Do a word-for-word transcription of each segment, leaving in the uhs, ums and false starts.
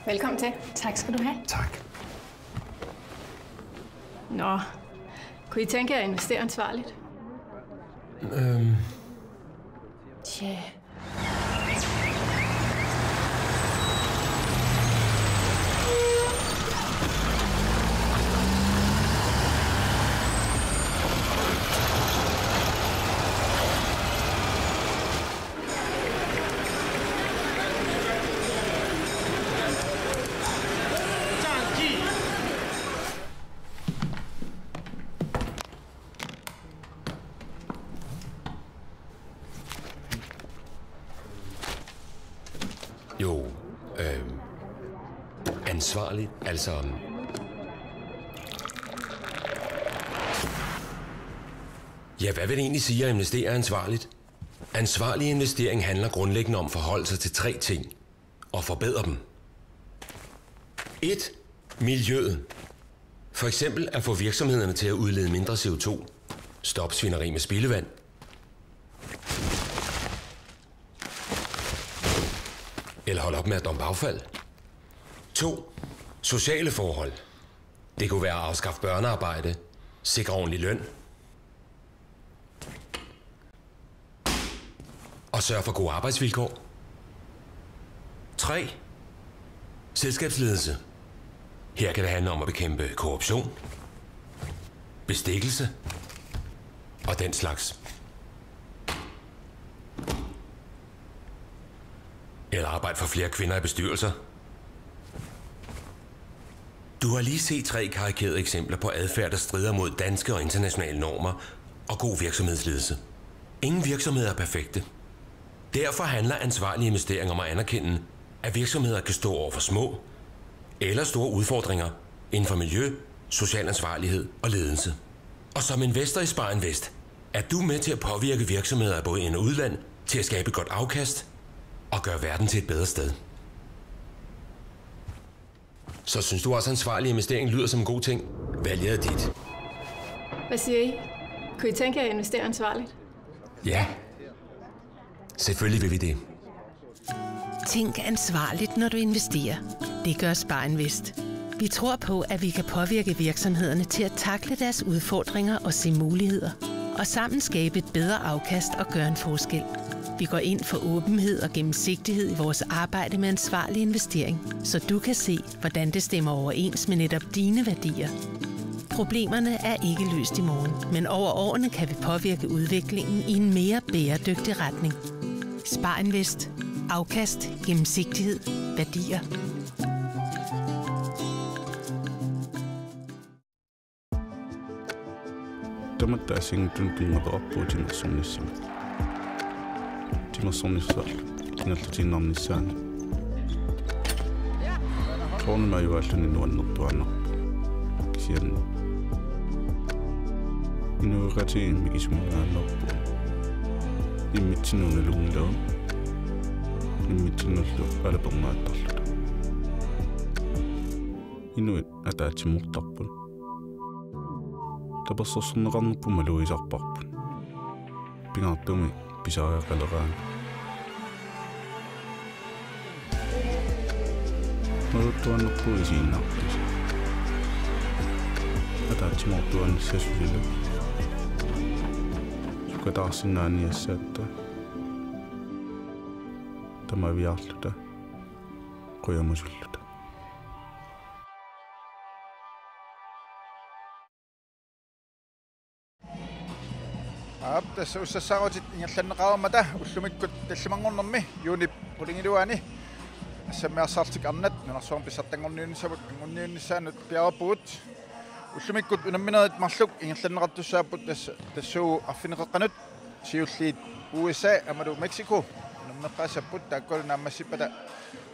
Velkommen til. Tak skal du have. Tak. Nå, kunne I tænke jer at investere ansvarligt? Øhm, Tja. Jo, øh, ansvarligt, altså... Ja, hvad vil det egentlig sige at investere ansvarligt? Ansvarlig investering handler grundlæggende om at forholde sig til tre ting og forbedre dem. Et. Miljøet. For eksempel at få virksomhederne til at udlede mindre C O to, stoppe svineri med spildevand, eller holde op med at dumpe affald. To. Sociale forhold. Det kunne være at afskaffe børnearbejde, sikre ordentlig løn og sørge for gode arbejdsvilkår. Tre. Selskabsledelse. Her kan det handle om at bekæmpe korruption, bestikkelse og den slags. Eller arbejde for flere kvinder i bestyrelser. Du har lige set tre karikerede eksempler på adfærd, der strider mod danske og internationale normer og god virksomhedsledelse. Ingen virksomheder er perfekte. Derfor handler ansvarlige investeringer om at anerkende, at virksomheder kan stå over for små eller store udfordringer inden for miljø, social ansvarlighed og ledelse. Og som investor i Spar Invest er du med til at påvirke virksomheder af både ind- og udland til at skabe et godt afkast og gøre verden til et bedre sted. Så synes du også, at ansvarlig investering lyder som en god ting? Valget er dit. Hvad siger I? Kunne I tænke jer at investere ansvarligt? Ja, selvfølgelig vil vi det. Tænk ansvarligt, når du investerer. Det gør Spar Invest. Vi tror på, at vi kan påvirke virksomhederne til at takle deres udfordringer og se muligheder. Og sammen skabe et bedre afkast og gøre en forskel. Vi går ind for åbenhed og gennemsigtighed i vores arbejde med ansvarlig investering, så du kan se, hvordan det stemmer overens med netop dine værdier. Problemerne er ikke løst i morgen, men over årene kan vi påvirke udviklingen i en mere bæredygtig retning. Spar Invest. Afkast, gennemsigtighed, værdier. Tamatta assigiinngitsunik pinnguartarpugut timersornissamut. Timersornissaa kingallutiinnarnissaanut. Soorunami ajugaalluni nuannertuaannarpoq. Kisianni inuiaqatigiit mikisuminngaanneerput. Immitsinnut nalunngilagut. Immitsinnullu alapernaattarluta. Inuit ataatsimoortarput. Tapersersorneqarnerput malugisarparput. Pingaartumik pisariaqaleraangat. Malugisartuaannarpugut isiginnaartut. Ataatsimoortuaannassaaq suli. Sukataarsinnaaniassaatta. Tamaviaarluta. Qujamusulluta. Aap, tassa ussassaarutit ingerlanneqareermata ullumikkut tallimanngornermi juunip qulingiluaani assammiarsaarlutik arnat nunarsuarmi pissartanngorniunnissamut anngunniunnissaanut piareerpugut. Ullumikkut unamminerit marluk ingerlanneqartussaapput, tassa tassuugu arfineq-qeqqanut siulliit U S A aammalu Mexico unammeqqaassapput, taakkualu naammassippata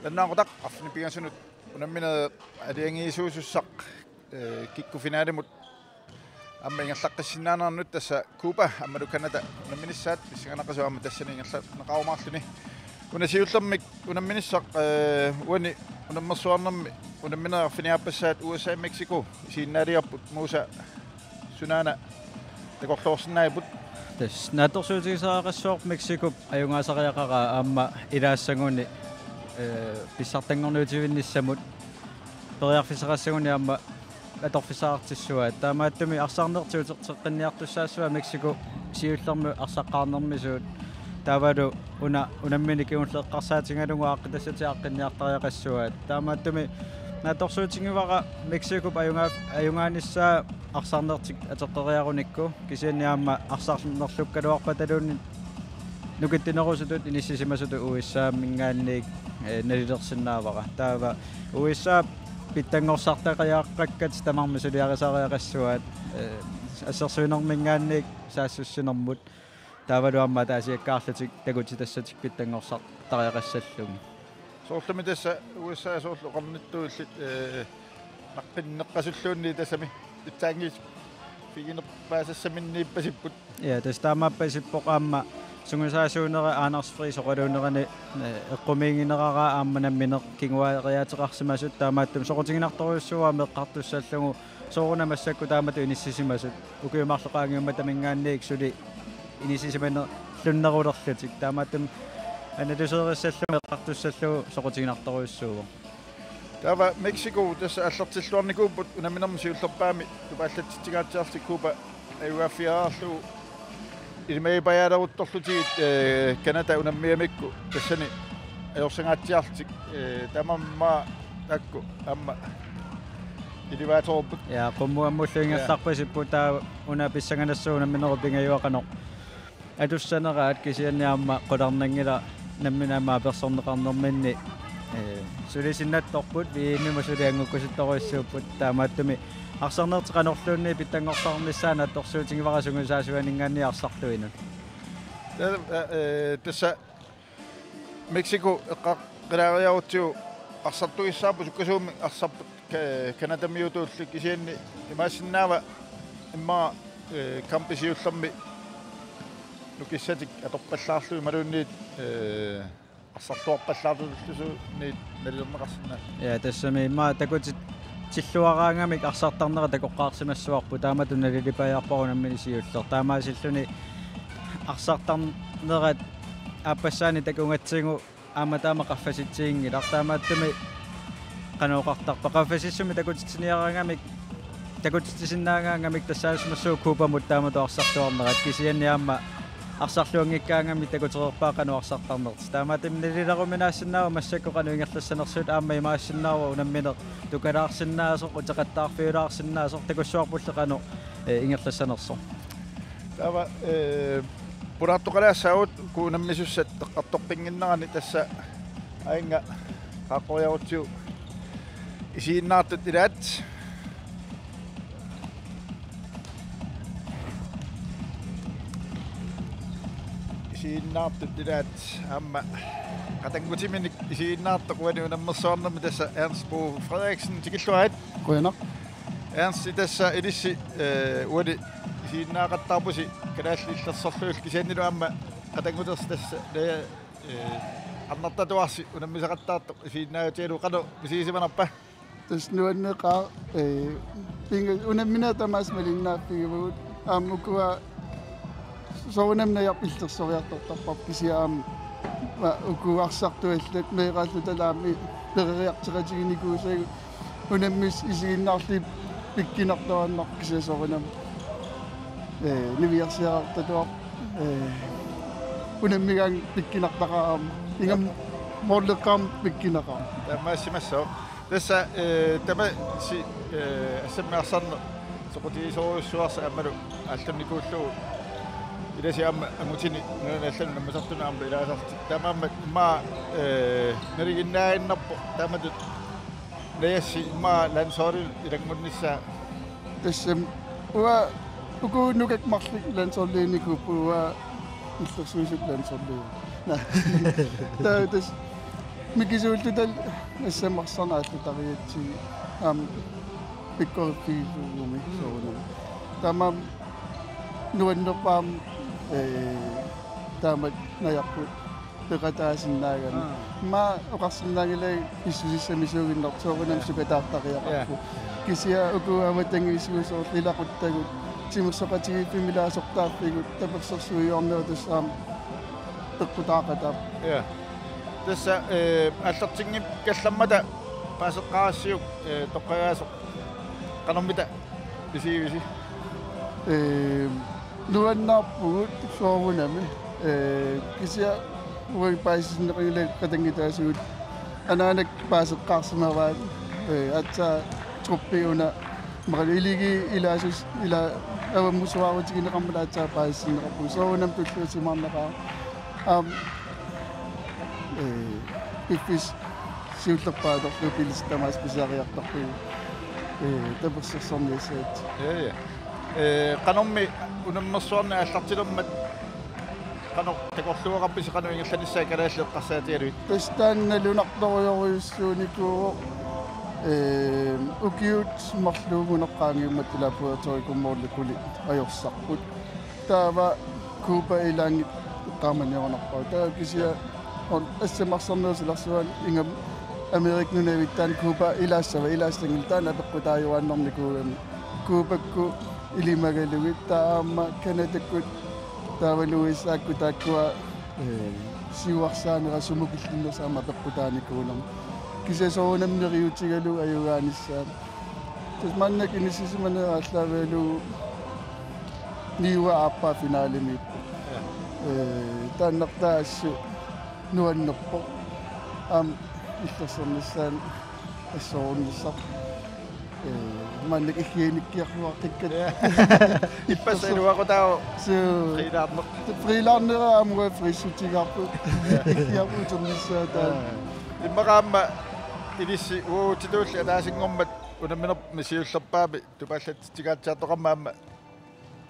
nalunaaqutaq arfineq pingasunut unammineq aalajangiisuusussaq, eh, kikkut finalimut aamma ingerlaqqissinnaanerannut, tassa Cuba aammalu Canada unamminissaat, pissanganaqisut aamma tassani ingerlanneqarumaarluni. Una siullermik unamminissaq, eh, uani unammersuarnermi unamminerit arfineq-aappassaat U S A Mexico isiginnaaliorput. Musa, sunaana takorloorsinnaavipput? Tassa naatsorsuutigisariaqassaaq Mexicop ajugaasariaqaraa aamma ilaassaguni, ee, pissartanngorniutivinnissamut periarfissaqassaguni aamma atorfissaqartissuaat. Taamaattumik arsarnertik uterteqqinniartussaassavaat Mexico siullermut arsaqqaarnermisuut. Taavalu una unammineq kingulleq eqqarsaatigalugu aaqqitassatik aaqqinniartariaqassuaat. Taamaattumik naatsorsuutigivara Mexicop ajugaa-, ajugaanissaa arsarnertik ateqqeriarunikku, kisianni aamma arsarnerlukkaluarpataluunniit nukittunerusutut inissisimasutut U S A-minngaanniit, ee, nalilersinnaavara. Taava U S A pitsanngorsartariaqakkat tamarmik suliarisariaqassuaat, ee, assersuinerminngaanniit saassussinermut. Taavalu aamma ataasiakkaarlutik takutitassatik pitsanngorsartariaqassallugit. Soorlumi tassa U S A soorlu oqarnittuullit, ee, naqqinneqqasulluunniit tassami pitsaanngitsoq piginerpaasassaminniippasipput. Ja, tassa taamaappasippoq aamma sungiusaasuunera Anders Friis oqaluunerani, ee, eqqumiigineqaraa aamma nammineq kinguaariaateqarsimasut, taamaattumik soqutiginartorujussuuvoq aamma eqqartussallugu soorunami massakkut taamatut inissisimasut. Ukiut marluk qaangiummata tamangaanniit suli inissisimanerlunnerulerlutik. Taamaattumik analyseerissallugu eqqartussallugu soqutiginartorujussuuvoq. Taava Mexico tassa aallartilluarnikuupput unamminermi siullerpaamik tupaallatsitsingaatsiarlutik Cuba ajugaaffigaarlugu ilimagipajaaleruttorlutigit, ee, Canada unammigamikku tassani ajorsangaatsiarlutik, ee, tamanna taakku aamma ilivaatoorput. Ja, qummut ammullu ingerlarpasipput taava una pissanganassuup unamminerup pingajuat qanoq atussaneraat, kisianni aamma qularnanngilaq nammineq aamma apersorneqarnerminni, ee, suli sinnattorput, V M-imut suli anngukkusuttorujussuupput, taamaattumik arsarnertik qanorluunniit pitsanngorsarnissaat naatsorsuutigivara sungiusaasuaninngaanniit arsarluinut. Ta-, ee, tassa Mexico eqqaaqqilaareerutsigu arsartugissavarput, sukkasuumik arsarput Ka-, Canadamiutulli, kisianni imaassinnaavoq immaqa, ee, kampip siullermi nukissatik atorpallaarlugit imaluunniit, ee, arsarluarpallaarlutillusuunniit nalilerneqarsinnaasut. Ja, tassami immaqa takutit- tilluaraangamik arsartarnerat takoqqaarsimassavarput, taamatut nalilipajaarpara unammineq siulleq. Taamaasilluni arsartarnerat aappassaanik takugatsigu aamma taama qaffasitsiginngilaq, taamaattumik qanoq oqartarpa, qaffasissumik takutitsiniaraangamik, takutitsisinnaagaangamik tassaasimassuup Cubamut taamatut arsartuarnerat, kisianni aamma arsarluanngikkaangamik takutereerpaa qanoq arsartarnertik. Taamaattumik nalileruminaassinnaavoq massakkut qanoq ingerlassanersut, aamma imaassinnaavoq unammineq tukalaarsinnaasoq, uteqattaarfiulaarsinnaasoq, takussuarpulli qanoq, ee, ingerlassanersoq. Taava, ee, pulaartoqalaassaagut uku unammisussat eqqartoqqinnginnerani, tassa aannga qaaqqoriarutsigu isiginnaartut ilaat. Isiginnaartut ilaat aamma qatanngutiminik isiginnaartoq uani unammersuarnermi, tassa Ernst Bo Frederiksen, tikilluarit. Qujanaq. Ernst, tassa ilissi, ee, uani isiginnaaqattaarpusi Kalaallit Illersorluullu, kisiannilu aamma qatanngutersi tassa, ee, ee, Arnartatuarsi unammisaqattaartoq isiginnaajutigalugu, qanoq misigisimanerpa? Tassa nuanneqaaq, ee, pinga-, unammineq tamaasa malinnaaffigivagut, aamma ukua soorunami najorput illersoriartortarparput, kisianni aamma, ma-, uku arsartuallat meeraallutalu aamma peroriartoqatiginikuusagut, unammisut isiginnaarlugit pikkunartuaannarpoq, kisianni soorunami, ee, niviarsiarartatuarpoq, ee, unammigaanni pikkunartaqaaq aamma. Ingammik måleqqaarmat pikkunaqaaq. Taamaassimassaaq. Tassa, ee, tamassi, ee, assammik arsarneq soqutigisorujussuarsi aammalu aallunnikuullugu, ilasi aamma angutini nunanut allanut nammineq arsartunut aamma ilaasarlutik. Taamaammat immaqa, ee, nalinginnaaginnarpoq taamatut najassi immaqa landsholdinut ilanngunnissaa. Tassami uanga uku nukakka marluk landsholdiunikuupput, uanga illersuisup landsholdiua. Naa. Taava tassa mikisuulluta assammik arsarneq aallutarigatsigu aamma pikkoriffigilerugummi soorunami. Taamaammat nuannerpaamik, ee, taamatut najorput peqataasinnaagami. Aa. Immaqa oqarsinnaanngilara pissusissamisuuginnartoq, soorunami sukataartariaqarpoq. Ja. Kisianni uku avatangiisigut soorlu ilaquttagut, timersoqatigiiffimmik ilaasortaaffigut, tapersersuijuarnerup tassa aamma peqqutaaqataapput. Ja. Tassa, eh, aallartinngikkallarmata paaseqqaarassiuk, eh, toqqagaasoq. Qanormita isigivisi? Eh, nuannaarpugut soorunami. Eh, kisianni uagut paasisinneqanngilakka qatanngutaasugut. Anaanat paaseqqaarsimavaat, eh, aatsaat truppi una maqalu iligi ilaasus-, ila-, avammusuarutigineqarmat aatsaat paasisinneqarpugut. Soorunami tulluusimaarnaqaaq. Aamma, eh, piffissaq siullerpaaq atorlugu pilissi tamaasa pisariartorpugut, eh, tapersersorniassaat. Ja, ja. Eh, qanormi unammersuarneq aallartilermat qanoq takorluugaqarpisi qanoq ingerlanissaa Kalaallit Eqqarsaatigalugit? Tassa taanna nalunartorujorujussuunikuuvoq, eh, ukiut marluugunarpaat qaangiummata ilaa Puerto Rico Morley Kuli ajorsarput. Taava Cuba ilaanngitsoq eqqaamaniorunarpaa. Taava kisianni on assammik arsarnerup silarsuani ingammik Amerikap nunavittaan Cuba ilaassava, ilaassanngilaq, taanna apeqqutaajuaannarnikuugami. Cubakkut ilimagalugu taava aamma Canadakkut taava U S A-kkut taakkua, eh, siuarsaanera sumut killinnersoq aamma apeqqutaanikuunermi. Kisianni soorunami neriuutigalugu ajugaanissaat. Tassa maannakkut inissisimaneq aallaavigalugu niua aappaa finalemiippoq. Ja. Eh, taannartaa assut nuannerpoq. Aamma illersornissaanut assorunnissaq. Eh, maannakkut iggianikkiarluaqqikkatta. Ja. Ippassaq iluaqutaavoq. Suu. Friilaarneq. Friilaarnera aamma uanga friissutigaarput. Ja. Iggiarput uternissaa taanna. Ja. Immaqa aamma ilissi uagutsitulli ataasinngormat unamminermi siullerpaami tupaallatsitsigaatsiartoqarmat aamma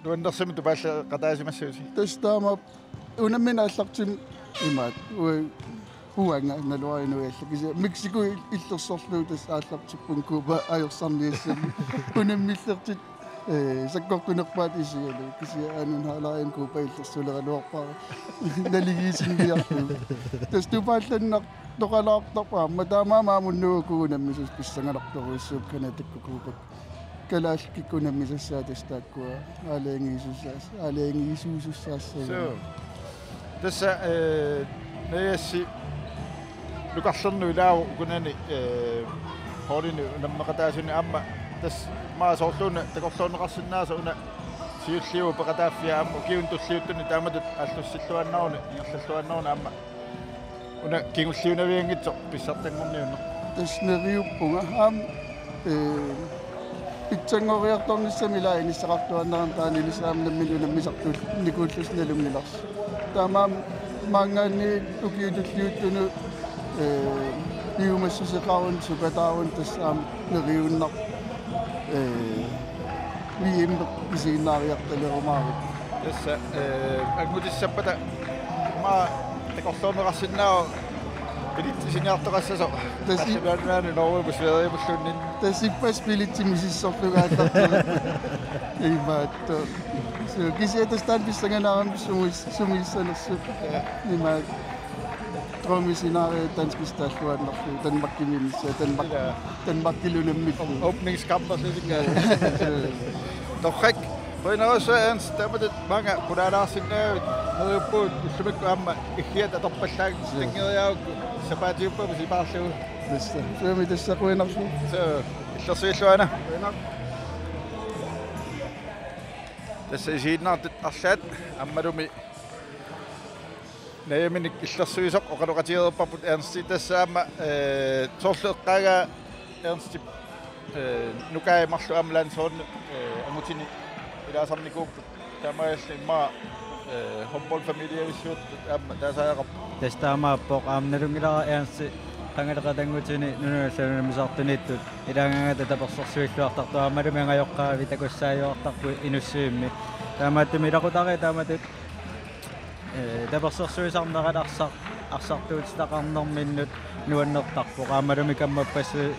nuannersumik tupaallaqataasimassagussi? Tassa taama unammineq aallartimmat imaattoq. Ua-, uanga naluara inuiallaat kisianni Mexico il-, illersorlugu tassa aallartippunga Cuba ajorsarniassammat. Unammillertut, eh, sakkortunerpaat isigalugu. Kisianni aanun haalaajun Cuba illersuleraluarpara. Naligiisinniarlugu. Tassa tupaallannar- toqalaartarput aamma taamaammat aamma unnugu uku unammisut pissanganartorujussuupput Canadakkut Cubakkut. Kalaallit kikkut unammisassaat tassa taakkua aalajangiisuussaas-, aalajangiisuusussaassavaat. Suu. Tassa, eh, Najagassi nukarlernut ilaavoq ukunani, eh, holdini unammeqataasuni aamma tassa maani soorluuna takorloorneqarsinnaasoq una siulliuvoq peqataaffia aamma ukiuni tulliuttuni taamatut aallussilluaannaruni ingerlalluaannaruni aamma una kingulliunavianngitsoq pissartanngorniunneq. Tassa neriuppunga aamma, eh, pitsanngoriartornissami ilaa inissaqartuaannarami taanna ilissi aamma nammineq unammisartuullunikuullusi nalunngilarsi. Taamaammat maanngaanniit ukiut tulliuttunut, eh, piumassuseqaruni sukataaruni tassa aamma neriunnarpoq, eh, V M isiginnaariartalerumaarpoq. Tassa, eh, angutissappata immaqa takorloorneqarsinnaavoq bilitsisiniartoqassasoq. Tassa i- Qallunaanut Norgemiit Sverigemiilluunniit. Tassa ippassaq bilitsi misissorlugu aallartilerpunga. Imaattoq. Suu, kisianni tassa taanna pissanganarami sumuis-, sumiissanersoq. Ja. Imaattoq. Drømmescenarie danskisut taalluaannarlugu, Danmarkimiinnissaa, Danmark, Ja. Danmarkilu unammillugu. Åbningskamp og slet ikke. Torrak, qujanarsuaq Ernst, taamatut maanga qulaalaarsinnaagavit, neriuppugut ullumikkut aamma iggiat atorpallaanngeriarukku sapaatiuppagu sipaarlugu. Tassa. Suumi tassa qujanarsuaq. Suu, illersuilluarina. Qujanaq. Tassa isiginnaartut arlaat aammalumi najaminik illersuisoq oqaloqatigereerparput Ernsti tassa aamma, eh, soorlu eqqaagaa Ernstip, eh, nukai marluk aamma landsholdini, eh, angutini ilaasarnikuupput. Taamaalillutik immaqa, eh, håndboldfamiliavissuuttut aamma taasariaqarput. Tassa taamaappoq aamma nalunngilara Ernsti qangali qatanngutini nunanut allanut unammisartuniittut ilaagaangata tapersersuilluartartoq aammalumi angajoqqaavi takussaajuartarpoq Inussivimmi. Taamaattumik ilaqutariit taamatut, eh, tapersersuisarnerat arsar-, arsartuutitaqarnerminnut nuannertarpoq. Aammalumi kammappassuit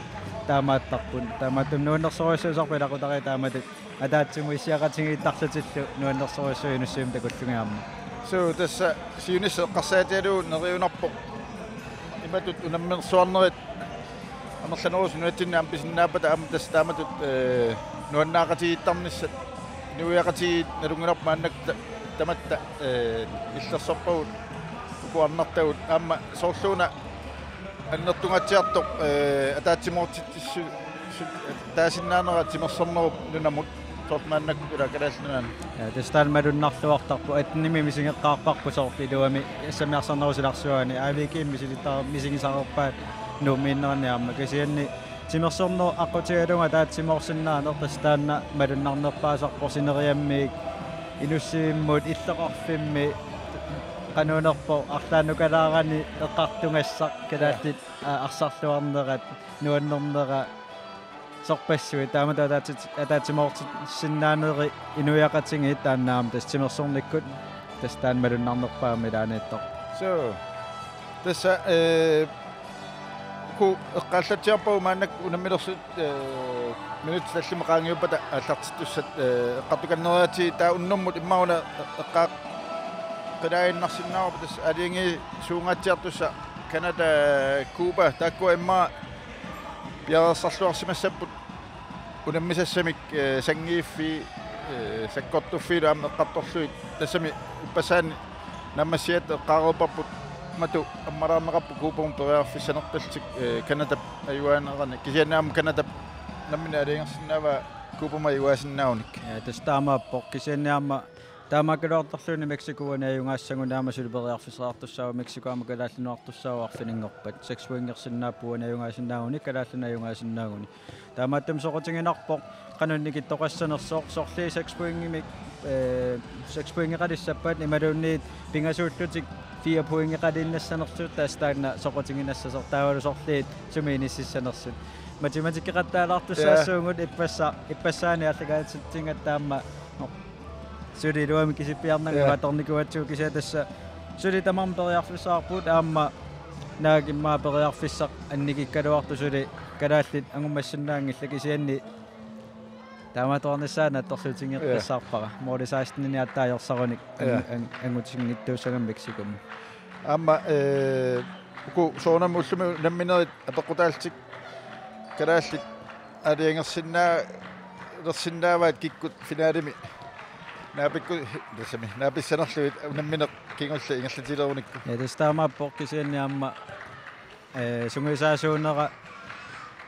taamaattarput. Taamaattumik nuannersorujussuusarput ilaqutariit taamatut ataatsimut issiaqatigiittarlutillu nuannersorujussuuvoq Inussivimmi takullugit aamma. Suu, tassa siunissaq eqqarsaatigalugu neriunarpoq. Imatut unammersuarnerit amerlanerusut nunatsinni aamma pisinnaappata aamma tassa taamatut, eh, nuannaaqatigiittarnissat inuiaqatigiit nalunngilarput maannakkut ta-, tamatta, eh, illersorpagut uku arnartagut aamma soorluuna Annertungaatsiartoq, eh, ataatsimoortitsissu-, su-, taasinnaanera timersornerup nunamut, soorlu maannakkut ila Kalaallit Nunaanni. Ja, tassa taanna malunnarluartarpoq, attenimi misigeqqaarparput soorlu iluamik assamiarsarnerup silarsuani, A V G-mi misilittareer-, misigisaqarpaat Nuummiinnerani aamma, kisianni timersorneq aqqutigalugu ataatsimoorsinnaaneq, tassa taanna malunnarnerpaasarpoq sineriammiit inussivimmut illoqarfimmi, qanoq unerpoq, arlaannukalaarani eqqartugassaq kalaallit, aa, arsarluarnerat, nuannernerat, sorpassuit, taamatut ataatsi-, ataatsimoortissinnaaneri inuiaqatigiit, taanna aamma tassa timersornikkut tassa taanna malunnarnerpaamik ilaaniittoq. Suu. Tassa, eh, uku eqqaallatsiarpagut maannakkut unammilersut, eh, minutsit tallimat qaangiuppata aallartittussat, eh, eqqartukanneriaratsigit, taava unnummut immaqa una eqqaaqqilaaginnarsinnaavarput, tassa aalajangiisuungaatsiartussaq Canada, Cuba, taakkua immaqa piareersarluarsimassapput unammisassamik, eh, sanngiiffii, eh, sakkortuffiilu aamma eqqartorlugit, tassami ippassaani naammassigatta eqqaareerparput matu ammalaarneqarpoq Cubamut periarfissanerpallutik, eh, Canadap ajugaaneranik, kisianni aamma Canadap nammineq aalajangersinnaavaa Cubamut ajugaasinnaagunik. Ja, tassa taamaappoq, kisianni aamma taamaakkaluartorluni Mexico uani ajugaassaguni aamma suli periarfissaqartussaavoq, Mexico aamma Kalaallit Nunaartussaavoq arfininngorpat, seks pointersinnaapput uani ajugaasinnaagunik, Kalaallit Nunaat ajugaasinnaagunik. Taamaattumik soqutiginarpoq qanoq innikittoqassanersoq, sorliit seks pointimik, eh, seks pointeqalissappat imaluunniit pingasuullutik fire pointeqaliinnassanersut, tassa taanna soqutiginassasoq, taavalu sorliit sumi inississanersut. Matematikkeqattaalaartussaassuugut. Ja. Ippassa-, ippassaani aallakaatitsigatta aamma, no, suli iluamik kisippiarnanga. Ja. Atornikuugatsigu, kisianni tassa suli tamarmik periarfissaqarput, aamma naak immaqa periarfissaq annikikkaluartoq suli kalaallit angummassinnaanngillat, kisianni taamaattuarnissaa naatsorsuutigeqqissaarpara. Ja. Måli seksten-ini aatsaat ajorsarunik ang-, Ja. ang-, angutinngitsuussagami Mexicomut. Aamma, eh, uku soorunami ullumi unamminerit apeqqutaallutik kalaallit aalajangersinnaa-, -lersinnaavaat kikkut finalemi naapikku-, tassami, naapissanerlugit unammineq kingulleq ingerlatilerunikku. Ja, tassa taamaappoq, kisianni aamma, eh, sungiusaasuunera,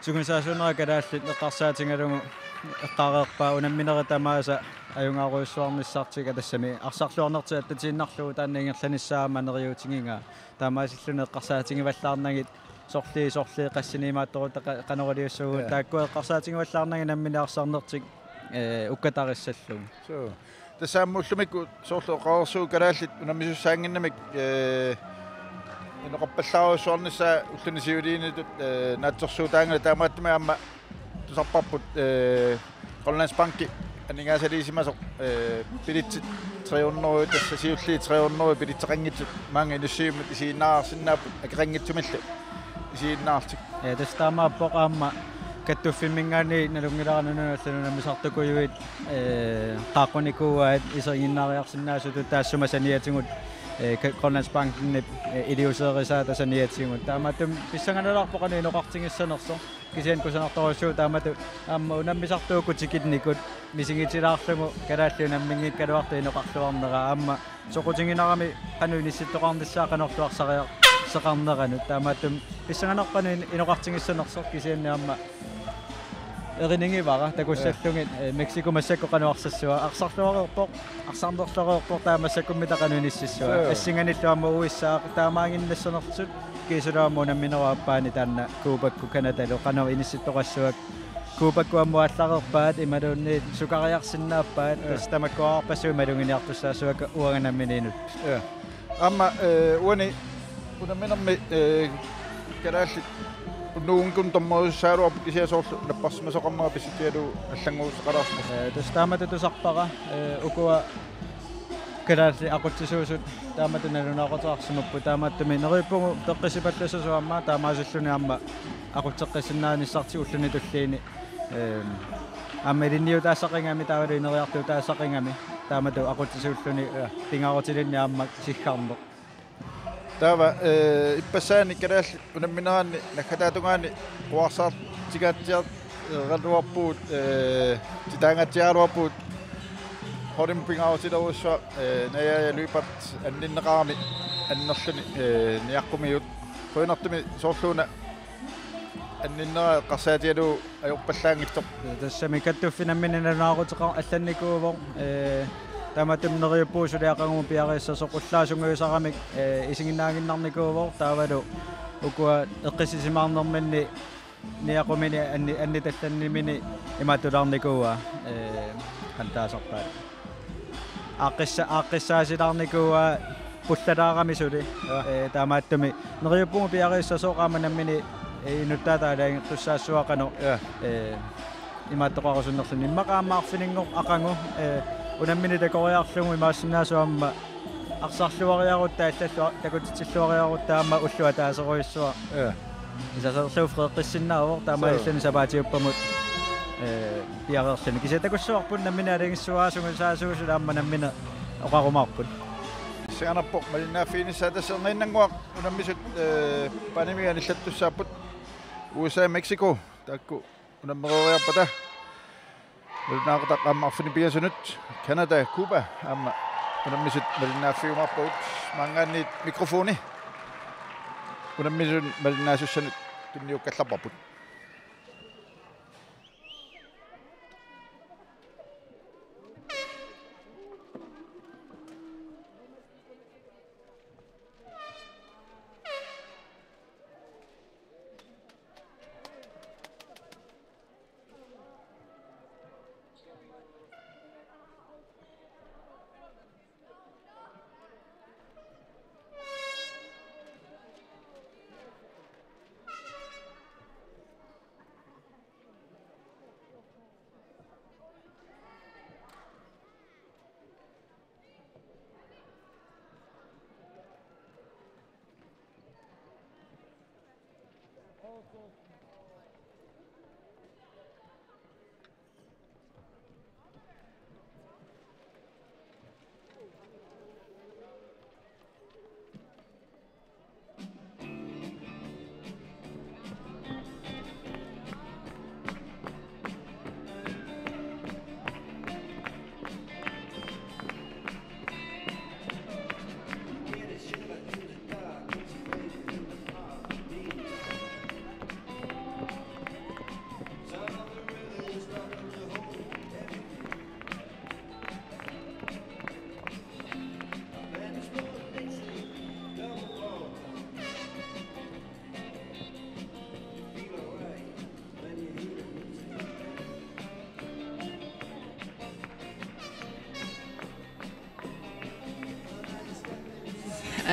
sungiusaasuunera kalaallit eqqarsaatigalugu eqqaareerpaat unamminerit tamaasa ajugaarujussuarnissartik, tassami arsarluarnertik attatiinnarlugu taanna ingerlanissaa aamma neriuutigigaa. Taamaasilluni eqqarsaatigivallaarnagit, sorliit, sorliit qassinik imaattorujuit qa-, qanoriliussuugut. Ja. Taakku eqqarsaatigivallaarnagit nammineq arsarnertik, eh, ukkatarissallugu. Suu. Tassa aamma ullumikkut soorlu oqareersuugut kalaallit unammisussaannginnamik, eh, inoqarpallaarujussuarnissaa ulluni siuliinitut, eh, naatsorsuutaanngilaq, taamaattumik aamma tusarparput, eh, Grønlandsbanki aningaasaliisimasoq, eh, billetsit tre hundrede, tassa siulliit tre hundrede billetseqanngitsut maanga inussivimmut isiginnaarsinnaapput akeqanngitsumillu isiginnaarlutik. Ja, tassa taamaappoq, aamma kattuffimminngaanniit nalunngilara nunanut allanut unammisartukujuit, eh, qaaqqunikuuaat isiginnaariarsinnaasutut taassuma saniatigut, eh, ka-, Grønlandsbankenip, eh, iliuuserisaataa saniatigut. Taamaattumik pissanganalaarpoq qanoq inoqartigissanersoq. Kisianni kusanartorujussuuvoq taamatut aamma unammisartuukkut tikinnikut misigitilaarlugu kalaallit unamminngikkaluartut inoqarluarnerat, aamma soqutiginarami qanoq inissittoqarnissaa qanorluarsiariartoqarneranut. Taamaattumik pissanganarpoq qanoq in-, inoqartigissanersoq, kisianni aamma erinigivara takussallugit, eh, Mexico massakkut qanoq arsassava, arsarluareerpoq, arsarnerluareerpoq, taava massakkummi taava qanoq inississava. Suu. Assinganillu aamma U S A taamaaginnassanersut, kiisalu aamma unamminerup aappaani taanna Cubakkut Canadalu qanoq inissittoqassavakka. Cubakkut aamma aallareerpaat imaluunniit sukariarsinnaappaat, ja, tassa tamakkuarpassuit maluginiartussaassavakka uanga nammineq inuttut. Ja. Aamma, eh, uani unamminermi, eh, kalaallit unnugunngikkunik dommeriusussaagaluarput, kisianni soorlu napparsimasoqarnera pisitigalugu allanngortitaqalaarsimasoq. Eh, tassa taamatut tusarpara, eh, ukua kalaallit aqutsisuusut taamatut nalunaaquteqarsimapput, taamaattumik neriuppugut peqqissipallassasoq aamma, taamaasilluni aamma aqutseqqissinnaanissartik ulluni tulliini, ehm, aamma ilinniutaassaqigami taavalu ineriartuutaassaqigami taamatut aqutsisuulluni, ja, pingaarutilinnik aamma siggarneq. Taava, eh, ippassaani kalaallit unammineranni naggataatungaani quarsartikaatsiar-, -raluarpugut, eh, titaangaatsiaraluarpugut holdimut pingaarutilerujussuaq, eh, Naja Lyberth anninneqarami annerluni, eh, niaqqumigut. Qujanartumik soorluuna anninnera eqqarsaatigalugu ajorpallaanngitsoq. Tassami kattuffiit nammineq nalunaaquteqarneq allannikuuvoq. Ee, taamaattumik neriuppugut suli aqagumut piareersasoq ullaaq sungiusaramik, ee, isiginnaaginnarnikuuvoq taavalu ukua eqqissisimaarnerminni niaqumini anni-, annitallanniminni imaattulaarnikuuaa, ee, qantaasarpaat. Aaqqissa-, aaqqissaasilaarnikuuaa pullalaarami suli. Ja. Ee, taamaattumik neriuppugut piareersasoq aamma nammineq, ee, inuttaata aalajangertussaassuaqarpoq. Ja. Ee, imaattoqarusunnerluni. Immaqa aamma arfininngooq aqagu, ee, unammineq takoriarlugu imaassinnaavoq aamma arsarluariarutta allallu takutitsilluariarutta aamma ulloq ataaserujussuaq. Ja. Isaserlugu freeqqissinnaavoq taamaalilluni sapaatiuppammut, ee, piareerluni. Kisianni takussuarput nammineq aalajangissuaa sungiusaasuusut aamma nammineq oqarumaarput. Pissanganarpoq malinnaaffiginissaa tassa erniinnannguaq unammisut, ee, pandemiga anillattussaapput. U S A, Mexico taakku unammereeriarpata. Nalunaaqutaq aamma arfineq-pingasunut. Canada, Cuba aamma unammisut malinnaaffiumaarpagut. Maanngaanniit mikrofoni unammisut malinnaasussanut tunniukkallarparput.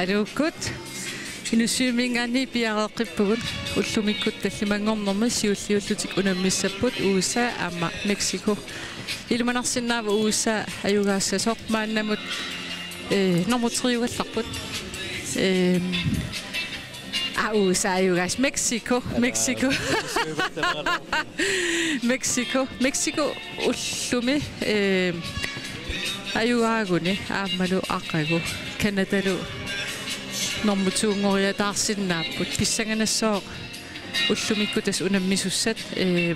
Aluukkut. Inussivimminngaanniit piareeqqippugut. Ullumikkut tallimanngornermi siulliullutik unammissapput U S A aamma Mexico. Ilimanarsinnaavoq U S A ajugaassasoq maannamut, ee, nummer tre-ugallarput. Ehm, aa, U S A ajugaas-, Mexico, Mexico. Mexico, Mexico ullumi, ee, ajugaaguni aammalu aqagu Canadalu nummer to-nngoriataarsisinnaapput. Pissanganassaaq ullumikkut tassa unammisussat, ee,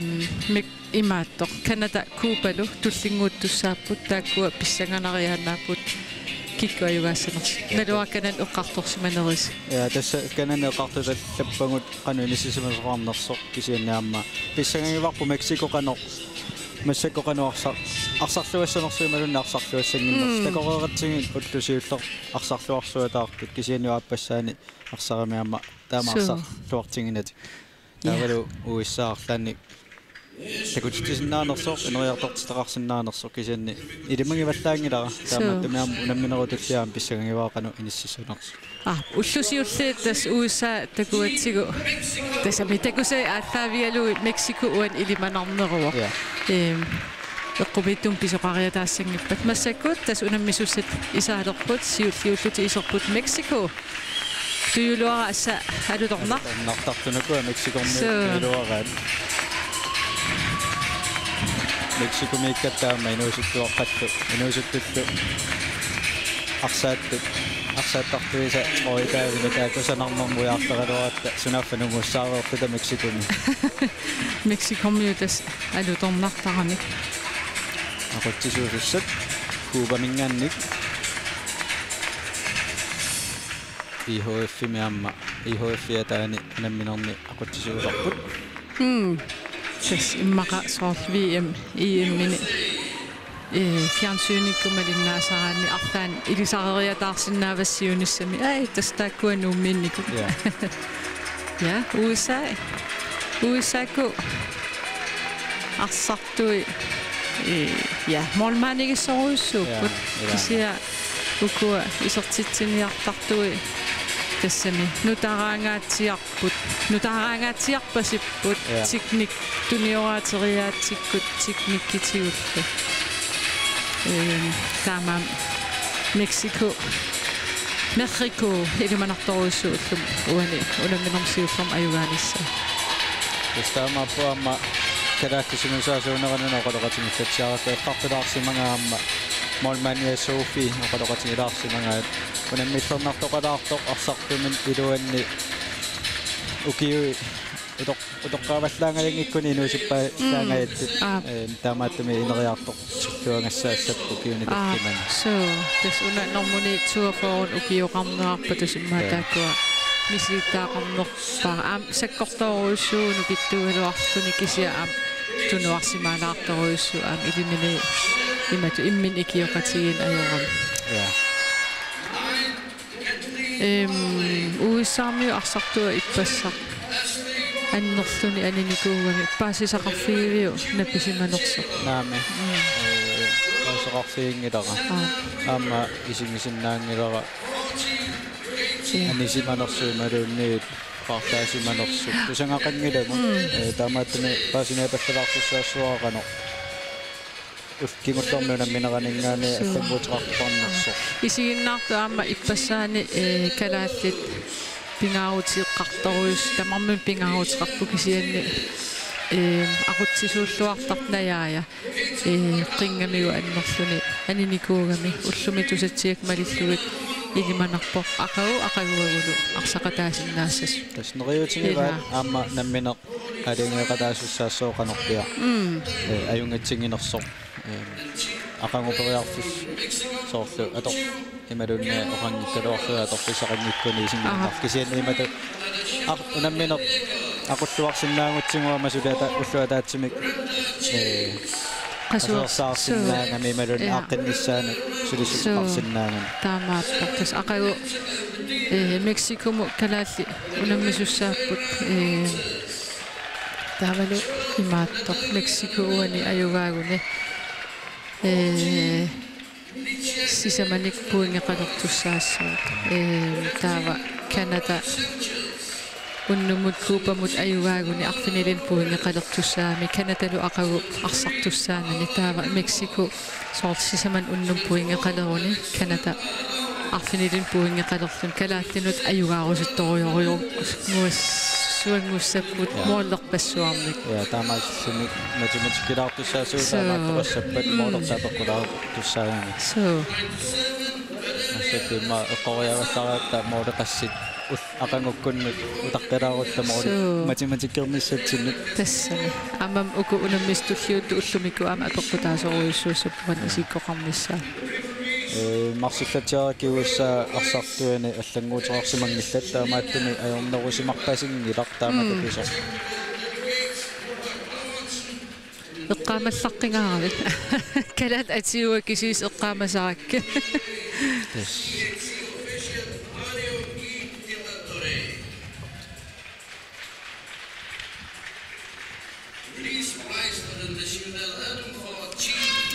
Mex-, imaattoq Canada Cubalu tullinnguuttussaapput, taakkua pissanganariaannaapput kikkut ajugaassanersut. Naluara Canada eqqartorsimanerisi. Ja, tassa Canada eqqartutallappagut qanoq inissisimasoqarnersoq kisianni aamma pissangagivarput Mexico qanoq massakkut qanoq arsa-, arsarluassanersoq imaluunniit arsarluassannginnersoq. Mm. Takoreeratsigit ulloq siulleq arsarluarsuataartut kisianni aappassaani arsarami aamma taama Suu. Arsarluartiginnatik. Ja. Taavalu U S A arlaannik takutitsisinnaanersoq, ineriartortitaqarsinnaanersoq kisianni ilimagivallaanngilara. Suu. Taamaattumik aamma unamminerutulli aamma pissangagivara qanoq inississanersoq. Aa, ulloq siulleq tassa U S A takugatsigu. Tassami takusai aallaavigalugit Mexico uani ilimanarneruvoq. Ja. Ehm, eqqumiitsunik pisoqariataassanngippat. Massakkut tassa unammisussat isaalerput, siulliullutik iserput Mexico. Tujuuluaraasa alutornaq. Alutornartartut ukua Mexicomiut. Suu. Tujuuluaraat. Mexicomiikkatta aamma inuusuttuaqqallu, inuusuttullu arsaattut, arsaattartuisa oitaavini taakkusanarnermut ujaartaraluaratta sunaaffa nungussaareerluta Mexicomi. Mexicomiut tassa alutornartaramik. Aqutsisuusussat Cubaminngaanniit. I H F-imi aamma, I H F-i ataani unamminermi aqutsisuusarput. Mm. Tassa immaqa soorlu V M, E M-ini, eh, fjernsynikkut malinnaasaraanni arlaannik ilisareriataarsinnaavasi siunissami. Ai, tassa taakkua Nuummiinnikut. Ja. Ja, U S A. U S A-kkut arsartui, eh, ja, målmandigissorujussuupput. Ja, ja. Kisianni ukua isertitsiniartartui tassami nutaaraangaatsiarput. Nutaaraangaatsiarpasipput. Ja. Teknik tunioraateriaatsikkut teknikkitigullu. Ehm, taamaammat Mexico, Mexico ilimanartorujussuuvoq ullumi uani unamminermi siullermi ajugaanissaa. Tassa taamaappoq aamma kalaallisut sungiusaasuuneranut oqaloqatigiillatsiarakku eqqartulaarsimagaa aamma målmandia Sofie oqaloqatigilaarsimagaa unammillernartoqalaartoq arsartumik iluanni ukiut utoq-, utoqqaavallaangajanngikkunik inuusuppallaangajattut. Mm. Aap. Ee, taamaattumik ineriartortillugu angassaassapput ukiuni. Aap, takkimani. Suu, tassa una normuni toogfyrre ukioqarneq arpatut immaqa. Ja. Taakkua misilittagaqarnerpaat. Aamma sakkortoorujussuuvoq nukittuugaluarluni kisianni aamma tunuarsimaalaartorujussuuvoq aamma iliminit imatut imminut ikioqatigiinneq ajorami. Ja. Ehm, U S A-miut arsartua ippassaq annerluni aninikuugami paasisaqarfigiviuk napisimanersoq? Naamik. Mm. Ee, paasisaqarfiginngilara. Aap. Aamma isigisinnaanngilara. Ja. Anisimanersoq imaluunniit paarlaasimanersoq. Tusagaqanngilagut. Mm. Ee, taamaattumik paasiniapallaalaartussaassuara qanoq. Ul-, kingullermi unammineraninngaanniit. Suu. Allannguuteqartoqarnersoq. Isiginnaartut aamma ippassaani, eh, kalaallit pingaaruteqartorujus-, tamarmik pingaaruteqarput kisianni, eh, aqutsisuulluartartut najaaja, eh, qingamigut annerluni aninikuugami ullumi tusatsiakka malillugit ilimanarpoq aqagu aqaguagulu arsaqataasinnaassasoq. Tassa neriuutigivaat. Ilaa. Aamma nammineq aalajangeeqataasussaassooq qanorpiaq. Mm. Ee, ajunngitsiginersoq. Ee, aqagu periarfissat soorlu ator-, imaluunniit oqanngikkaluarlugit atorfissaqanngikkunik isiginnginnaq. Aha. Kisianni imatut aq-, unammineq aqulluarsinnaagutsigu aamma suli ata-, ulloq ataatsimik, ee, qasuer-, qasuersaarsinnaagami imaluunniit. Ja. Aaqqinnissaanut sulissuteqarsinnaagami. Suu. Taamaappoq. Tassa aqagu, ee, Mexicomut kalaallit unammisussaapput, ee, taavalu imaattoq Mexico uani ajugaaguni, ee, sisamanik pointeqalertussaassooq. Ee, taava Canada unnummut Cubamut ajugaaguni arfinilinnut pointeqalertussaagami, Canadalu aqagu arsartussaanani, taava Mexico soorlu sisamanut unnummut pointeqaleruni, Canada arfinilinnut pointeqalerluni, kalaallinut ajugaarusuttorujorujussuanngussapput. Ja. Målerpassuarnik. Ja, taamaasilluni matematikkilaartussaasut. Suu. Taamaattoqassappat. Mm. Målertaa peqqulaartussaagami. Suu. Massakkut immaqa eqqoriaavallaaratta måleqassit ul-, aqagukkunnut utaqqilaarutta måli. Suu. Matematikkernissatsinnut. Tassami. Aamma uku unammisut tulliuttut ullumikkut aamma apeqqutaasorujussuussapput. Aamma. Ja. Isikkoqarnissaa. Ee, marsillatsiarakku U S A arsartuani allannguuteqarsimanngillat, taamaattumik ajornerusimarpasinngilaq taama. Mm. Tapisoq. Eqqaamallaqqigaaravit? Kalaallit atiuakkit kisiisa eqqaamasarakkit. Yes.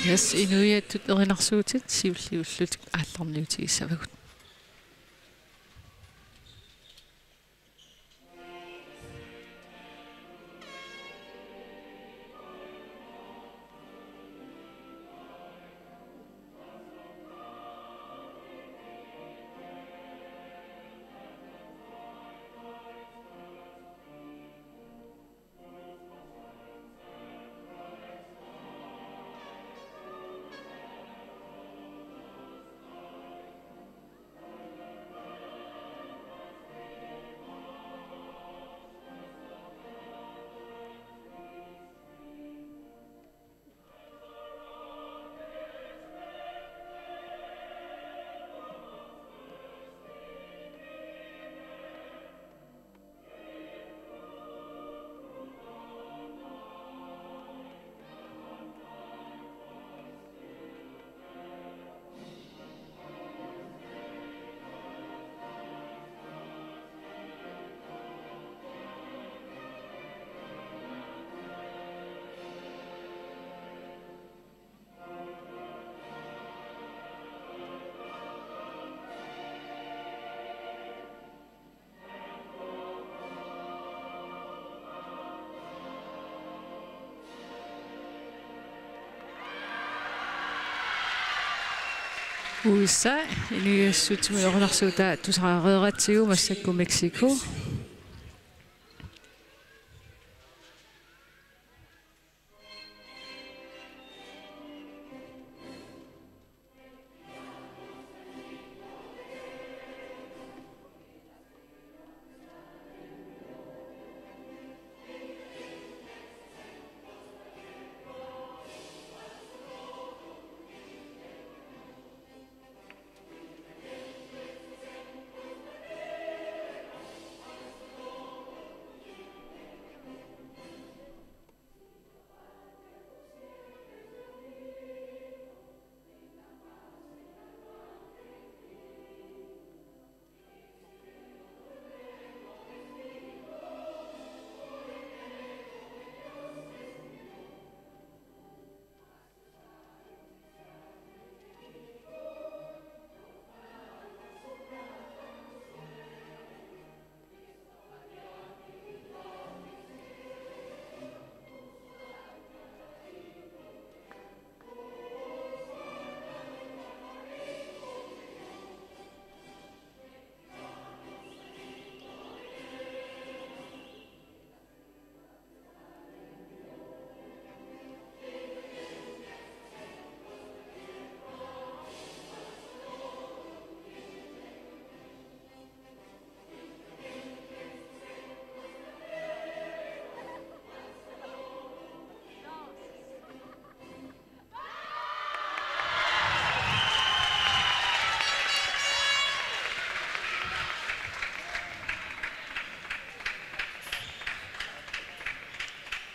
Yes, inuiattut erinarsuutit siulliullutik aallarniutigissavagut. U S A inuiassutsimut ujorunarsuutaa tusaareeratsigu massakkut Mexico.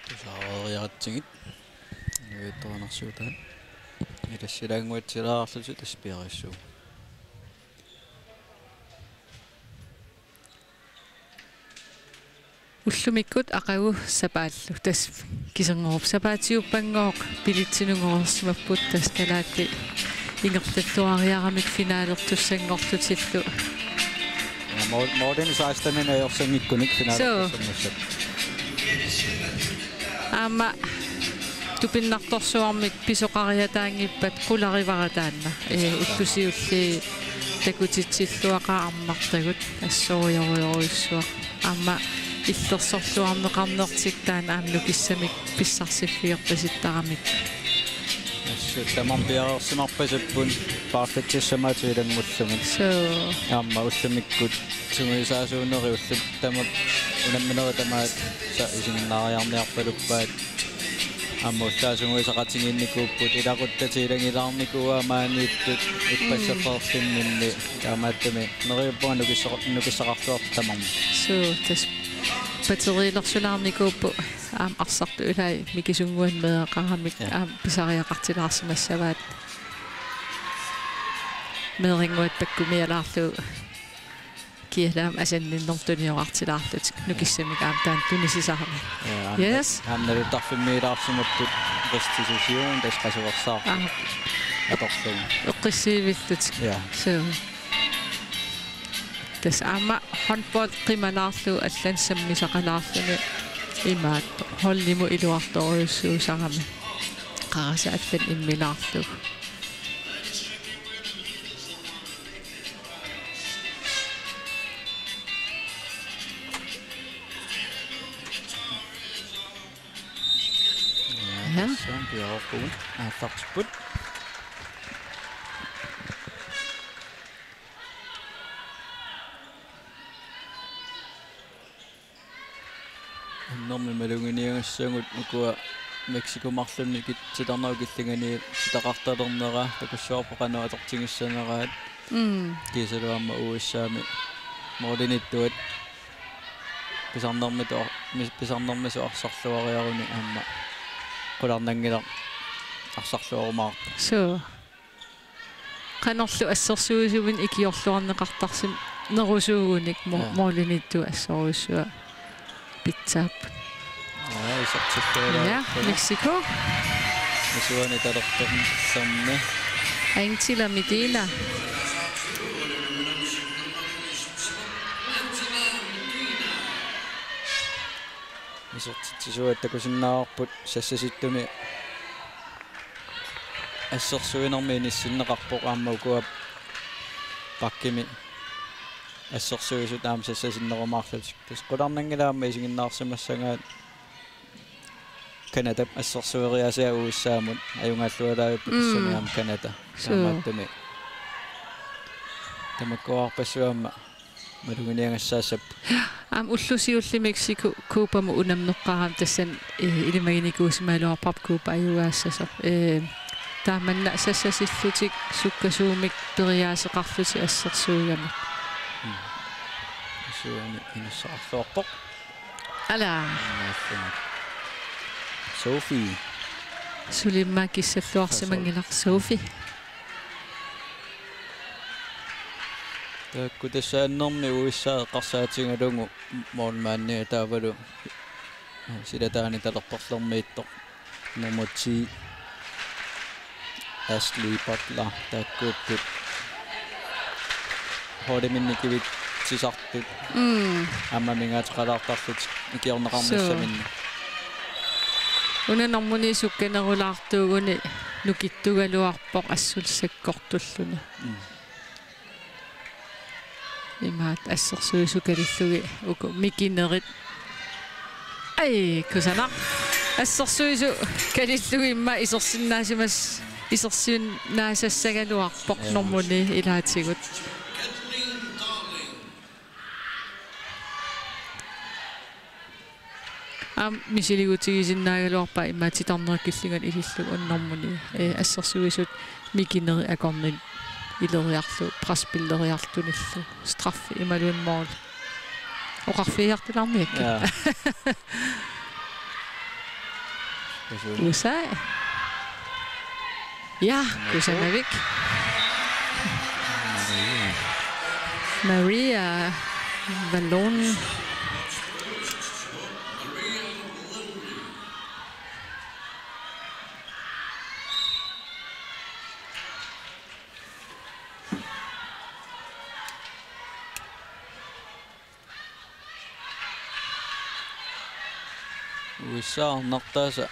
Tusaareeriaratsigit. Inuit ujorunarsuutaat. Ilassilaannguatsilaarlutik tassa piareersuu. Ullumikkut aqagu sapaallu. Tassa kiserngorup sapaatiuppanngooq billetsinut ngoreersimapput, tassa kalaallit ingerlalluariaramik finalertussanngorlutillu. Ja, mål-, målini seksten-ini ajorsanngikkunik finale. Suu. Aamma tupinnartorsuarmik pisoqariataanngippat qularivara taanna. Ee, ullut siulliit takutitsilluaqaat arnartagut assorujorujorujussuaq. Aamma illersorluarneqarnertik taanna aamma nukissamik pissarsiffigerpasittaramik. Assut tamarmik piareersimarpasipput paarlatsissamaatut ilanngullugit. Suu. Aamma ullumikkut sungiusaasuunerit ullut tamaasa unamminerit tamaasa isiginnaariarniarpaluppaat. Aamma ullaaq sungiusaqatigiinnikuupput, ilaquttatik ilanngilaarnikuuaat maaniittut ippassaq Mm. Frederikseniinni, taamaattumik neriuppunga nukissaq-, nukissaqarluartut tamarmik. Suu, tassa batteriilersulaarnikuupput aamma arsartut ilaat mikisunnguanik meeraqaramik. Ja. Aamma pisariaqartilaarsimassavaat. Meerannguat pakkumialaarlugu. Kialaam asanninnermut tuniorartilaarlutik nukissamik aamma taanna tunisisarami. Ja, aamma, Yes. aamma naluttarfimmiilaarsimapput restitution tassa qasuersaarput. Aa. Atorlugu. Eqqissiivillutik. Ja. Suu. Tassa aamma håndbold qimalaarlugu allanut sammisaqalaarluni imaattoq holdimut iluartorujussuusarami. Qarasaq allanut immilaarlugu. Ja, Ja. Tassa piareerpugut aallartipput. Annermik maluginiagassagut ukua Mexico marlunnik kit-, titarnerup killingani titaqartalernera takussuarput qanoq atortigissaneraat. Mm. Kiisalu aamma U S A-mi måliniittuat pisarnermitu-, mis-, pisarnermisut arsarluariaruni aamma qularnanngilaq arsarluarumaarpoq. Suu. Qanorlu assersuisuinik ikiorluarneqartarsimanerusuugunik mo-, Ja. måliniittup assorujussuaq pitsaapput. Ja, isertittualaarpara. Ja, Mexico. Isuani talertornermi. Angela Medina. Isertitsisuat takusinnaavarput sassasittumi assersuinermi inissinneqarpoq aamma ukua bakkimi assersuisut aamma sassasinnerumaarlutik. Tassa qularnanngilaq aamma isiginnaarsimassagaat Canadap assersueriaasia U S A-mut ajugaallualaarput. Mm. Tassami aamma Canada. Suu. Taamaattumik tamakkuarpassuit aamma maluginiagassaassapput. Aamma ulloq siulleq Mexico Cubamut unammeqqaarami tassani, eh, ilimaginikuusimagaluarparput Cuba ajugaassasoq. Eh, taamanna sassasillutik sukkasuumik periaaseqarlutik assersuigamik. Mm. Isuani inussaqarluarpoq. Ala. Sophie. Suli immaqa kissalluarsimanngilaq Sophie. Taakku tassa annermik U S A eqqarsaatigalugu målmandia taavalu silataani talerperlermiittoq nummer ti Ashley Butler taakkuupput holdiminni kivitsisartut. Mm. Aamma amigaateqalaartarlutik ikiorneqarnissaminnik. Suu. Una normuni sukkanerulaartuuguni nukittugaluarpoq assullu sakkortulluni. Mm. Imaattoq assersuisut kalillugit uku mikinerit. Ai, kusanaq. Assersuisut kalillugit immaqa isersinnaasimas-, isersinnaasassagaluarpoq. Jaa. Normuni ilaatigut. Aamma misiliigutigisinnaagaluarpaat immaqa titarneq killinganni ilillugu normuni. Eh, assersuisut mikinerit akornanni ileriarlugu, presspilleriarlunillu, straffi imaluunniit mål. Oqarfigiartulaarniakkit. Jaa. Usa. Ja, kusanavik. Maria Vallon. U S A arnartaasa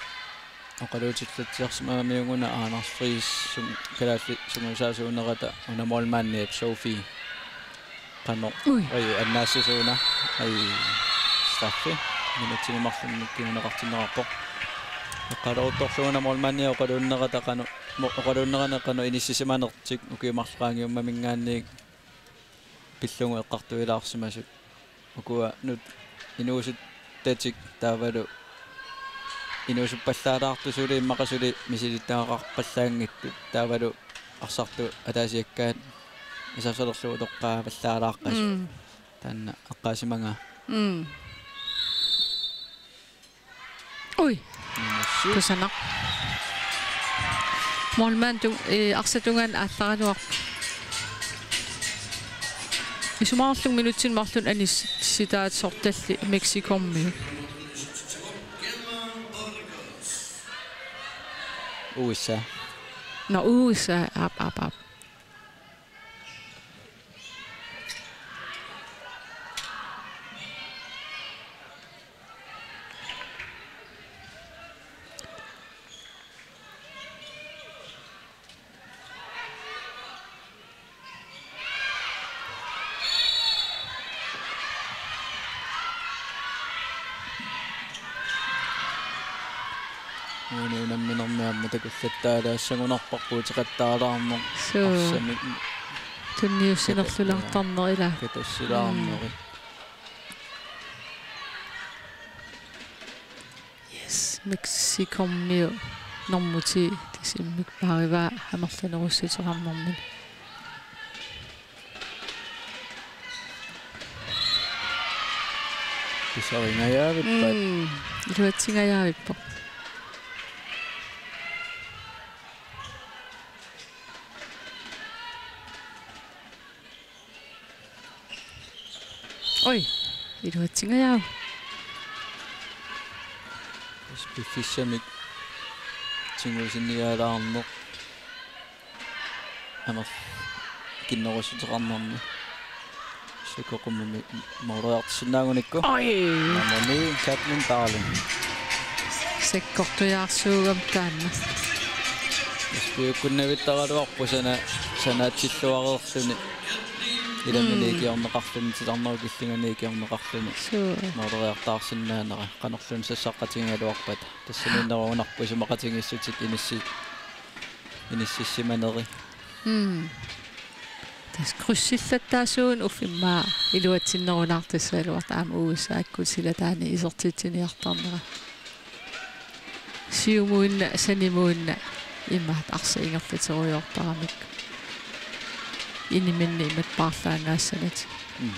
oqaluutillatsiarsimagamiuk una Anders Friis sum-, kalaallit sungiusaasuunerata una målmandiap Sophie qanoq. Ui. Ai, annaassisuuna. Ai, straffi. Minutsini marlunni kinguneqartinneqarpoq. Eqqaaleruttorlugu una målmandia oqaluunnerata qanoq, mo-, oqaluunnerani qanoq inissisimanertik ukiut marluk qaangiummaminngaanniit pillugu eqqartuilaarsimasut. Ukua nut-, inuusuttatik taavalu inuusuppallaalaartut suli immaqa suli misilittagaqarpallaanngitsut taavalu arsartut ataasiakkaat isarsalerlugu utoqqaavallaalaarpasut. Mm. Taanna eqqaasimagaa. Mm. Ui. Kusanaq. Målmandi, eh, arsaq tungaanut aallaraluarpoq. Isumaqarlunga minutsini marlunni anissitaat sortalli Mexicomiut. U S A. Nå, U S A, aap, aap, aap. Uani unamminermi aamma takullattaalaassagunarparput uteqattaalaarneq. Suu. Arsamik. Tunniussinerlulaartarneq ilaa. Katassilaarnerit. Mm. Yes, Mexicomiut normu ti tassa immikkumaarivaa amerlanerussuteqarnermini. Pisoringajaavippat. Mm, iluatsingajaavippoq. Oi, iluatsingajaavoq. Tassa piffissamik tigusinnialaarneq. Aamma kinnerussuteqarnermi. Sikoqumumi mooriartissinnaagunikku. Oi! Aamma Kathleen Darling. Sakkortujaarsuugami taanna. Ispiukkunnavittaraluarpoq sana-, sanaatsilluareerluni. Ilaminni Mm. ikiorneqarluni, titarnerup killinganni ikiorneqarluni. Suu. Mooleriartaarsinnaanera, qanorluunniit sassaqatigigaluarpata. Tassaniinnerugunarpoq isumaqatigiissutit inissi-, inississimaneri. Mm. Tassa kryssillattaasuuneq uffa immaqa iluatsinnerulaartussagaluartoq aamma U S A-kkut silataani isertitsiniartarnera. Siumuinnaq, sanimuinnaq imaattoq arsaq ingerlaterujoortaramikku. Iniminni imatut paarlaanngaassanatik. Mm.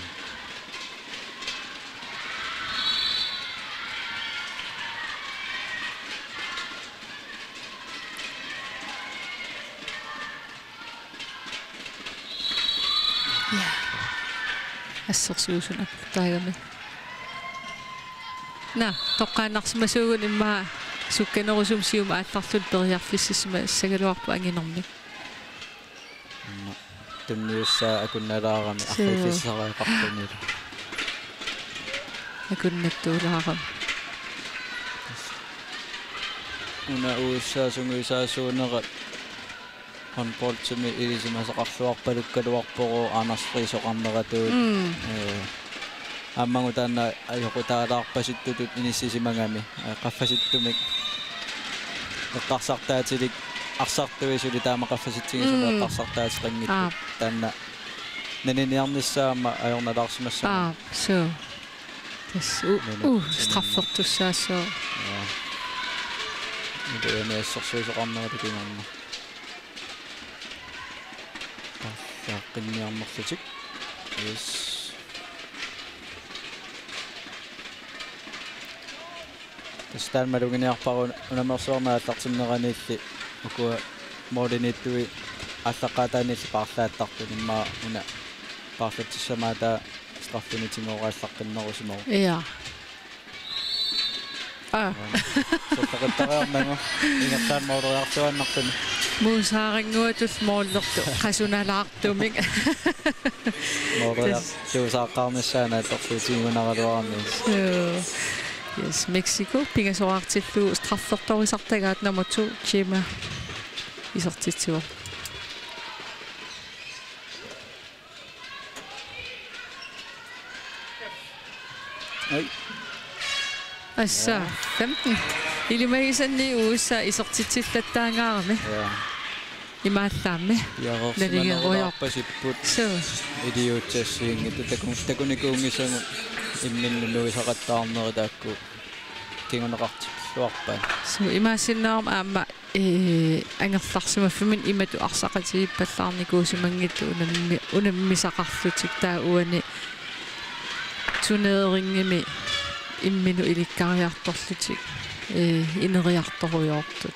Ja. Assersuusunarpoq taagami. Naa, toqqaannarsimasuugut immaqa sukkanerusumik siumut aallarluta periarfississimassagaluarpoq anginermik. Tunniussaa akunnalaarami. Suu. Arriitsissariaqarlunilu. Akunnattuulaarami. Una U S A sungiusaasuunerat håndboldimi ilisimasaqarluarpalukkaluarpoq Anders Friis oqarneratuut. Mm. Ee, aammagu taanna ajoqutaalaarpasittutut inissisimagami. Ee, qaffasittumik eqqarsartaatilik arsartui suli taama qaffasitsigisumik Mm. eqqarsartaateqanngitsut. Aap. Taanna naniniarnissaa aamma ajornalaarsimassaaq. Aap, suu. Tassa u-, Nene-, u-, straffertussaassaaq. Ja. Iluani assersuusoqarnerata kingorna. Paarlaaqqinniarnerlutik. Yes. Tassa taanna maluginiarpara unammersuarneq aallartinneraniilli ukua målimiittui aallaqqaataaniilli paarlaattartut immaqa una paarlatsissamaattoq straffini tigoorallaqqinnerusimavoq. Ja. Aa. Soorlaqattariarnagu ingerlaannaq måleriartuaannartuni. Muusaaranguatut målertut qasunalaartumik. Måleriartuusaaqqaarnissaa naatsorsuutigigunaraluarami. Suu. Yes, Mexico pingasoraartillugu straffertorisartagaat nummer to, Chima, isertitsivoq. Oj. Assa, ja. femten. Ilimagisanni U S A isertitsillattaangaarami. Ja. Imaallaammi. Piareersimanerulaarpasipput. Suu. Iliuutsit assigiinngitsut taku-, takunikuunngisagut imminnut nuisaqattaarnerit taakku kinguneqartilluarpaat. Suu, imaassinnaagama aamma Ee, angerlarsimaffimminni imatut arsaqatigiippallaarnikuusimanngitsut unammi-, unammisaqarlutik taava uani turneringimi imminut ilikkariartorlutik, ee, ineriartorujoortut.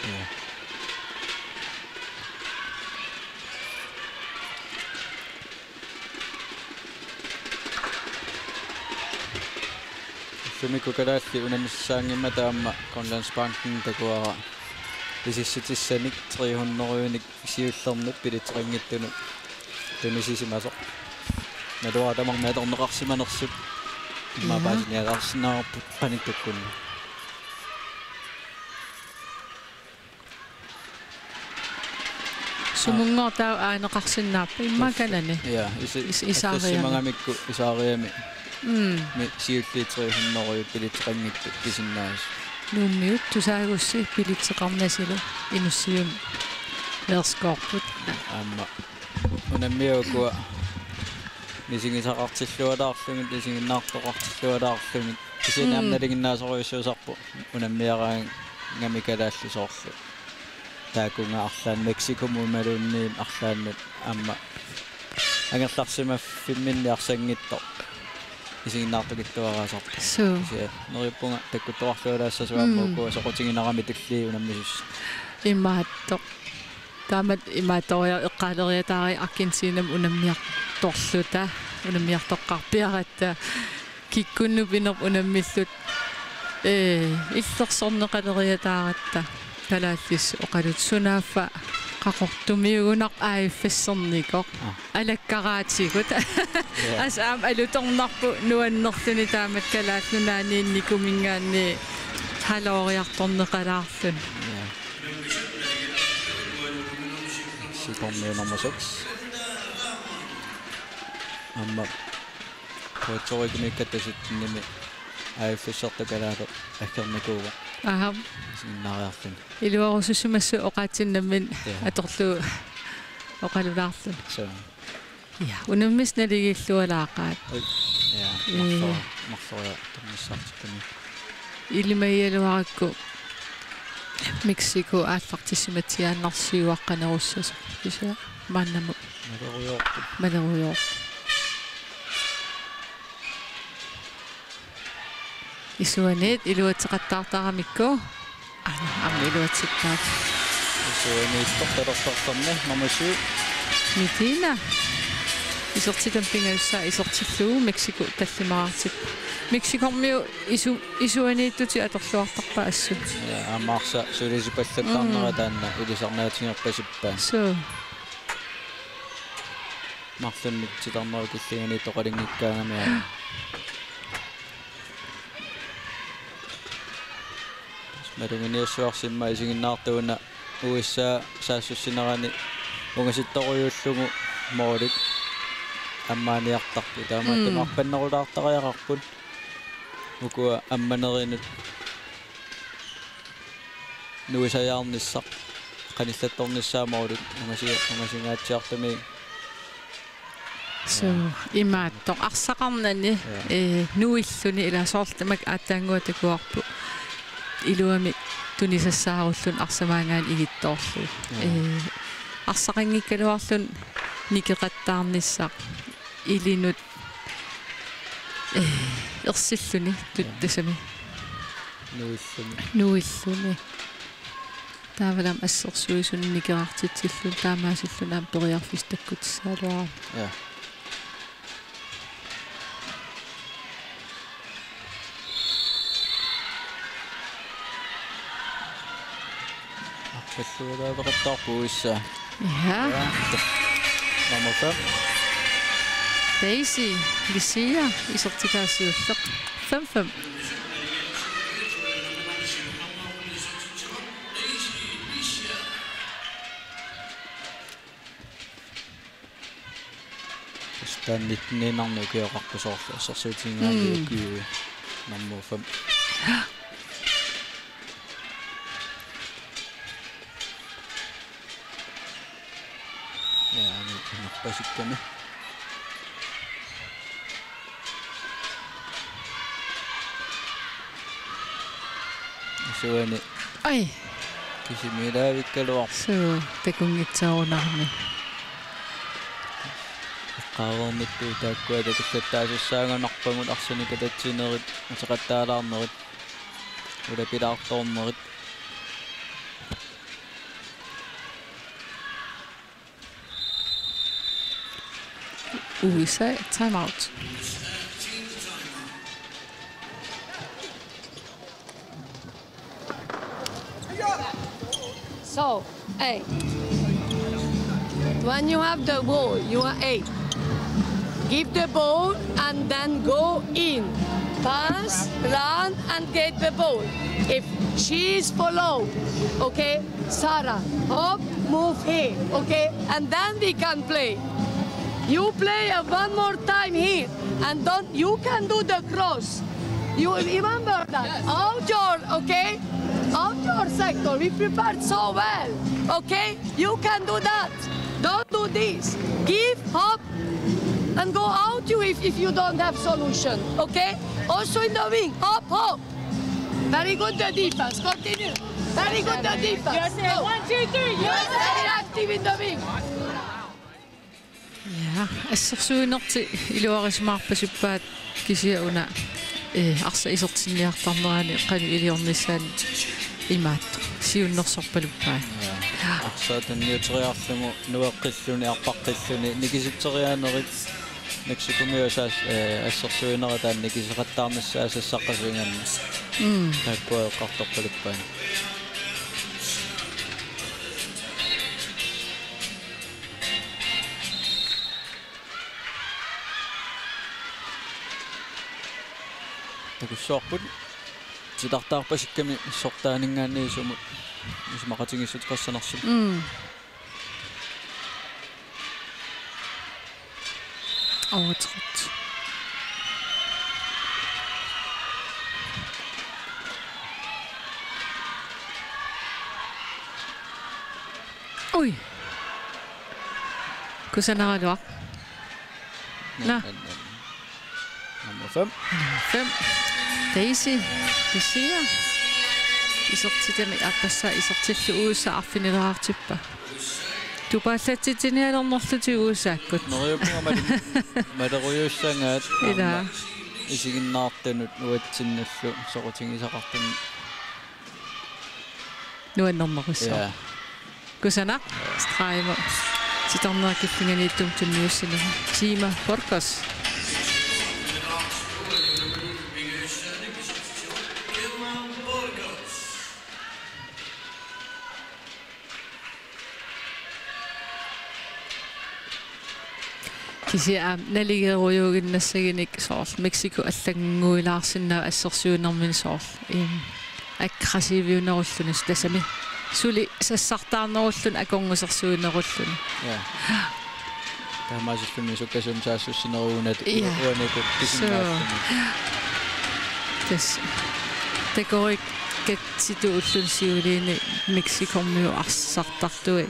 Ja. Ullumikkut kalaallit unammissaanngimmata aamma Grønlandsbanken takuara isissutissanik tre hundrede-nik siullernut bilitseqanngitsunut tunisisimasoq. Naluara tamarmik atorneqarsimanersut. Immaqa Ja. paasinialaarsinnaavarput qanittukkunni. Sumunngortaa aaneqarsinnaappa immaqa Tassa. kanani. Ja, isi-, Is-, isaariami. Assassimagamikkut isaariami. Mm. Mi siulliit tre hundrede bilitseqanngitsut pisinnaasut. Nuummiut tusaagussi bilitseqarnasilu Inussium Leerskoorput. Aamma unammiukkua misigisaqartillualaarlugit, isiginnaartoqartillualaarlugit. Kisianni aamma Mm. nalinginnaasorujussuusarpoq unammiaraangami kalaallit soorlu. Taakunga arlaannik Mexicomut imaluunniit arlaannut aamma angerlarsimaffimminni arsanngitsoq isiginnaartukittuaraasarpoq. Suu. Kisianni neriuppunga takkuttoqarlualaassasuarmut Mm. ukua soqutiginarami tulliit unammisussat. Imaattoq. Taamatut imaattoriarlugit eqqaaleriataarlugit Argentinamut unammiartorluta, unammiartoqqaarpiaratta, kikkunnut pinerput unammilluta, ee, illersorneqaleriataaratta, kalaallisut oqaluttuat sunaaffa qaqortumiugunarpoq A F S-ernikoq. Aa. Alakkaraatigut. Ja. Assut aamma alutornarpoq nuannerluni taamatut Kalaallit Nunaanniinnikuminngaanniit halvoriartorneqalaarluni. Ja. Sikornii nummer seks. Aamma Puerto Ricomiikkatta syttenimi A F S-ertut kalaallit aggernikuuvoq. Aha. Sinnaariarluni. Iluarusussimasut oqaatsinnamminnik. Ja. Atorlugu oqalulaarluni. Suu. Ja, unammisut naligiillualaaqaat. Ui. Ja, ee, marlor-, marloriartornissaartikkami. Ilimagigaluarakku Mexico aallartissimatsiaannarsiuaqqanerussasoq. Kisianni maannamut. Malerujoorpoq. Malerujoorpoq. Isuaniit iluatseqattaartaramikku. Aana, aamma iluatsippaat. Isuaniittoq talersortarmi nummer syv. Medina. Isertitami pingajussaa isertillugu Mexico tallimaartippoq. Mexicormiut isu-, isuaniittutit atorluartarpaat assut. Ja, aamma arsaq sulisipallattarnera, mm, taanna ilisarnaatigerpasippaat. Suu. Marlunnik titarnerup killinganiittoqalinngikkaangami aamma. Maluginiassuarsimma isiginnaartuuna U S A saassussinerani ungasittorujuullugu målit ammaaniartarput. Taamaattumik, mm, arpannerulaartariaqarput. Ukua ammanerinut nuisajaarnissaq, qanillattornissaa målit ungasi-, ungasingaatsiartumik. Suu, ja, imaattoq arsaqarnani, ja, ee, nuilluni, ilaa, soorlu tamakku aatsaannguaq takuarput. Iluamik tunisassaarullugu arsaq maanngaanniit igittoorlugu. Ja. Ee, arsaqanngikkaluarluni nikeqattaarnissaq ilinut, ee, ersilluni, ja, tuttasami. Nuilluni. Nuilluni. Taavalu aamma assersuisuni nikerartitsilluni taamaasilluni aamma periarfissaq takkutissagaluarami. Ja. Arpallualaaveqattaarpoq U S A. Ja. Ja. Nummer fem. Daisy Lucia isertitaa siulleq. Fem fem. Taanna nitten-iinnarnik ukioqarpoq soorlu assersuutigigaanni, mm, ukiui nummer fem. Ja, nu inerpasikkami. Isuani. Ai. Kisimiilaavikkaluarpoq. Suu, takunngitsoorunarmi. Eqqaareernittut taakkua takullattaasussaagunarpagut arsanik kalatsinerit, ateqattaalaarnerit, ulapilaartoornerit. U S A timeout. So, hey. When you have the ball, you are, hey. Give the ball and then go in. Pass, run, and get the ball. If she is follow, okay, Sarah, hop, move here, okay, and then we can play. You play, uh, one more time here, and don't, you can do the cross. You remember that? Yes. Out your, okay, out your sector. We prepared so well, okay? You can do that. Don't do this. Give, hop, and go out you if, if you don't have solution, okay? Also in the wing, hop, hop. Very good the defense, continue. Very good the defense. U S A, go. One, two, three, U S A. Very active in the wing. Ja, assersuinertik iluarisimaarpasippaat kisianni una, eh, arsaq isertinniartarnerani qanoq iliornissaanut imaattoq siunnersorpaluppaat. Ja. Ja. Arsaq tunniuteriarlugu nueqqilluni, arpaqqilluni, nikisitseriaanerit, Mexicomiut saas-, eh, assersuinerit taanna nikiseqattaarnissaat sassarpassuugamik. Mm. Taakkua eqqartorpaluppaat. Takussuarput. Titartaarpasikkami sortaaninngaanniit sumut isumaqatigiissuteqassanersut. Mm. Overtrådt. Ui. Kusanaraluaq. Nå. Nummer fem. Fem. Daisy. Lucia. Isertitami aappassaa isertillugu U S A arfinileqartippa. Tupaallatsitsinialernerlutik U S A-kkut. Neriuppunga mal-, malerujussagaat. Ila. Aamma isiginnaartunut uatsinnullu soqutigisaqartunut. Nuannerneqissaaq. Ja. Kusanaq, Straimo. Titarneq killinganiittumut tunniussineq. Tima Borkos. Kisianni aamma naligerujuuginnassaginik soorlu Mexico allannguilaarsinnaavat assersuinermini soorlu. Im, aggressiviunerulluni tassami. Suli sassartaarnerulluni akornusersuinerulluni. Ja. Taamaasilluni sukkasuumik saassussinerugunat. Ja. Uaniku. So. Kisinnaappuni. Tassa. Takorikkatsitut ulluni siuliini Mexicormiut arsartartui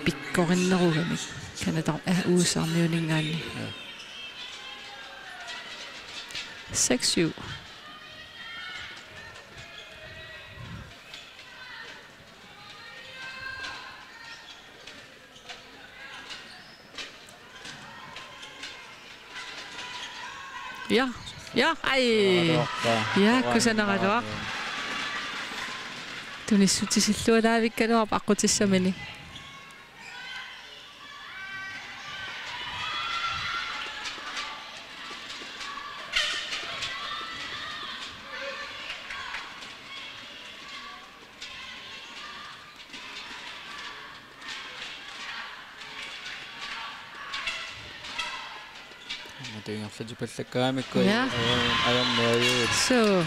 pikkorinnerugamik. Canada, eh, U S A-miuninngaanniit. Ja. Seks syv. Ja. Ja, ai. Ja, kusanaraluaq. Tunissutisillualaavikkaluarpoq aqqutissamini. Aamma tuingerlatipallakkaamikku. Ja. Ajorn-, ajorniajuit. So.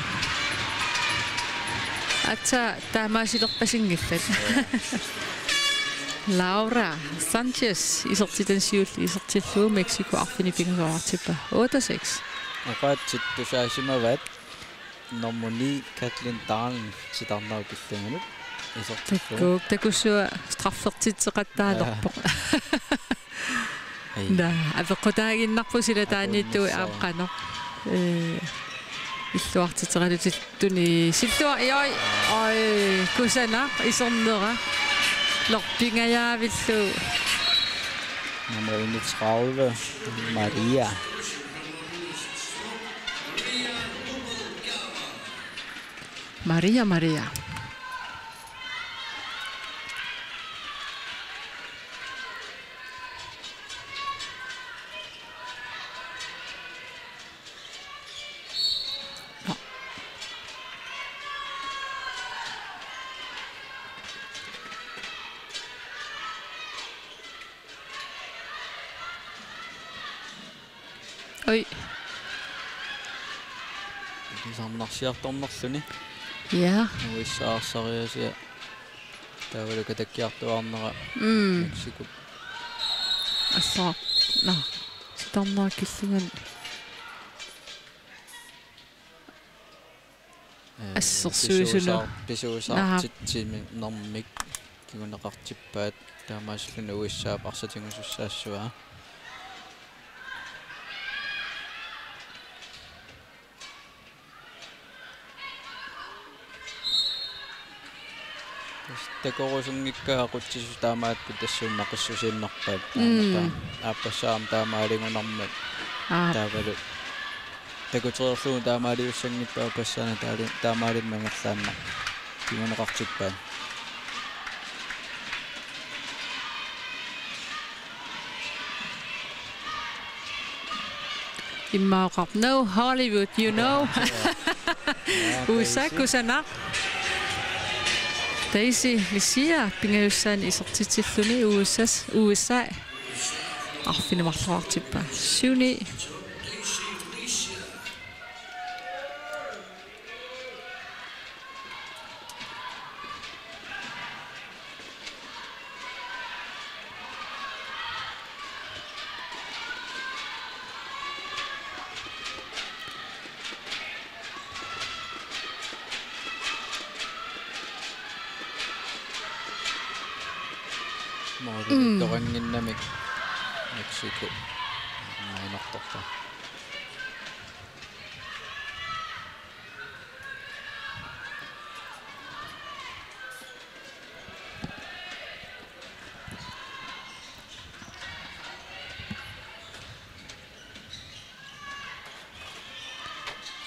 Aatsaat taamaasilerpasinngillat. Ja. Laura Sanchez isertitani siulleq isertillugu Mexico arfineq-pingasoqartippa. Otte seks. Oqaatsit tusaasimavaat. Nummer ni, Kathleen Dahlen, titarnerup killinganut isertillugu. Takuuk, takussuaq straffertitseqattaalerpoq. Ai. Naa, apeqqutaaginnarpoq silataaniittut aamma qanoq. Ee, illuartitseqalutillugu. Silluar, joi. Oj, kusanaq, isernera. Lorpingajaavillugu. Nummer enogtredive, Maria. Maria, Maria. Nå. Oj. Ilisarnarsiartornerluni. Ja. Uissaarsaariasia. Taavalu katakkiartuaarnera. Mm. Mexico. Assut. Nå. Titarnerup killinganut. Ee, assersuisunut. Pisuusaar-, pisuusaartitsinermik kinguneqartippaat taamaasilluni U S A-p arsaq tigusussaassavaa. Tassa takorusunngikkaat aqutsisut taamaattut tassuuna naqissusiinnarpaat. Mm. Taamaattoq aappassaa aamma taamaaligunarmat. Aap. Taavalu takutereerlugu taamaaliussanngippat aappassaana taali-, taamaalimmut ingerlaannaq kinguneqartippaat. Immaqa oqarpoq, "No Hollywood, you know." Ja, ja. Ja, U S A Daisy. Kusanaq. Daisy Lucia pingajussaani isertitsilluni U S A, U S A arfineq-marloqartippa. Syv ni. Målimiittoqannginnamik Mexico. Maanartorta.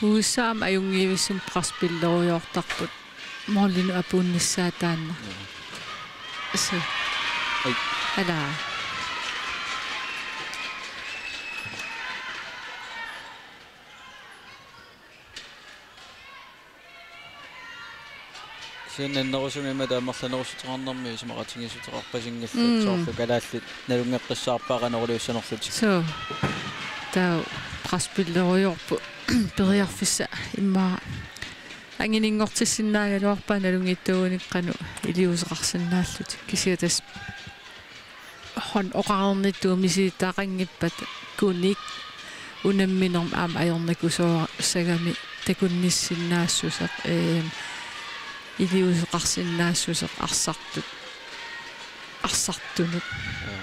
U S A-mi ajunngivissinni presspillerujoortarput målinut apuunnissaa taanna. Joo. Se. Ai. Ala. Kisianni annerusumik ima amerlanerussuteqarnermi isumaqatigiissuteqarpasinngillat. Mm. Soorlu kalaallit nalunngeqqissaarpaat qanoq iliussanerlutik. Suu. Taava presspillerujoorput periarfissat immaqa angininngortissinnaagaluarpaat nalunngiittuugunik qanoq iliuuseqarsinnaallutik. Kisianni tassa hon oqarnittut misilittagaqanngippat kunik unamminermi aamma ajornakusussagami takunnissinnaassuseq, eem, iliuuseqarsinnaassuseq arsartut, arsartunut. Joo.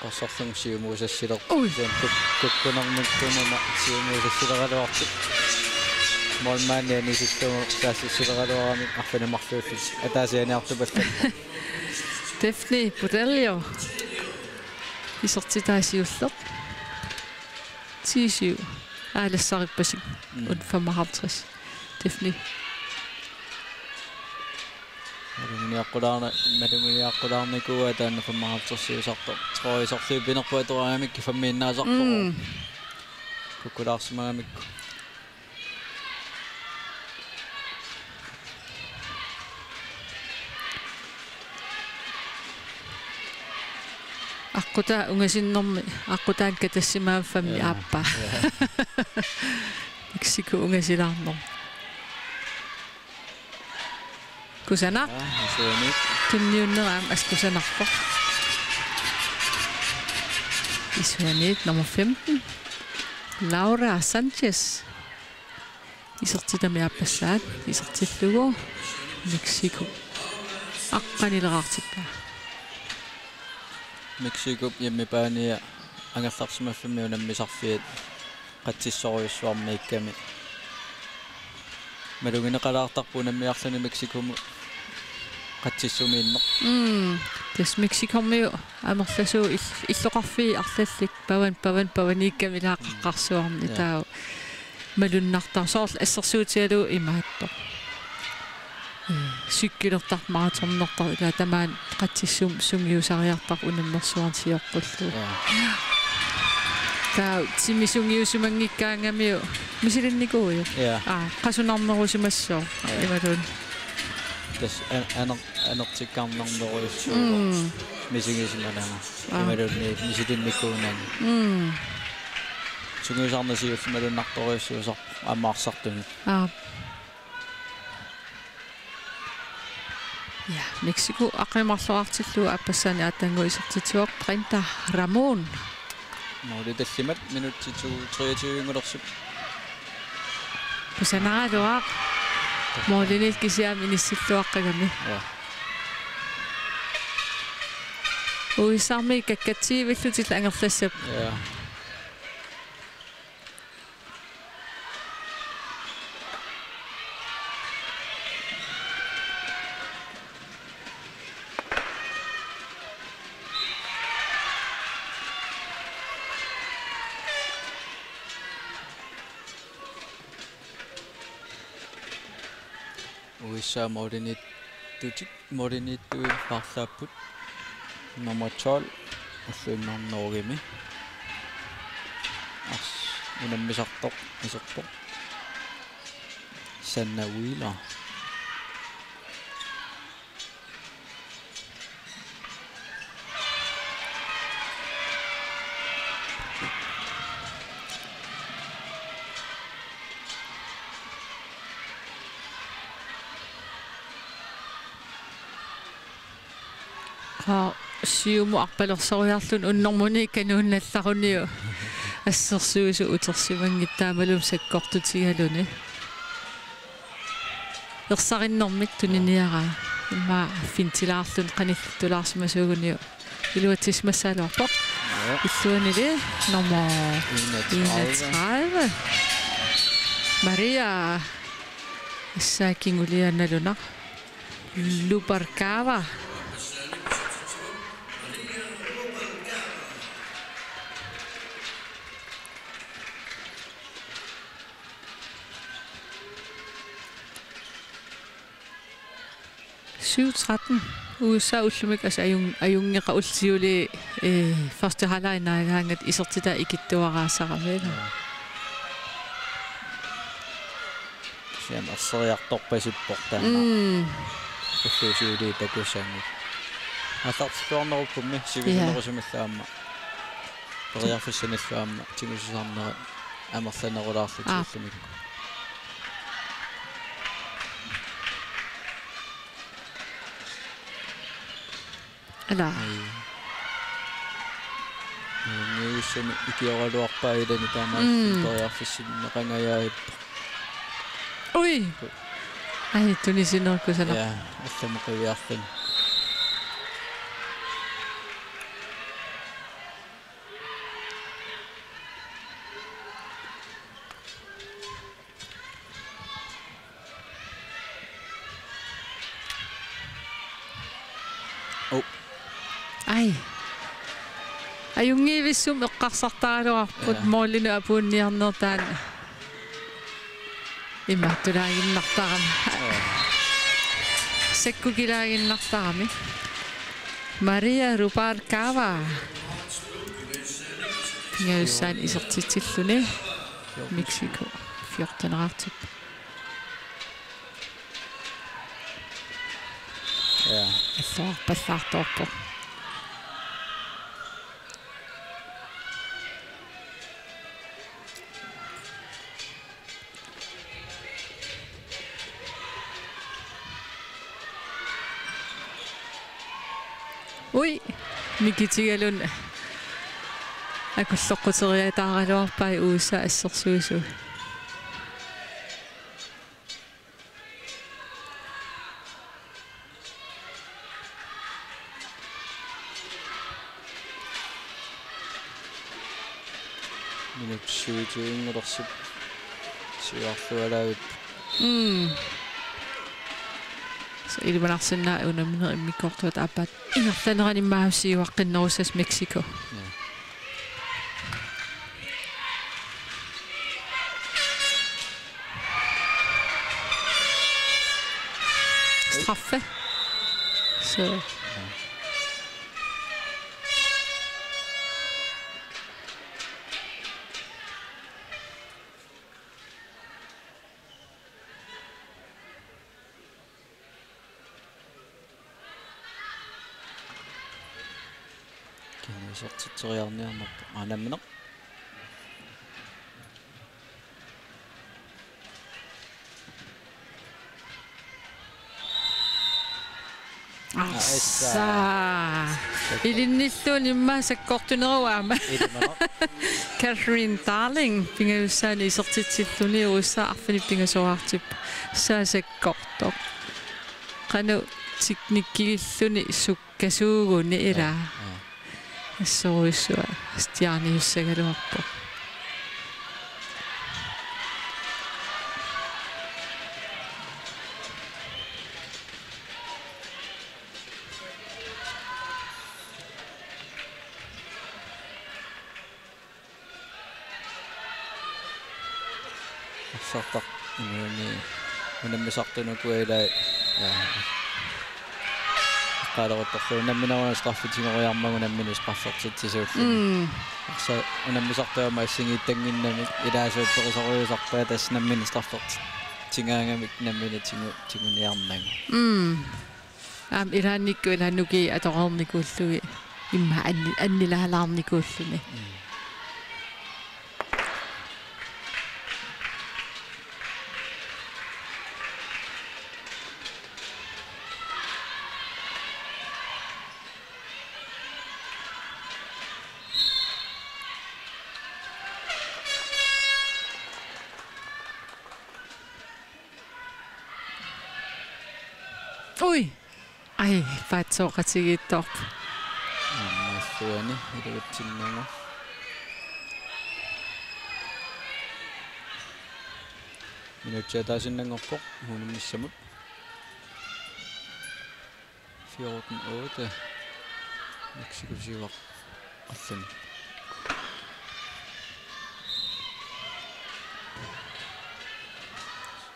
Arsarlunga siumuusassilera. Ui. Sen kuk-, kukkunermikkut una siumuusassileraluartoq. Målmandi anisillugu taasissileraluarami arfineq-marluullutik. Ataasiaaniartupallat. Daphne Budello. Isertitaa siulleq. T syv. Aalassarippasik. Mm. U femoghalvtreds. Daphne. Maluginiaqqulaarna-, maluginiaqqulaarnikuuaa taanna femoghalvtredsiusartoq. Trøje sorliup pinerput atoraangamikkit femmiinnaasarpoq. Mm. Kukkulaarsimagamikku. Aqqutaa ungasinnermi, aqqutaani katassimagami femmi. Jaa. Aappaa. Jaa. Mexico ungasilaarnermi. Kusanaq. Aa, isuaniit. Tunniunnera aamma assut kusanarpoq. Isuaniit nummer femten. Laura Sanchez. Isertitami aappassaat. Isertillugu Mexico. Aqqanileraartippaa. Mexicop hjemmebanea angerlarsimaffimmi unammisarfiat qatsissorujussuarmiikkami. Malugineqalaartarpoq unammiarluni Mexicomut qatsissumiinneq. Mm. Tassa Mexicomiut amerlasuut ill-, illoqarfiit arlallit pavan, pavan, pavaniikkami ilaa qaqqarsuarni. Jaa. Taava malunnartarpoq soorlu assersuutigalugu imaattoq. Ee, cykelertartut maratonnertartut ilaa tamaani qatsissumik sungiusariartarput unammersuarnik sioqqullugu. Jaa. Taava timi sungiusimanngikkaangamiuk misilinnikuuiuk. Jaa. Aa, qasunarnerusimassooq. Jaa. Imaluunniit. Tassa an-, aner-, anertikkaarnarnerujussuuvoq. Mm. Misigisimanagu. Aa. Imaluunniit misilinnikuunagu. Mm. Sungiusarneq siulleq malunnartorujussuusarpoq aamma arsartunut. Aa. Ja, Mexico aqqaneq-marloriartillugu aappassaani aatsaannguaq isertitsivoq Brenda Ramon. Måli tallimat minutsit treogtyve-ngulersut. Kusanaraluaq. Målimiit kisiat inissilluaqqagami. Ja. U S A-mi kakkatsiivillutillu angerlassappat. Ja. U S A målimiittutik, målimiittuit paarlaapput. Nummer tolv, ulluinnarni Norgemi. Ars-, unammisartoq, iserpoq. Sanna Wheeler. Qaa, siumut arpalersoriarluni unnermuni kanuunnallaruniuk assersuisut utersimanngitsoq taamalu sakkortutigaluni. Ersarinnermik tuniniaraa. Immaqa fintilaarluni qanittulaarsimasuuguniuk iluatsisimassagaluarpoq. Ja. Illuanili nummer enogtredive. Enogtredive. Maria Sakingulianaluna. Lubarkava. Syv tretten. U S A ullumikkut, altså, ajun-, ajunngeqaat ullut siulii, eh, første halvleg naagaangat isertitaa ikittuaraasarami, ilaa. Ja. Kisianni erseriartorpasippoq taanna. Mm. Ullut siulii takussagiga. Aallartilluarneruppummi, ja, sivisunerusumillu aamma. Periarfissanillu aamma tigusisaarnerat amerlanerulaarlutik. Aap. Ullumikkut. Ilaa. Ai. Niussami ikioraluarpaa ilani taamaasilluni. Mm. Periarfissinneqangajaat. Ui. Ai, tunisinerup kusanaq. Ja, allamut qiviarluni. Oh. Ai. Ajunngivissumik eqqarsartaraluarput. Ja. Målinut apuunniarneq taanna. Imaattulaaginnartarami. Ja. Sakkukilaaginnartarami. Maria Rubalcaba. Pingajussaanik isertitsilluni. Mexico fjortenerartippoq. Ja. Alluarpallaartoorpoq. Ui, mikitigaluni akulloqquteriataaraluarpai U S A assersuisui. Minut syvogtyve-nngorlutik siuarlualaavippoq. Mm. Så ilimanarsinnaavoq unammineq immikkoortuata aappaat ingerlanerani immaqa siuaqqinnerussasut Mexico. Ja. Straffe. Så. Kisianni isertitseriarniarnerpoq. Aa, nammineq. Arsaa. Ilinnilluunniit immaqa sakkortuneruvoq aamma. Ilimanaq. Catherine Darling, pingajussaanik isertitsilluni U S A arfineq-pingasoraartippoq. Tassa sakkortoq. Qanoq teknikkigilluni suk- kasuuguni ilaa. Ja, ja. Assorujussuaq stjerniussagaluarpoq. Arsartaq unammi-, unammisartunukua ilai, ja. Eqqaaleruttorlugu unamminerup straffit tigoriarmagu unammineq straffertitsisuulluni. Mm. Arsa unammisartuama assigiittannginnamik ilaasuupperisorujussuusarpaa tassa unammineq straffertitsigaangamik unammineq tigu-, tiguniarnagu. Mm. Aamma ilaannikkut ilaannuki atoreernikuullugit immaqa anni-, annilaalaarnikuulluni. Mm. Ui! Ai, paatsooqatigiittoorpoq. Aamma illuani iluatsinnagu. Minutsit ataasinnanngorpoq unammissamut. Fjorten otte. Mexico siuaq allani.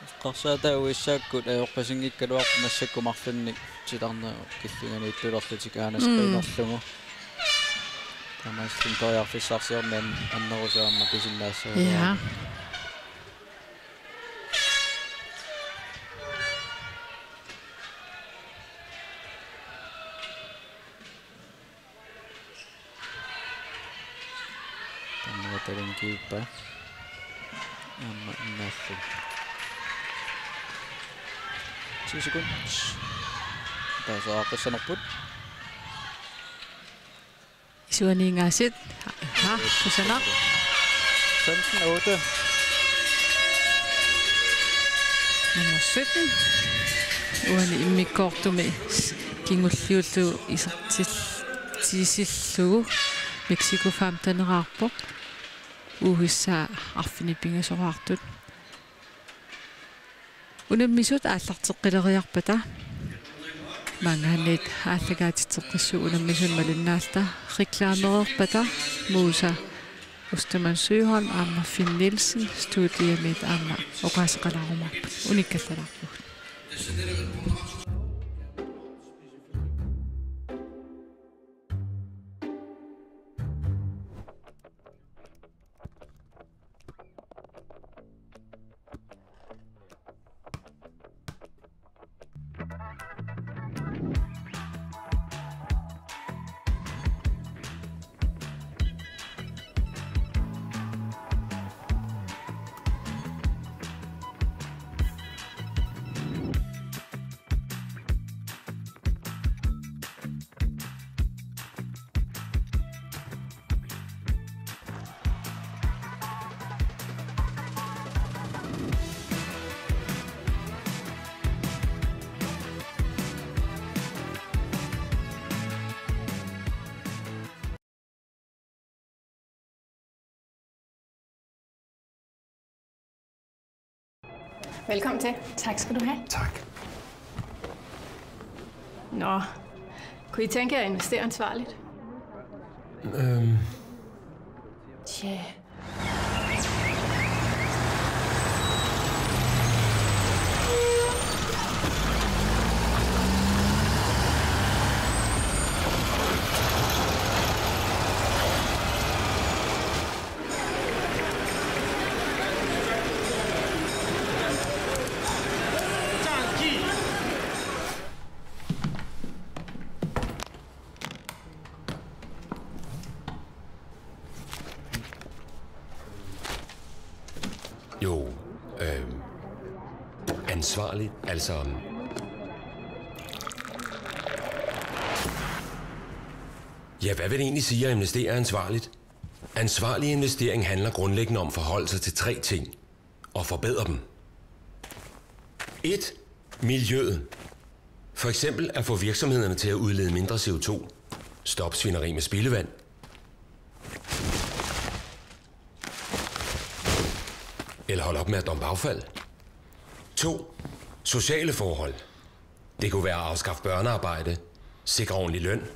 Eqqarsaataa U S A-kkut ajorpasinngikkaluarpoq massakkut marlunnik titarnerup killinganiittulerlutik Anders Mm. Qiinerlugu. Taamaasilluni periarfissarsiorneq an-, annerusumik aamma pisinnaassavat. Ja. Taanna talinkiuppa. Aamma innaallu. Ti sekund. Taasaaqqissanerput. Isuaniingaasiit. Aha, kusanaq. Femten otte. Nummer sytten. Uani immikkoortumi kingulliullugu isertil-, tiisillugu Mexico femteneraarpoq. U S A arfineq-pingasoraartut. Unammisut aallarteqqileriarpata maanngaanniit aallakaatitseqqissuugut unammisunut malinnaalluta, reklamereerpata Musa Ostermann Søholm aamma Finn Nielsen studiamiit aamma oqaaseqalaarumaarput, unikkallalaarpugut. Velkommen til. Tak skal du have. Tak. Nå, kunne I tænke jer at investere ansvarligt? Øhm. Tja. Jo, øhm, ansvarligt, altså. Ja, hvad vil det egentlig sige at investere ansvarligt? Ansvarlig investering handler grundlæggende om at forholde sig til tre ting og forbedre dem. Et. Miljøet. For eksempel at få virksomhederne til at udlede mindre C O to. Stop svineri med spildevand. Eller hold op med at dumpe affald. To. Sociale forhold. Det kunne være at afskaffe børnearbejde, sikre ordentlig løn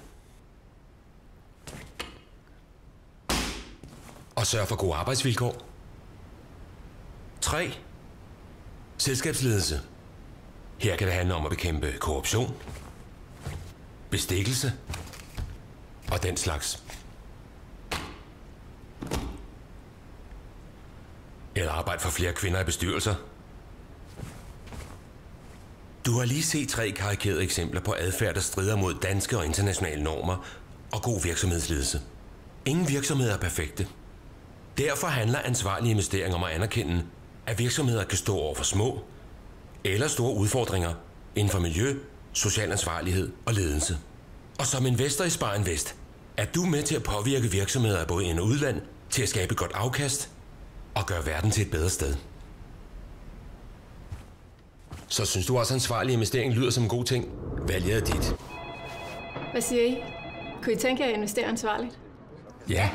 og sørge for gode arbejdsvilkår. Tre. Selskabsledelse. Her kan det handle om at bekæmpe korruption, bestikkelse og den slags. Eller arbejde for flere kvinder i bestyrelser. Du har lige set tre karikerede eksempler på adfærd, der strider mod danske og internationale normer og god virksomhedsledelse. Ingen virksomheder er perfekte. Derfor handler ansvarlige investeringer om at anerkende, at virksomheder kan stå over for små eller store udfordringer inden for miljø, social ansvarlighed og ledelse. Og som investor i Spar Invest er du med til at påvirke virksomheder i både ind- og udland til at skabe et godt afkast og gøre verden til et bedre sted. Så synes du også, ansvarlig investering lyder som en god ting? Valget er dit. Hvad siger I? Kunne I tænke jer at investere ansvarligt? Ja,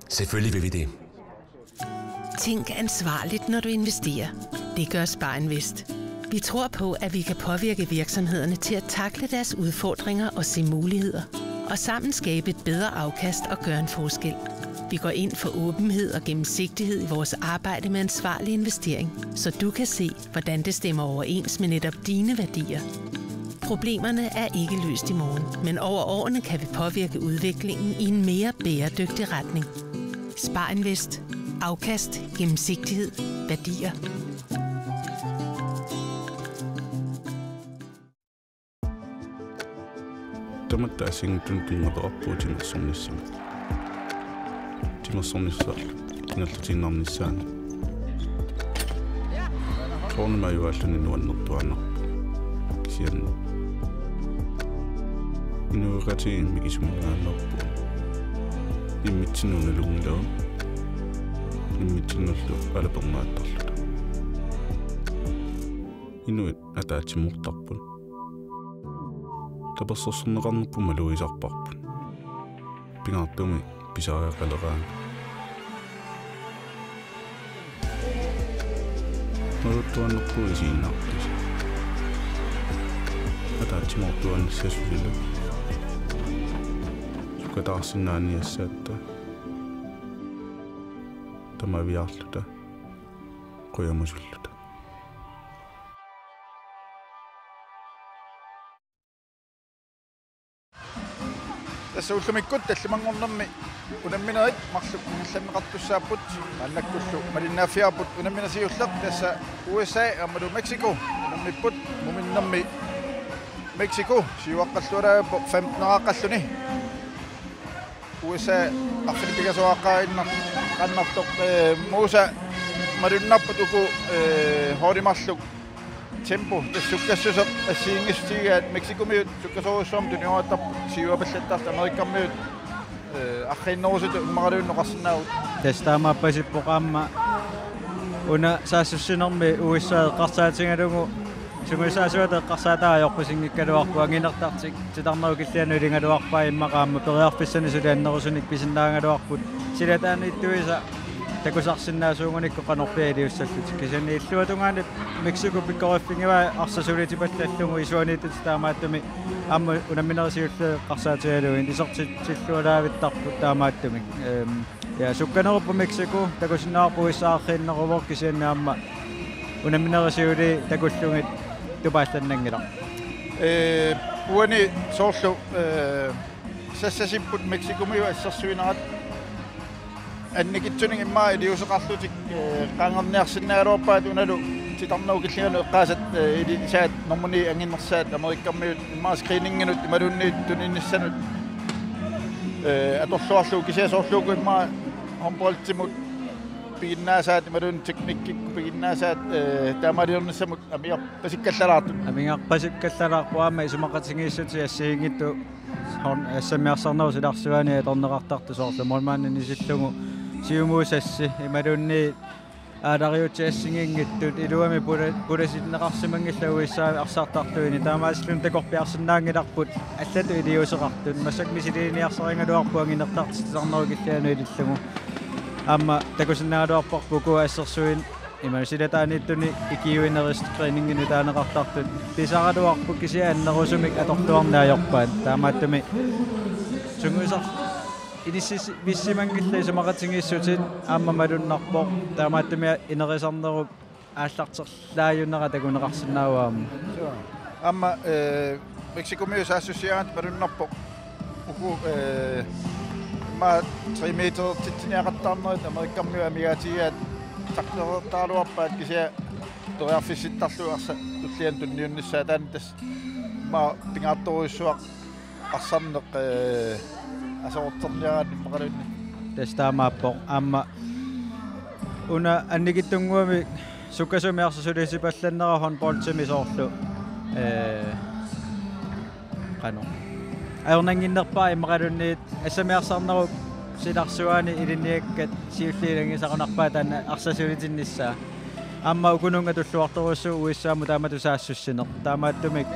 selvfølgelig vil vi det. Tænk ansvarligt, når du investerer. Det gør Sparinvest. Vi tror på, at vi kan påvirke virksomhederne til at takle deres udfordringer og se muligheder. Og sammen skabe et bedre afkast og gøre en forskel. Vi går ind for åbenhed og gennemsigtighed i vores arbejde med ansvarlig investering, så du kan se, hvordan det stemmer overens med netop dine værdier. Problemerne er ikke løst i morgen, men over årene kan vi påvirke udviklingen i en mere bæredygtig retning. Sparinvest. Afkast, gennemsigtighed, værdier. Tamatta assigiinngitsunik pinnguartarpugut timersornissamut. Timersornissaq ingerlatiinnarnissaanut. Soorunami ajugaalluni nuannertuaannarpoq. Kisianni inuiaqatigiit mikisuminngaanneerpugut. Immitsinnut nalunngilagut. Immitsinnullu alapernaattarluta. Inuit ataatsimoortarput. Tapersersorneqarnerput malugisarparput. Pingaartumik pisariaqaleraangat. Marluttuaannarpugut isiginnaartut. Ataatsimoortuaannassasut ilaa. Sukkataarsinnaaniassaatta. Tamaviaarluta. Qujamusulluta. Tassa ullumikkut tallimanngornermi unamminerit marluk ingerlanneqartussaapput, maannakkullu malinnaaffigaarput unammineq siulleq, tassa U S A aammalu Mexico unammipput. Muminnermi Mexico siuaqqallualaarpoq femteneqaqqalluni. U S A arfineq-pingasoqaqqaannartoq, eh, Musa malunnarput uku, eh, holdit marluk tempo tassa sukkassuseq assigiinngissutigigaat. Mexicomiut sukkasoorujussuarmik tunioraattarput siuapallattartut, Amerikamiut, eh, arriinnerusutut immaqaluunniit oqarsinnaavugut. Tassa taamaappasippoq aamma una saassussinermi U S A eqqarsaatigalugu sungiusaasuata eqqarsaataa ajorpusinngikkaluarpoq, anginertartik titarnerup killianut iligaluarpaat, immaqa aamma periarfissanik suli annerusunik pisinnaagaluarput. Silataaniittuisa takusarsinnaasuugunikku qanorpiaq iliussallutik. Kisianni illuatungaani Mexico pikkoriffigivai arsaq sulitipallallugu isuaniittutit, taamaattumik aamma unamminerit siulliit eqqarsaatigalugit isertitillualaavittarput taamaattumik. Ehm, ja, sukkaneruppoq Mexico, takusinnaavarput U S A arriinneruvoq, kisianni aamma unamminerit siuliit takullugit tupaallannanngilaq. Eh, uani soorlu, eh, sassasipput Mexicomiut assersuinerat annikitsunik immaqa iliuuseqarlutik, eh, qaangerniarsinnaagaluarpaat unalu titarnerup killianut eqqaasat, eh, ilisaat normuni anginersaat Amerikamiut immaqa screeninginut imaluunniit tuninissanut, eh, atorluarlugu, kisianni soorlu uku immaqa håndboldimut piginnaasaat imaluunniit teknikkikkut piginnaasaat, eh, taamaaliornissamut amigarpasikkallalaartut. Amigarpasikkallalaarput aamma isumaqatigiissutit assigiinngitsut hon-, assamiarsarnerup silarsuani atorneqartartut, soorlu målmandip inisillugu siumuusassi imaluunniit aalariutit assigiinngitsut iluamik pula-, pulasinneqarsimanngillat U S A arsartartuini, taamaasilluni takorpiarsinnaanngilarput allatut iliuuseqartut. Massakkut misiliiniarsarigaluarput anginertartik titarnerup killianut ilillugu. Aamma takusinnaagaluarparput uku assersuin- imaluunniit silataaniittuni ikiuinerit screeninginut taaneqartartut pisaraluarput, kisianni annerusumik atorluarneq ajorpaat. Taamaattumik sungiusar-, inissis-, inissimanngillat isumaqatigiissutit, aamma malunnarpoq. Taamaattumik inerisarnerup aallarterlaajunera takuneqarsinnaavoq aamma. Aamma, eh, Mexicomiut saassussiaat malunnarpoq. Uku, eh, immaqa tre meter titsiniaqattaarnerit Amerikamiut amigaatigigaat, taqqereertaraluarpaat, kisianni periarfissittarlugu arsaq tullianut tunniunnissaat, taanna tassa immaqa pingaartorujussuaq arsarneq, eh, aserorterniaraanni immaqaluunniit. Tassa taamaappoq. Aamma una annikitsunnguamik sukkasuumik arsaq sulitipallannera håndboldimi soorlu, eh, qanoq ajornannginnerpaaq immaqaluunniit assamiarsarnerup silarsuani ilinniakkat siulliit ilagisaqunarpaat taanna arsaq sulitinnissaa. Aamma ukununnga tulluartorujussuuvoq U S A-mut taamatut saassussineq. Taamaattumik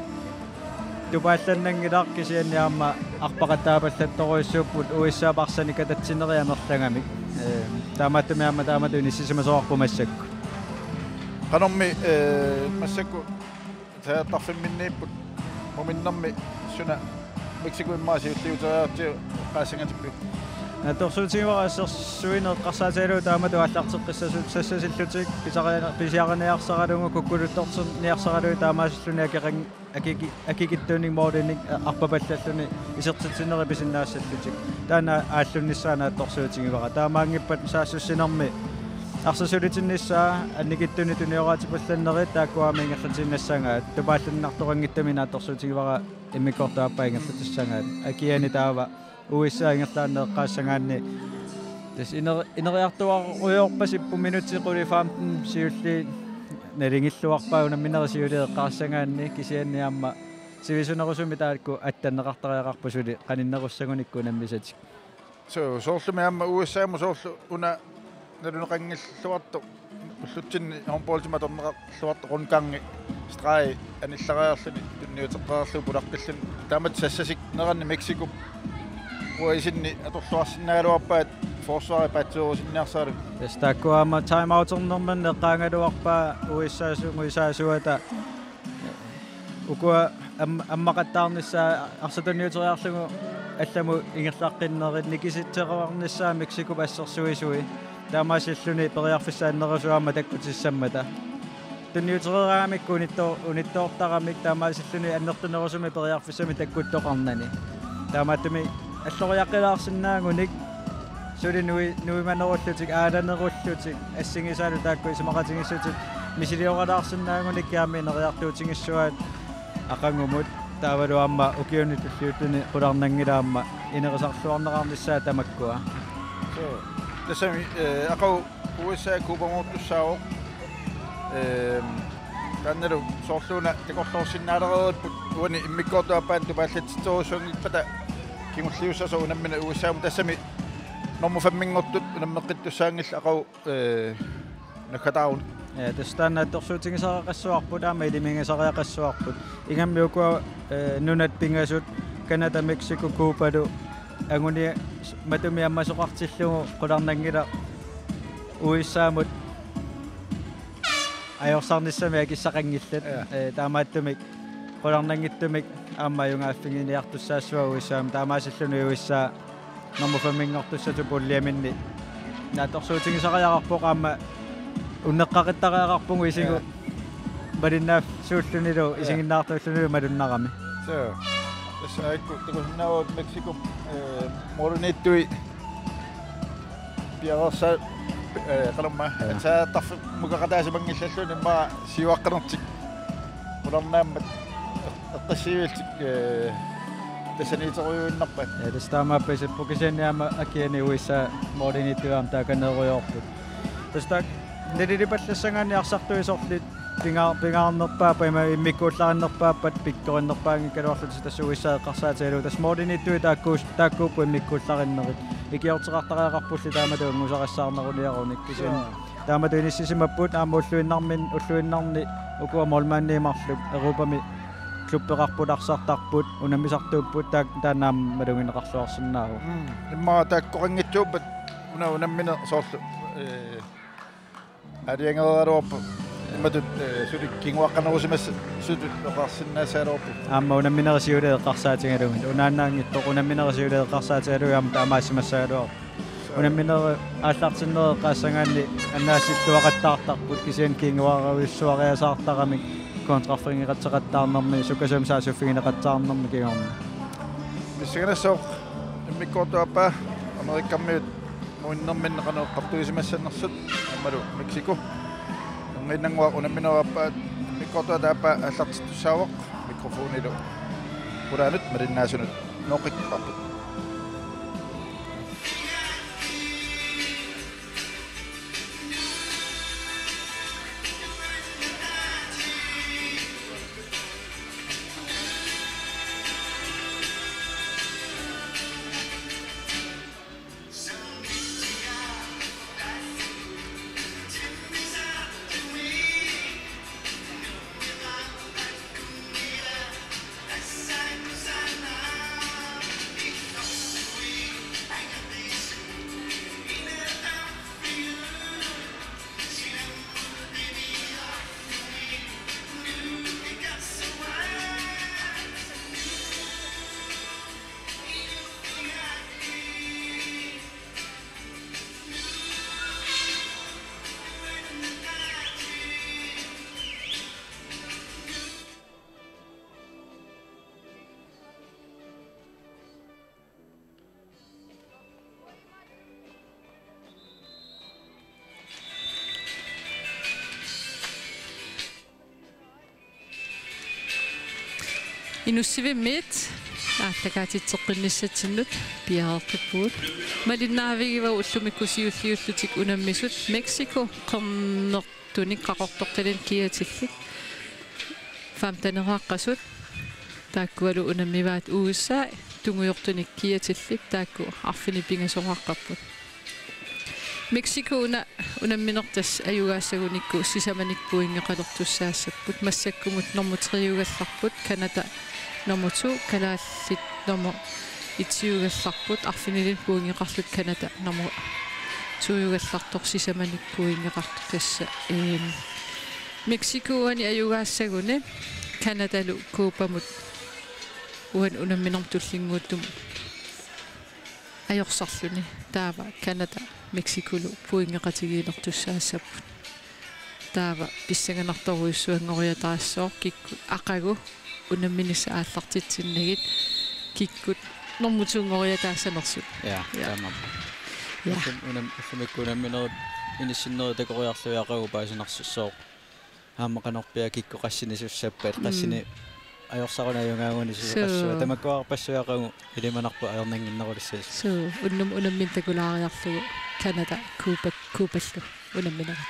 tupaallannanngilaq kisianni aamma arpaqattaapallattorujussuupput U S A-p arsanik katatsinerit amerlagamik. Ee, taamaattumik aamma taamatut inissisimasoqarpoq massakkut. Qanormi, ee, massakkut saattarfimminniipput muminnermi suna Mexico immaqa siulliuteriartigu eqqaassangatippiuk? Naatsorsuutigivara assersuineq eqqarsaatigalugu taamatut aallarteqqissasut sassasillutik pisariana-, pisiariniarsaralugu kukkuluttorniarsaralugu taamaasilluni akeqan-, akiki-, akikitsunik målinik, a-, arpapallalluni isertitsinerit pisinnaassallutik. Taanna aallunnissaa naatsorsuutigivara. Taamaanngippat saassussinermi arsaq sulitinnissaa annikitsunik tunioraatipallannerit taakkua aamma ingerlatiinnassagaat. Tupaallannartoqanngitsumik naatsorsuutigivara immikkoortup aappaa ingerlatissagaat. Akiani taava U S A ingerlaannaq eqqaassagaanni. Tassa iner-, ineriartuaarujoorpasippoq minutsit qulit femten siulliit nalingilluarpaat unamminerit siuliini eqqaassagaanni kisianni aamma sivisunerusumik taakku attanneqartariaqarput suli qaninnerussagunikku unammisatik. So, soorlumi aamma U S A-mut soorlu una naluneqanngilluartoq ullutsinni håndboldimik atorneqarluartoq rundgangi stregi anillariarluni tunniuteqqaarlugu pulaqqilluni taamatut sassasinneranni Mexico uanga isinni atorluarsinnaagaluarpaat forsvari paatsuurusinniarsaralugu. Tassa taakku aamma timeouternermini eqqaagaluarpaa U S A-sunguisaasuata ukua am-, ammaqattaarnissaa arsaq tunniuteriarlugu allamut ingerlaqqinnerit nikisitseruarnissaa Mexicop assersuisui. Taamaasilluni periarfissaannerusut aamma takkutissammata. Tunniutereeraangamikku unitto-, unittoortaramik taamaasilluni annertunerusumik periarfissamik takkuttoqarnani. Taamaattumik alloriaqqilaarsinnaagunik suli nui-, nuimanerullutik, aalanerullutik, assigisaalu taakku isumaqatigiissutit misilioralaarsinnaagunik aamma ineriartuutigissuaat aqagumut taavalu aamma ukiuni tulliuttuni qularnanngilaq aamma inerisarluarneqarnissaa tamakkua. So, tassami, eh, aqagu U S A Copa-moortussaavoq. Ehm, taannalu soorluuna takorloorsinnaalereeripput uani immikkoortup aappaani tupaallatsitserujussuanngillat kingulliussasoq unammineq U S A-mut tassami normu femminngortut unammeqqittussaanngillat aqagu, eh, naggataaruni. Ja, tassa taanna naatsorsuutigisariaqassuarput aamma ilimigisariaqassuarput. Ingammik ukua, eh, nunat pingasut Canada, Mexico, Cubalu anguni matumi ammasoqartillugu qularnanngilaq U S A-mut ajorsarnissamik akissaqanngillat. Ja. Eh, taamaattumik qularnanngitsumik aamma ajugaaffiginiartussaassavaa U S A-mut taamaasilluni U S A normu femminngortussatut puljeminni. Naatsorsuutigisariaqarpoq aamma unneqqaqittariaqarpugut isigu. Ja. Malinnaaffiullunilu, ja, isiginnaartuullunilu malunnarami. So, tassa aajuku takusinnaavagut Mexico, eh, måliniittui piareersaa, eh, qanormaa, ja, atsaattarfimmukaqataasimanngilaarluni immaqa siuaqqanertik qularnaammat eqqissivillutik, eh, tassaniiterujuinnarpaat. Ja, tassa taamaappat isippoq kisianni aamma akiani U S A måliniittui aamma taakaneerujoorput. Tassa taak-, nalilipallassagaanni arsartui sorliit pinga-, pingaarnerpaappat ima immikkuullarinnerpaappat pikkorinnerpaanngikkaluarlutik tassa U S A eqqarsaatigalugu tassa måliniittui taakkuus-, taakkuupput immikkuullarinnerit. Ikiorteqartariaqarpulli taamatut angusarissaarneruniarunik kisianni. Joo. Taamatut inissisimapput aamma ulluinnarmin-, ulluinnarni ukua målmandiit marluk Europami klubbeqarput arsartarput unammisartuupput taak-, taanna aamma malugineqarluarsinnaavoq. Mm. Immaqa taakkoqanngitsuuppat una unammineq soorlu, eh, aalajangereeraluarpoq. Imatut, eh, suli kinguaqqanerusimassutut oqarsinnaassagaluarpoq. Aamma unamminerit siuliini eqqarsaatigalugit. Unaannaanngitsoq unamminerit siuliini eqqarsaatigalugit aamma taamaasimassagaluarpoq. Unamminerit aallartinneri eqqaassagaanni annaasilluaqattaartarput kisianni kinguaarujussuariasaartaramik kontraffigeqateqattaarnermi sukkasuumik saassussigeqattaarnermi kingorna. Pissanganassaaq immikkoortup aappaa Amerikamiut muinnerminni qanoq eqqartuisimassanersut aammalu Mexico. Erniinnannguaq unamminerup aappaa immikkoortuata aappaa aallartittussaavoq mikrofonilu qulaanut malinnaasunut nooqqikkumaarput. Inussivimmiit aallakaatitseqqinnissatsinnut piareeqqippugut. Malinnaavigivagut ullumikkut siulliullutik unammisut. Mexico qernertunik qaqortortalinik kiatillit femteneraqqasut. Taakkualu unammivaat U S A tungujortunik kiatillit, taakku arfineq-pingasoqaqqapput. Mexico una unammineq tassa ajugaassagunikku sisamanik pointeqalertussaassapput. Massakkumut nummer tre-ugallarput, Canada nummer to, kalaallit nummer et-iugallarput, arfinilinnik pointeqarlutik Canada nummer to-ugallartoq sisamanik pointeqartoq tassa, eem, Mexico uani ajugaassaguni Canadalu Copamut uani unamminermi tullinnguuttumut ajorsarluni. Taava Canada Mexicolu pointeqatigiilertussaassapput. Taava pissanganartorujussuanngoriataassooq kikkut aqagu unamminissat aallartitsinnagit, kikkut nummer to-nngoriataassanersut. Ja, ja, taamaappoq. Ja. Ullum-, unam-, ullumikkut unamminerit inissinnerit takoriarlugit aqagu paasinarsissooq. Aamma qanorpiaq kikkut qassinisussappata, mm, qassinik ajorsaruni ajugaaguni susoqassua. Suu. Tamakkuarpassuit aqagu ilimanarpoq ajornannginnerulissasoq. Suu, unnuk unammineq takulaariarlugu Canada Cuba, Cuballu unamminerit.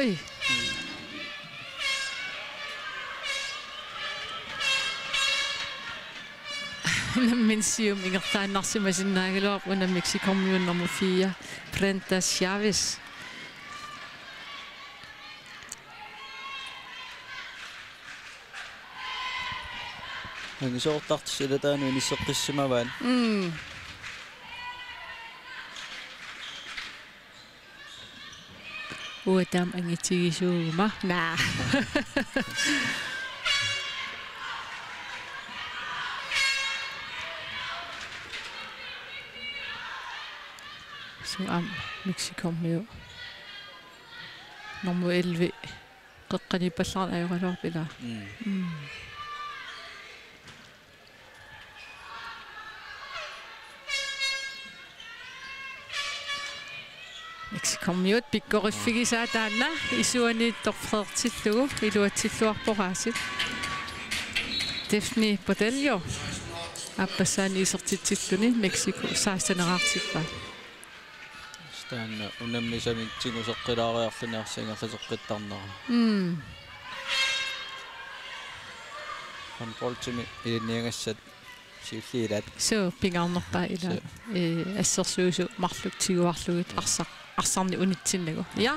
Oj. Unammineq siumut ingerlaannarsimasinnaagaluarpoq una Mexicormiut nummer fire, Brenda Chavez. Angisoortartut silataanut inisseqqissimavaat. Mm. Uanga taama angitigisuuguma. Naa. Suu, aamma Mexicormiut nummer elleve qeqqaniippallaarneq ajoraluarpoq, ilaa. Mm. Mm. Mexicormiut pikkoriffigisaat taanna isuaniittoq freertillugu iluatsilluarpoq aasiit. Daphne Botello aappassaanik isertitsilluni Mexico seksteneraartippaa. Taanna unammisamik tiguseqqilaariarluni arsaq ingerlateqqittarnera. Mm. Håndboldimi ilinniagassat siulliit ilaat. Suu, pingaarnerpaat ilaat. Suu. Ee, assersuisut marluk tiguarlugit arsaq, arsarneq unitsinnagu. Ja.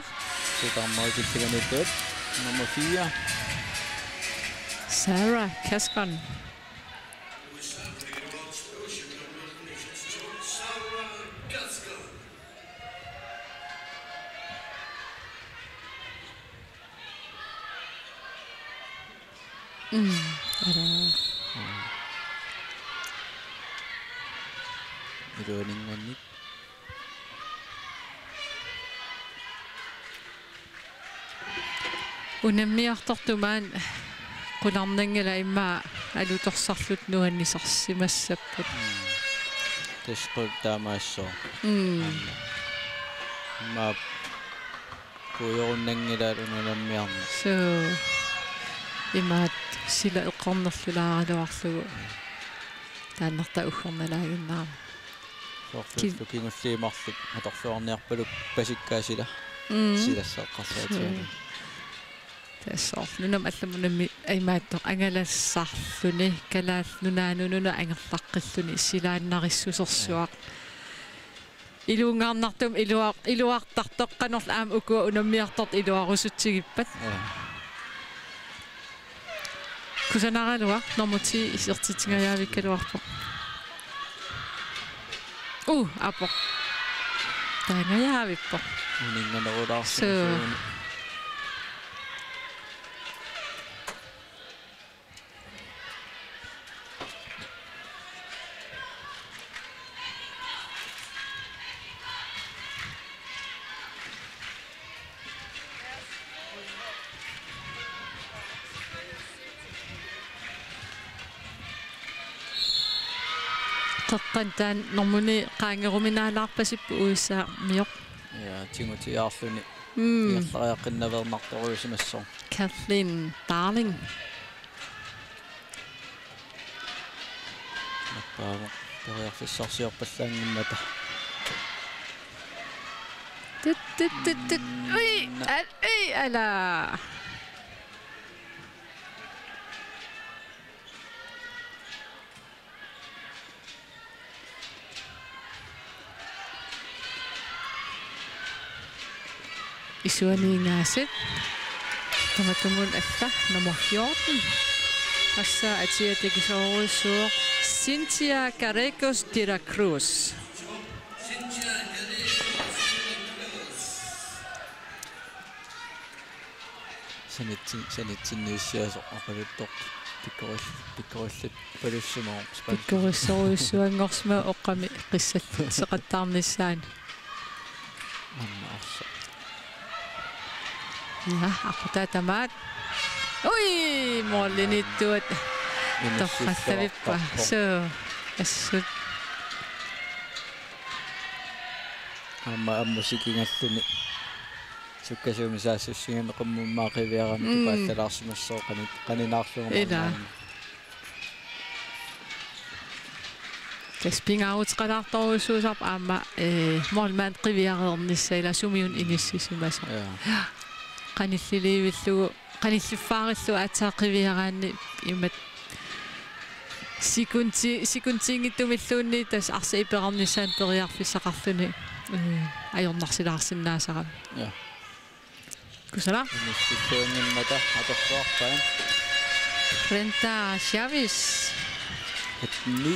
Suu, tamarmik killinganiittuat. Nummer fire. Sarah Kaskon. Mm, ara. Iluaninngannik. Unammiartortut maani qularnanngilaq, immaqa alutorsarlutik nuannisarsimassapput. Tassa taamaassooq. Mm. Immaqa puigorunnanngilaat unammiarneq. Suu. Imaattoq sila eqqornerlulaaraluarlugu. Taannartaa uggornalaaginnarami. Soorlu kingulliit marluk atorluarniarpaluppasikkaat sila. Mm. Silassaqqarsaatigalugu. Suu. Tassa soorlu nunamut allamut unammineq imaattoq angalassarluni, Kalaallit Nunaannut una angerlaqqilluni silaannarissusersuaq. Iluunngaarnartumik iluar-, iluartartoq, qanorlu aamma ukua unammiartortut iluarusutsigippat. Ja. Kusanaraluaq, nummer ti isertitsingajavikkaluarpoq. Uh, aappoq. Taangajaavippoq. Uninnganerulaarsimasuuguni. Suu. Qeqqani taanna normuni qaangeruminaalaarpasippoq U S A-mioq. Ja, tigutiaarluni. Mm. Ingerlariaqqinnaveernartorujusimassaaq. Kathleen Darling. Nappaavoq periarfissarsiorpallaanngimmata. Tut, tut, tut, tut. Ui, al-, ui, ala. Isuaniingaasat. Tamatumuuna alla nummer fjorten. Tassa atia takisoorujussuuvoq Cynthia Carrejos de la Cruz. Sanitsin-, sanitsinniissiasoq oqaluttoq pikkoril-, pikkorillit palussimavoq spansk. Pikkorissorujussuanngorsimavoq oqqami qissalluseqattaarnissaanut. Aamma arsa. Ja, aqqutaa tamaat. Ui, målimiittuat. Inissilluartarpoq. Torrattavippoq. Suu, assut. Aamma ammut sikingalluni. Sukkasuumik saassussigamik qummut immaqa qiviaraanni. Mm. Tupaallalaarsimassooq qani-, qaninaarlugu. Ila. Maannaanni. Tassa pingaaruteqalaartorujussuusarpoq aamma, eh, målmand qiviareernissaa ila sumiuna inissisimasoq. Ja. Qanilliliivillugu, qanilliffaarillugu aatsaat qiviaraanni imatut sekundi-, sekundiinngitsumilluunniit tassa arsaq iperarnissaanut periarfissaqarluni, eh, ajornarsilaarsinnaasarami. Ja. Kusanaq. Inissilluanngimmata atorluarpaa. Brenda Chavez. Ni.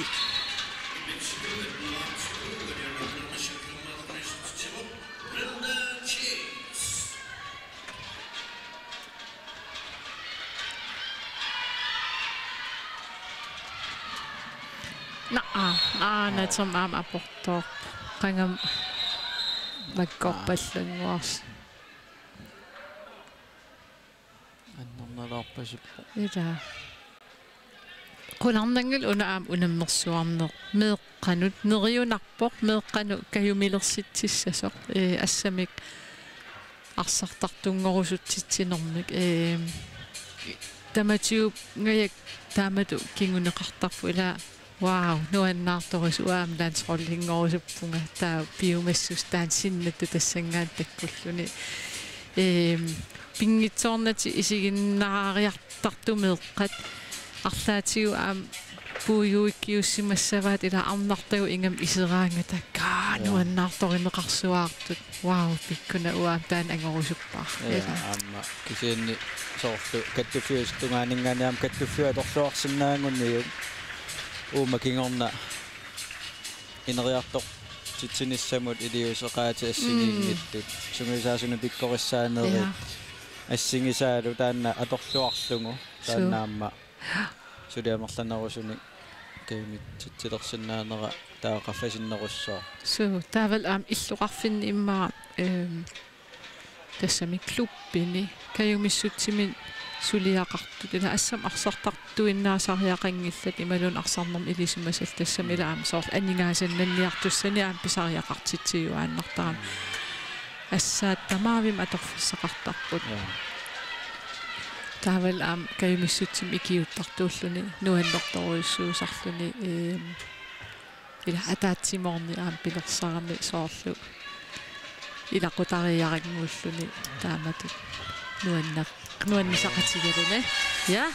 Naa, aa, aa, naterma aamma aportoorpoq. Qangami makkorpallannguarsi. Annernalaarpasippoq. Ila. Qularnanngilaq una aamma unammersuarneq. Meeqqanut neriunarpoq, meeqqanut kajumilersitsissasoq. Ee, assamik arsartartunngorusutsitsinermik. Ee, tamatigut ngajak taamatut kinguneqartarpoq ila. Wow, nuannaartorujussuuvoq aamma landsholdinngorusuppara. Taava piumassuseq taanna sinnattut tassanngaannaq takkulluni. Ehm, pinngitsoornatik isiginnaariartartut meeqqat. Arlaatigut aamma puiguikkiussimassavaat ila arnartagut ingammik iseraangata. Kaa, ja, nuannaartorineqarsuaartut. Wow, pikkuna uanga taanna angorusuppara. Ja, ila. Aamma kisianni soorlu kattuffiup tungaaninngaanniit aamma kattuffiup atorluarsinnaaguniuk uuma kingorna ineriartortitsinissamut iliuuseqaatit assigiinngitsut. Mm. Sungiusaasunik pikkorissaanerit. Ja. Assigisaalu taanna atorluarlugu. Suu. Taanna aamma suli amerlanerusunik kajumitsitsilersinnaanera taava qaffasinnerussaaq. Suu, taavalu aamma illoqarfinni immaqa, ehm, tassami klubbini kajumissutsimik suliaqartut. Ila assammik arsartartuinnaasariaqanngillat imaluunniit arsarnermik ilisimasallit tassami ila aamma soorlu aningaasannanniartussanik aamma pisariaqartitsiuaannartarami. Assaat tamaavimmik atorfissaqartarput. Ja. Taavalu aamma kajumissutsimik ikiuuttartuulluni, nuannertorujussuusarluni, eem, ila ataatsimoorneq aamma pilersarami soorlu ilaqutariiarannguulluni taamatut nuanna-, nuannisaqatigaluni. Ja.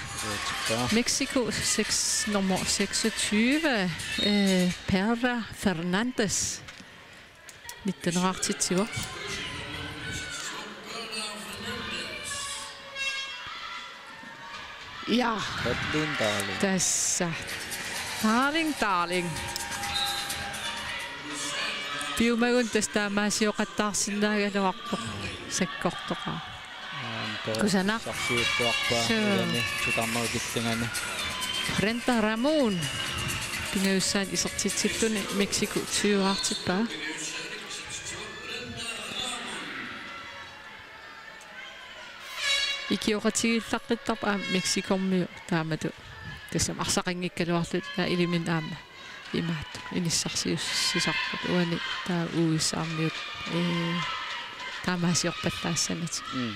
Mexico seks, nummer seksogtyve, øh, Perla Fernandes. Nitteneqartitsivoq. Ja. Kathleen Darling. Tassa. Darling, Darling. Piumagunik tassa taamaasioqattaarsinnaagaluarpoq sakkortoqaaq. Aamma, kusanaq. Sarsiuttuarpaa. Suu. Ilani titarnerup killingani. Brenda Ramon. Pingajussaanut isertitsilluni Mexico tyve-aartippaa. Ikioqatigiillaqqittarpoq aamma Mexicommiut taamatut. Tassami arsaqanngikkaluarlutik iliminni aamma. imaattoq inissarsiussisarput uani taava U S A-miut, ee, taamaasiorpallaassanit. Mm.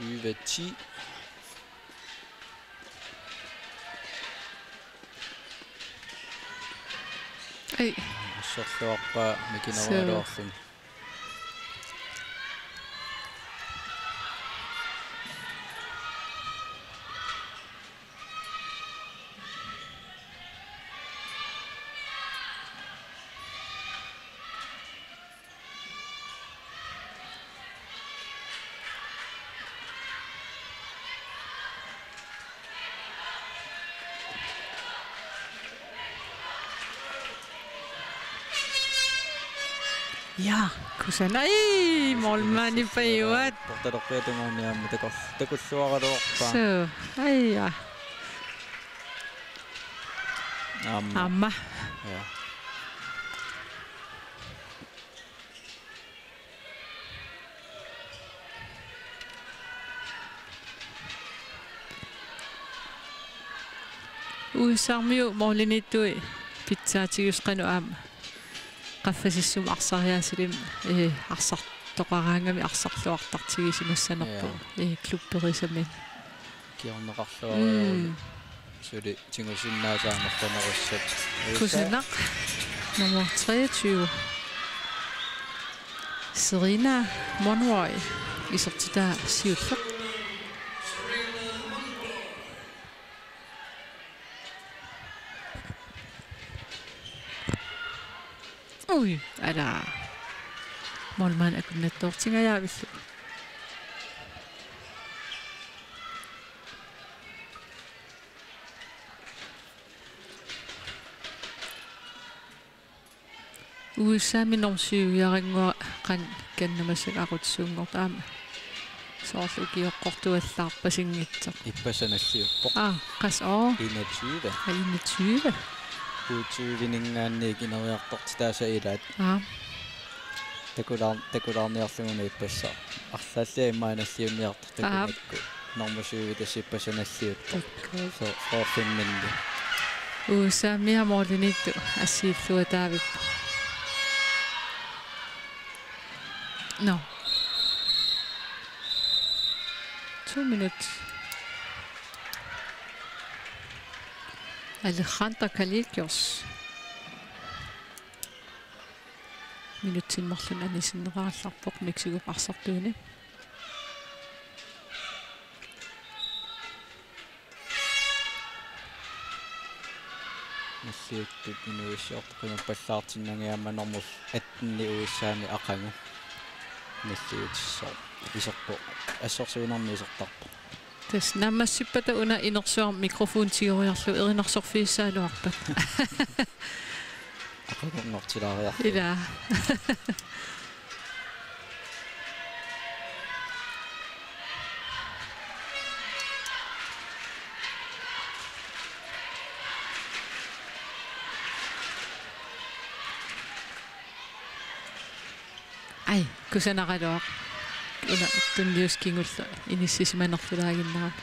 Tyve ti. Ei. Asserluarpaa mikinerugaluarluni. Ja, kusanaq. Ai, målmandi pajuat. Portalorpiatungaani aamma takor-, takulluaraluarpaa. Suu, ai ja. Aamma. Aamma. Ja. U S A-miut målimiittut pitsaatigisoq qanoq aamma qaffasissumut arsariaaseq, ee, arsartoqaraangamik arsarluartartigisimassanerput, ja, ee, klubberisamik. Kingorneqarluarlugu. Mm. Suli tigusinnaasaannerpanerussat. Kusanaq. Nummer treogtyve. Serena Monroy. Isertitaa siulleq. Ui, ala. Målmand akunnattoortingajaavillugu. U S A-mi nummer syv-iarannguaq qanoq kanna massakkut aqutsisuunngortoq aamma. Soorlu ukioqqortuallaarpasinngitsoq. Ippassaq nalliuppoq. Aa, qas-, oo. Enogtyve. Aa, enogtyve. U tyve-ninngaanniit ineriartortitaasa ilaat. Aa. Takulaar-, takulaarniarluguna ippassaq. Arlaalliat immaqa nalliunniartoq. Aap. Takunikku. Nummer syv tassa ippassaq nalliuttoq. Takuuk. So, soorlu imminni. U S A-miut målimiittut assiilluataavippoq. Nå. To minut. Alejandra Kalikios. Minutsit marluk anisinneqarallarpoq Mexicop arsartuuni. Nalliuttut inuuissiortoq qimappallaartinnagit aamma nummer atten U S A-mi aqagu. Nalliutissaaq. Iserpoq. Assersuinermi isertarpoq. Tassa naammassippata una inersuarmi mikrofoni tigoriarlugu erinarsorfigissaagaluarpat. Aqagunngortilaariarlugu. Ilaa. Ai, kusanaraluaq. Una tunniussaq kingulleq inissisimanerlulaaginnarami.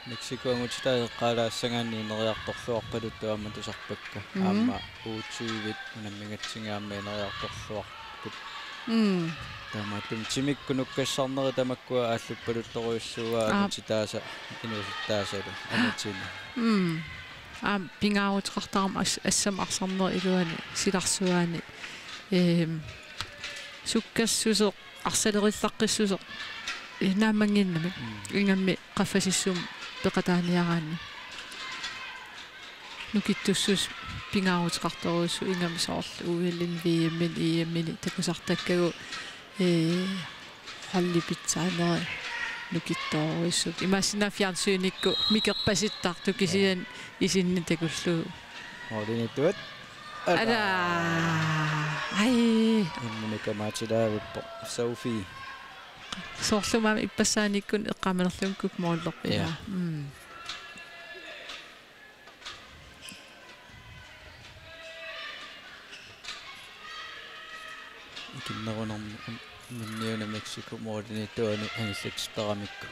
Mexico angutitaat eqqaalaassagaanni ineriartorluarpaluttut aamma tusarpakka. Mhm. Aamma U tyve-t unammigatsigit aamma ineriartorluarput. Mm. Taamaattumik timikkut nukkassarnerit tamakkua aalluppaluttorujussuuaat. Aap. Angutitaasa inuusuttaasalu angutini. Mm. Aamma pingaaruteqartarami as-, assammik arsarnerup iluani silarsuaani. Ehm, sukkassuseq arsalerillaqqissuseq, eh, naammanginnami. Mm. Ingammik qaffasissumut peqataaniaraanni. Nukittussuseq pingaaruteqartorujussuuvoq ingammik soorlu O L-ini, V M-ini, E M-ini takusartakkagut, eh, holdit pitsaanerit nukittoorujussuupput. Imaassinnaavoq fjernsynikkut mikerpasittartut kisianni isinni takullugu. Målimiittuat. Ala. Ai. Imminut kamaatilaavippoq. Sophie. Soorlu aamma ippassaanikkut eqqaamanerlugu kukkumoorlerpaa. Ja. Mm. Minniuna Mexico målimiittuani anillatipparamikku.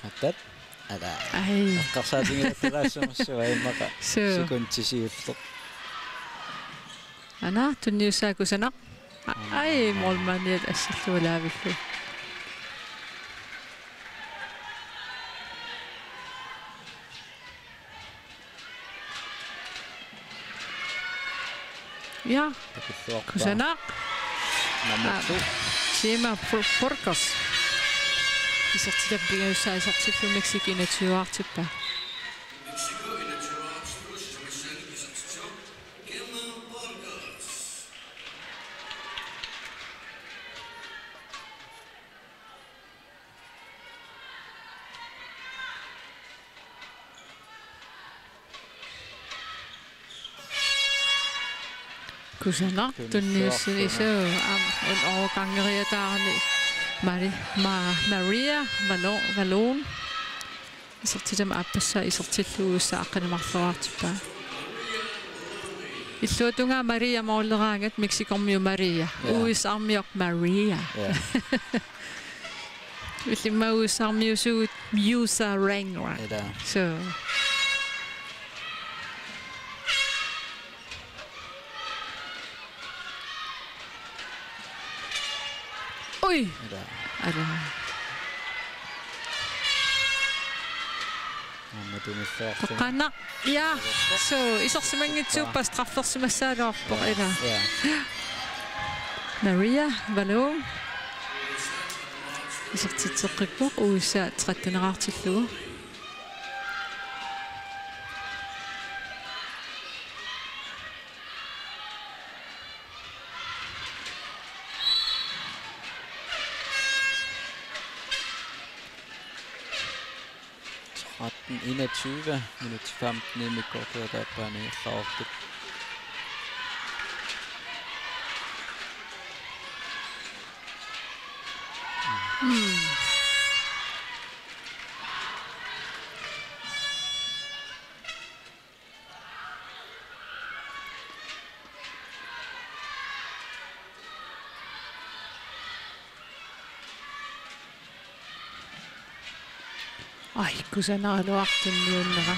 Atat. Ala. Ai. Eqqarsaatigilattalaassamassuaq immaqa. Suu. Sekundi siulleq. Ana, tunniussaa kusanaq. A-, ai, målmandiat assillugu laavillugu. Ja, takulluarpaa. Kusanaq. Nummer to. Chima Bur-, Burgos. Isertitap pingajussaa isertillugu Mexico enogtyve-artippaa. Kusanaq tunniussani. Suu, aamma una overgangeriataarami Mari-, Ma-, Maria Valo-, Valon. Isertitami aappassaa isertillugu U S A aqqaneq-marloriartippaa. Illuatungaa Maria måleraangat, Mexicormiut Maria. Ja. U S A-rmiut Maria. Ja. Illimmi U S A-rmiusugut Musa Rainwater. Ila. Suu. Ui. Ila. Ala. Aamma tunniussaassina. Toqqaannaq. Ja. Suu, isersimanngitsuuppat straffersimassagaluarpoq, ja, ila. Ja. Maria Valon. Isertitseqqippoq U S A tretteneqartillugu. Tretten enogtyve, minut femten immikkoortuata aappaani allaartut. Mm. Ai, kusanaraluartunniunnera.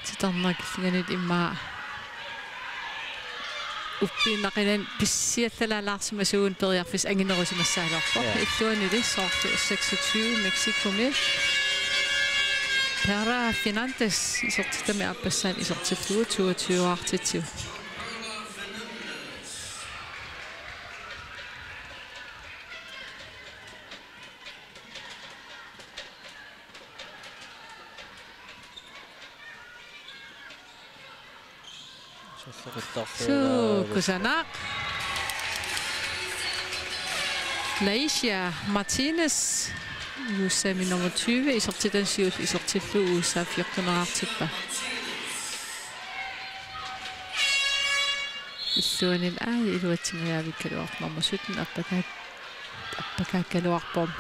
Titarneq killinganut immaqa uppiinnaqinani pissiallalaalaarsimasuugunik periarfissaq anginerusimassagaluarpoq. Ja. Illuanili soorlu seksogtyve Mexicomi. Perla Fernandez isertitami aappassaani isertillugu toogtyve-artitsivoq. Suu, kusanaq. Laisha Martinez, U S A-mi nummer tyve, isertitani siulleq isertillugu U S A fjorten-eqartippaa. Illuanil aajuna iluatsingajavikkaluarpoq, nummer sytten appakaak-, appakaakkaluarpoq.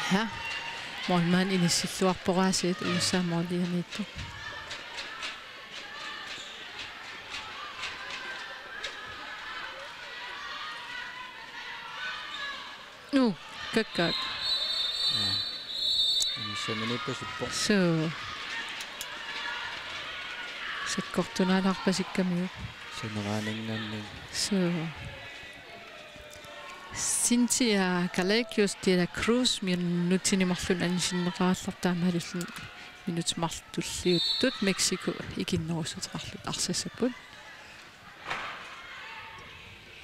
Ja. Målmand inissilluarpoq aasiit U S A målianiittoq. Nu, kakkaak. Ja. Inissaminiippasippoq. Suu. Sakkortunaalaarpasikkamiuk. Saneraaninnganni. Suu. Cynthia Gallegos de la Cruz minutsini marlunni anisinneqarallartoq, taamaalilluni minutsit marluk tulliuttut Mexico ikinnerussuteqarlutik arsassapput.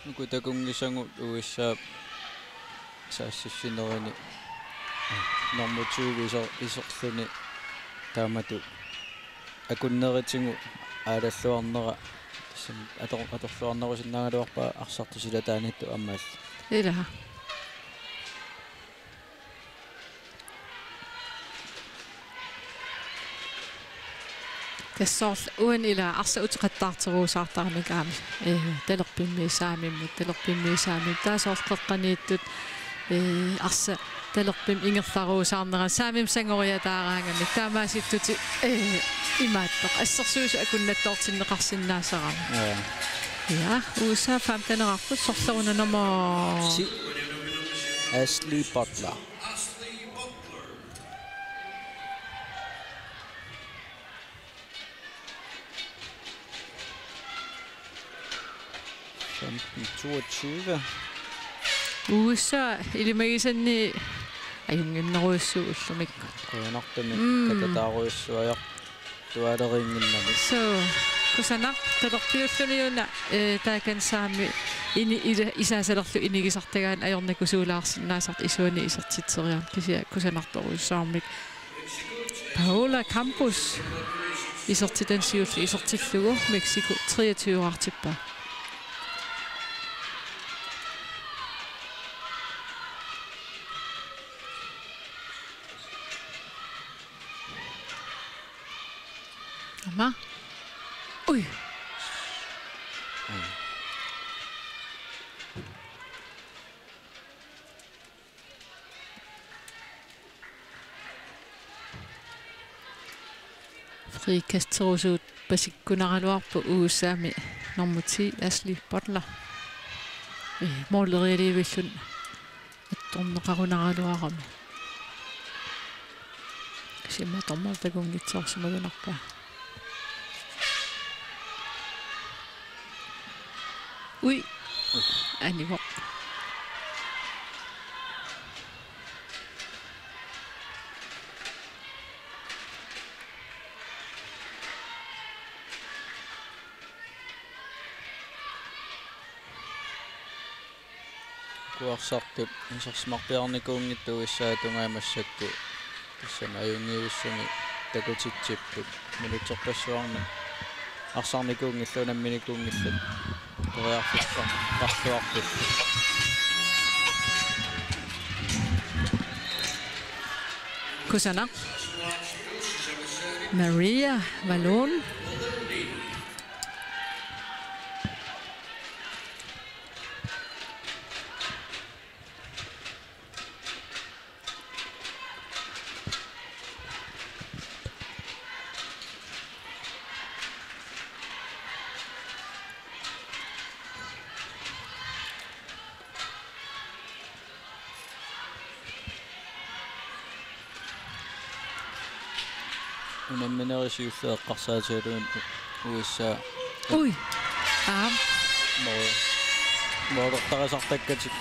Uku takunngisagut U S A saassussinerini nummer tyve iser-, iserluni taamatut akunneritigut aalalluarnera tassami ator-, atorluarnerusinnaagaluarpaa arsartut silataaniittut aammalu. Ila. Tassa soorlu uani ila arsaq uteqattaarteruusaartaramik aamma, eh, talerpimmi saamimmut, talerpimmi saamimmut. Taava soorlu qeqqaniittut, eh, arsaq talerpimmi ingerlaruusaarneranni saamimmut sangoriataaraangamik. Taamaasittutit, eh, imaattoq. Assersuisut akunnattoortinneqarsinnaasarami. Ja. Ja, U S A femteneqarput, sorleq una nummer ti. Ashley Butler. Femten toogtyve. U S A ilimagisanni ajunnginnerujussuuvoq ullumikkut. Qujanartumik. Mm. Katataarujussuaq tuaaleriinnginnami. So, kusanaq talerpiulluniuna, eh, taakani saami ini-, ila-, isaasalerlu inigisartagaani ajornakusuulaarsinnaasartoq isuani isertitseriarami kisianni kusanartorujussuarmik. Paola Campos isertitani siulleq isertillugu Mexico treogtyve-raartippaa. Aamma. Ui. Frikasterusuut pasikkunaraluarput U S A-mi nummer ti, Ashley Butler. Eh, målerialiivilluni attorneqarunaraluarami. Kisianni dommeri takunngitsoorsimagunarpaa. Ui. Anivoq. Kuarsartut isersimarpiarnikuunngitsut U S A-tungaa massakkut. Tassami ajunngivissumik takutitsipput. Minutserpassuarni arsarnikuunngillat, unamminikuunngillat. Periarfissarluarput. Kusanaq. Maria Malone. Unamminerit siulliit eqqarsaatigalugit U S A. Ui. Aap. Mo-, moortarisartakkatik.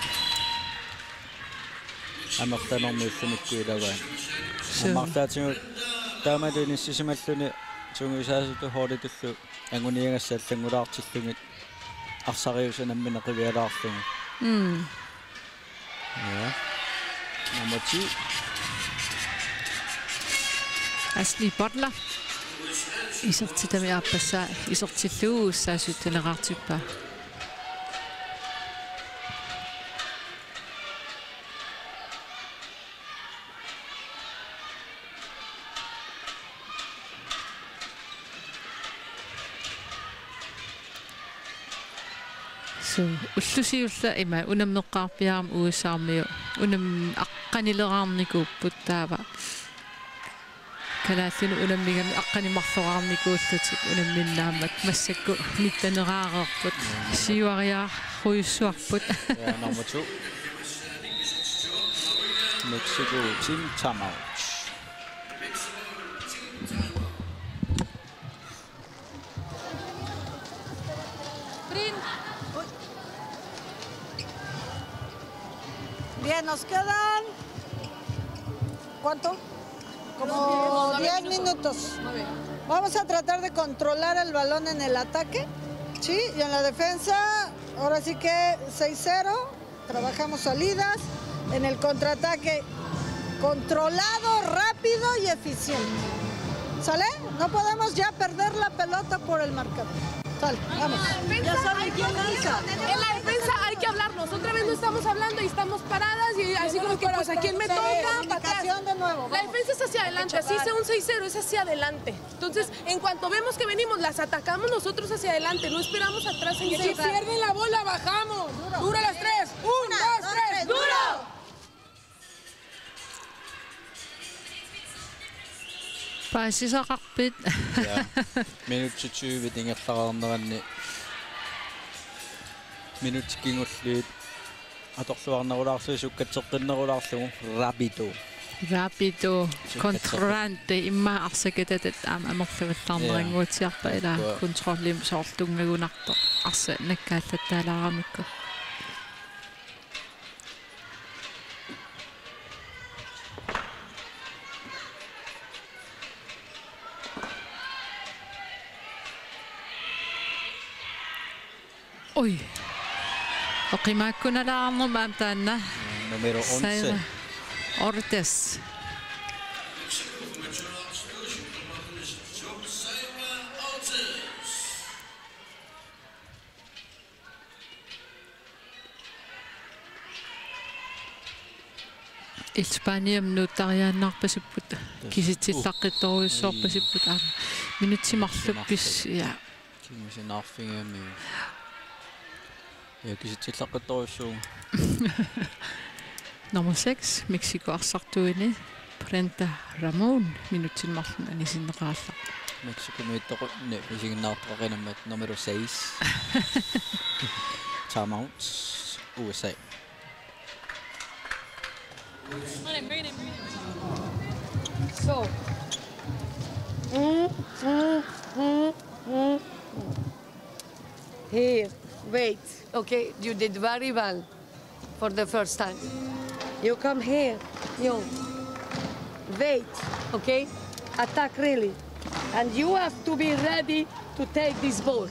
Amerlanermi ullumikkut ilagaat. Suu. Amerlaatigut taama inissisimalluni sungiusaasutut holditullu anguniagassat allanngulaartillugit arsariuseq nammineq qivialaarlugu. Mm. Ja. Nummer ti. Ashley Butler. Isertitami aappassaa isertillugu U S A sytteneqartippaa. Suu, ulloq siulleq ima unammeqqaarpiarami U S A-miut. Unam-, aqqanileraarnikuupput taava. Kalaallinut unammigami aqqaneq marloraarnikuullutik unamminnaammat massakkut nitteneqareerput. Siuariarujussuarput. Ja, nummer to. Mexico, team timeout. Bien, nos quedan, ¿cuánto? Como diez minutos. Muy bien. Vamos a tratar de controlar el balón en el ataque, ¿sí? Y en la defensa, ahora sí que seis cero. Trabajamos salidas en el contraataque controlado, rápido y eficiente. ¿Sale? No podemos ya perder la pelota por el marcador. Sale, vamos. Ya saben quién lanza. En la defensa hay que hablarnos. Otra vez no Estamos hablando y estamos paradas y así como que pues a quién me toca, para atrás. La defensa es hacia adelante, así sea un seis cero, es hacia adelante. Entonces, en cuanto vemos que venimos, las atacamos nosotros hacia adelante, no esperamos atrás en. Y si pierden la bola, bajamos. Duro las tres. Un, dos, tres. ¡Duro! Paasisaqarpit? Ja. Minutsit tyve ingerlareerneranni. Minutsit kingulliit atorluarnerulaarlugu sukkatseqqinnerulaarlugu Rapido. Rapido. Sukkatseqqin-. Contrante immaqa arsakatatat aamma amerlavallarneranguutsiarpa ilaa. Tua. Kontrollim soorlu tunngagunartoq arsaq nakkaallattaalaaramikku. Ui. Oqimaakkunalaarnermi aamma taanna. Numero once. Saira Ortes. Illit Spaniami nuuttariaannaarpasipput. Tassa. Kisitsillaqqittorujussuarpasipput aamma. Minutsit marluk pis-, ja. Kingusinaarfigami. Ja, kisitsillaqqittorujussuuvoq. Nummer seks, Mexico arsartuini, Brenda Ramon, minutsit marluk anisinneqarallarpoq. Mexico miittoqunni isiginnaartoqaqinammat numero seis. Timeout, U S A. So. Mm, mm, mm, mm, mm. Here, wait. Okay, you did very well for the first time. You come here. You. Wait, okay? Attack really. And you have to be ready to take this ball.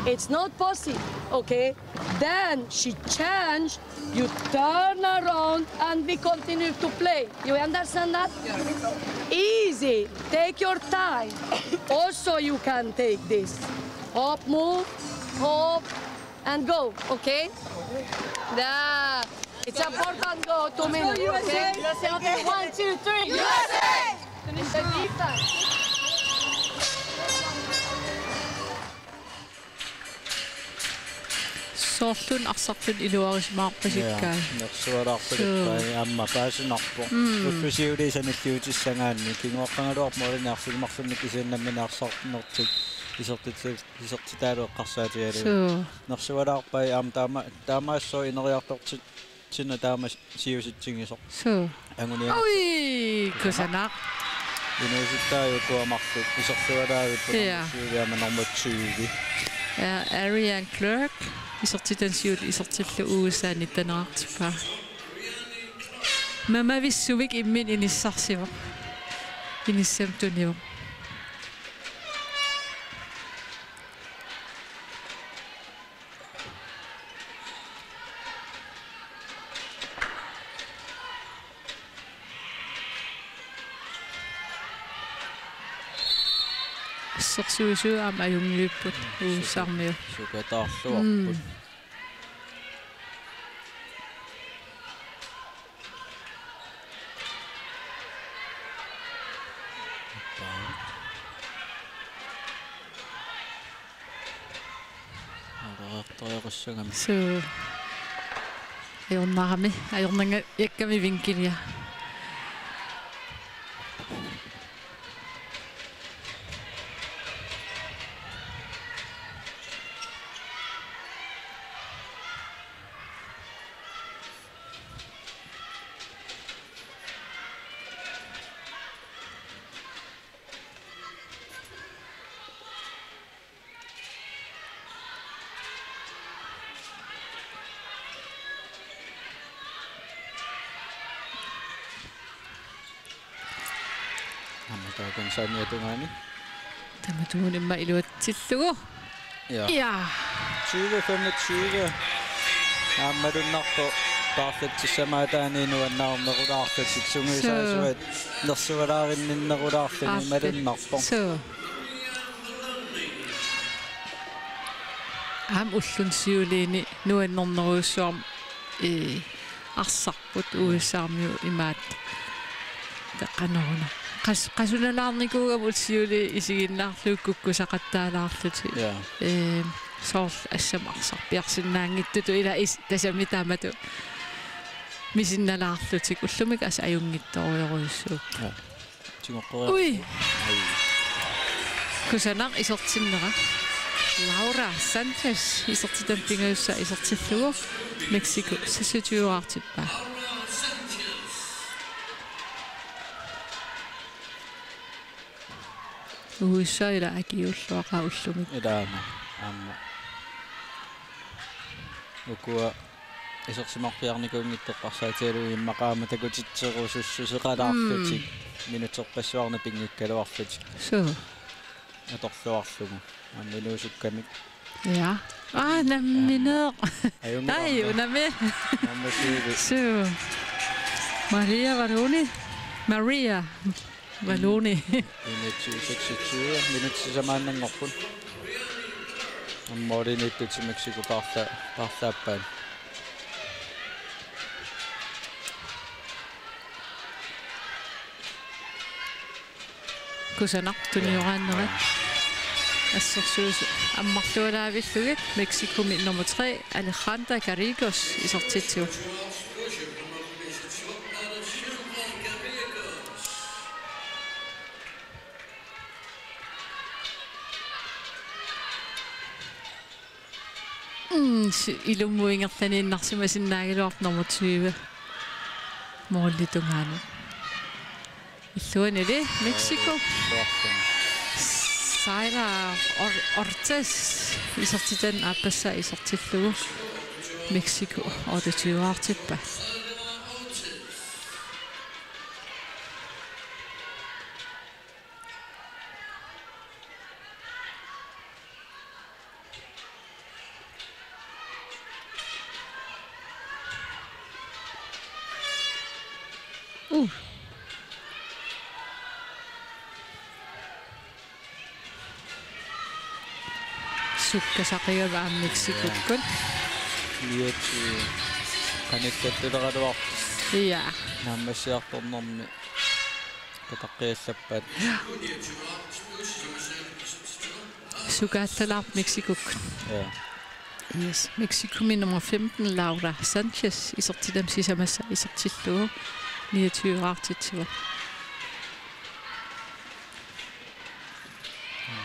It's not possible, okay? Then she changed, you turn around and we continue to play. You understand that? Easy. Take your time. Also, you can take this. Hop, move, hop, and go, okay? Yeah. It's important, go, two minutes, okay? One, two, three. U S A! Finish the defense. Soorluuna arsartut iluarisimaarpasikkaa. Ja, nersualaarpaluppai. Suu. Aamma paasinarpoq. Mm. Ullut siuliini sanilliutissagaanni kinguaqqagaluarpoq målini arfineq-marlunnik kisianni nammineq arsarnertik isertitsi-, isertitaalu eqqarsaatigalugu. Suu. Nersualaarpai aamma taama-, taamaassooq ineriartorti-, tina taama siusitsigisoq. Suu. Anguniagaq. Ui, kusanaq. Inuusuttaajuku aamma marluk isersualaavipput. Ja. Nummer syv aamma nummer tyve. Ja, Ariane Clark, isertitani siulleq isertillugu U S A nitten-erartippaa. Mamavissumik imminut inissarsivoq. Inissamut tunivoq. Assersuisui aamma ajunngilluipput U S A-rmiut. Sukataarluarput. Mm. Aaraqartoqassagami. Suu. Ajornarami, ajornanngajakkami vinkelia. Aamma taakkunannga saaniatungaani. Tamatumuuna immaqa iluatsillugu. Ja. Ja. Tyve femogtyve. Aamma malunnarpoq paarlatsissamaataani nuannaarnerulaarlutik sungiusaasuat. Suu. Nersualaarinninnerulaarluni. Aap. Malunnarpoq. Suu. Aamma ulluni siuliini nuannernerujussuarmik ee, arsarput U S A-miut imaat. Taqanoruna. Qas-, qasunalaarnikuugama utsiuli isiginnaarlugu kukkusaqattaalaarlutik. Ja. Ee, soorlu assam arsarpiarsinnaanngitsutut ila is-, tassami taamatut misinnalaarlutik ullumi assut ajunngitsorujorujussuupput. Ja. Tigoqqeriarlugu. Ui. Ai. Kusanaq isertinnera. Laura Sanchez isertitami pingajussaa isertillugu Mexico seksogtyve-aartippaa. U S A ila akiuulluaqaat ullumi. Ilaana aamma. Ukua isersimaffiarnikuunngitsorpassuit imaluunniit immaqaama takutitserusussuseqalaarlutik. Mm. Minutserpassuarni pinngikkaluarlutik. Suu. Atorluarlugu. Aamma inuusukkamik. Ja. Aa, nammineq. Ajunngilaq. Ai, unami. Aamma siuvi. Suu. Maria Valoni. Maria Valoni. Minutsit seksogtyve, minutsit sisamaannanngorput. Aamma målimiittut Mexico paarla-, paarlaappaat. Kusanaq tunioraannerat. Assersuisut ammarlualaavillugit Mexicomi nummer tre, Alejandra Garrigos, isertitsivoq. Mm, si-, ilummut ingerlaniinnarsimasinnaagaluarpoq nummer tyve. Målip tungaanut. Illuanili Mexico. Tuartun. Sara Or-, Ortiz isertitani aappassaa isertillugu. Mexico otteogtyve-aartippaa. Uh. Sukkasaqigami aamma Mexicokkut. Niogtyve. Qanittattuleragaluarpoq. Ja. Naammassiartornermi. Kataqqiallappaat. Sukaallalaarpoq Mexicokkut. Ja. Yes, Mexicomi nummer femten, Laura Sanchez, isertitami sisamassaa isertillugu niogtyve-aartitsivoq.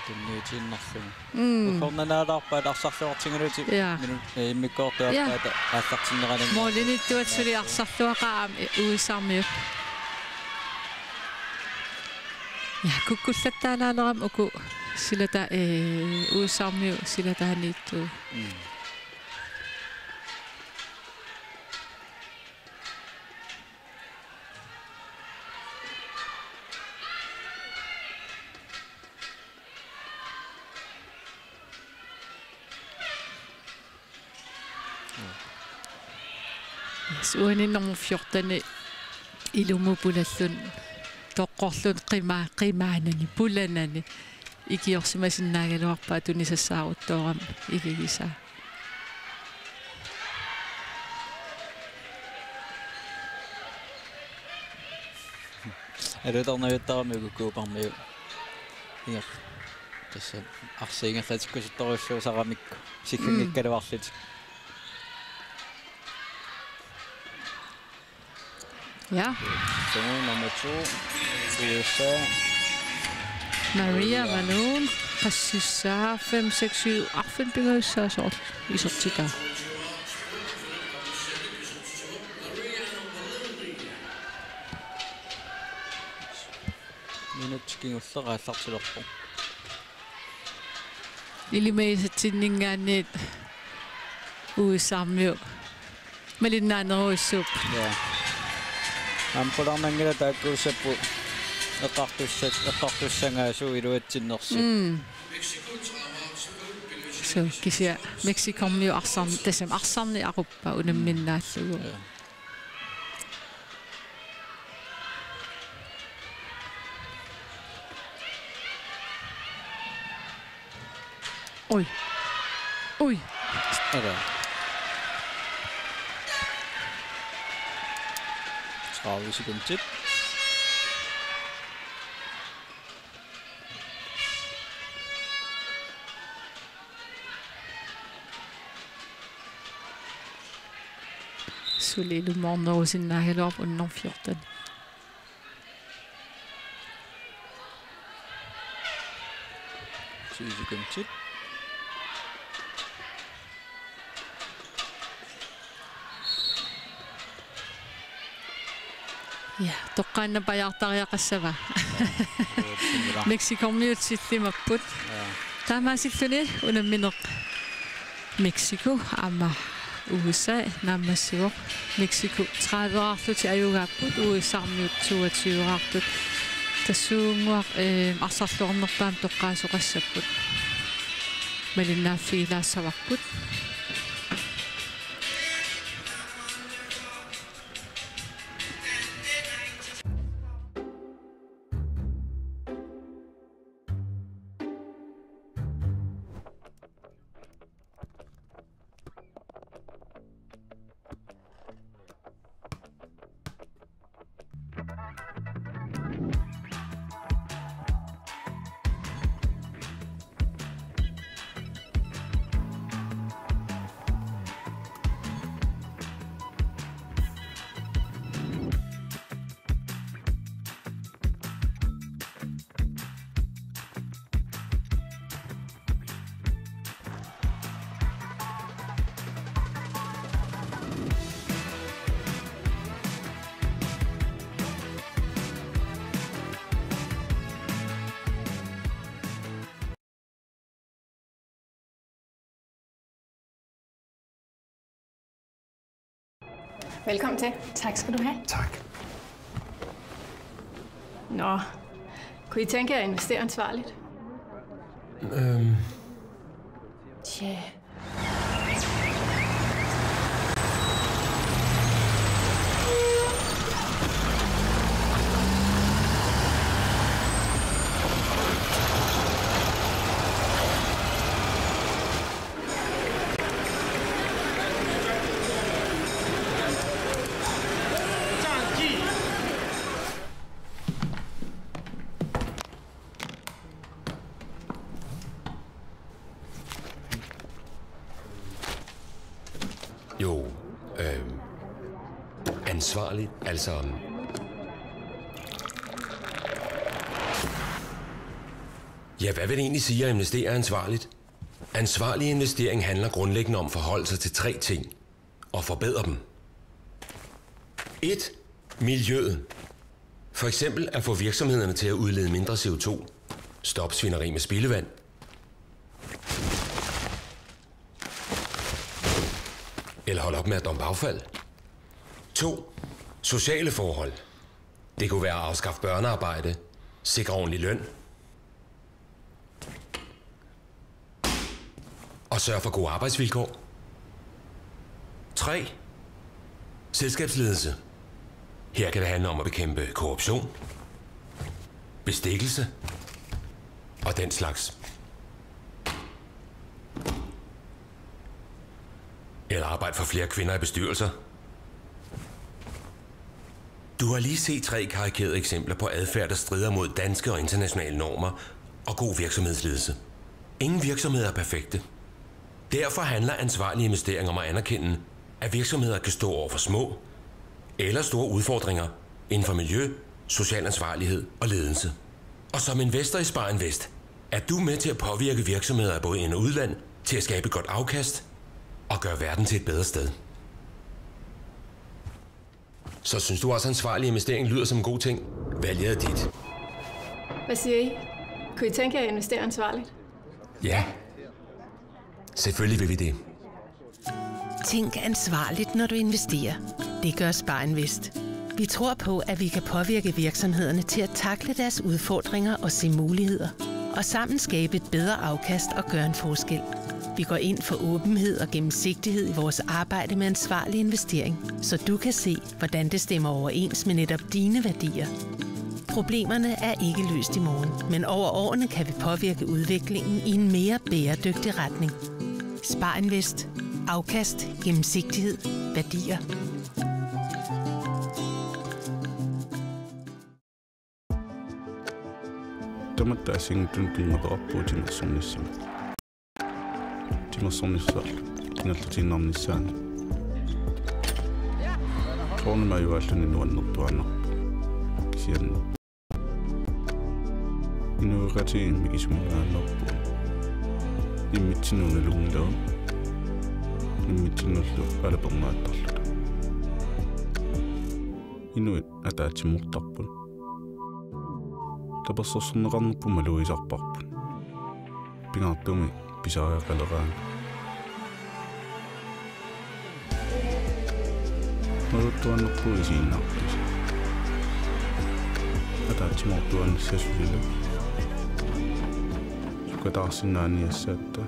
Tunniutiinnarlugu. Mm. Uggornalaalaarpaat arsarluartigalutik. Ja. Minu-, eh, immikkoortup aappaata aallartinnerani. Målimiittuata suli arsarluaqaaq aamma, eh, U S A-miut. Ja, kukkullattaalaalerami uku silata-, eh, U S A-miut silataaniittuut. Mm. Yes, uani nummer fjorten-i ilummut pulalluni toqqorluni qima-, qimaanani, pulanani ikiorsimasinnaagaluarpaa tunisassaaruttoorami ikigisaa. Alutornaviattarami uku Coopermiut. Inger-, tassa arsi ingerlatikkusuttorujussuusaramikku. Mm. Sikkanngikkaluarlutik. Ja. Sumi nummer to. U S A. Maria Valon. Qassissaa, fem, seks, syv, arfineq-pingajussaa soorlu isertitaa. Minut kingulleq aallartilerpoq. Ilimagisatsinninngaanniit U S A-miut malinnaanerujussuupput. Ja. Aamma qularnanngilaq taakkuussapput eqqartussat, eqqartussagaasut iluatsinnersut. Mm. Suu, kisianni Mexicormiut arsarn-, tassami arsarneq aquppoq unamminnaallugu. Ja. Ui. Ui. Ara. tredive sekundtip. Suli ilumoornerusinnaagaluarpoq unner fjorten. Ti sekundtip. Ja, toqqaannaq pajaartariaqassava. Mexicormiut sillimapput. Ja. Taamaasilluni unammineq Mexico aamma U S A naammassivoq. Mexico tredive-raarlutik ajugaapput, U S A-rmiut toogtyve-raartut. Tassuunnguaq, eh, arsarluarnerpaamik toqqaasoqassapput. Malinnaaffigilaassavarput. Velkommen til. Tak skal du have. Tak. Nå, kunne I tænke jer at investere ansvarligt? Øhm. Tja. Jo, øhm, ansvarligt, altså. Ja, hvad vil det egentlig sige at investere ansvarligt? Ansvarlig investering handler grundlæggende om at forholde sig til tre ting og forbedre dem. Et. Miljøet. For eksempel at få virksomhederne til at udlede mindre C O to. Stop svineri med spildevand. Eller hold op med at dumpe affald. To. Sociale forhold. Det kunne være at afskaffe børnearbejde, sikre ordentlig løn og sørge for gode arbejdsvilkår. Tre. Selskabsledelse. Her kan det handle om at bekæmpe korruption, bestikkelse og den slags. Eller arbejde for flere kvinder i bestyrelser. Du har lige set tre karikerede eksempler på adfærd, der strider mod danske og internationale normer og god virksomhedsledelse. Ingen virksomheder er perfekte. Derfor handler ansvarlige investeringer om at anerkende, at virksomheder kan stå over for små eller store udfordringer inden for miljø, social ansvarlighed og ledelse. Og som investor i Spar Invest er du med til at påvirke virksomheder i både ind- og udland til at skabe et godt afkast og gøre verden til et bedre sted. Så synes du også, ansvarlig investering lyder som en god ting? Valget er dit. Hvad siger I? Kunne I tænke jer at investere ansvarligt? Ja. Selvfølgelig vil vi det. Tænk ansvarligt, når du investerer. Det gør Spar Invest. Vi tror på, at vi kan påvirke virksomhederne til at takle deres udfordringer og se muligheder. Og sammen skabe et bedre afkast og gøre en forskel. Vi går ind for åbenhed og gennemsigtighed i vores arbejde med ansvarlig investering, så du kan se, hvordan det stemmer overens med netop dine værdier. Problemerne er ikke løst i morgen, men over årene kan vi påvirke udviklingen i en mere bæredygtig retning. Spar Invest. Afkast, gennemsigtighed, værdier. Matta assigiinngitsunik tunngaveqarpugut timersornissamut. Timersornissaq ingerlatiinnarnissaanut. Soorunami ajugaalluni nuannertuaannarpoq. Kisianni inuiaqatigiit mikisuminngaanneerput. Immitsinnut nalunngilagut. Immitsinnullu alapernaattarluta. Inuit ataatsimoortarput. Tapersersorneqarnerput malugisarparput. Pingaartumik pisariaqaleraangat. Malugisartuaannarpugut isiginnaartut. Ataatsimoortuaannassaaq suli. Sukataarsinnaaniassaatta.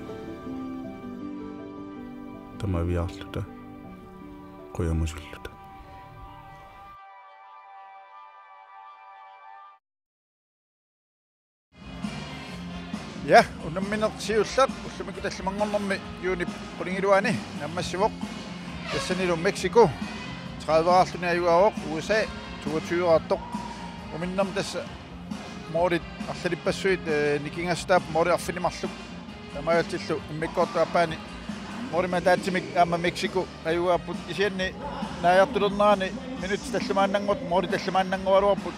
Tamaviaarluta. Qujamusulluta. Ja, unammineq siulleq ullumikkut tallimanngornermi juunip qulingiluani naammassivoq. Tassanilu Mexico tredive-rarluni ajugaavoq, U S A toogtyve-rartoq. Uminnarmi tassa målit arlalippassuit, eh, nikingassutaat måli arfineq-marluk. Taamaalillutillu immikkoortup aappaani målimik ataatsimik aamma Mexico ajugaapput, kisianni naajartulernerani minutsit tallimaannanngortut, måli tallimaannanngoraluarput.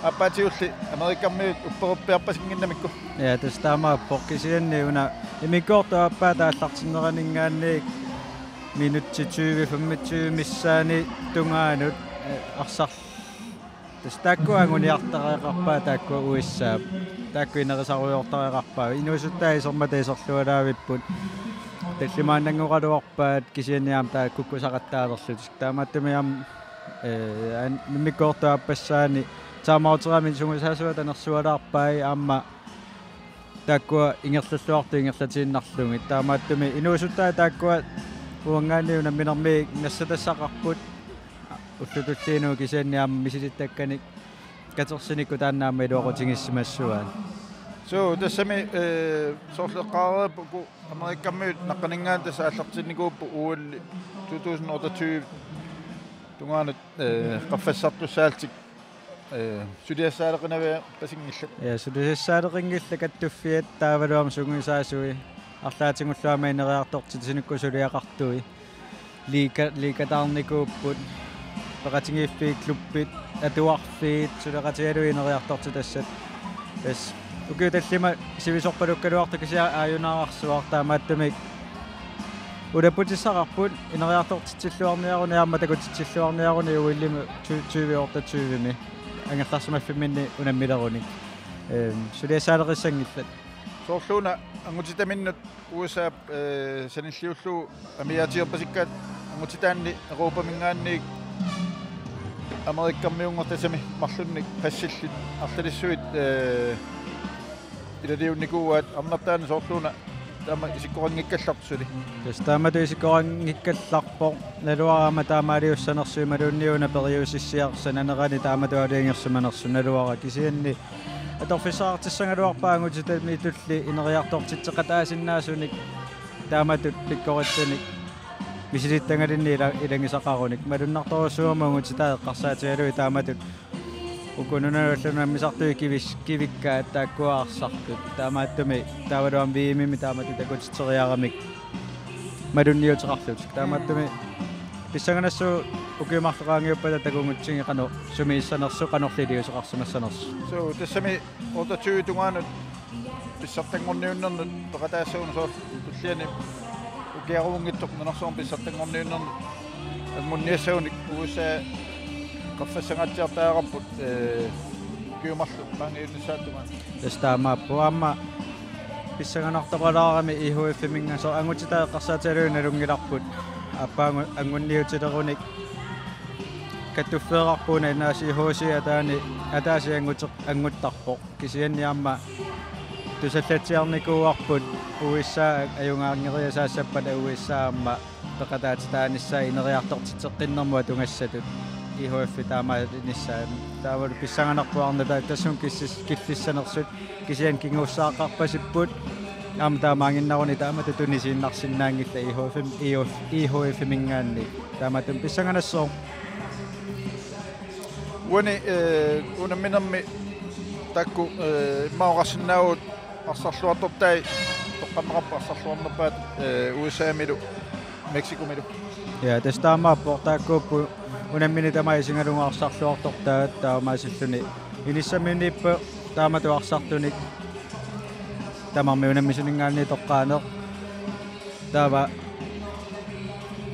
Aappaatigulli Amerikamiut upperuppiarpasinnginnamikku. Ja, tassa taamaappoq, kisianni una immikkoortup aappaa aallartinneraninngaanniit minutsit tyve femogtyve missaani tungaanut, eh, arsar- Tassa taakkua anguniartariaqarpaat, taakkua U S A-p. Taakkua inerisarujoortariaqarpaat. Inuusuttaat isermata iserlualaavipput. Tallimaannanngoraluarpaat kisianni aamma taakku kukkusaqattaalerlutik. Taamaattumik aamma, eh, an-, immikkoortup aappassaani timeouterami sungiusaasuata nersualaarpai aamma taakkua ingerlalluartut ingerlatiinnarlugit. Taamaattumik inuusuttaat taakkua uanngaanniit unamminermi nassatassaqarput. Ullut tulliinnut kisianni aamma misilittakkanik katersinikkut taanna aamma iluaqutigiissimassuaat. So, tassami, eh, soorlu eqqaareerpugut Amerikamiut naqqaninngaanniit tassa aallartinnikuupput O L to tusind otteogtyve tungaanut, eh, qaffassartussaallutik, eh, suliassaaleqinaviapasinngillat. Ja, suliassaaleqinngillat kattuffiat taavalu aamma sungiusaasui. Arlaatigullu aamma ineriartortitsinikkut suliaqartui. Liiga-, liigataarnikuupput, peqatigiiffiit, klubbit, atuarfiit, suleqatigalugit ineriartortitassat. Tassa ukiut tallimat sivisorpalukkaluartoq kisianni aajunararsuaq, taamaattumik ulapputissaqarput ineriartortitsilluarniarunik aamma takutitsilluarniarunik O L-imi ty-, tyve otteogtyve-mi angerlarsimaffimminni unammilerunik. Ehm, suliassaaleqissanngillat. Soorluuna angutitaminnut U S A-p, eh, sanilliullugu amigaatigerpasikkaat angutitaanni Europaminngaanniit Amerikamiunngortitami marlunnik passillit arlalissuit, eh, ilaliunnikuuaat, arnartaanni soorluuna taama isikkoqanngikkallarpoq suli. Tassa taamatut isikkoqanngikkallarpoq, naluara aamma taamaaliussanersoq imaluunniit una periusissiaq sananerani taamatut aalajangersimanersoq naluara, kisianni atorfissaqartissagaluarpaat angutitamiittulli ineriartortitseqataasinnaasunik taamatut pikkorissanik misilittagalinnik ila-, ilagisaqarunik. Malunnartorujussuugami angutitaat eqqarsaatigalugit taamatut uku nunanut allanut ammisartui kivis-, kivikkaat taakkua arsartut. Taamaattumik taavalu aamma V M-imi taamatut takutitseriaramik malunniuteqarlutik. Taamaattumik pissanganassaaq ukiut marluk qaangiuppata takugutsigu qanoq sumiissanersoq, qanorlu iliuuseqarsimassanersoq. So, tassami otteogtyve tungaanut pissartanngorniunnernut peqataassaguni soorlu tulliani ukiarunngitsoq nunarsuarmi pissartanngorniunnernut anguniassagunik U S A qaffassangaatsiartariaqarput, eh, ukiut marluk qaangiunnissaata tungaanut. Tassa taamaappoq, aamma pissanganartoqalaarami I H F-iminngaanniit, soorlu angutitaat eqqarsaatigalugit nalunngilarput aappaa angu-, angunniutilerunik. Kattuffeerarput una N A C H C ataani ataaseq angute-, anguttarpoq. Kisianni aamma tusallatsiarnikuuarput U S A ajugaanngeriasaassappat U S A aamma peqataatitaanissaa ineriartortitseqqinnermut atugassatut I H F taamaanissaa. Taavalu pissanganarpoq arnata tassunga killis-, killissanersut kisianni kinguussaaqqarpasipput. Aamma taamaaginnaruni taamatut tunisiinnarsinnaanngillat I H F-im-, I H F-iminngaanniit. Taamatut pissanganassaaq. Uani, eh, unamminermi Taakku, eh, immaqa oqarsinnaavugut arsarluartortai toqqarneqarput arsarluarnerpaat, eh, U S A-milu Mexicomilu. Ja, tassa taamaappoq taakkuupput unammineq tamaat isigalugu arsarluartortaat taamaasilluni. Inissaminiippoq taamatut arsartunik tamarmik unammisuninngaanniit toqqaaneq. Taava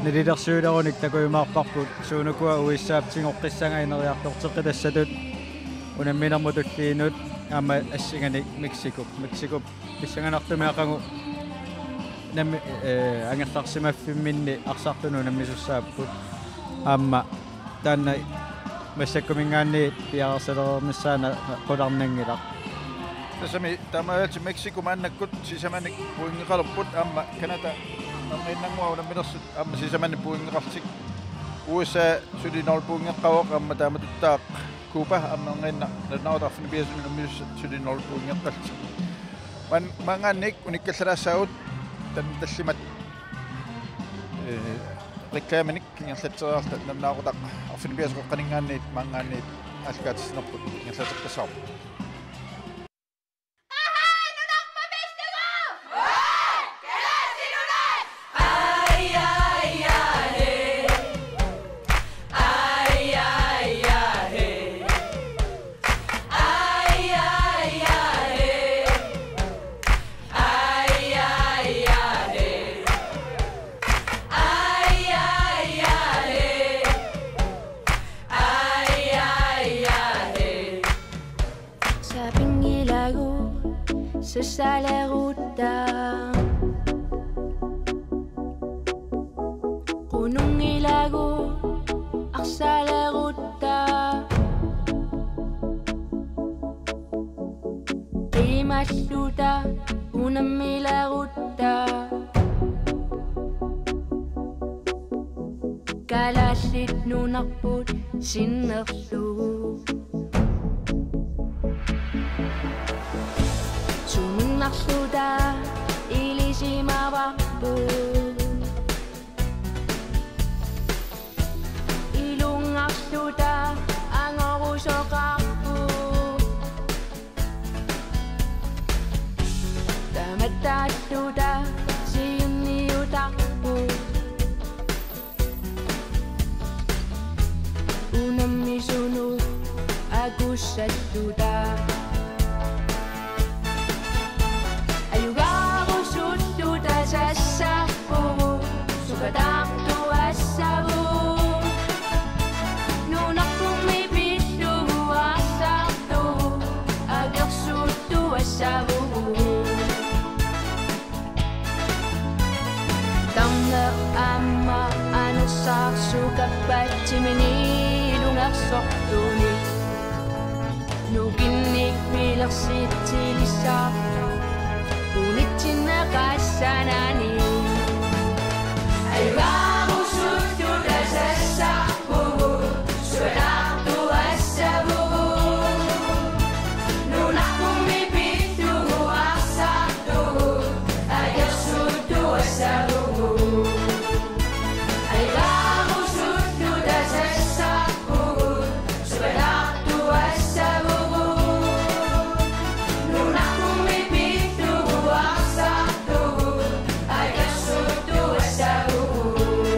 nalilersuilerunik takujumaarparput suunukua U S A-p tigoqqissagai ineriartorteqqitassatut unamminermut tulliinut aamma assinganik Mexico. Mexico pissanganartumik aqagu nammi-, eh, angerlarsimaffimminni arsartunut unammisussaapput. Aamma taanna massakkuminngaanniit piareersalereernissaanut qularnanngilaq. Tassami taamaalillutik Mexico maannakkut sisamanik pointeqalerput aamma Canada erniinnannguaq unamminersut aamma sisamanik pointeqarlutik. U S A suli nul pointeqqavoq aamma taamatuttaaq Cuba aamma erniinnaq nalunaaqutaq arfineq-pingasunut unammisussat suli nul pointeqqallutik. Maan-, maanngaanniit unikkallalaassagut taanna tallimat, eh, reklaminik ingerlatseriarluta nalunaaqutaq arfineq-pingasut qeqqaninngaanniit maanngaanniit aallakaatitsinerput ingerlateqqissavarput. Sapinngilagut sassalerutta. Qununngilagut arsalerutta. Qiimalluta unammilerutta. Kalaallit nunarput sinnerlugu. Suminnarluta ilisimavarput. Ilungarluta angorusoqarput. Tamattaalluta siunniutarput. Unammisunut akussalluta. Ajugaarusuttuta sassarpugut, sukataartuassavugut. Nunarpummi pillugu arsartugut, akersuuttuassavugut. Tarneq aamma anersaaq sukappatsiminilungersortunik. Nukinnik pilersitsilissaaq unitsinneqassanani. Ajugaarusuttuta sassarpugut, sukataartuassavugut. Nunarpummi pillugu arsartugut, akersuuttuassavugut. Ajugaarusuttuta sassarpugut, sukataartuassavugut. Nunarpummi pillugu arsartugut, akersuuttuassavugut.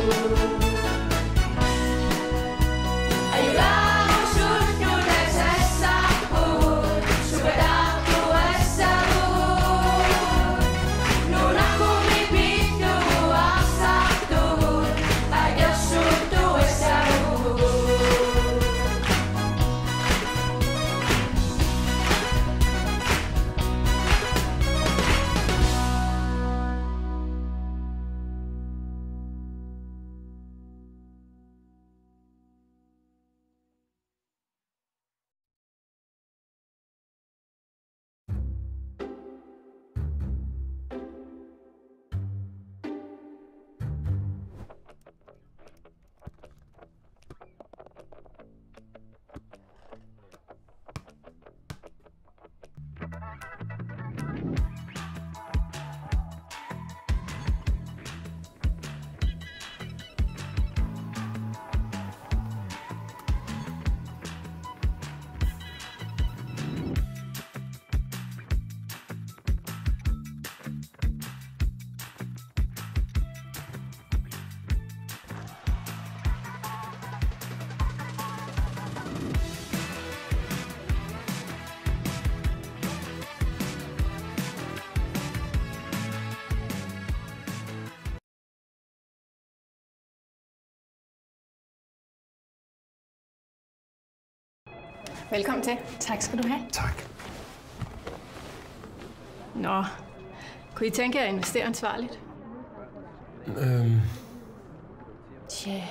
Velkommen til. Tak skal du have. Tak. Nå, kunne I tænke jer at investere ansvarligt? Øhm, Tja.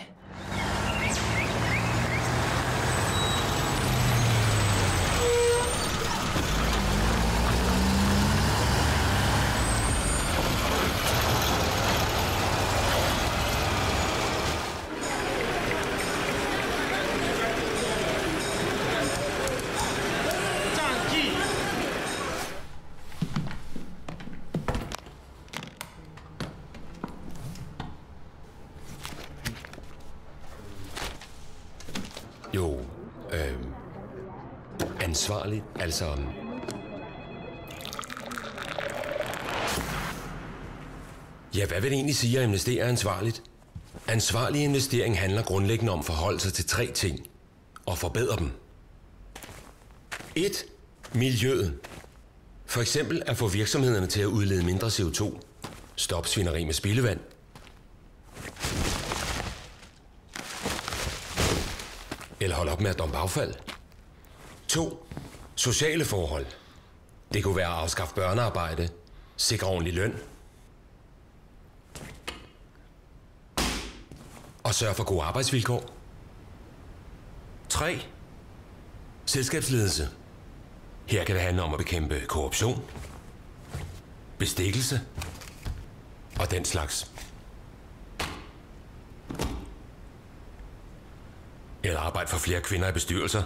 Jo, øh, ansvarlig, altså... Ja, hvad vil det egentlig sige at investere ansvarligt? Ansvarlig investering handler grundlæggende om at forholde sig til tre ting og forbedre dem. Et. Miljøet. For eksempel at få virksomhederne til at udlede mindre C O to. Stop svineri med spildevand. Eller hold op med at dumpe affald. To. Sociale forhold. Det kunne være at afskaffe børnearbejde, sikre ordentlig løn og sørge for gode arbejdsvilkår. Tre. Selskabsledelse. Her kan det handle om at bekæmpe korruption, bestikkelse og den slags. Eller arbejde for flere kvinder i bestyrelser.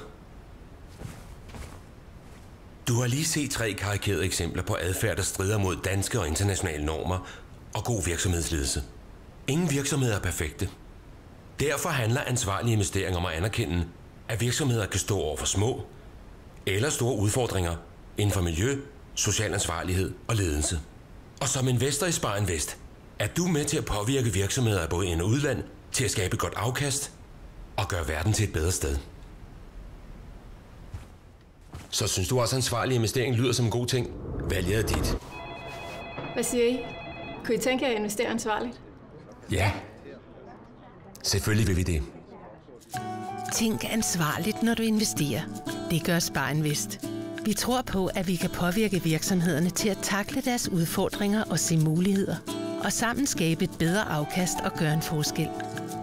Du har lige set tre karikerede eksempler på adfærd, der strider mod danske og internationale normer og god virksomhedsledelse. Ingen virksomheder er perfekte. Derfor handler ansvarlige investeringer om at anerkende, at virksomheder kan stå over for små eller store udfordringer inden for miljø, social ansvarlighed og ledelse. Og som investor i Spar Invest er du med til at påvirke virksomheder i både ind- og udland til at skabe et godt afkast og gøre verden til et bedre sted. Så synes du også, at ansvarlig investering lyder som en god ting? Valget er dit. Hvad siger I? Kunne I tænke jer at investere ansvarligt? Ja. Selvfølgelig vil vi det. Tænk ansvarligt, når du investerer. Det gør Spar Invest. Vi tror på, at vi kan påvirke virksomhederne til at takle deres udfordringer og se muligheder. Og sammen skabe et bedre afkast og gøre en forskel.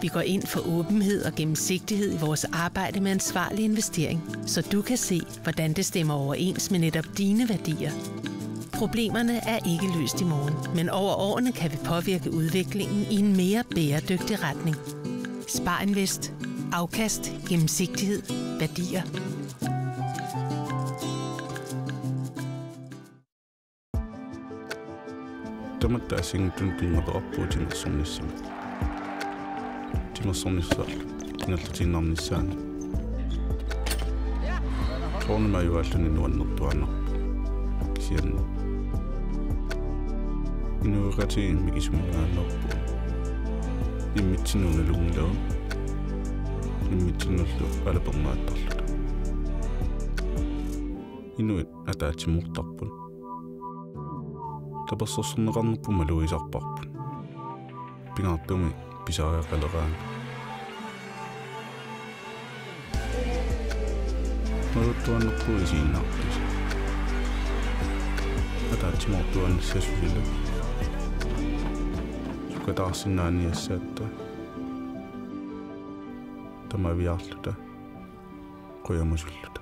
Vi går ind for åbenhed og gennemsigtighed i vores arbejde med ansvarlig investering, så du kan se, hvordan det stemmer overens med netop dine værdier. Problemerne er ikke løst i morgen, men over årene kan vi påvirke udviklingen i en mere bæredygtig retning. Spar Invest. Afkast, gennemsigtighed, værdier. Tamatta assigiinngitsunik pinnguartarpugut timersornissamut. Timersornissaq ingerlatiinnarnissaanut. Soorunami ajugaalluni nuannertuaannarpoq. Kisianni inuiaqatigiit mikisuminngaanneerput. Immitsinnut nalunngilagut. Immitsinnullu alapernaattarluta. Inuit ataatsimoortarput. Tapersersorneqarnerput malugisarparput. Pingaartumik pisariaqaleraangat. Malugisaannarpugut isiginnaartut. Ataatsimoortuaannassaaq suli. Sukataarsinnaaniassatta. Tamaviaarluta. Qujamusulluta.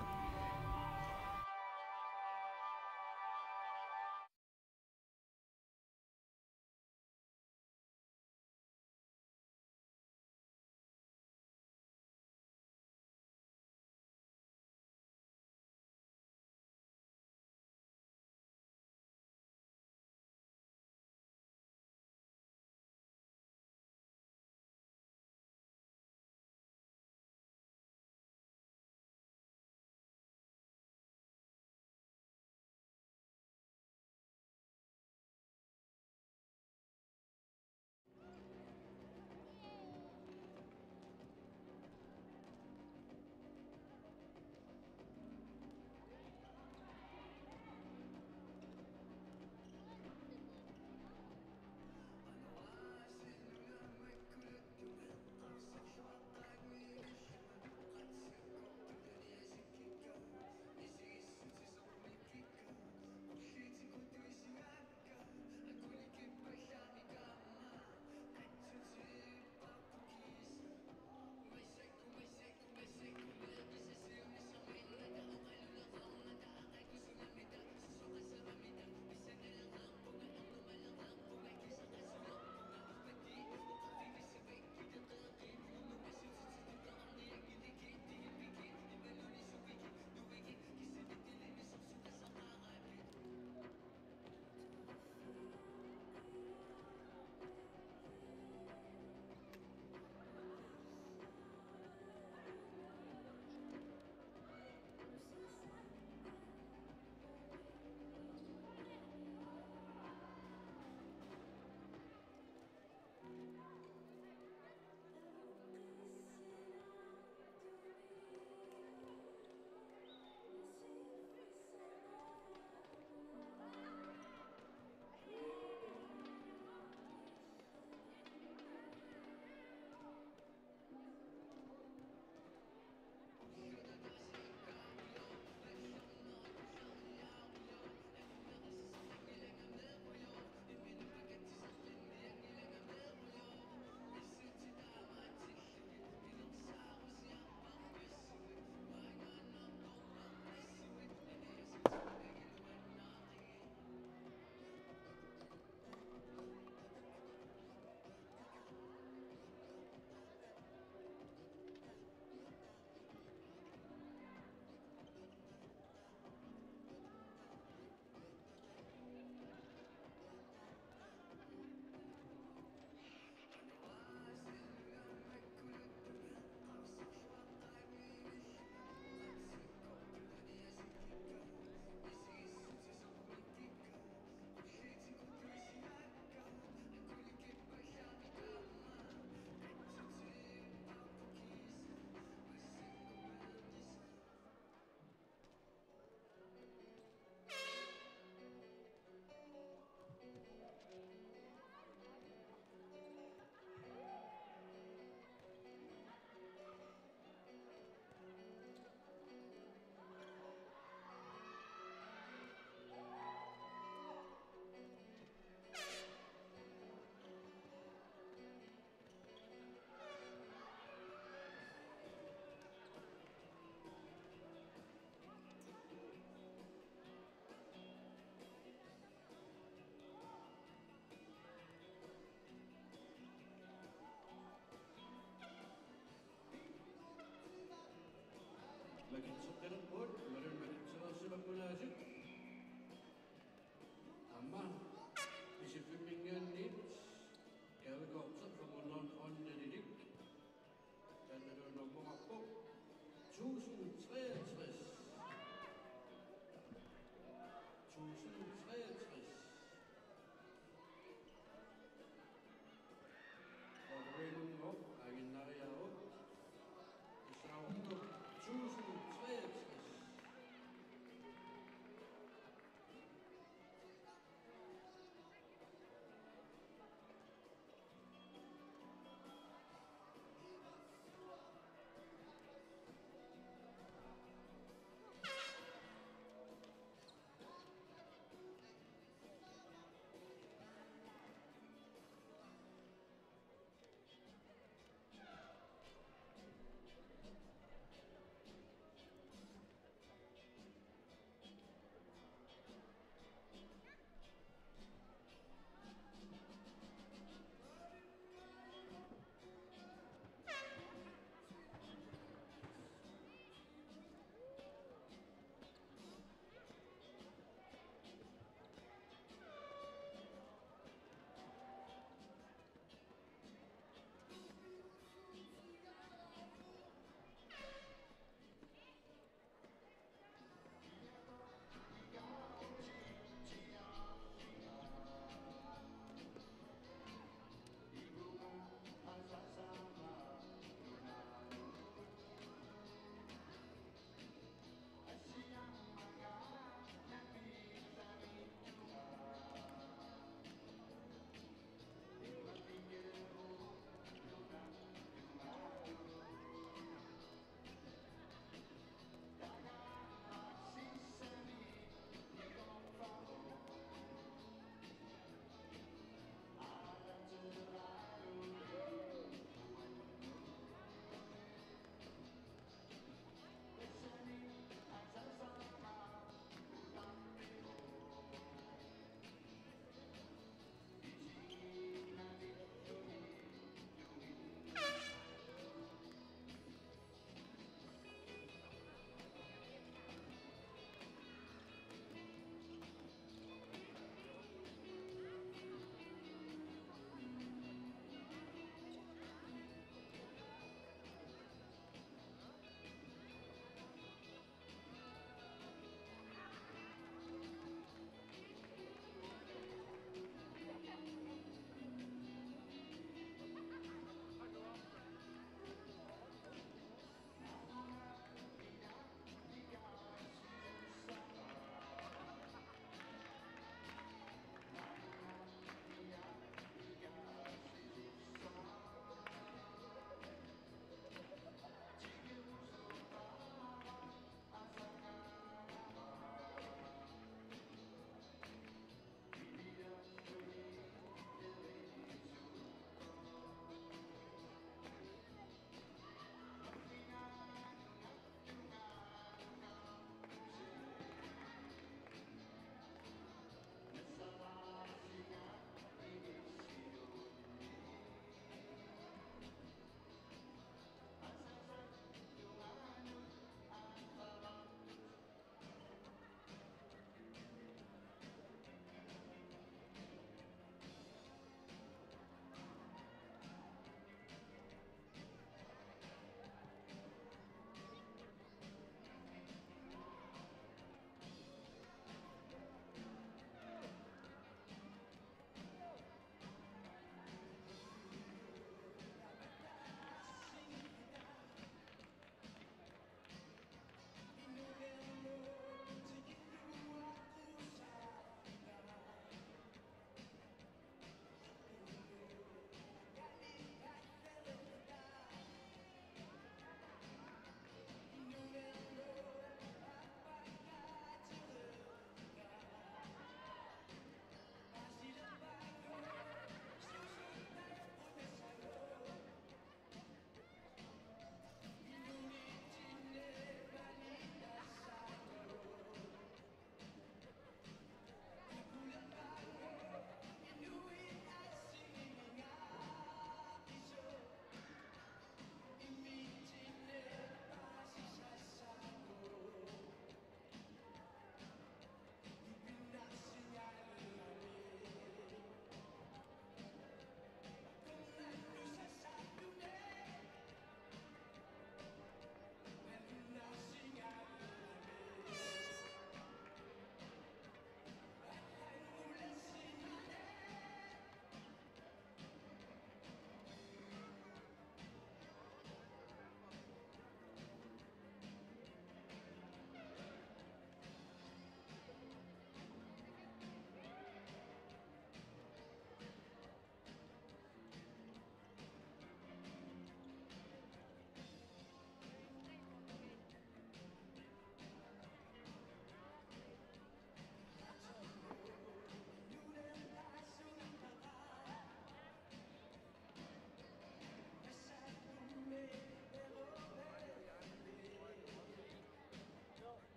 Insertilerput, imaluunniit matutsereersimapput aasiit. Aamma Pisiffimminngaanniit gavekorti fem hundrede kroner nalilik. Taannalu normoqarpoq tusind treogtres. Tusind treogtres. Lotteriinngooq anginnariaavoq. Tassaavoq tusind treogtres.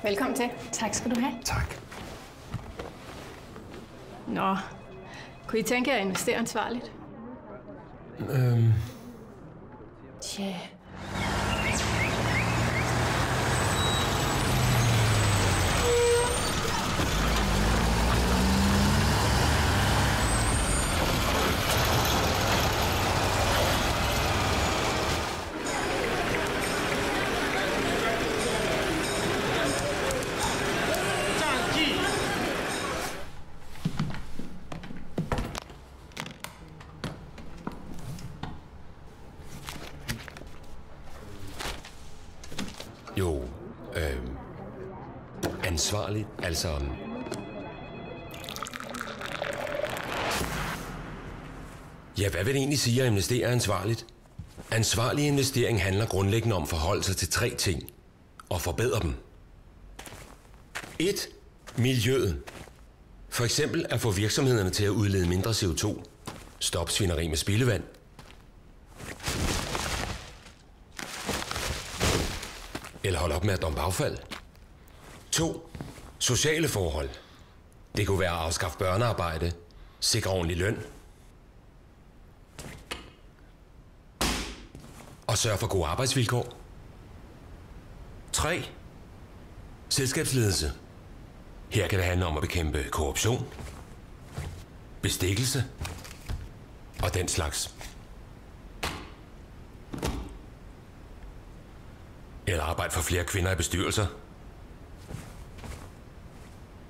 Velkommen til. Tak skal du have. Tak. Nå, kunne I tænke jer at investere ansvarligt? Øhm. Tja. Jo, øhm, ansvarligt, altså. Ja, hvad vil det egentlig sige at investere ansvarligt? Ansvarlig investering handler grundlæggende om at forholde sig til tre ting og forbedre dem. Et. Miljøet. For eksempel at få virksomhederne til at udlede mindre C O to, stoppe svineri med spildevand, eller holde op med at dumpe affald. To. Sociale forhold. Det kunne være at afskaffe børnearbejde, sikre ordentlig løn og sørge for gode arbejdsvilkår. Tre. Selskabsledelse. Her kan det handle om at bekæmpe korruption, bestikkelse og den slags. Eller arbejde for flere kvinder i bestyrelser.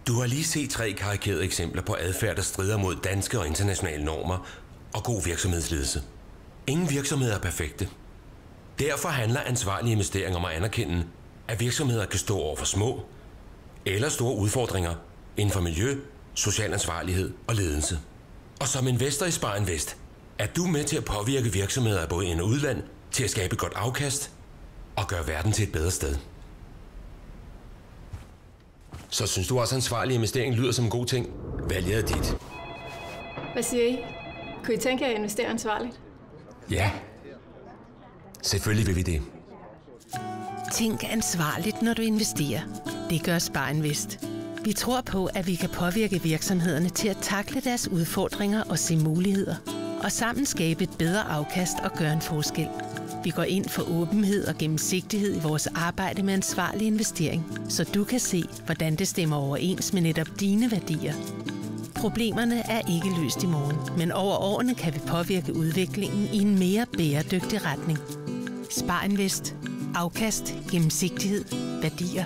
Du har lige set tre karikerede eksempler på adfærd, der strider mod danske og internationale normer og god virksomhedsledelse. Ingen virksomheder er perfekte. Derfor handler ansvarlige investeringer om at anerkende, at virksomheder kan stå over for små eller store udfordringer inden for miljø, social ansvarlighed og ledelse. Og som investor i Spar Invest er du med til at påvirke virksomheder i både ind- og udland til at skabe et godt afkast og gøre verden til et bedre sted. Så synes du også, at ansvarlig investering lyder som en god ting? Valget er dit. Hvad siger I? Kunne I tænke jer at investere ansvarligt? Ja. Selvfølgelig vil vi det. Tænk ansvarligt, når du investerer. Det gør Spar Invest. Vi tror på, at vi kan påvirke virksomhederne til at takle deres udfordringer og se muligheder, og sammen skabe et bedre afkast og gøre en forskel. Vi går ind for åbenhed og gennemsigtighed i vores arbejde med ansvarlig investering, så du kan se, hvordan det stemmer overens med netop dine værdier. Problemerne er ikke løst i morgen, men over årene kan vi påvirke udviklingen i en mere bæredygtig retning. Spar Invest. Afkast, gennemsigtighed, værdier.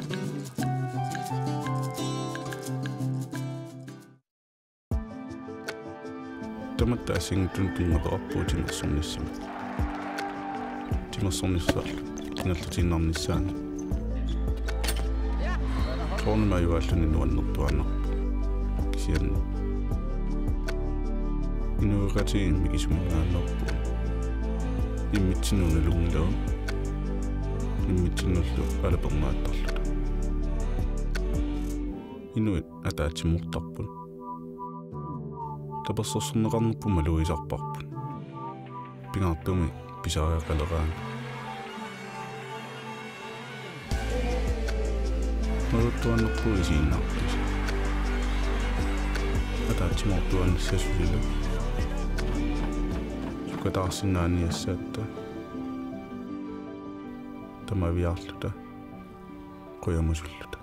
Tamatta assigiinngitsunik tunngaveqarpugut timersornissamut. Timersornissaat ingerlatiinnarnissaanut. Soorunami ajugaalluni nuannertuaannarpoq. Kisianni inuiaqatigiit mikisuminngaanneerput. Immitsinnut nalunngilagut. Immitsinnullu alapernaattarluta. Inuit ataatsimoortarput. Tapersersorneqarnerput malugisarparput. Pingaartumik pisariaqaleraangat. Malugisartuaannarpugut isiginnaartut. Ataatsimoortuaannassaaq suli. Sukataarsinnaaniassaatta. Tamaviaarluta. Qujamusulluta.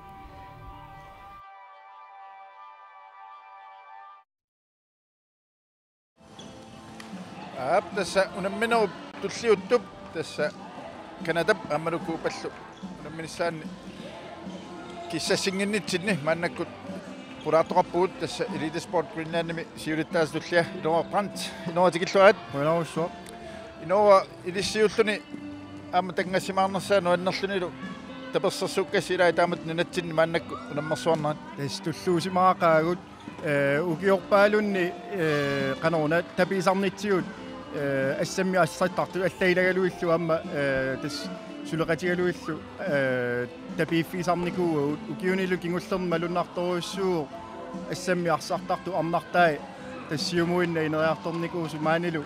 Aap, tassa unamminerup tulliuttup, tassa Canadap aammalu Cubap unamminissaanni kissassinnginnitsinni maannakkut pulaartoqarpugut, tassa Elite Sport Greenlandimi siulittaasup tullia Inoora Brandt. Inoora, tikilluarit. Qujanarsuaq. Inoora, ilissiulluni aamma tanngassimaarnersaa nuannerlunilu tapersersuukkassi ilai taamatut nunatsinni maannakkut unammersuarnerat. Tassa tulluusimaaqaagut. Eh, ukiorpaalunni, eh, qanoruna tapiisarnitsigut, eh, assammik arsartartut allailagaluillu aamma, eh, tassa suleqatigalugillu, eh, tapiiffigisarnikuuagut, ukiunilu kingullerni malunnartorujussuuvoq assammik arsartartut arnartai tassa siumuinnaq ineriartornikuusut maanilu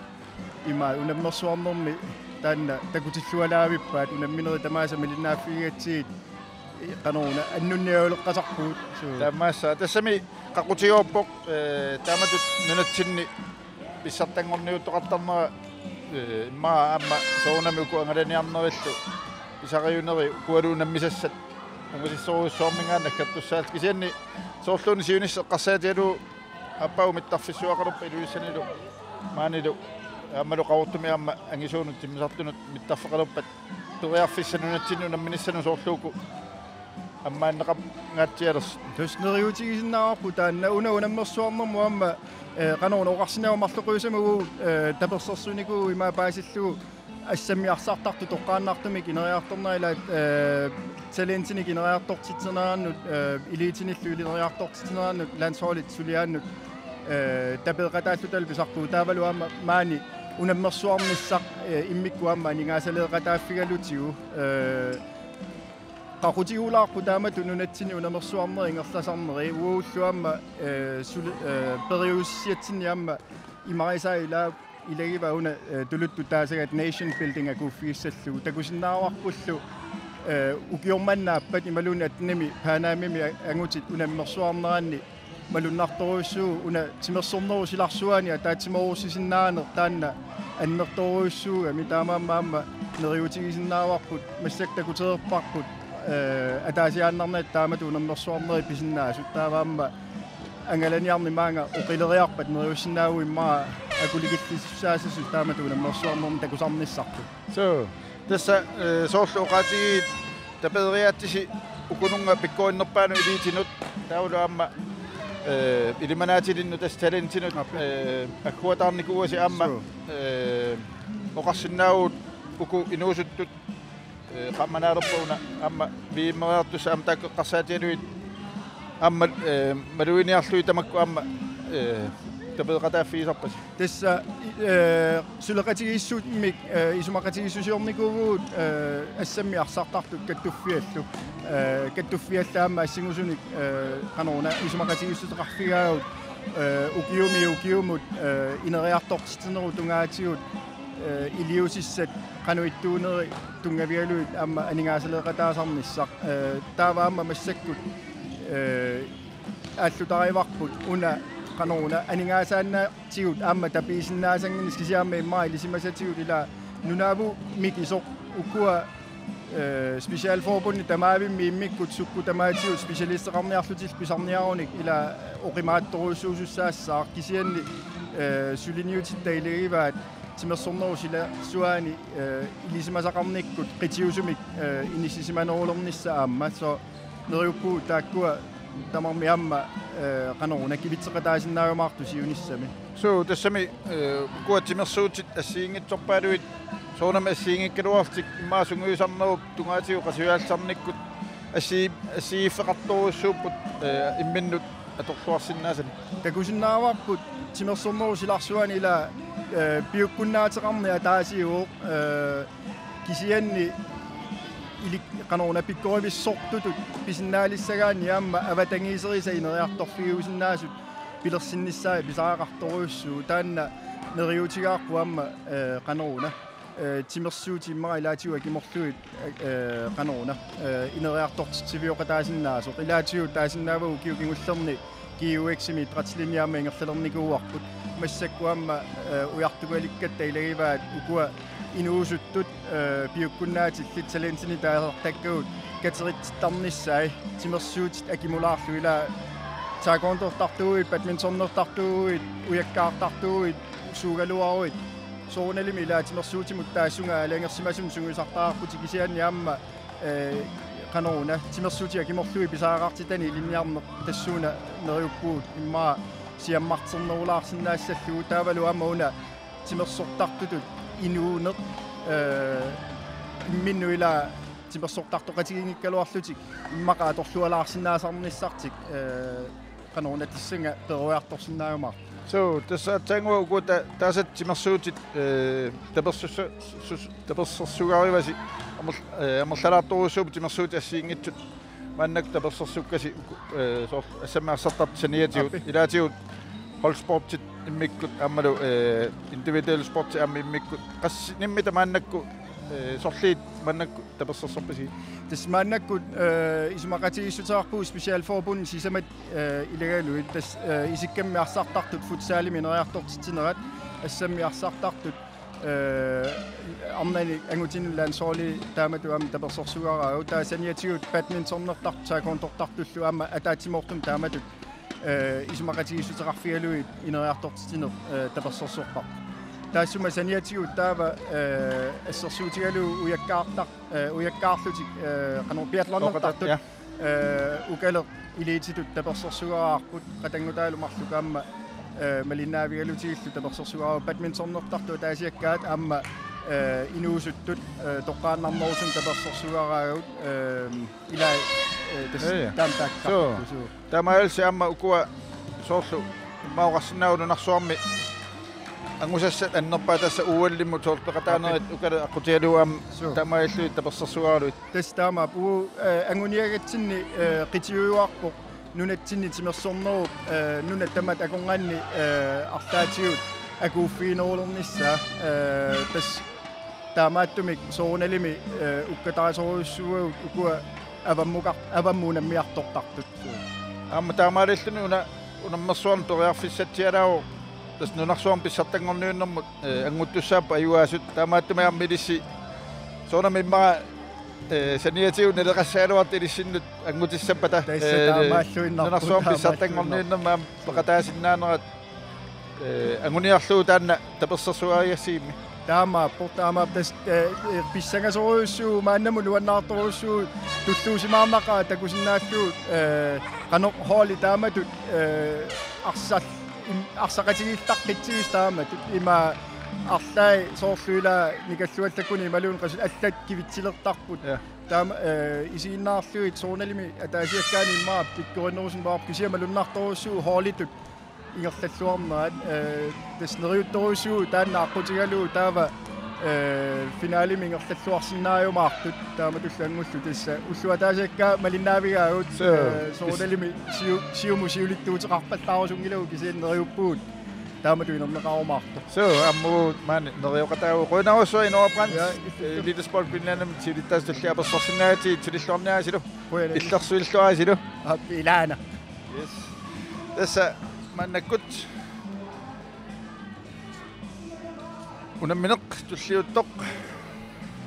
ima unammersuarnermi taanna takutillualaavippaat unamminerit tamaasa malinnaaffigigatsigit Qanoruna annunniaruleqqasarpugut. Suu. Taamaassaaq tassami qaqutigoorpoq, eh, taamatut nunatsinni pissartanngorniuttoqartarnera, eh, immaqa aamma soorunami uku angalaniarnerillu pisariunerit ukualu unammisassat ungasissorujussuarminngaanniit naggattussaat kisianni soorluuna siunissaq eqqarsaatigalugu aappaagu mittarfissuaqalerpat Ilulissanilu maanilu aammalu Qaqortumi aamma angisuunut timmisartunut mittarfeqalerpat periarfissaq nunatsinni unamminissanut soorlu uku ammaanneqangaatsialersut. Tassa neriuutigisinnaavarput taanna una unammersuarnermut aamma, eh, qanoruna oqarsinnaavara marloqiusamik, eh, tapersersunikuuvoq ima paasillugu assammi arsartartut toqqaannartumik ineriartornerat ilaat, eh, talentinik ineriartortitsinerannut, eh, elitinillu ineriartortitsinerannut, landsholdit suliaannut, eh, tapeeqataallutalu pisarpugut taavalu aamma maani unammersuarnissaq, eh, immikkut aamma aningaasaleeqataaffigalutigu, eh, qaqutigulaarput taamatut nunatsinni unammersuarnerit ingerlasarneri uagullu aamma, eh, suli-, eh, periusissiatsinni aamma imarisaa ilaa ilagivaat una, eh, tuluttut taasagat nation building akuuffigissallugu takusinnaavarpullu, eh, ukioq manna aappat imaluunniit attenimi Panamimi a-, angutit unammersuarneranni malunnartorujussuuvoq una timersornerup silarsuani ataatsimoorusisinnaaneq taanna annertorujussuugami taamaammat aamma neriuutigisinnaavarput massakkut takutereerparput, eh, ataasiaannarnata taamatut unammersuarnerit pisinnaasut taava aamma angalaniarneq maanga oqileriarpat neriussinnaavugut immaqa akulikillisussaassasoq taamatut unammersuarnermik takusarnissarput. Suu, tassa, eh, soorlu oqaatigit tapeeriaatsisi ukununnga pikkorinnerpaanut elitinut taavalu aamma, eh, ilimanaatsilinnut tassa talentinut, eh, agguataarnikuuasi aamma, suu, eh, oqarsinnaavugut uku inuusuttut, eh, qammanaalerpaguna aamma V M-eriartussat aamma taakku eqqarsaatigalugit aamma, eh, maluginiarlugit tamakku aamma, eh, tapeeqataaffigisarpasi. Tassa, eh, suleqatigiissummik, eh, isumaqatigiissusiornikuuvugut, eh, assammi arsartartut kattuffiallu. Eh, kattuffiallu aamma assingusunik, eh, qanoruna isumaqatigiissuteqarfigaagut, eh, ukiumi ukiumut, eh, ineriartortitsinerup tungaatigut, eh, iliuusissat qanoq ittuuneri tunngavigalugit aamma aningaasaleeqataasarnissaq. Eh, taava aamma massakkut, eh, aallutarivarput una qanoruna aningaasaanna- tigut aamma tapiisinnaasannginnissaq kisianni aamma immaqa ilisimasatigut ila Nunavut mikisoq ukua, eh, specialforbundit tamaavimmik immikkut sukkut tamaatigut specialisteqarniarlutillu pisarniarunik ila oqimaatsorujussuusussaassaaq kisianni, eh, suliniutitta ilagivaat timersornerup silarsuani, eh, ilisimasaqarnikkut qitiusumik, eh, inissisimanerulernissaq aamma. Suu neriuppugut taakkua tamarmik aamma, eh, qanoruna kivitseqataasinnaajumaartut siunissami. Suu, tassami, eh, ukua timersuutit assigiinngitsorpaalugit soorunami assigiinngikkaluarlutik immaqa sungiusarnerup tungaatigut qasujaallissarnikkut assi-, assigiiffeqartorujussuupput, eh, imminnut atorluarsinnaasanik. Takusinnaavarput timersornerup silarsuani ila, eh, piukkunnaateqarneq ataasiuvoq, eh, kisianni ilik-, qanoruna pikkorivissortutut pisinnaalissagaanni aamma avatangiiserisat ineriartorfigiusinnaasut pilersinnissaat pisariaqartorujussuuvoq taanna neriuutigaarput aamma, eh, qanoruna, eh, timersuutit immaqa ilaatigut akimorlugit, eh, qanoruna, eh, ineriartortitsivioqataasinnaasoq ilaatigut taasinnaavagut ukiup kingullerni G U X-imi idrætslinje aamma ingerlalernikuuarput. Massakkut aamma, eh, ujartugalikkatta ilagivaat ukua inuusuttut, eh, piukkunnaatillit talentinik taasartakkagut kateritsittarnissai timersuutit akimulaarlugit ila taekwondoortartuuguit, badmintonertartuuguit, ujakkaartartuuguit, suugaluaruit. Soorunalimi ila timersuutimut taassunga aalajangersimasumik sungiusartariaqarputit kisianni aamma, eh, qanoruna timersuutit akimorlugit pisariaqartitanik ilinniarneq tassuuna neriuppugut immaqa siammarternerulaarsinnaassallugu taavalu aamma una timersortartutut inuuneq, eh, imminnut ila timersortartoqatigiinngikkaluarlutik immaqa atorlualaarsinnaasarnissartik, eh, qanoruna tassannga peroriartorsinnaajumaartoq. Suu, tassa aatsaannguaq ukua ta-, taasat timersuutit, eh, tapersersu-, sus-, tapersersugarivasi amer-, eh, amerlalaartorujussuupput timersuutit assigiinngitsut maannakkut tapersersukkasi uku, eh, soorlu assammi arsartartut saniatigut. Aappi. Ilaatigut holdsportit immikkut aammalu, eh, individuel sportit aamma immikkut. Qassinimmi tamaannakkut, eh, sorliit maannakkut tapersersorpisi? Tassa maannakkut, eh, isumaqatigiissuteqarpugut specialforbundit sisamat, eh, ilagalugit. Tassa, eh, isikkammi arsartartut futsalimi ineriartortitsinerat, assammi arsartartut, eh, arnani angutini landsholdi taamatut aamma tapersersugaraagut. Taava saniatigut badmintonertartut taekwondotartullu aamma ataatsimoortumik taamatut, eh, isumaqatigiissuteqarfigalugit ineriartortitsineq, eh, tapersersorparput. Taassuma saniatigut taava, eh, assersuutigalugu ujakkaartar-, eh, ujakkaarlutik, eh, qanoq biathlonertartut, Oqata-, ja. Eh, ukaleq elititut tapersersugaarput, qatanngutaalu marluk aamma, eh, malinnaavigalutigillu tapersersugaarput, badmintonertartut ataasiakkaat aamma, eh, inuusuttut, eh, toqqaannarnerusumik tapersersugaaraagut, eh, ilaa, eh, tassa Ja, ja. taama taakku Suu. Suu. Taamaalillutik aamma ukua soorlu immaqa oqarsinnaavoq nunarsuarmi angusassat annerpaat tassa O L-imut soorlu peqataanerit Aap. ukaleq aqqutigalugu aamma Suu. taamaalillugit tapersersugaarlugit. Tassa taamaappoq, eh, anguniagatsinni, eh, qitiujuarpoq nunatsinni timersornerup, eh, nunat tamat akornanni, eh, arlaatigut akuuffiginerulernissaa, eh, tassa taamaattumik soorunalimi, eh, ukkatarisorujussuuagut ukua avammukar-, avammut unammiartortartut. Aamma taamaalilluni una unammersuarneq periarfissatsialaavoq tassa nunarsuarmi pissartanngorniunnermut, eh, annguttussaapput ajugaasut, taamaattumik aamma ilissi soorunami immaqa, eh, saniatigut naleqassagaluartut ilissinnut anngutissappata, Tassa eh, taamaalluinnarpoq, nunarsuarmi taamaalluinnarpoq. pissartanngorniunnermut aamma peqataasinnaanerat, eh, anguniarlugu taanna tapersersugaarigassigimmi. Taamaappoq, taamaappoq tassa, eh, eh, pissangasorujussuuvoq maannamut nuannaartorujussuuvoq tulluusimaarnaqaaq takusinnaallugu, eh, qanoq holdi taamatut, eh, arsar-, im-, arsaqatigiillaqqitsigis taamatut ima arlaat soorlu ilaa nikalluallakkuni imaluunniit qasut allat kivitsilertarput. Ja. Taama, eh, isiginnaarlugit soorunalimi ataasiakkaani immaqa pikkorinnerusumik paarput kisianni malunnartorujussuuvoq holditut ingerlalluarnerat, eh, tassa neriuttorujussuuvoq taanna aqqutigalugu taava, eh, finalemi ingerlalluarsinnaajumaartut taamatullu anngullugu tassa ullut ataasiakkaat malinnaavigaagut, Suu. eh, soorunalimi siu-, siumut siulittuuteqarpallaarusunngilagut kisianni neriuppugut taamatut inerneqarumaartoq. Suu, aamma maani nerioqataavugut. Qujanarsuaq Inoa Brandt, Ja, illit. eh, Elite Sport Greenlandimi siulittaasup tullia apersorsinnaagatsigit, sulilluarniaasilu. Qujanaq. Illersuilluaasilu. Aap, ilaana. Yes. Tassa maannakkut unammineq tulliuttoq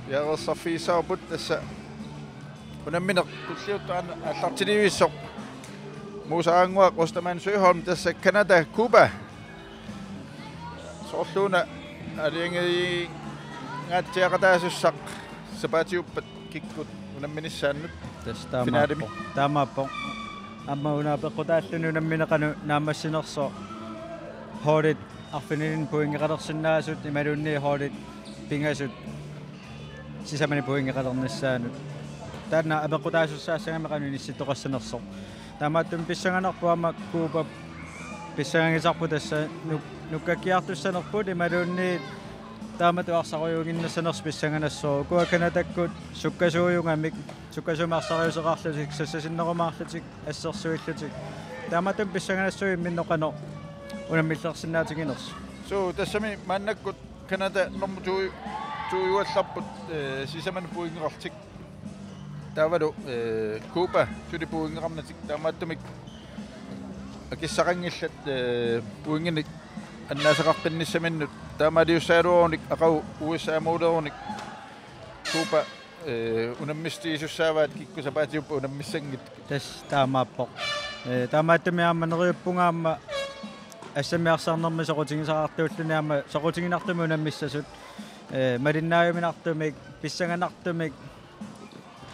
piareersarfigissavarput, tassa unammineq tulliuttoq aamma aallartilivissoq Muusarannguaq Ostermann Søholm, tassa Canada Cuba. Soorluuna aalajangiingaatsiaqataasussaq sapaatiuppat kikkut unamminissaannut Tassa finalemi. taamaappoq. Taamaappoq. Aamma una apeqqutaalluni unammineq qanoq naammassinersoq. Holdit arfinilinnik pointeqalersinnaasut imaluunniit holdit pingasut sisamani pointeqalernissaannut. Taanna apeqqutaasussaassagami qanoq inissittoqassanersoq. Taamaattumik pissanganarpoq aamma Cubap pissanganngisarput tassa nuk-, nukkakkiartussanerput imaluunniit taamatut arsarujuuginnassanersoq pissanganassaaq. Ukua Canadakkut sukkasuujugamik, sukkasuumik arsariuseqarlutik, sassasinnerumaarlutik, assersuillutik. Taamaattumik pissanganassaaq imminut qanoq unammillersinnaatiginersoq. Suu, tassami maannakkut Canada nummer to, to-juallarput, eh, sisamani pointeqarlutik. Taavalu, eh, Cuba suli pointeqarnatik, taamaattumik akissaqanngillat, eh, pointinik annaasaqaqqinnissaminnut, taamaaliussagaluarunik aqagu U S A-muulerunik Cuba, eh, unammissutigisussaavaat kikkut sapaatiuppat unammissanngitsut. Tassa taamaappoq. Eh, taamaattumik aamma neriuppunga aamma assammi arsarnermi soqutigisaqartuulluni aamma soqutiginartumik unammissasut. Eh, malinnaajuminartumik, pissanganartumik,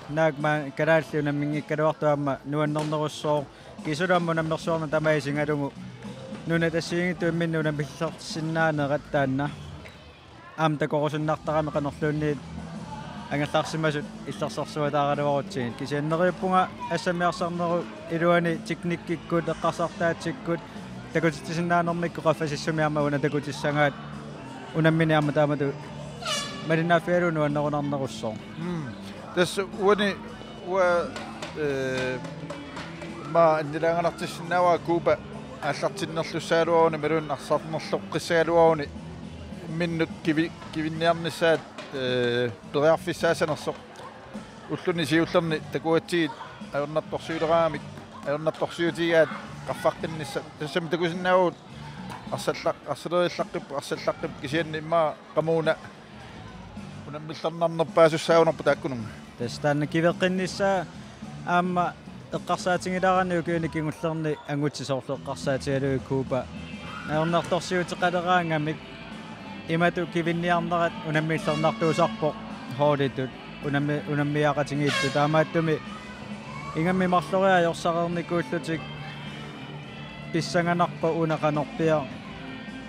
naak aamma kalaallit unamminngikkaluartut aamma nuannernerussooq. Kisianni aamma unammersuarneq tamaat isigalugu nunat assigiinngitsut imminnut unammillersinnaanerat taanna aamma takorusunnartarami qanorluunniit angerlarsimasut illersorsuataaraluarutsigit. Kisianni neriuppunga assammi arsarnerup iluani teknikkikkut, eqqarsartaatsikkut, takutitsisinnaanermikkut qaffasissumi aamma una takutissagaat unammineq aamma taamatut malinnaaffigalugu nuannerunarnerussooq. Mm. Tassa uani uanga, eh, aamma annilaanganartissinnaavara Cuba aallartinnerlussagaluaruni imaluunniit arsarnerloqqissagaluaruni imminnut kivi-, kivinniarnissaat ee, periarfissaassanersoq. Ulluni siullerni takuatsigit ajornartorsiuleraangamik ajornartorsiutigaat qaffaqqinnissaa. Tassami takusinnaavugut arsallaq-, arsalerillaqqippoq, arsallaqqippoq, kisianni immaqa qamuuna unammillernarnerpaasussaagunarpoq taakkununnga. Tassa taanna kiveqqinnissaa aamma eqqarsaatigilaarani ukiuni kingullerni angutit soorlu eqqarsaatigalugit Cuba ajornartorsiuteqaleraangamik imatut kivinniarnerat unammillernartuusarpoq holditut, unammi-, unammiaqatigiittut. Taamaattumik ingammik marloriarlutik ajorsareernikuullutik pissanganarpoq una qanorpiaq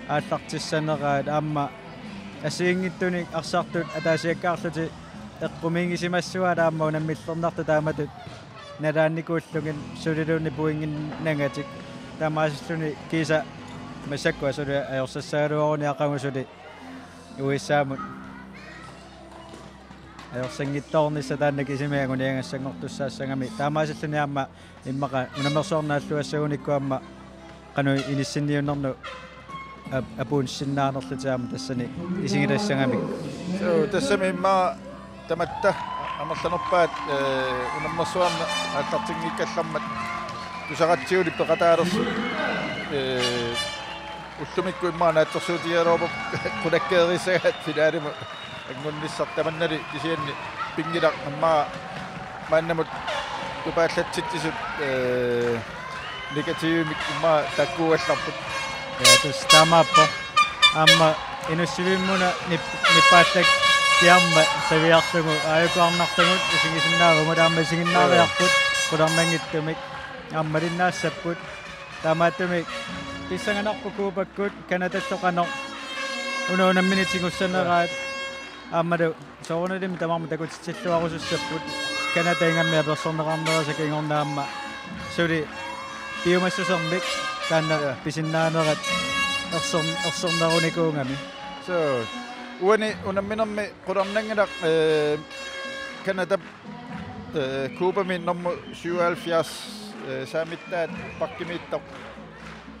aallartissaneraat, aamma assigiinngitsunik arsartut ataasiakkaarlutik eqqumiigisimassuaat aamma unammillernartut taamatut nalaannikuullugit suliluunniit pointinnangatik. Taamaasilluni kiisa massakkut suli ajorsassagaluaruni aqagu suli U S A-mut ajorsanngitsoornissaq taanna kisimi anguniagassanngortussaassagami. Taamaasilluni aamma immaqa unammersuarnaalluassagunikku aamma qanoq inissinniunnerneq ap-, apuunneqarsinnaanerlutik aamma tassani isigilassagamikku. So, tassami immaqa tamatta amerlanerpaat, ee, unammersuarneq aallartinngikkallarmat tusaratsigut peqataalersoq. Ee, ullumikkut immaqa naatsorsuutigaluarpoq qulakkeerissagaat finaalimut angunnissaq, tamannali kisianni pinngilaq aamma maannamut tupaallatsitsisut, ee, negativimik immaqa taakkuugallarput. Ja, tassa taamaappoq. Aamma Inussivimmi una nip-, nippaallakkiarmat qiviarlugu aajukuarnartugut isigisinnaavugut, aamma isiginnaariarput qularnanngitsumik aamma malinnaassapput. Taamaattumik pissanganarpoq Cubakkut Canadallu qanoq una unammineq tigussaneraat. Aammalu soorunalimi tamarmik takutitsilluarusussapput. Canada ingammik apersorneqarnerisa kingorna aamma suli piumassusermik taanna, ja, pisinnaanerat erser-, ersernerunikuugami. So, uani unamminermi qularnanngilaq, ee, Canada, ee, Cubami nummer syvoghalvfjerds, ee, saamittaat pakkimiittoq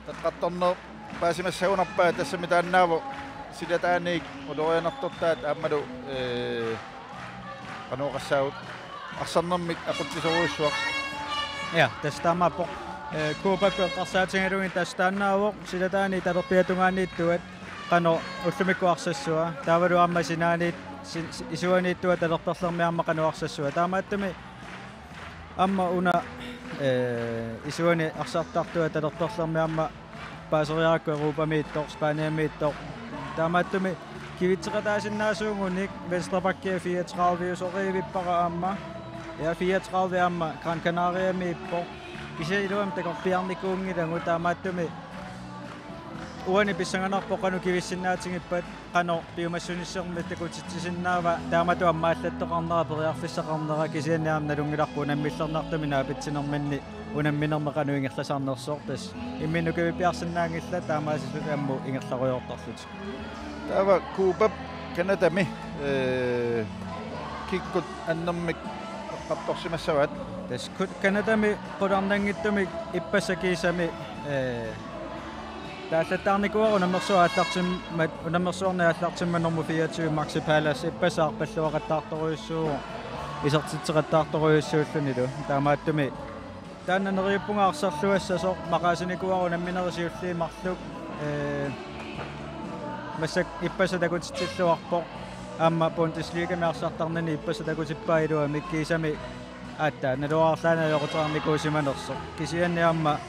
eqqartorneq paasimassagunarpaa, tassami taannaavoq silataaniit ulorianartortaat aammalu, ee, qanoq oqassaagut, arsarnermik aqutsisorujussuaq. Ja, tassa taamaappoq. Ee, Cubakkut eqqarsaatigalugit tassa taannaavoq silataaniit talerpiata tungaaniittuat qanoq ullumikkut arsassua. Taavalu aamma sinaaniit, si-, si-, isuaniittuat talerperlermi aamma qanoq arsassua. Taamaattumik aamma una, ee, isuani arsartartuat talerperlermi aamma paaseriarakku Europamiittoq, Spaniamiittoq. Taamaattumik kivitseqataasinnaasuugunik venstre back fireogtredive-usorivippara aamma. Ja, fireogtredive aamma Gran Canariamiippoq. Kisianni iluamik takorpiarnikuunngilagut, taamaattumik uani pissanganarpoq qanoq kivissinnaatigippata, qanoq piumassusermik takutitsisinnaava, taamatut ammaallattoqarnera, periarfissaqarnera, kisianni aamma nalunngilarput unammillernartumik naapitsinerminni unamminermi qanoq ingerlasarnersoq, tassa imminnut kivippiarsinnaanngillat, taamaasillutik ammut ingerlarujoortarlutik. Taava Cubap Canadami, ee, kikkut annermik eqqartorsimassavaat? Tassa Cu-, Canadami qularnanngitsumik ippassaq kiisami, ee, taallattaarnikuuara unammersuaq aallartimmat, unammersuarneq aallartimmat nummer fireogtyve Maxi Pallas, ippassaq arpalluaqattaartorujussuuvoq, isertitseqattaartorujussuullunilu. Taamaattumik taanna neriuppunga arsarluassasoq, maqaasinikuuara unamminerit siulliit marluk, ee, massakkut ippassaq takutitsilluarpoq. Aamma Bundesligami arsartarnini ippassaq takutippaa iluamik, kiisami aatsaat naluara arlaannik ajoquteqarnikuusimanersoq. Kisianni aamma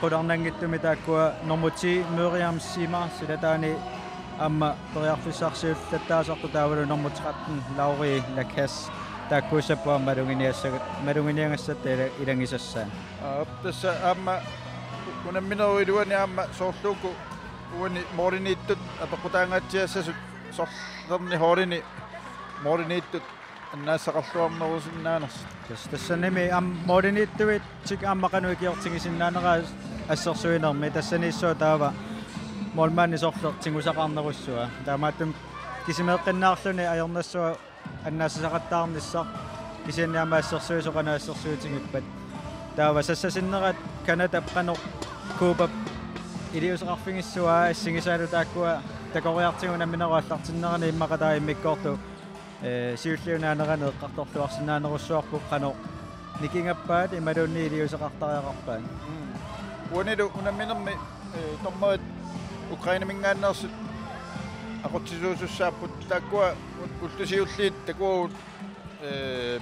qularnanngitsumik taakkua nummer ti Myriam Simmer silataani aamma periarfissarsiullattaasartoq, taavalu nummer tretten Laurie Lacasse, taakkuussapput aamma maluginiassagat, maluginiagassatta ila-, ilagisassaat. Aap, tassa aamma unamminerup iluani aamma soorlu uku uani målimiittut apeqqutaangaatsiassasut, sorlerni holdini målimiittut annaassaqarluarnerusinnaanersut. Tassa, tassanimi aamma målimiittuitsik aamma qanoq ikiortigisinnaanera assersuinermi, tassaniissuaq taava målmandi sorleq tigusaqarnerussua. Taamaattumik kisimeeqqinnaarluni ajornassua annaassaqattaarnissaq, kisianni aamma assersuisoq qanoq assersuutigippat. Taava sassasinnera Canadap qanoq Cubap iliuuseqarfigissavaa assigisaalu taakkua takoriartigu unamminerup aallartinnerani, immaqa taava immikkoortut Ee, siulliunaanerani eqqartorluarsinnaanerussuarput qanoq nikingappaat imaluunniit iliuuseqartariaqarpaat. Mm. Uanilu unamminermi, ee, dommerit Ukraineminngaanneersut aqutsisuusussaapput, taakkua ullut siulliit takuagut, ee,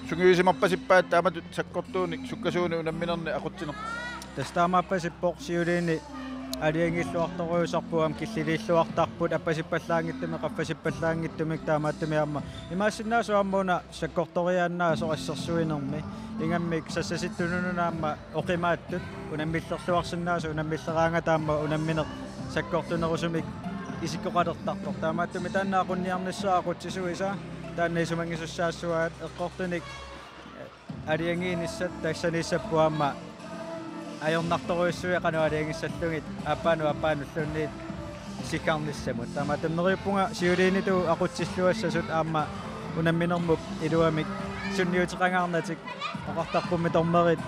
sungiusimarpasippaat taamatut sakkortuunik sukkasuunik unamminerni aqutsineq. Tassa taamaappasippoq, siuliini aalajangiilluartorujussuusarput aamma killiliilluartarput, appasippallaanngitsumik qaffasippallaanngitsumik, taamaattumik aamma imaassinnaavoq aamma una sakkortoriaannaasoq assersuinermi, ingammik sassasittunut una aamma oqimaatsut unammillerluarsinnaasut, unammilleraangata aamma unammineq sakkortunerusumik isikkoqalertartoq. Taamaattumik taanna aqunniarnissaa aqutsisuisa taanna isumagisussaassuaat, eqqortunik aalajangiinissat tassaniissapput aamma ajornartorujussuit qanoq aalajangissallugit aappaanut aappaanulluunniit siggarnissamut. Taamaattumik neriuppunga siuliinitut aqutsilluassasut aamma unamminermut iluamik sunniuteqangaarnatik, oqartarpummi dommerit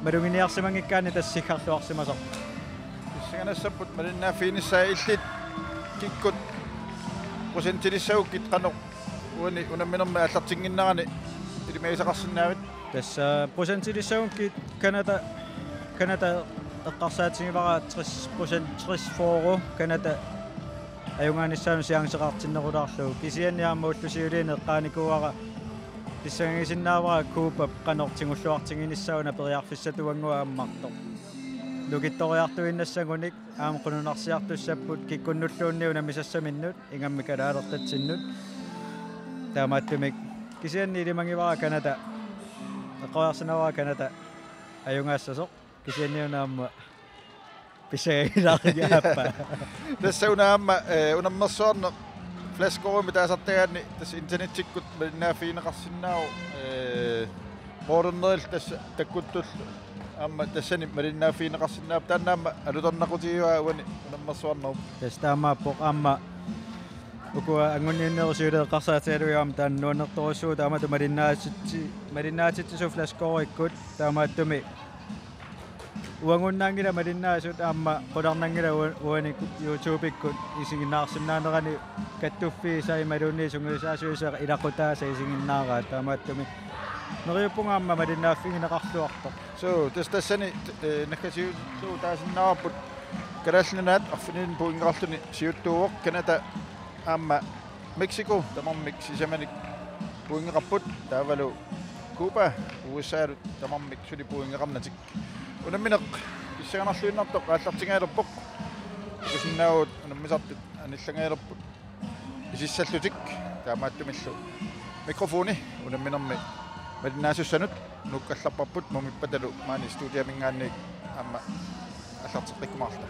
maluginiarsimanngikkaanni tassa siggarluarsimasoq. Pissanganassapput malinnaaffiginissaat. Illit kikkut procentilissagukkit qanoq uani unamminermi aallartinnginnerani ilimagisaqarsinnaavit? Tassa procentilissagukkit Canada, Canada eqqarsaatigivara tres procent, tres fyrre, Canada ajugaanissaanut chanceqartinnerulaarlugu. Kisianni aamma ullut siuliini eqqaanikuuara pissangagisinnaavara Cubap qanoq tigulluartiginissaa una periarfissatut uannguaq ammartoq. Nukittoriartuinnassagunik aamma qununarsiartussapput kikkunnulluunniit unammisassaminnut, ingammik kalaalertatsinnut. Taamaattumik kisianni ilimagivara Canada, eqqoriarsinnaavara Canada ajugaassasoq, kisianni una aamma pissangagilaarigiaappaa. Tassa una aamma, eh, unammersuarneq Flashscoremi taasartagaanni tassa internettikkut malinnaaffigineqarsinnaavoq, eh, moorneril tassa takkuttullu aamma tassani malinnaaffigineqarsinnaavoq, taanna aamma alutornaqutigivaa uani unammersuarnerup. Tassa taamaappoq, aamma ukua anguniunneerusiuleeqqarsaatigilugit aamma taanna nuannertorujussuuvoq, taamatut malinnaatitsi-, malinnaatitsisut Flashscorikkut, taamaattumik uagunnaanngilaq malinnaasut, aamma qularnanngilaq ua-, uani YouTubekkut isiginnaarsinnaanerani kattuffiisa imaluunniit sungiusaasuisa ilaqutaasa isiginnaaraat, taamaattumik neriuppunga aamma malinnaaffigineqarluartoq. Suu, tassa tassani, eh, naggasiutillugu taasinnaavarput Kalaallit Nunaat arfinilinnik pointeqarluni siuttuuvoq, Canada aamma Mexico tamarmik sisamanik pointeqarput, taavalu Cuba U S A-lu tamarmik suli pointeqarnatik. Unammineq pissanganarluinnartoq aallartingajalerpoq. Takusinnaavugut unammisartut anillangajalersut isissallutik, taamaattumillu mikrofoni unamminermi malinnaasussanut nuukkallarparput, mumippatalu maani studiaminngaanniit aamma aallarteqqikkumaarluta.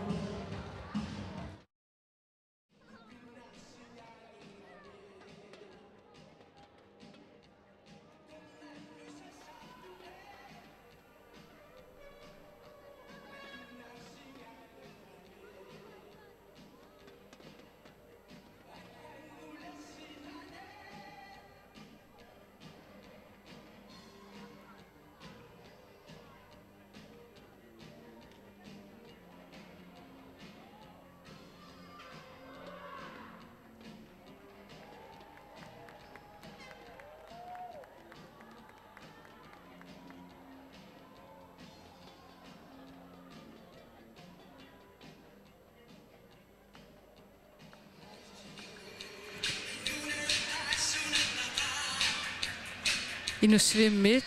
Inussivimmiit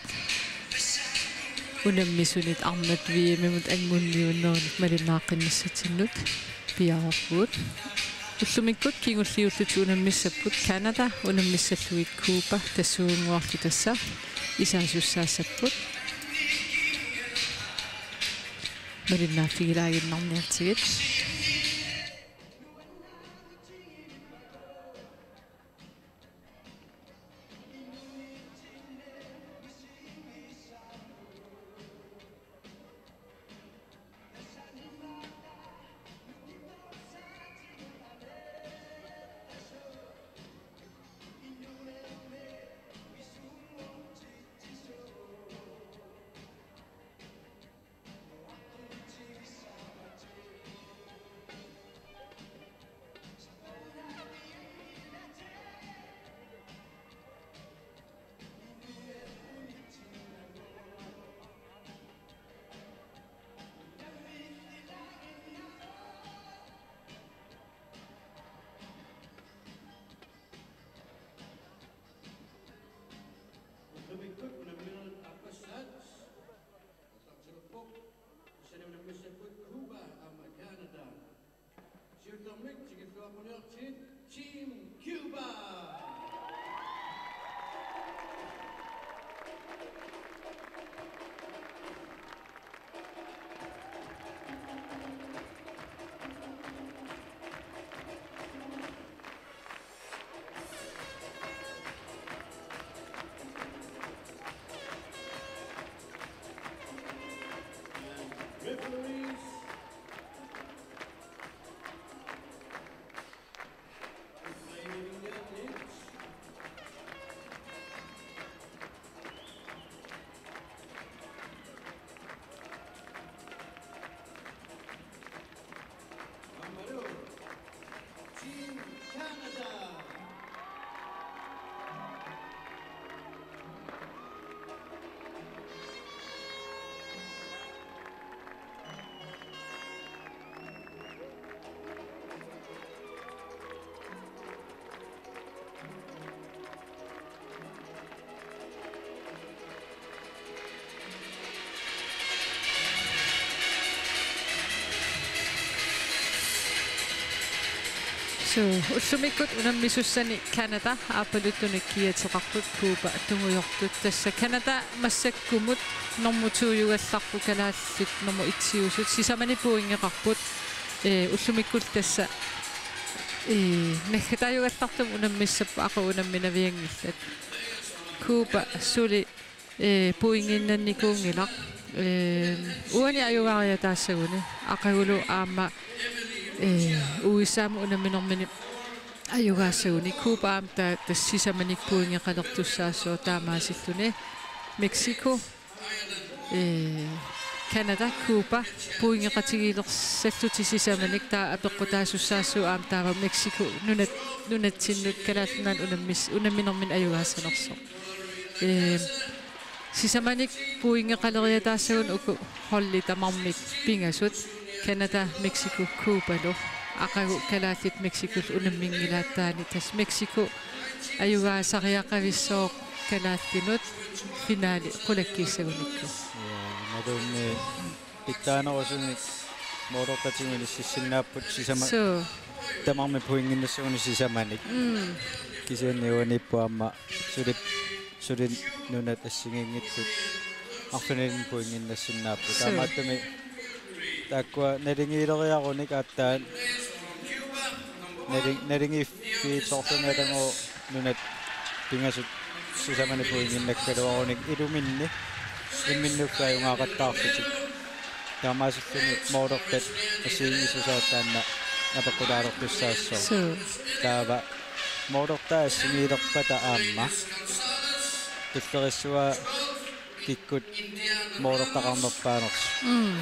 unammisunit arnat V M-imut anguniunneranut malinnaaqqinnissatsinnut piareerpugut. Ullumikkut kingulliullutik unammissapput Canada, unammissallugit Cuba, tassuugunnguarlu tassa isaasussaassapput. Malinnaaffigilaannginnarniartigit. Team Cuba. And referees. Team Canada. Suu, ullumikkut unammisussani Canada aappaluttunik kiateqarput, Cuba tungujortut. Tassa Canada massakkumut normu to-jugallarput, kalaallit normu et-iusut. Sisamanik pointeqarput. Ee, ullumikkut tassa, ee, naggataajugallartumik unammissapput, aqagu unamminavianngillat. Cuba suli, ee, pointinnannikuunngilaq. Ee, uani ajugaariataassaguni, aqagulu aamma, ee, U S A-mut unamminermini ajugaassaguni. Cuba aamma ta-, tassa sisamanik pointeqalertussaassooq taamaasilluni. Mexico, ee, Canada, Cuba pointeqatigilersallutik sisamanik, taava apeqqutaasussaassooq aamma taava Mexico nunat-, nunatsinnut Kalaallit Nunaannut unammis-, unamminermini ajugaassanersoq. Ee, sisamanik pointeqaleriataassaguni uku holdit tamarmik pingasut, Canada, Mexico, Cubalu. Aqagu kalaallit Mexicolu unamminngilaat taanna. Tassa Mexico ajugaasariaqavissooq kalaallinut finale qulakkiissagunikku. Ja, imaluunniit pitsaanerusumik målertatigut inississinnaapput sisama-, suu, tamarmik pointinnassagunik sisamanik. Mm. Kisianni uaniippoq aamma suli, suli nunat assigiinngitsut arfinilinnik pointinnassinnaappagut. Suu. Taamaattumik taakkua naligiileriarunik aatsaat nali-, naligiiffiitsoorluni atagu nunat pingasut sisamanik pointinnakkaluarunik iluminni imminnullu ajugaaqattaarlutik. Taamaasilluni målertat assigiinngissusaat taanna apeqqutaalertussaassooq. Suu. Taava målertaa assigiilerpata aamma tulleriissuaa kikkut målertaqarnerpaaners. Mm.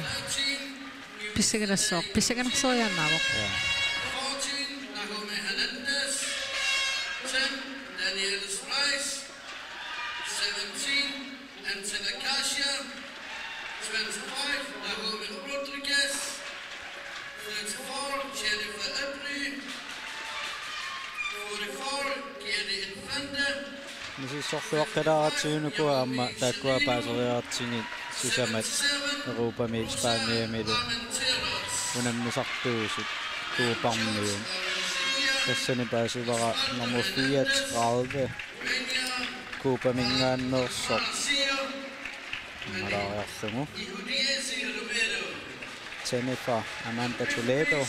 Pissanganassaaq, pissanganarsoriaannaavoq. Ja. Misissorluaqqilaaratsigu uku aamma taakkua paaseriaratsigit sisamat Europami Spaniamilu unammisartuusut Cubarmiut. Tassani paasivara nummer fireogtredive, Cubaminngaanneersoq. Malaariarlugu. Jennifer Amanda Toledo.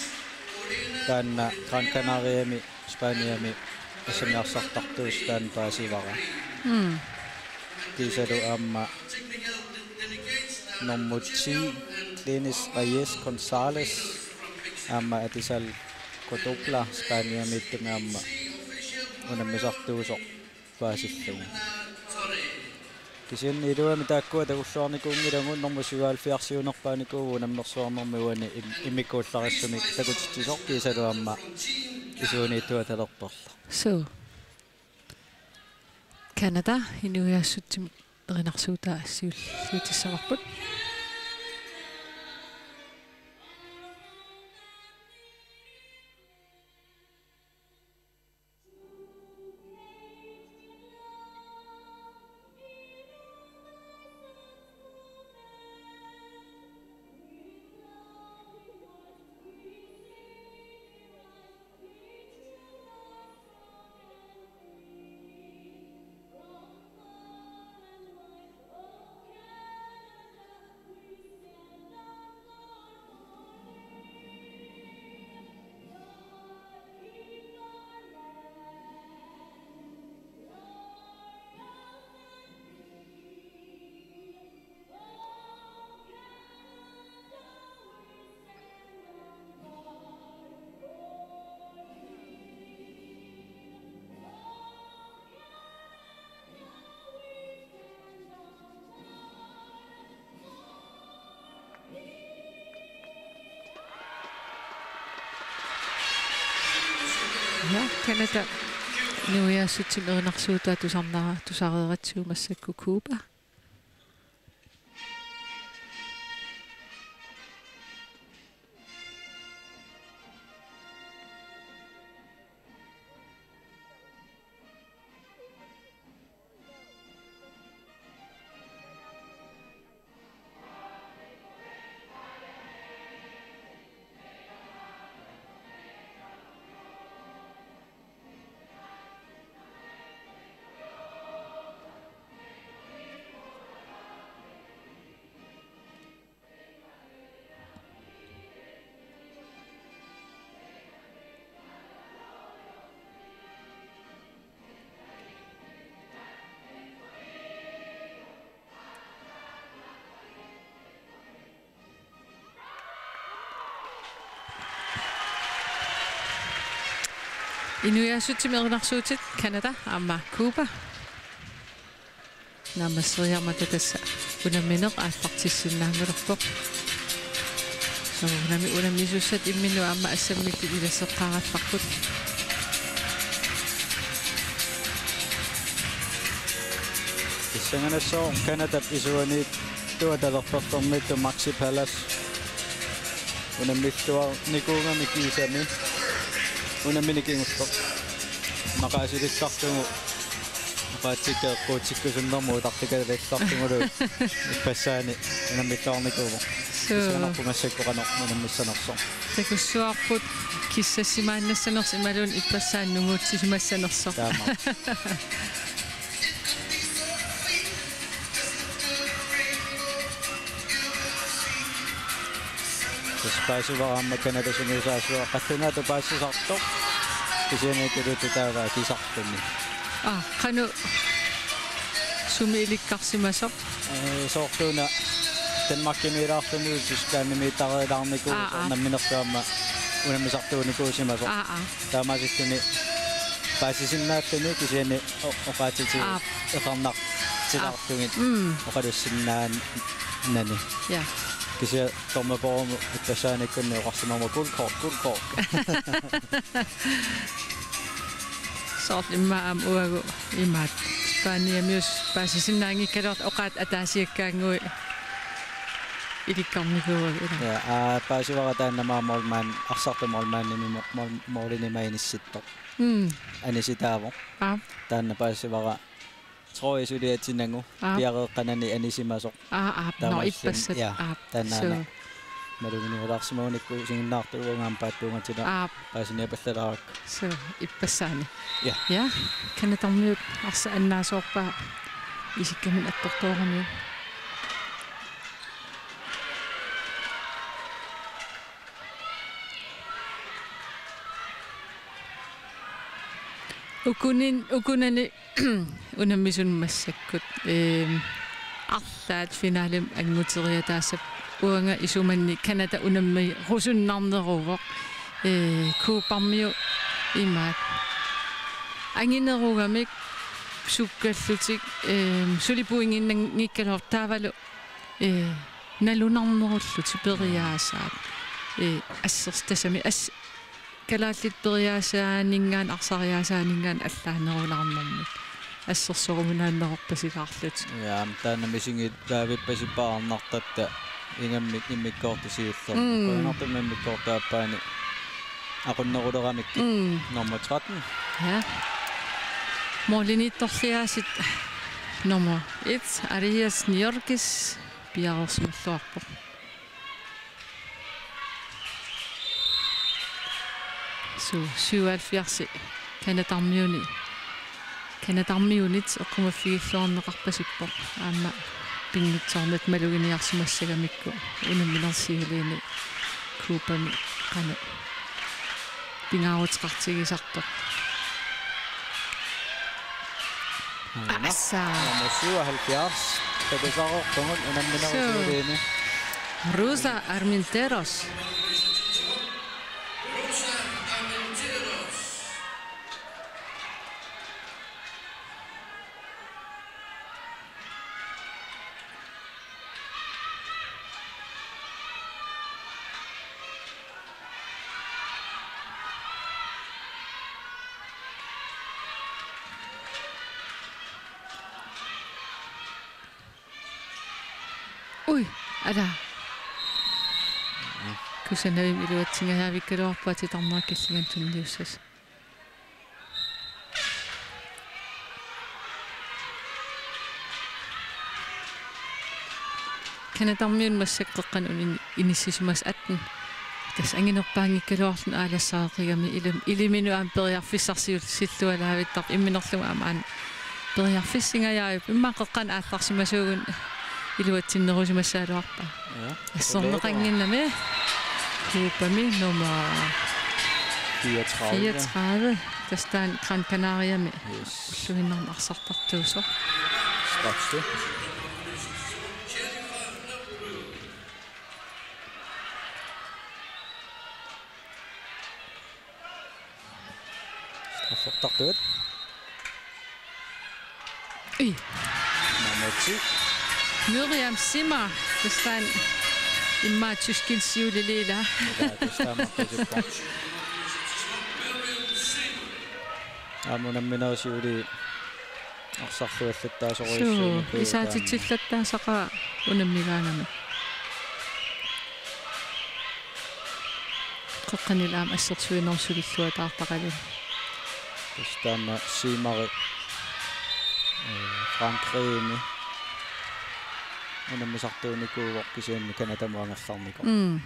Taanna Gran Canariami Spaniami assamiarsartartuusoq taanna paasivara. Mm. Kiisalu aamma nummer ti, Dennis Reyes González, aamma atisal Codupla Spaniamiittumi aamma unammisartuusoq paasillugu. Kisianni iluamik taakkua takulluarnikuunngilagut, nummer syvoghalvfjerdsiunerpaanikuuvoq unammersuarnermi uani im-, immikkuullarissumik takutitsisoq kiisalu aamma isuuniittuatalerperlu. Suu. Canada inuiaassutsimut erinarsuutaa siulliutissavarput. Ja, Canada inuiaassutsimik erinarsuutaa tusarnera-, tusareeratsigu massakkut Cuba. Inuiaassutsimik erinarsuutit Canada aamma Cuba. Naammasseriarmata tassa unammineq aallartissinnaanngulerpoq. Soorunami unammisussat imminnut aamma assammillit ilasseqqaarallarput. Pissanganassaaq Canadap isuaniittua talerperlermiittoq Maxi Pallas. Unammilluarnikuugami kiisami unammineq kingulleq. Maqaasilisarlugu oqaatsikka eqquutsikkusunnermut utartikkalillarlugulu ippassaani unammilluarnikuuvoq. Suu. Pissanganarpoq massakkut qanoq unammissanersoq. Takussuarput kissassimaannassanersoq imaluunniit ippassaani nunguutsisimassanersoq. Taama. Tassa paasivara aamma Canada sungiusaasua qallunaatut paasisartoq. Kisianni akiliuttoq taava akisarluni. Aa, qanoq sumi ilikkarsimasoq? Ee, soorluuna Danmarkimiilaarluni Tysklandimiittarilaarnikuusoq. Aa, aa. Namminerlu aamma unammisartuunikuusimasoq. Aa, aa. Taamaasilluni paasisinnaalluni kisianni o-, oqaatsitigut Aap. Eqarnartilaarlugit Aap. Mm. Oqalussinnaanani. Ja. Kisianni dommerporumut ippassaaniikkunni oqarsimammat guldkort, guldkort. Soorlu immaqa aamma uagut imaattoq Spaniamiut paasisinnaanngikkaluartoq oqaatsit ataasiakkaannguit ilikkarnikuuagut ilaa. Ja, aa, paasivara taanna aamma målmand, arsartup målmandimi mo-, mål-, målini ima inissittoq. Mm. Anisitaavoq. Aap. Taanna paasivara Troy suliatsinagu. Aap. Piareeqqanani anisimasoq. Aa, aap, nå, taamaasilluni, ippassaq, ja, aap, taannaana. Suu. Maluginialaarsimagunikku isiginnaartuugaanga paatsuungatilaa. Aap. Paasiniapallalaarakku. Suu, ippassaani. Ja. Ja, Canadarmiut arsaq annaasoorpaa isikkamik attortooramiuk. Ukunin-, ukunani unammisuni massakkut, eem, arlaat finalemi anguteriataassappat uanga isumanni Canada unammerusunnarneruvoq, ee, Cubarmiut imaattoq anginerugamik sukkallutik, eem, suli pointinnanngikkaluartut taavalu, ee, nalunarnerullutik periaasaat, ee, assers-, tassami as-, kalaallit periaasaaninngaanniit arsariaasaaninngaanniit allaanerulaarnermik assersoruminaanneqarpasilaarlutik. Ja, aamma taanna misigilaavippassippaarnartatta ingammik immikkoortut siullermi. Mm. Qujanartumik immikkoortut aappaanni aqunneruleramikkit. Mm. Nummer tretten. Ja. Målimiittorliaasiit nummer et, Arias Niorgis, piareersimalluarpoq. Suu, syvoghalvfjerds Canadarmiuni. Canadarmiunit eqqumaffigilluarneqarpasippoq. Aamma pinngitsoornata maluginiarsimassagamikku unamminerup siuliini Cubami qanoq pingaaruteqartigisartoq. Aana. Assa. Nummer syvoghalvfjerds. Takusarortugut unamminerup siuliini. Suu. Rosa Armenteros. Ui, ala. Kusanavimmi iluatsingajaavikkaluarpaa titarneq killinganut tunniussasut. Canadamiut massakkut qeqqanut ini-, inissisimasut atten. Tassa anginerpaanngikkaluarluni aalassareqigami ilim-, iliminut aamma periarfissarsiullualaavittarpoq imminerlugu aamma aana periarfissingajaavoq immaqa qeqqanut aallarsimasuugut iluatsinnerusimassagaluarpaa. Ja. Asserneqannginnami. Cubami nummer fireogtredive. Fireogtredive. Tassa taanna Gran Canariami. Yes. Ulluinnarni arsartartuusoq. Straffe. Straffertartuut. Ui. Nummer ti. Miriam Simmer. Tassa taanna immaqa tyskit siuliliilaa. Ja, tassa taanna qisippoq. Aamma unamminerit siuliit arsarluallattaasorujussuummata. Suu, isaatitsillattaasaqaaq unammigaangami. Qeqqanilu aamma assersuinermut sulilluataartaqaluni. Tassa taanna Simmeri, eh, Frankrigimi unammisartuunikuuvoq kisianni Canadamut angerlarnikoq. Mm.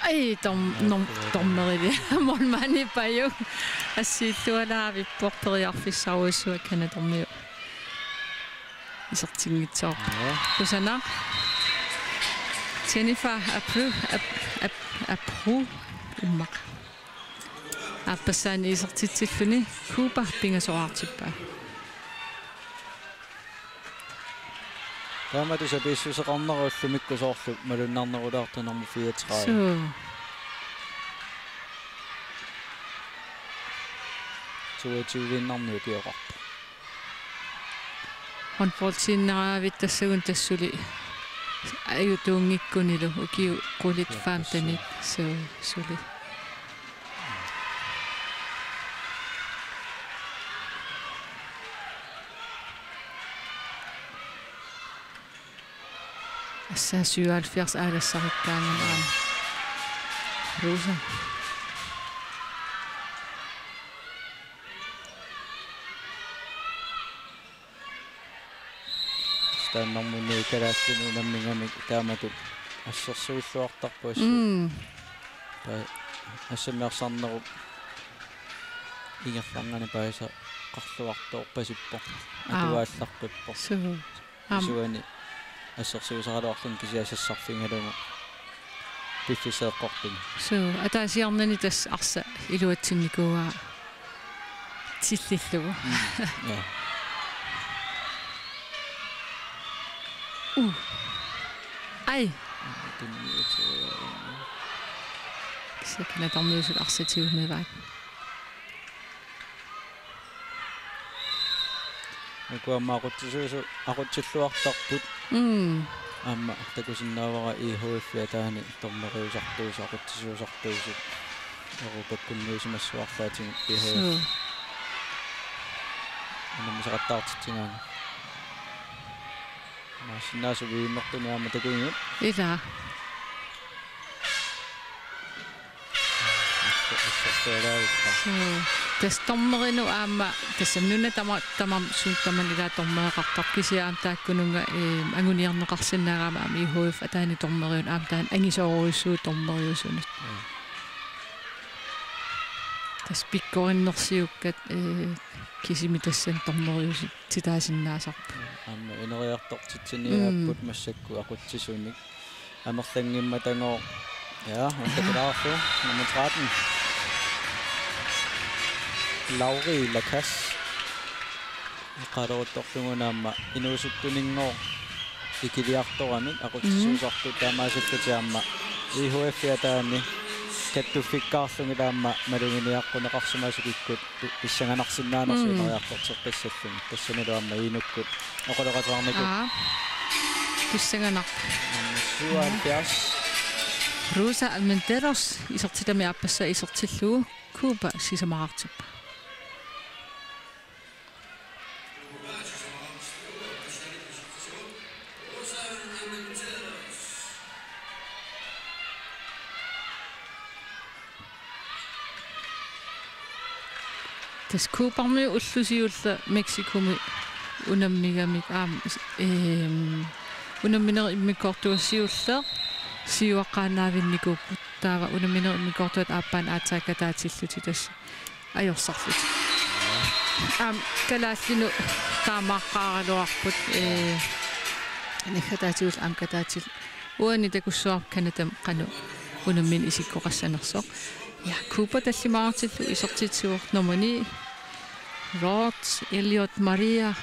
Ai, dom-, nom-, dommerili. Målmandi pajuk. Assiillualaavippoq periarfissarujussuaq Canadamiut. Isertinngitsoorpoq. Ja. Kusanaq. Jennifer Apru, Ap-, Ap-, Apru immaqa. Aappassaani isertitsilluni Cuba pingasoraartippaa. Taamatut sapiissuseqarnera ullumikkut soorlu malunnarnerulaartoq nummer fireogtredive. Suu. Toogtyve-innarnik ukioqarpoq. Håndboldiinnaraavittassagut tassa suli ajutuunngikkunilu ukiut qulit femtenit, suu, suli. Tassa syvoghalvfjerds aalassarikkaangami aamma. Rosa. Taanna nummer ni kalaallinut unammigamik taamatut assersuilluartarpoq assut. Mm. Taava assammi arsarnerup ingerlanerani paasisaqarluartoorpasippoq. Aa. Atuaallaqqippoq. Suu. Aamma. Isuani assersuisaraluarluni kisianni sassarfigalugu piffissaq eqqortumik. Suu, ataasiarnani tassa arsaq iluatsinnikuuaa tillillugu. Mm, ja. Uh. Ai. Kisianni Canadamiut suli arsaq tigumivaat. Uku aamma aqutsisuusu-, aqutsilluartarput. Mm. Aamma takusinnaavara I H F-i ataani dommeriusartuusut, aqutsisuusartuusut. Europakkunniusimassavarlaatigut I H F. Suu. Unammisaqattaartitsigaangat. Naassinnaasut viimertunik aamma takugigut. Ilaa. Assorsualaavippa. Suu. Tassa dommerinut aamma, tassami nuna tama-, tamarmi suut tamanit ilaa dommereqartarput kisianni aamma taakkununnga, eh, anguniarneqarsinnaagami aamma I H F ataani dommeriunut aamma taanna angisoorujussuuvoq dommeriusunut. Mm. Tassa pikkorinnersiukkat, eh, kisimi tassani dommeriusi- titaasinnaasarput. Aamma ineriartortitsiniaapput. Mm. Massakkut aqutsisunik. Amerlanngimmatagooq. Ja, untakulaarlu. Nummer tretten. Lauri Lacasse. Eqaaleruttorlugu aamma inuusuttuninngooq ikiliartoramik aqutsisuusartut. Mm. Taamaasillutik aamma I H F-i ataani kattuffikkaarlugit aamma maluginiaqquneqarsimasut kikkut pi-, pissanganarsinnaanersut. Mm. Ineriartorteqqissallugit. Tassanilu aamma Inukkut oqaloqateqarnikuuvoq. Aa. Pissanganarpoq. Nummer syvoghalvfjerds. Rosa Armenteros isertitami aappassaa isertillugu Cuba sisamaraartippaa. Tassa Cuba-mi ulloq siulleq Mexicomi unammigamik aamma, ehm, unamminerup immikkoortua siulleq siuaqqaannavinnikuupput, taava unamminerup immikkoortuata aappaanut aatsaat kataatillutik tassa ajorsarlutik. Aamma kalaallinut taamaaqqaaraluarput, eh, naggataatigullu aamma kataatillutik. Uani takussuarput Canadami qanoq unammineq isikkoqassanersoq. Ja, Cuba tallimaartillugu isertitsivoq, nummer ni, Rod Elliot Maria.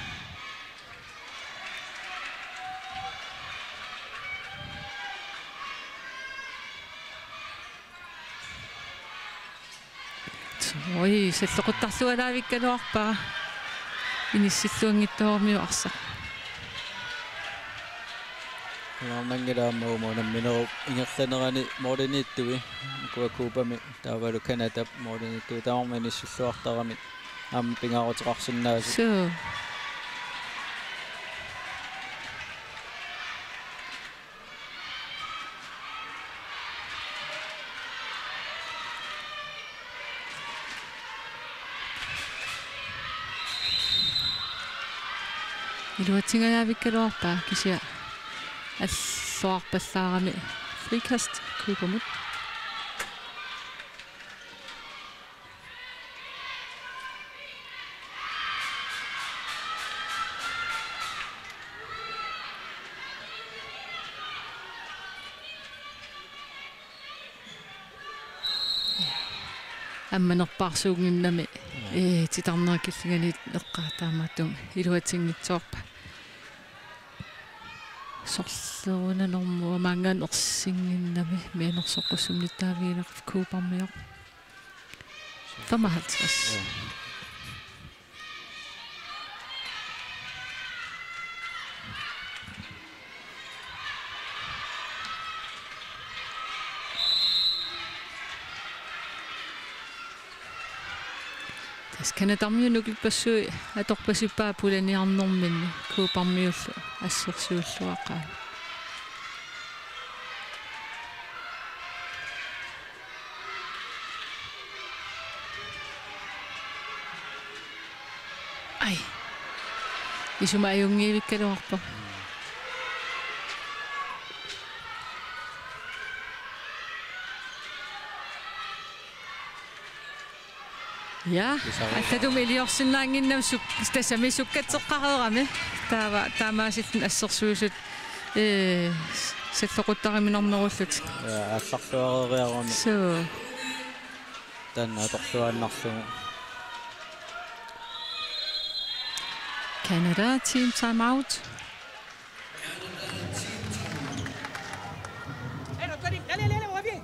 Oj, salloquttarlualaavikkaluarpaa. Inissilluanngitsoormiuk arsaq. Iluarnanngilaq aamma uuma unamminerup ingerlanerani målimiittui. Ukua Cubami taavalu Canadap målimiittui, tamarmik inissilluartaramik aamma pingaaruteqarsinnaasut. Suu. Iluatsingajavikkaluarpaa kisianni alluarpallaarami frikast Cubamut. Ammanerpaarsuunnginnami, ee, titarnerit killinganiittut eqqaat taamaattumik iluatsinngitsoorpaa. Sorlerunanermut maanngaanniit ersinnginnami mianersoqqussummik nittaavigineqarpoq Cubamiut. Femoghalvtreds. Ja. Tassa Canadamiut nukippassui atorpasippaat pulaniarnerminni Cubamiullu assersuulluaqaat. Ai. Isuma ajunngivikkaluarpoq. Ja, pisarua. Allatut iliorsinnaannginnami suk-, tassami sukkatseqqareerami. Taava taamaasilluni assersuisut, ee, salloquttariminarnerullutik. Ja, aallarluareeriarami. Suu. Taanna atorluaannarlugu. Canada, team timeout. Allez, allez, allez, on revient.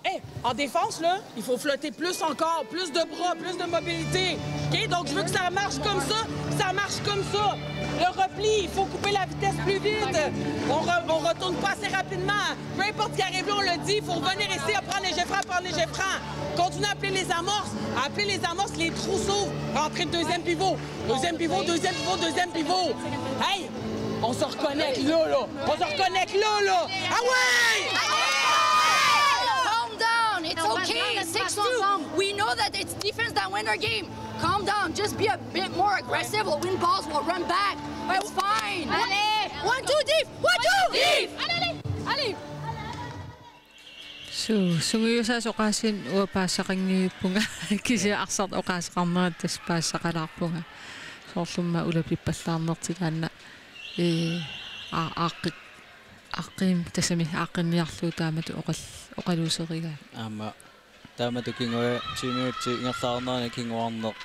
Hey, en défense, là, il faut flotter plus encore, plus de bras, plus de mobilité. OK, donc je veux que ça marche comme ça, que ça marche comme ça. Le repli, il faut couper la vitesse plus vite. On re-, on retourne pas assez rapidement. Peu importe ce qui arrive là, on le dit, il faut revenir ici, à prendre les jets francs, prendre les jets francs. Continuez à appeler les amorces, à appeler les amorces, les trous s'ouvrent. Rentrez le deuxième pivot. Deuxième pivot, deuxième pivot, deuxième pivot. Hey, on se reconnecte là, là. On se reconnecte là, là. Ah ouais! Calm down. It's okay. Six two. We know that it's defense that win our game. Calm down. Just be a bit more aggressive. We'll win balls. We'll run back. It's fine. Allez. One, two, deep. One, two, deep. Allez, allez. Allez. Suu, sungiusaasoq oqaasiinnaq uanga paassaqanngivippunga. Kisianni arsartut oqaaseqarnerat tassa paassaqalaarpunga. Soorlu immaqa ulapippallaarnertik taanna, ee, aa-, aaqqi-, aaqqim-, tassami aaqqinniarlugu taamatut oqal-, oqaluuserigaat. Aamma taamatut kinguaa-, tyve minutsit ingerlaarnerani kinguarneq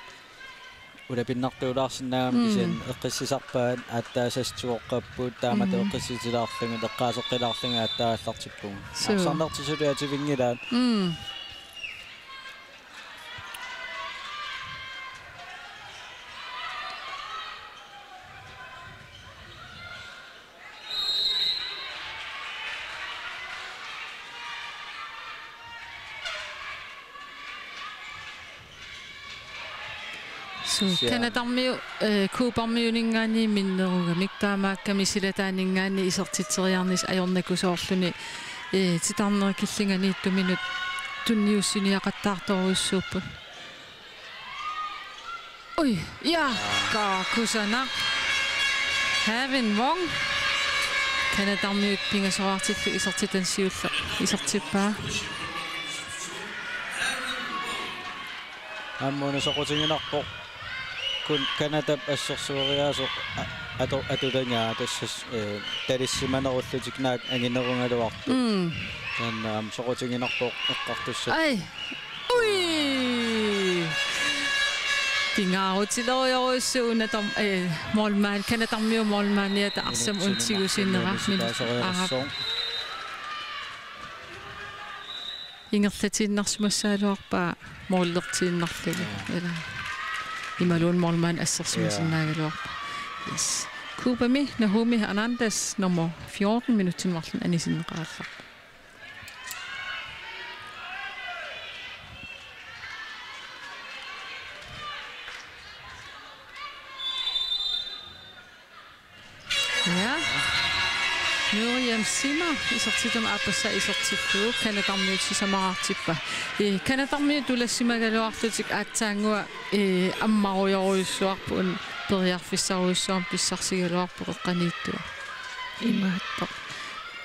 ulapinnartuulaarsinnaagami. Mm. Kisianni eqqissisarpaat aatsaat sassartoqqapput, taamatut, mm, eqqissisilaarlugit, eqqaaseqqilaarlugit aatsaat aallartippugut. Suu. Arsarnertik suli atuinngilaat. Mm. Suu, siaa. Canadamiut, eh, Cubermiuninngaanniit minnerugamik, taamaakkami silataaninngaanniit isertitseriarnissaq ajornakusoorluni, eh, titarnerit killinganiittuminut tunniussiniaqattaartorujussuupput. Ui, ja, ka kusanaq. Haven Wong. Canadamiut pingasoraartillu isertitanut siulleq isertippaa. Aamma una soqutiginarpoq. Kun Canadap assersueriaaseq a-, atu-, atulingaa tassa, eh, talissimanerullutik naak anginerugaluartut. Mm. Taanna aamma soqutiginarpoq eqqartussat. Ai. Ui! Pingaarutileriarujussuuvoq una tom-, eh, målmand, Canadamiut målmandiata arsamik untiusinera. Minutsinut marlunniit minut sitaasoreerassaaq. Aap. Ingerlatiinnarsimassagaluarpaa målertiinnarlugu. Ja. Ila. Imaluunniit målmand assersimasinnaagaluarpaa. Ja. Yes. Cubami Nahumi Hernandez nummer fjorten, minutsinik marlunnik anisinneqarallarpoq. Ja. Miriam Zimmer isertitami aappassaa isertillugu Canadamiut sisamaraartippaa. Ee, Canadamiut tulassimagaluarlutik aatsaannguaq, ee, ammarujorujussuarput una periarfissarujussuarmik pissarsigaluarpoq qeqqaniittoq. Imaappoq.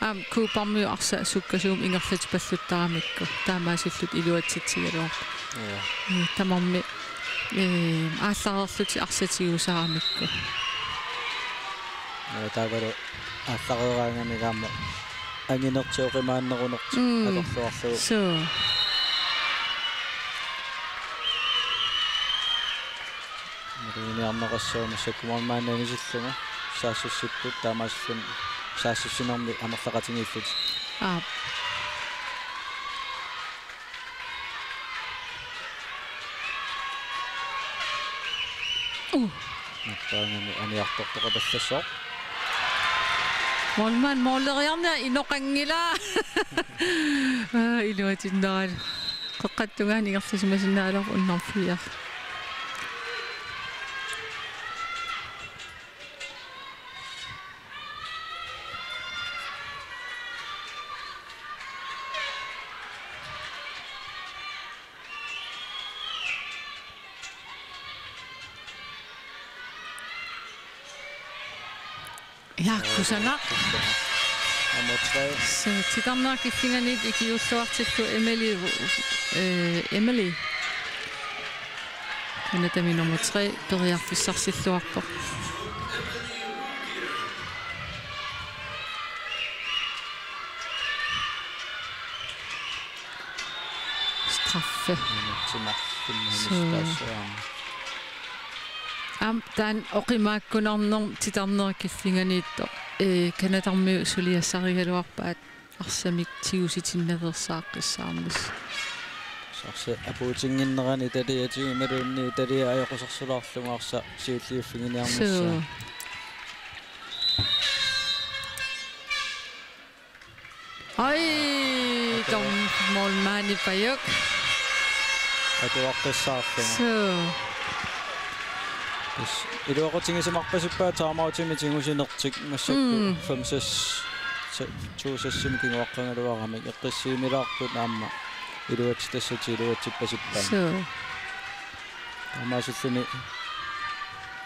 Aamma Cubamiut arsaq sukkasuumik ingerlatipalluttaramikku taamaasillutik iluatsitsigaluarput. Ja. Ee, tamarmik, ee, aallareerlutik arsaq tigusaaramikku. Ja, taavalu aallareeraangamik aamma anginertik oqimaannerunertik. Mm. Atorluarlugu. Suu. Imaluunniit arnaqassuaq massakkut målmandi anisillugu saassussipput taamaasilluni saassussinermi amerlaqatigiillutik. Aap. Uh. Nappaangami aniartortoqapallassaaq. Målmand måleriarnera inoqanngilaq. Aa, iluatinnaralu. Qeqqata tungaanut ingerlasimasinnaagaluarpoq unnerfiar. Ja, kusanaq. Nummer tre. Suu, titarneq kiffinnganiit ikiuulluartillugu Emily, øh, Emily. Canadami nummer tre, periarfissarsilluarpoq. Straffe. Suu. Aamma taanna oqimaakkunarnermut titarneq kiffinnganiittoq. Ee, Canadamiut suliassarigaluarpaat arsamik tigusitinnaveersaaqqissaammata. Arsaq apuutinnginnerani italiatigut imaluunniit italiaat ajoqusersulaarlugu arsaq siulliuffiginiarnissaa. Suu. Ai, tom målmandi pajuk. Atuartussaarlugu. Suu. Tassa iluaqutigisimarpasippaa timeoutimik tigusinertik massakkut. Mm. Fem seks, se-, to seksimik kinguaqqagaluaramik eqqissimilaarput aamma iluatsitassat iluatsippasippaa. Suu. Taamaasilluni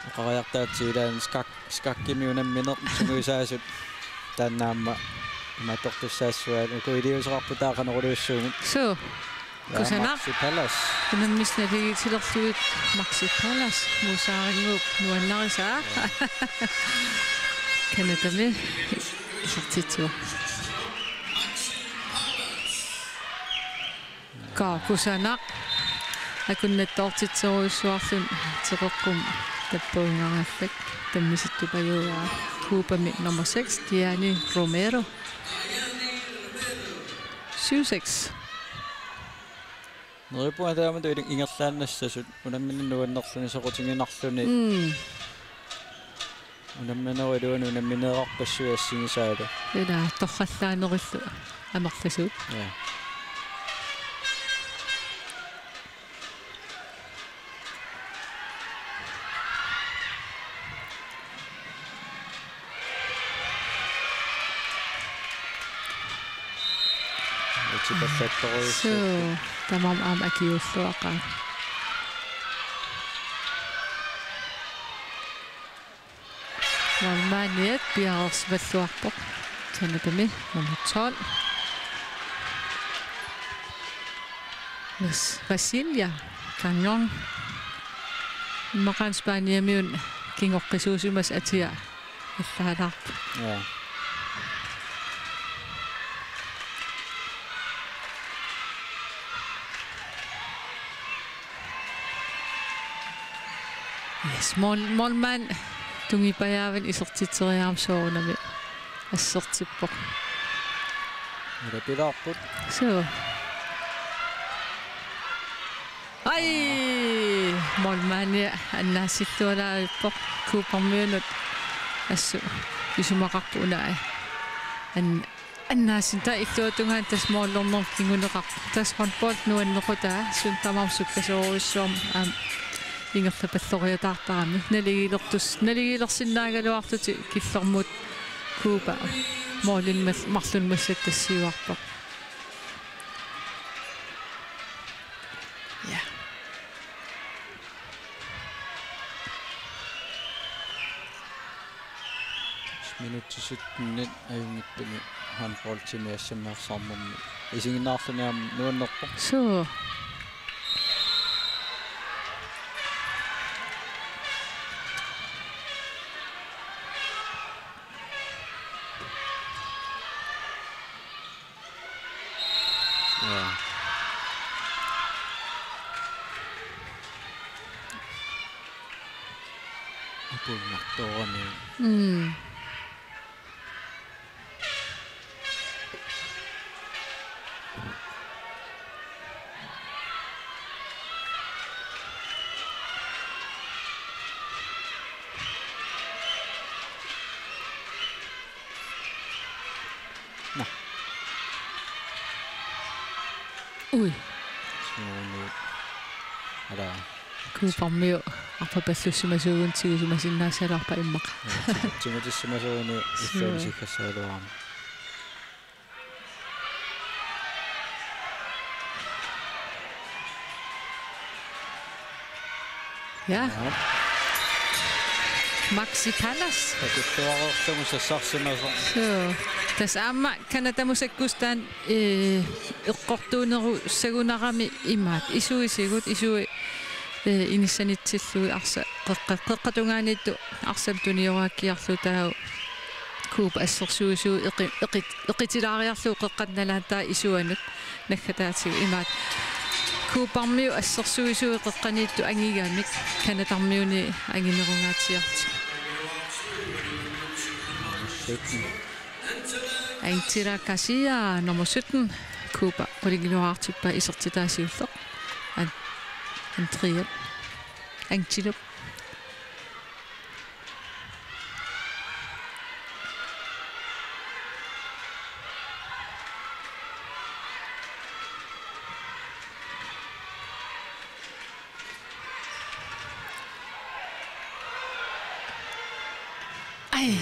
oqariartaatsi ilaanni skak-, skakkimik unammineq sungiusaasut taanna aamma imaattortussaassuaat uku iliuuseqarput taava qanoq iliussuugut. Suu. Ja, kusanaq. Maxi Pallas. Unammisut naligiissilerlugit Maxi Pallas Muusaaringuup nuannarisaa. Ja. Canadami isertitsivoq. Ka kusanaq. Akunnattoortitserujussuarluni teqeqqumik tappavunga aallak tammisittupajua. Cubami nummer seks, Diani Romero. Syv seks. Neriuppunga taamatut ingerlaannassasut unammineq nuannerluni soqutiginarluni. Mm. Unamminerup iluani unammineerarpassuit assigisaalu. Ila torrallaanerillu amerlasuut. Ja. Utipallattorujussuupput. Suu, tamarmik aamma akiuulluaqaat. Målmandiat piareersimalluarpoq. Canadami nummer tolv. Vas-, Vasilia Gagnon. Immaqa Spaniamiut kingoqqisuusimasut atia allaalaarput. Ja. Yes, mål-, målmand tungipajaavinik isertitseriarami soorunami assertippoq. Ila pilaarput. Suu. Aj! Målmandi annaasillualaavippoq Coopermiunut assut isumaqarpoq una. An-, Annaasin taava illuatungaani tassa målernermut kinguneqarpoq. Tassa håndbold nuannequtaa, suna tamarmi sukkasoorujussuarmik aamma ingerlapalloriataartarami. Naligiilertus-, naligiilersinnaagaluarlutik killormut Cooper målini mal-, marlunnik massakkut tassiuarpoq. Ja. Minutsit syttenit ajunngitsumik håndboldimi assammik arsarnermi isiginnaarluni aamma nuannerpoq. Suu. Ja. Apunnartoorami. Mm. Nå. Ui. Siumut. Ala. Coopermiut arpapallussimasuuguni tigusimasinnaassalerpaa immaqa. Ja, tigu-, tigutissimasuuguni. Suu. Illuanut sikkassagaluarami. Ja. Ja. Maxi Pallas. Takuttuarersugut sassarsimasoq. Suu. Tassa aamma Canadamut sakkustaan, eh, eqqortuunerussagunarami imaat. Isuisigut, isui, eh, inissanitsillugu arsa-, qeqqa-, qeqqata tungaaniittoq arsamik tunioraakkiarlugu taava Cooper assersuisuusoq eqi-, eqit-, eqitilaariarlugu qeqqata nalaani taava isuanut naggataatigut imaat. Coopermiut assersuisuusoq qeqqaniittoq angigamik Canadarmiunit anginerungaatsiartigu. Angela Garcia, nummer sytten. Cooper qulingiluaartippaa isertitaa siulleq. An-, Andrea Antilup. Ai.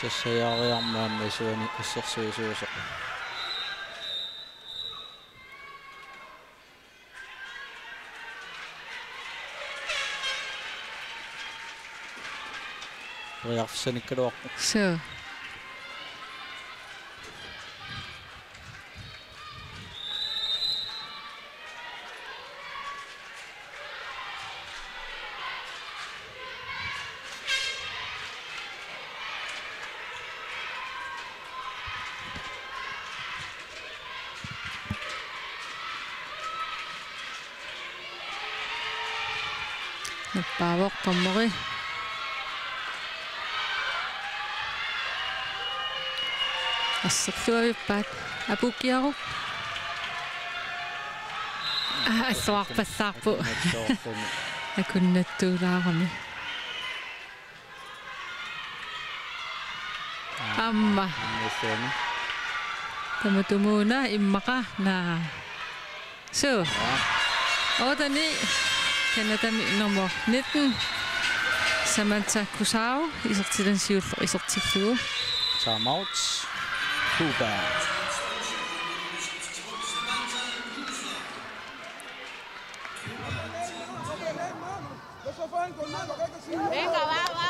Sassariarmat aamma isuani assersuisuusoq. Periarfissanikkaluarpoq. Suu. Nappaavoq dommeri. Asserluavippaat. Apuukkiaruk. Aa, alluarpallaarpoq. Akunnattuulaarami. Aamma. Aamma issuani. Tamatumuuna immaqa naa. Suu. Ja. Otte ni. Canadami nummer nitten. Samantha Kusau. Isertitani siulleq isertillugu. Timeout. Cooper. Venga, va, va,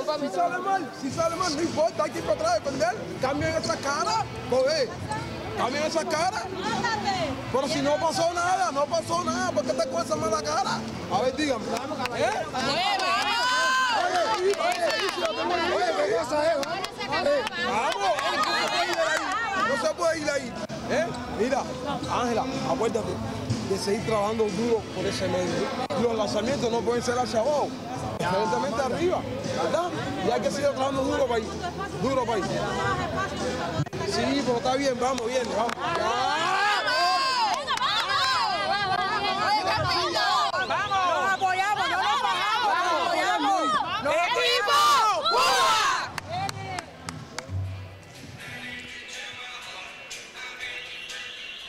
va. Si sale mal, si sale mal, no importa, hay que ir para atrás a defender. Cambian esa cara, pues, eh, cambian esa cara. Pero si no pasó nada, no pasó nada, ¿por qué está con esa mala cara? A ver, dígame. ¿Eh? Oye, oye, oye, ¿qué cosa es, va? Eh, vamos, eh, no se puede ir ahí, no se puede ir ahí. ¿Eh? Mira, Ángela, acuérdate de seguir trabajando duro por ese medio. Los lanzamientos no pueden ser hacia abajo, preferentemente arriba, ¿verdad? Y hay que seguir trabajando duro para ahí, duro para ahí. Sí, pero está bien, vamos, bien, vamos.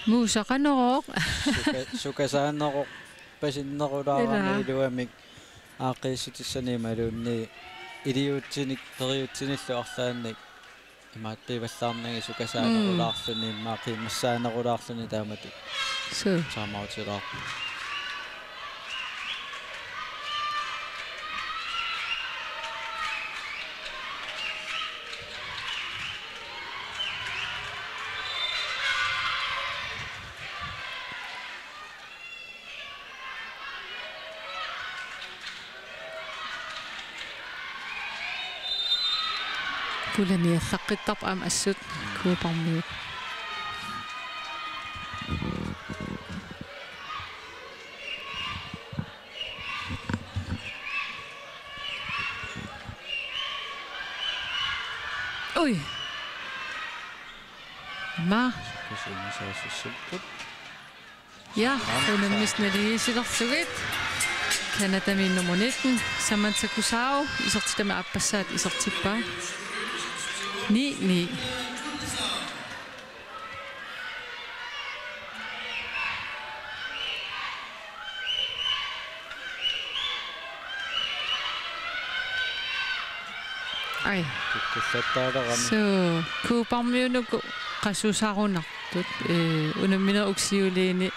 Muusaqaneroq. Suka-, sukasaaneroq pasinnerulaarami. Ilaa. Iluamik aaqqiissutissanik imaluunniit iliuutsinik periutsinillu arlaannik imaattuivallaarnagit sukasaanerulaarluni, mm, immaqa qiimmassaanerulaarluni taamatut. Suu. Timeoutilaarpoq. Pulaniallaqqittarpoq aamma assut Kuuparmiut. Ui. Ima. Kisianni saassussippoq. Ja, unammisut naligiissilerlugit. Canadami nummer nitten, Samantha Kusao, isertitami aappassaat isertippaa. Ni ni. Ai. Kukkullattaalerami. Suu, Kuuparmiut uku qasusarunartut, ee, unamminerup uku siuliini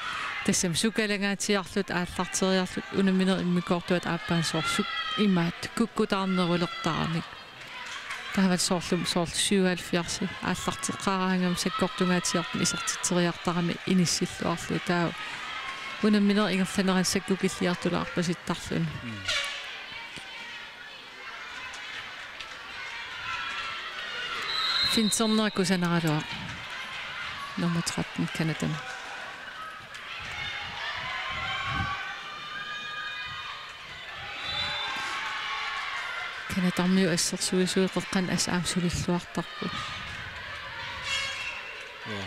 tassami sukalangaatsiarlutik aallarteriarlutik unamminerup immikkoortuata aappaanut soorlu imaattoq kukkutaarnerulertaramik. Taava soorlu, soorlu syvoghalvfjerds aallarteqqaaraangami sakkortungaatsiartumik isertitseriartarami inissilluarlugu, taava unamminerup ingerlanerani sakkukilliartulaarpasittarluni. Mm. Finsernerup kusanaraluaq. Nummer tretten, Canadami. Canadarmiut assersuisuupput qeqqanut assut aamma sulilluartarput. Ja.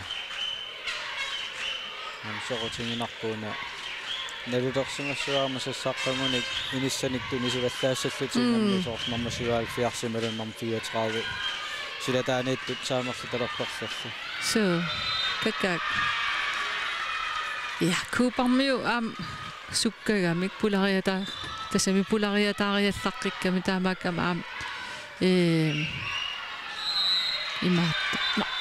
Aamma soqutiginarpoq una nalulersimassuarmik sassarpagunik inissanik tunisivallaassallutik. Mm. Imaluunniit soorlu nummer syvoghalvfjerds imaluunniit nummer fireogtredive. Silataaniittut saamerlutalerperlerlu. Suu. Kakkaak. Ja, Kuuparmiut aamma sukkagamik pulariata-, tassami pulariataariallaqqikkamik taamaakkami aamma, ee, imaattoq. Ma-,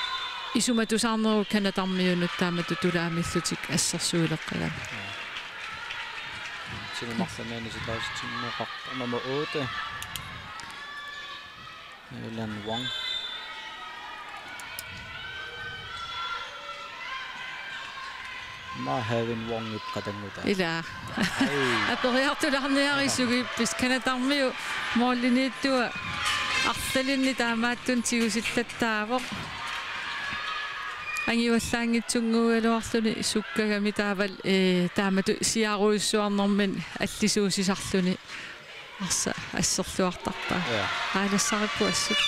isumatusaarneruvoq Canadarmiunut taamatut tulaamillutik assersuileqqagamik. Sumi marlunnik anisitaasinneqarpoq nummer otte. Alan Wong. Aamma Haven Wongip qatanngutaa. Ilaa. Ai. Aperiartulaarniarisiuk, ippis Canadarmiut målimiittua arlalinnik taamaattunik tigusillattaavoq. Angivallaanngitsunnguugaluarluni sukkagami taavalu, ee, taamatut siarujussuarnermini allisuusisarluni. Arsaq asserluartarpaa. Ja. Aalassarippoq assut.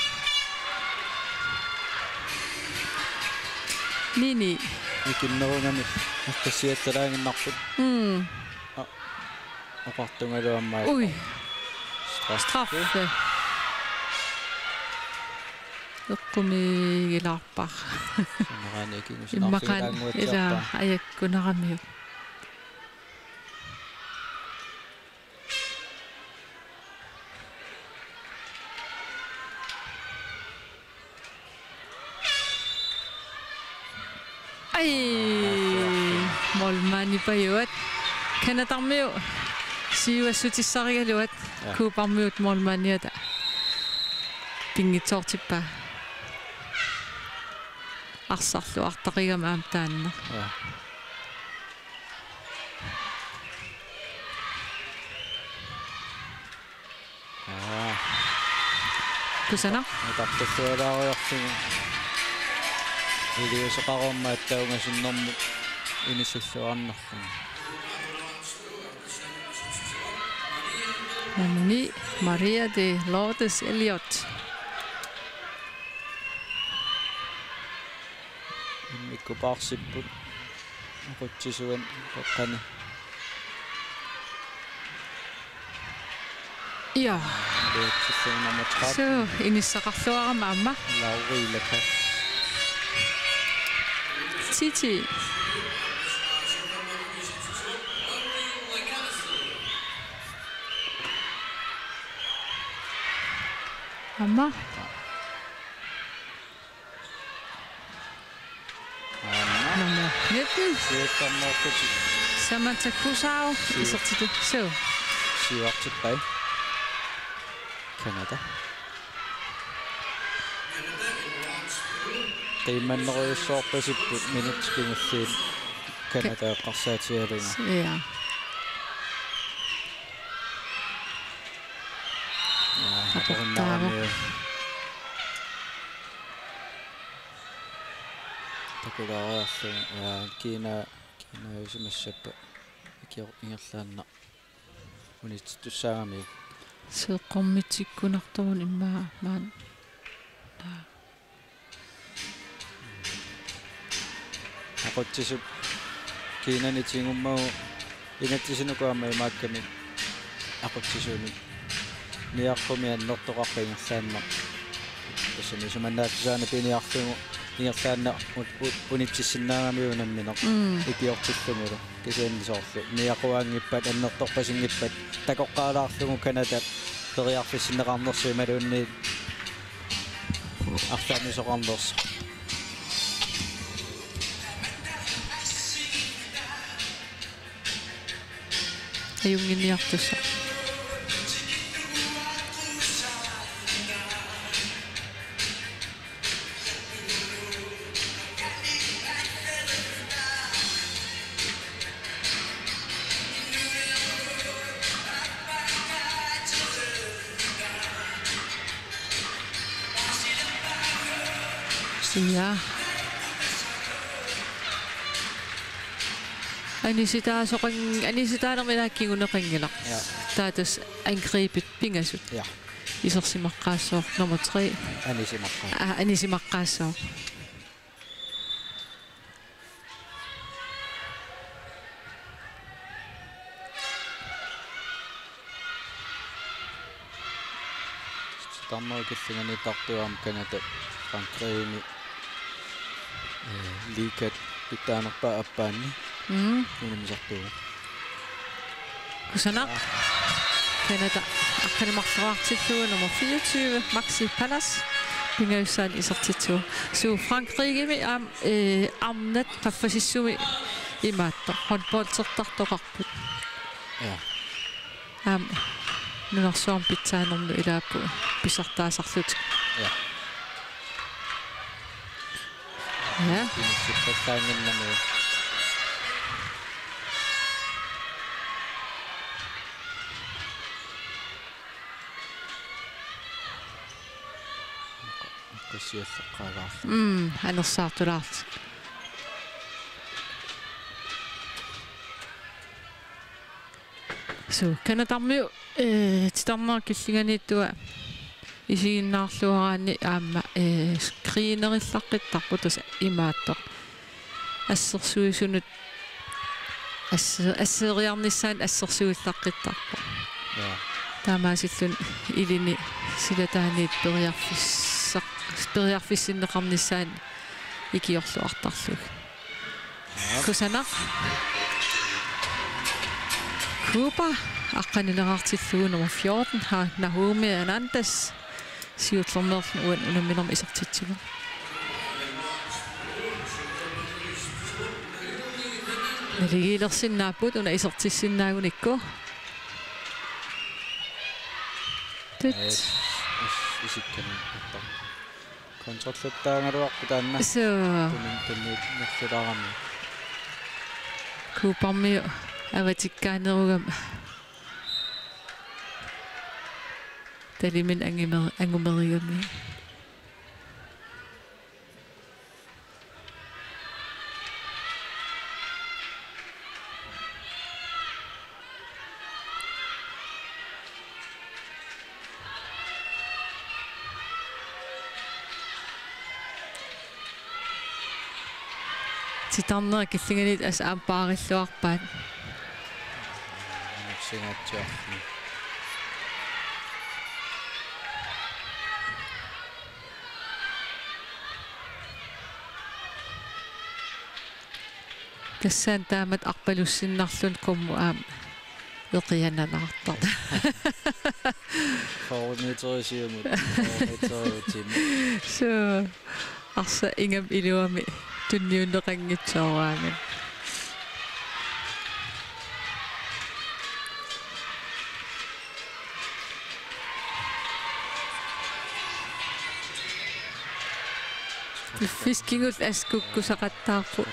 Ni ni. Ikinnerugami eqqissisialaaginnarput. Mm. A-, oqartungalu aamma. Ui. Straffe. Straffe. Eqqumiigilaarpara. Sanaraani ikingusinarfigilaannguatsiarpaa. Immaqaana ilaa ajakkunaramiuk. Ai, målmandipajuat. Canadarmiut siuassutissarigaluat. Ja. Kuuparmiut målmandiata pinngitsoortippaa. Arsarluartaqigami aamma taanna. Ja. Aa. Kusanaq. Nutartussualaariarlugu. Iliuuseqarummat attaungasunnermut inissilluarnerluni. Nummer ni, Maria de Lourdes Elliot. Immikkupaarsipput. Aqutsisuani qaqqani. Ja. Iliuutsillugu nummer tretten. Suu, inissaqarluarama aamma. Lauri Lakas. Titi. Aamma. Aamma. Nummer nitten. Siuartarneqarputit. Samantha Kusau. Siu-, isertitut. Suu. Siuartippai. Canada. Qiimmannerujussuarpasipput minutsit kingulliit Canada eqqarsaatigalugu. Ja. Ja, aportaavoq. Aportaavoq. Takulaariarlugu, ja, kiina, kiinaajusimassappat ikior-, ingerlaannaq unitsittussaagamiuk. Seeqqormitsikkunartoruna immaqa maani. Naa. Aqutsisup kiinani tigummagu inatsisinik aamma imaakkami aqutsisuunik. Niaqqumi annertoqaqqap ingerlaannaq. Tassami isumannaatsusaanut piniarlugu ingerlaannaq u-, u-, unitsissinnaagamiuk unammineq. Mm. Ikiortillugulu. Kisianni soorlu niaquaanngippat annertorpasinngippat takoqqaalaarlugu Canada periarfissinneqarnersoq imaluunniit arlaannusoqarnersoq. Ajunnginniartussaq. Ja. Anisitaasoqan-, anisitaanermi naak kinguneqanngilaq. Ja. Taava tassa angrebit pingasut. Ja. Isersimaqqaassooq nummer tre. Anisimaqqaa-. Aa, anisimaqqaassooq. Titarnerup killinganiittartuugami Canada Frankrigimi, eh, liigat pitsaanerpaap aappaanni. Mm. Unammisartuuvoq. Kusanaq. Canada aqqaneq-marloriartillugu nummer fireogtyve, Maxi Palas, pingajussaannik isertitsivoq. Suu, Frankrigimi aamma, eh, arnat qaffasissumi imaattoq, håndboldertartoqarput. Ja. Aamma nunarsuarmi pitsaanermut ilaapput pissartaasarlutik. Ja. Ja. Inissikkallarnginnami. Qassiallaqqaalaarluni. Mm, anersaartulaarlutik. Suu, Canadamiut, eh, titarnerup killinganiittua isiginnaarluaraanni aamma, eh, screenerillaqqittarput tassa imaattoq. Assersuisunut asse-, asseeriarnissaanut assersuillaqqittarpoq. Ja. Taamaasilluni ilini silataaniit periarfissaq-, periarfissinneqarnissaanut ikiorluartarlugit. Kusanaq. Cuba aqqanileqartillugu nummer fjorten, ha, Naomi Hernandez. Siullermeerluni uani unamminermi isertitsivoq. Naligiilersinnaapput una isertissinnaagunikku. Tut. Yes. isikkanik. Kontrollertaagaluarpoq taanna. Suu. Tunun tunniut nerlulaarami. Coopermiut avatikkaanerugami. Talimin angimer-, angumerigami. Titarneq killinganiit assut aamma paarilluarpaat. Nutsingaatsiarmi. Tassani taamatut arpalussinnarluni qummut aamma eqianalaartoq. Fyrre meter siumut, fyrre meter utimut. Suu, arsaq ingammik iluamik tunniunneqanngitsoorami. Piffissaq kingulleq assut kukkusaqattaarpoq.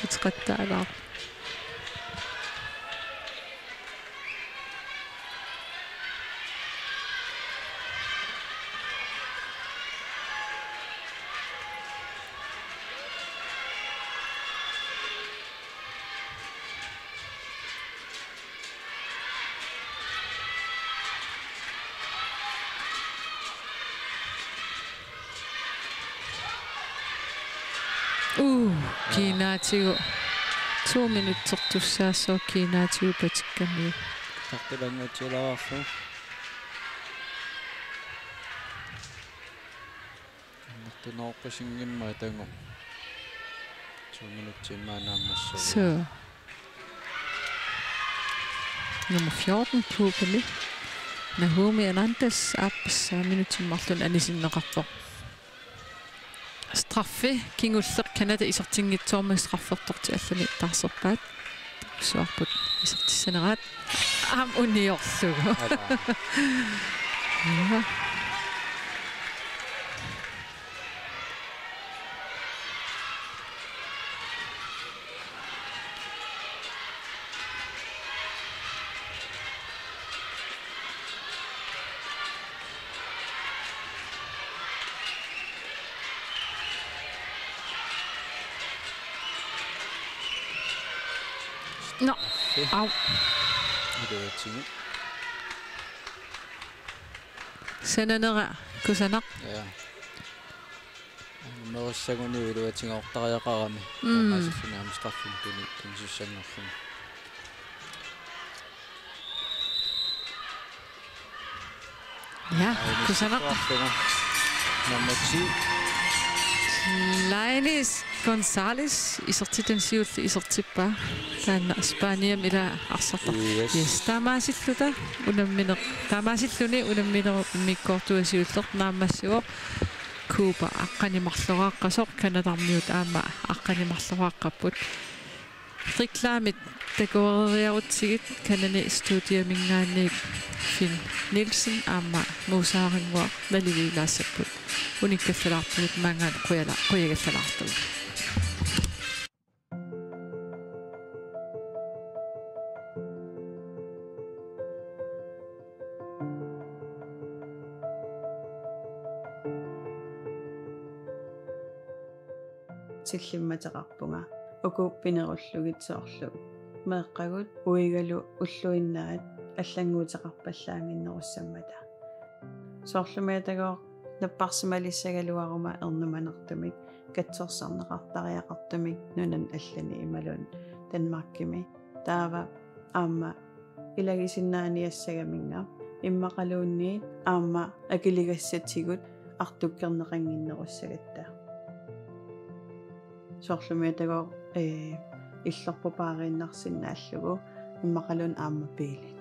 Uteqattaalaarpoq. Uu, kiinaatigut. To minuttertussaassooq kiinaatigut patikkamiuk. Tartulanngutsilaavarlu. Annertunerorpassinngimmat atagu. To minutsit immaqa naammassavat. Suu. Nummer fjorten, Coopermi. Nahumi Hernandez, aappassaa minutsit marluk anisinneqarpoq. Straffi, kingulleq Canada isertinngitsoormat straffertortik allamik taarserpaat. Suarput isertissaneraat. Aamma uniorlugu. Alaa. Jaa. Nå. Au. Iluatigut. Sananera kusanaq. Ja. Meerissaguni iluatigoortariaqarami. Mm. Taamaasilluni aamma straffimik tuni-, tunisussanngorluni. Ja, kusanaq. Nummer ti. Lainis González, isertitani siulleq isertippaa. Taanna Spaniami ila arsartar. Yes. Yes, taamaasilluta unammineq-, taamaasilluni unamminermikkoortuata siulleq naammassivoq. Cooper aqqaneq-marloraaqqasoq, Canadarmiut aamma aqqaneq-marloraaqqapput. Reklamit takoreeriarutsigit Kanani studiaminngaanniit Finn Nielsen aamma Muusaaranguaq naligiilaassapput. Unikkallalaarpugut maanngaanniit qujala-, qujagallalaartugut. Tillimmateqarpunga uku pinerullugit soorlu meeqqagut uigalu ulluinnaat allannguuteqarpallaannginnerussammata. Soorlumiitagooq napparsimalissagaluaruma ernumanertumik katsorsarneqartariaqartumik nunani allani imaluunniit Danmarkimi. Taava aamma ilagisinnaaniassagaminnga immaqaluunniit aamma akiligassatigut artukkerneqannginnerussagatta. Soorlumiitagooq, ee, illorput paariinnarsinnaallugu immaqaluunniit aamma biilit.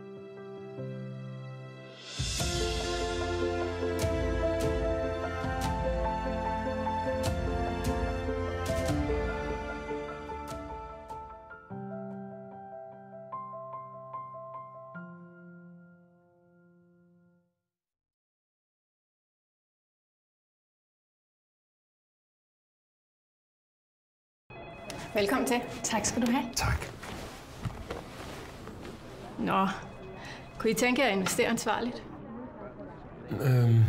Velkommen til. Tak skal du have. Tak. Nå, kunne I tænke jer at investere ansvarligt? Øhm.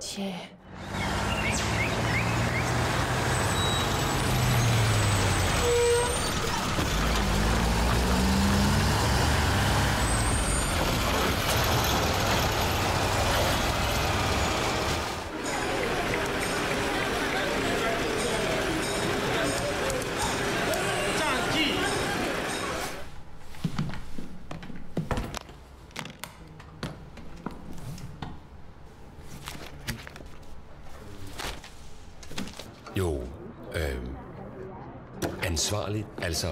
Tja. Jo, øhm, ansvarligt, altså.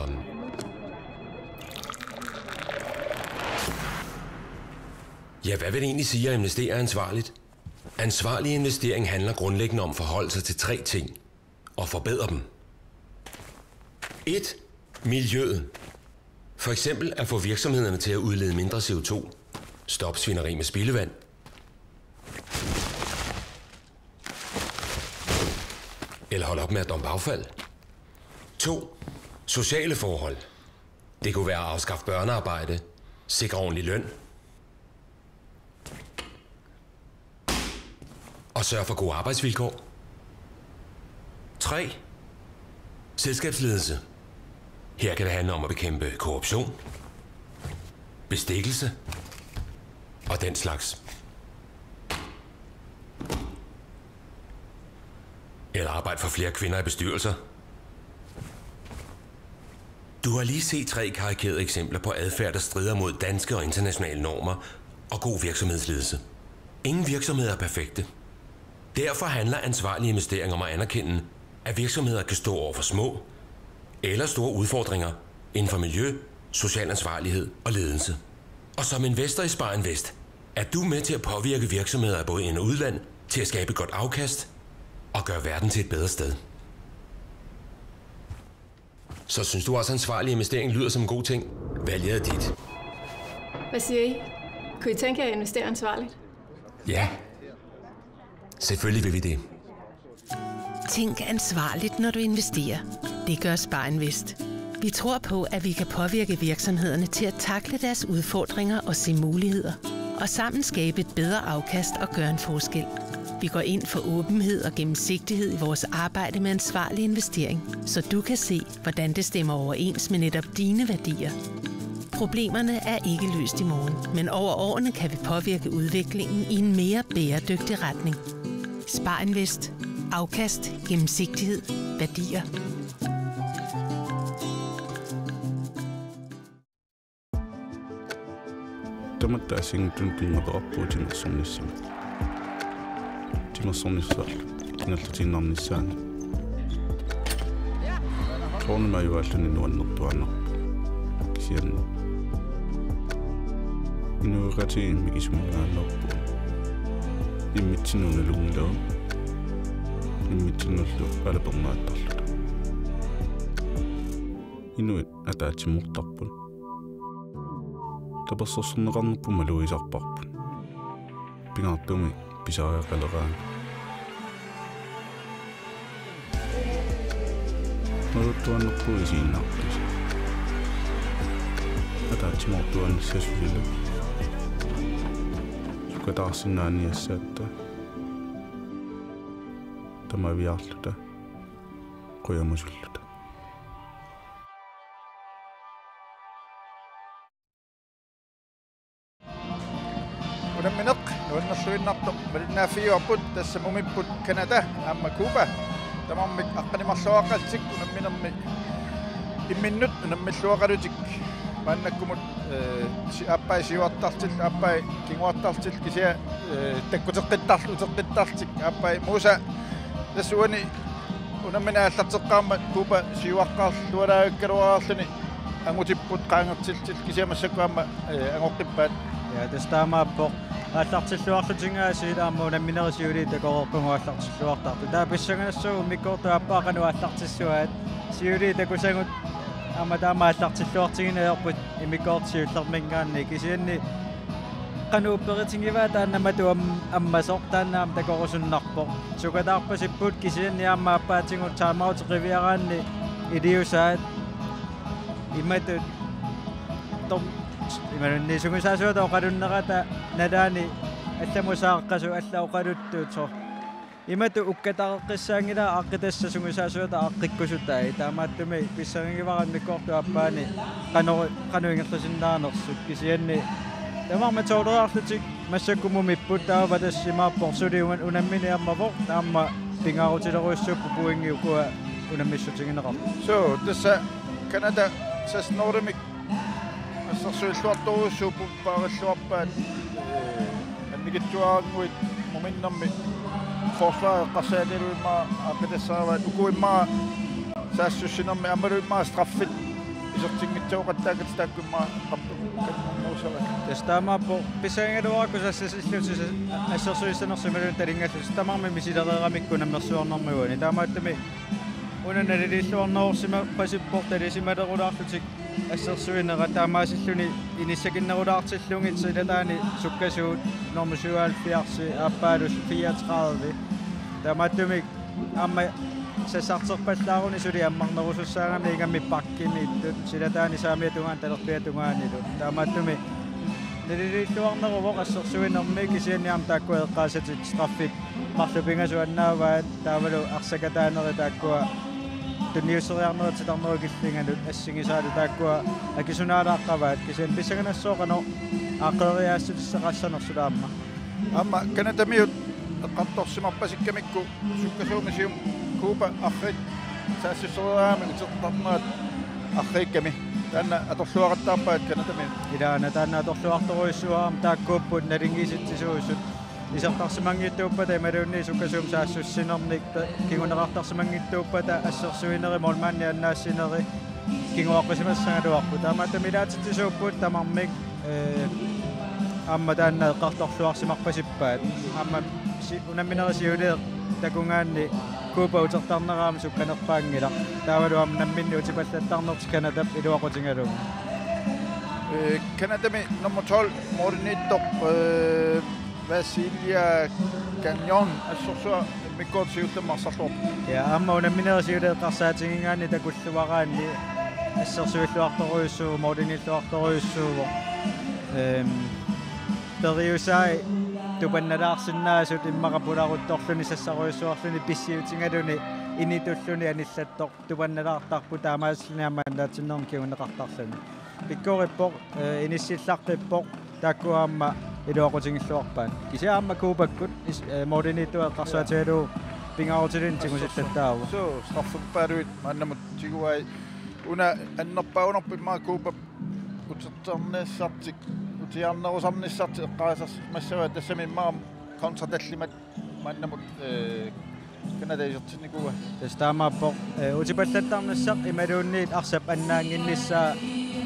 Ja, hvad vil det egentlig sige at investere ansvarligt? Ansvarlig investering handler grundlæggende om at forholde sig til tre ting og forbedre dem. Et. Miljøet. For eksempel at få virksomhederne til at udlede mindre C O to. Stop svineri med spildevand. Eller hold op med at dumpe affald. To. Sociale forhold. Det kunne være at afskaffe børnearbejde, sikre ordentlig løn og sørge for gode arbejdsvilkår. Tre. Selskabsledelse. Her kan det handle om at bekæmpe korruption, bestikkelse og den slags. Eller arbejde for flere kvinder i bestyrelser. Du har lige set tre karikerede eksempler på adfærd, der strider mod danske og internationale normer og god virksomhedsledelse. Ingen virksomheder er perfekte. Derfor handler ansvarlige investeringer om at anerkende, at virksomheder kan stå over for små eller store udfordringer inden for miljø, social ansvarlighed og ledelse. Og som investor i Spar Invest er du med til at påvirke virksomheder af både ind- og udland til at skabe et godt afkast og gøre verden til et bedre sted. Så synes du også, ansvarlig investering lyder som en god ting? Valget er dit. Hvad siger I? Kunne I tænke jer at investere ansvarligt? Ja. Selvfølgelig vil vi det. Tænk ansvarligt, når du investerer. Det gør Spar Invest. Vi tror på, at vi kan påvirke virksomhederne til at takle deres udfordringer og se muligheder. Og sammen skabe et bedre afkast og gøre en forskel. Vi går ind for åbenhed og gennemsigtighed i vores arbejde med ansvarlig investering, så du kan se, hvordan det stemmer overens med netop dine værdier. Problemerne er ikke løst i morgen, men over årene kan vi påvirke udviklingen i en mere bæredygtig retning. Spar Invest. Afkast, gennemsigtighed, værdier. Tamatta assigiinngitsunik pinnguarput timersornissamut. Timersornissaat kingullertiinnarnissaanut. Soorunami ajugaalluni nuannertuaannarpoq. Kisianni inuiaqatigiit mikisuminngaanneerput. Immitsinnut nalunngilagut. Immitsinnullu alapernaattarluta. Inuit ataatsimoortarput. Tapersersorneqarnerput malugisarparput. Pingaartumik pisariaqaleraangat. Malugisartuaannarpugut isiginnaartutut. Ataatsimoortuaannassasoq ilaa. Sukataarsinnaaniassaatta. Tamaviaarluta. Qujamusulluta. Unammineq nuannerluinnartoq malinnaaffigivarput, tassa mumipput Canada aamma Cuba. Tamarmik aqqaneq-marluaqaltik unamminermi imminnut unammilluaqalutik maannakkumut, eh, si-, aappai siuartartillu, aappai kinguartartillu kisianni, eh, takkuteqqittarlutik, uteqqittarlutik, aappai Musa tassa uani unammineq aallarteqqaarmat Cuba siuaqqaarlualaakkaluarluni angutipput qaangertillutillu kisianni massakkut aamma, eh, angoqqippaat. Ja, tassa taamaappoq. Aallartilluarlutik aasiit aamma unamminerit siuliit takoreerpagut aallartilluartartut. Taava pissanganassaaq immikkoortoq aappaa qanoq aallartissuaat. Siuliit takusagut aamma taama aallartilluartigineq ajorput immikkoortoq siullerminngaanniit, kisianni qanoq upperitigivaa taanna matu am-, ammasoq, taanna aamma takorusunnarpoq. Sukataarpasipput kisianni aamma aappaatigut timeout qiviaraanni iliusaat imatut tom-, imaluunniit sungiusaasuata oqalunnerata nalaani allamut saaqqasut allat oqaluttuut. Imatut ukkataqqissaanngilaq aaqqitassat sungiusaasuata aaqqikkusutai. Taamaattumik pissanganngivara immikkoortup aappaani qanoq, qanoq ingerlasinnaanersut kisianni tamarmik toleriarlutik massakkut mumipput taava tassa imaappoq suli un-, unammineq ammavoq aamma pingaarutilerujussuupput pointit ukua unammissutigineqartut. So, tassa Canada seksten-nulimik assersuilluartorujussuupput paarilluarpaat, ee, annikitsuarannguit muminnermi forsvaret eqqarsaatigalugu immaqa aaqqitassaraat uku immaqa saassussinermi aammalu immaqa straffit isertinngitsooqattaakkatit taakku immaqa eqqartut kannernuusavat. Tassa taamaappoq pissangaluarakku saassussillutik assersuissanersut imaluunniit talinngallutik tamarmik misilereeramikku unammersuarnermi uani. Taamaattumik una naliliilluarnerusimappasippoq talisimalerulaarlutik assersuinerat taamaasilluni inissakinnerulaartillugit silataani sukkasuut normu syvoghalvfjerds aappaalu fireogtredive. Taamaattumik aamma sassarterpallaaruni suli ammarnerusussaagami ingammik bakkimiittut silataani saamiata tungaanut talerpiata tungaanilu. Taamaattumik naliliilluarneruvoq assersuinermi kisianni aamma taakkua eqqaasatit straffit marluk pingasut annaavaat taavalu arsakataanerit taakkua tunniusseriarnerit titarnerup killinganut assigisaalu taakkua akisunaalaaqqavaat kisianni pissanganassaaq qanoq aaqqeriaassutissaqassanersoq aamma. Aamma Canadamiut eqqartorsimarpasikkamikku sukkasuumisium Cuba arriit saassussereeraangamik utertarnerat arriikkami. Taanna atorluaqattaarpaat Canadamiut. Ilaana taanna atorluartorujussuuvoq aamma taakkuupput nalingiisitsisuusut. Isertarsimanngitsuuppata imaluunniit sukkasuumik saassussinernik pe-, kinguneqartarsimanngitsuuppata assersuinerit målmandit annaassinerit kinguaqqusimassagaluarput. Taamaattumik ilaatitsisuupput tamarmik, ee, aamma taanna eqqartorluarsimarpasippaat. Aamma si-, unamminerit siuliit takugaanni Cuba utertarnera aamma sukkanerpaanngilaq. Taavalu aamma namminneq utipallattarnertik Canadap iluaqutigalugu. Ee, Canadami nummer tolv, målimiittoq, ee, Vasilia Gagnon, assorsuaq immikkoortut siullermik arsarluarpoq. Ja, aamma unamminerit siuliit eqqarsaatigigaanni takulluaraanni assersuilluartorujussuuvoq, målimiilluartorujussuuvoq. Ehm, periusai tupannalaarsinnaasut immaqa pularuttorluni sassarujussuarluni pissiutigaluni initulluni anillattoq tupannalaartarput taamaasilluni aamma annaatinnermi kinguneqartarluni. Pikkorippoq, ee, inissillaqqippoq, taakku aamma iluaqutigilluarpaat. Kisianni aamma Cubakkut is-, ee, målimiittoq eqqarsaatigalugu pingaarutilik tigusillattaarpoq. Suu, straffeqarfiit maannamut tiguai una annerpaagunarpoq immaqa Cuba utertarnissartik, utiarnerusarnissartik eqqaasarsimassavaat tassami immaqa kontratallimat maannamut, ee, Canada isertinnikuuaa. Tassa taamaappoq, ee, utipallattarnissaq imaluunniit arsap annaannginnissaa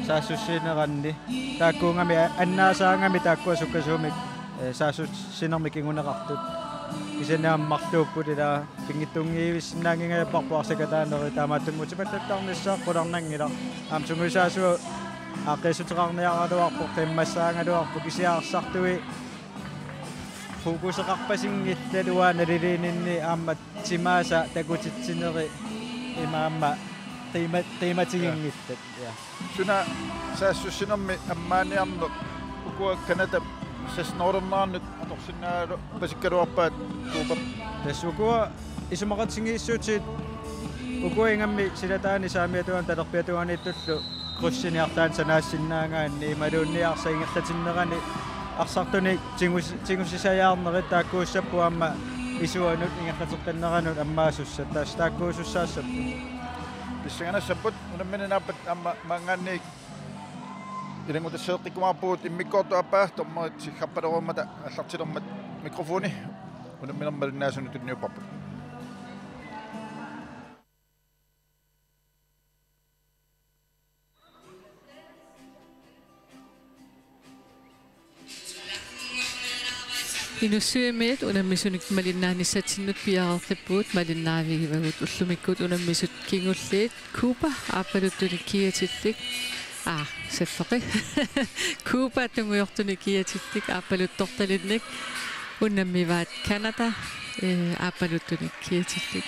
saassussineranni. Taakkuugamik a-, annaasaagami taakkua sukkasuumik, ee, saassussinermik kinguneqartut. Kisianni aamma marluupput ila pinngitsunngivissinnaanngingajapparput arsakataanerit taamaattumik utipallattarnissaq qularnanngilaq. Aamma sungiusaasuat aaqqiissuteqarniaraluarpoq, qimmassaagaluarpoq kisianni arsartui fokuseqarpasinngillat uanga naliliininni aamma timaasa takutitsineri imaamma qiima-, qiimatiginngillat. Ja. Suna saassussinermi ammaaniarneq ukua Canada seksten-nulernerannut atorsinnaagaluarpasikkaluarpaat Cuba. Tassa ukua isumaqatigiissutitit ukua ingammik silataani saamiata tungaanut talerpiata tungaaniittullu krydsini arlaannik sanaassinnaagaanni imaluunniit arsap ingerlatinnerani arsartunik tigus-, tigusisajaarnerit taakkuussapput aamma isuanut ingerlateqqinneranut ammaasussat tassa taakkuusussaassapput. Pissanganassapput unammineq naappat aamma maanngaanniit ilanngutasseeqqikkumaarpugut immikkoortup aappaa dommerit siggarpaleruummata aallartilermat mikrofoni unamminermi malinnaasunut tunniupparput. Inussuimiit unammisunik malinnaanissatsinnut piareertippugut malinnaavigivagut ullumikkut unammisut kingulliit Cuba aappaluttunik kiatillik. Aa, saffoqi. Cuba tungujortunik kiatillik aappaluttortalinnik unammivaat Canada, ee, aappaluttunik kiatillit.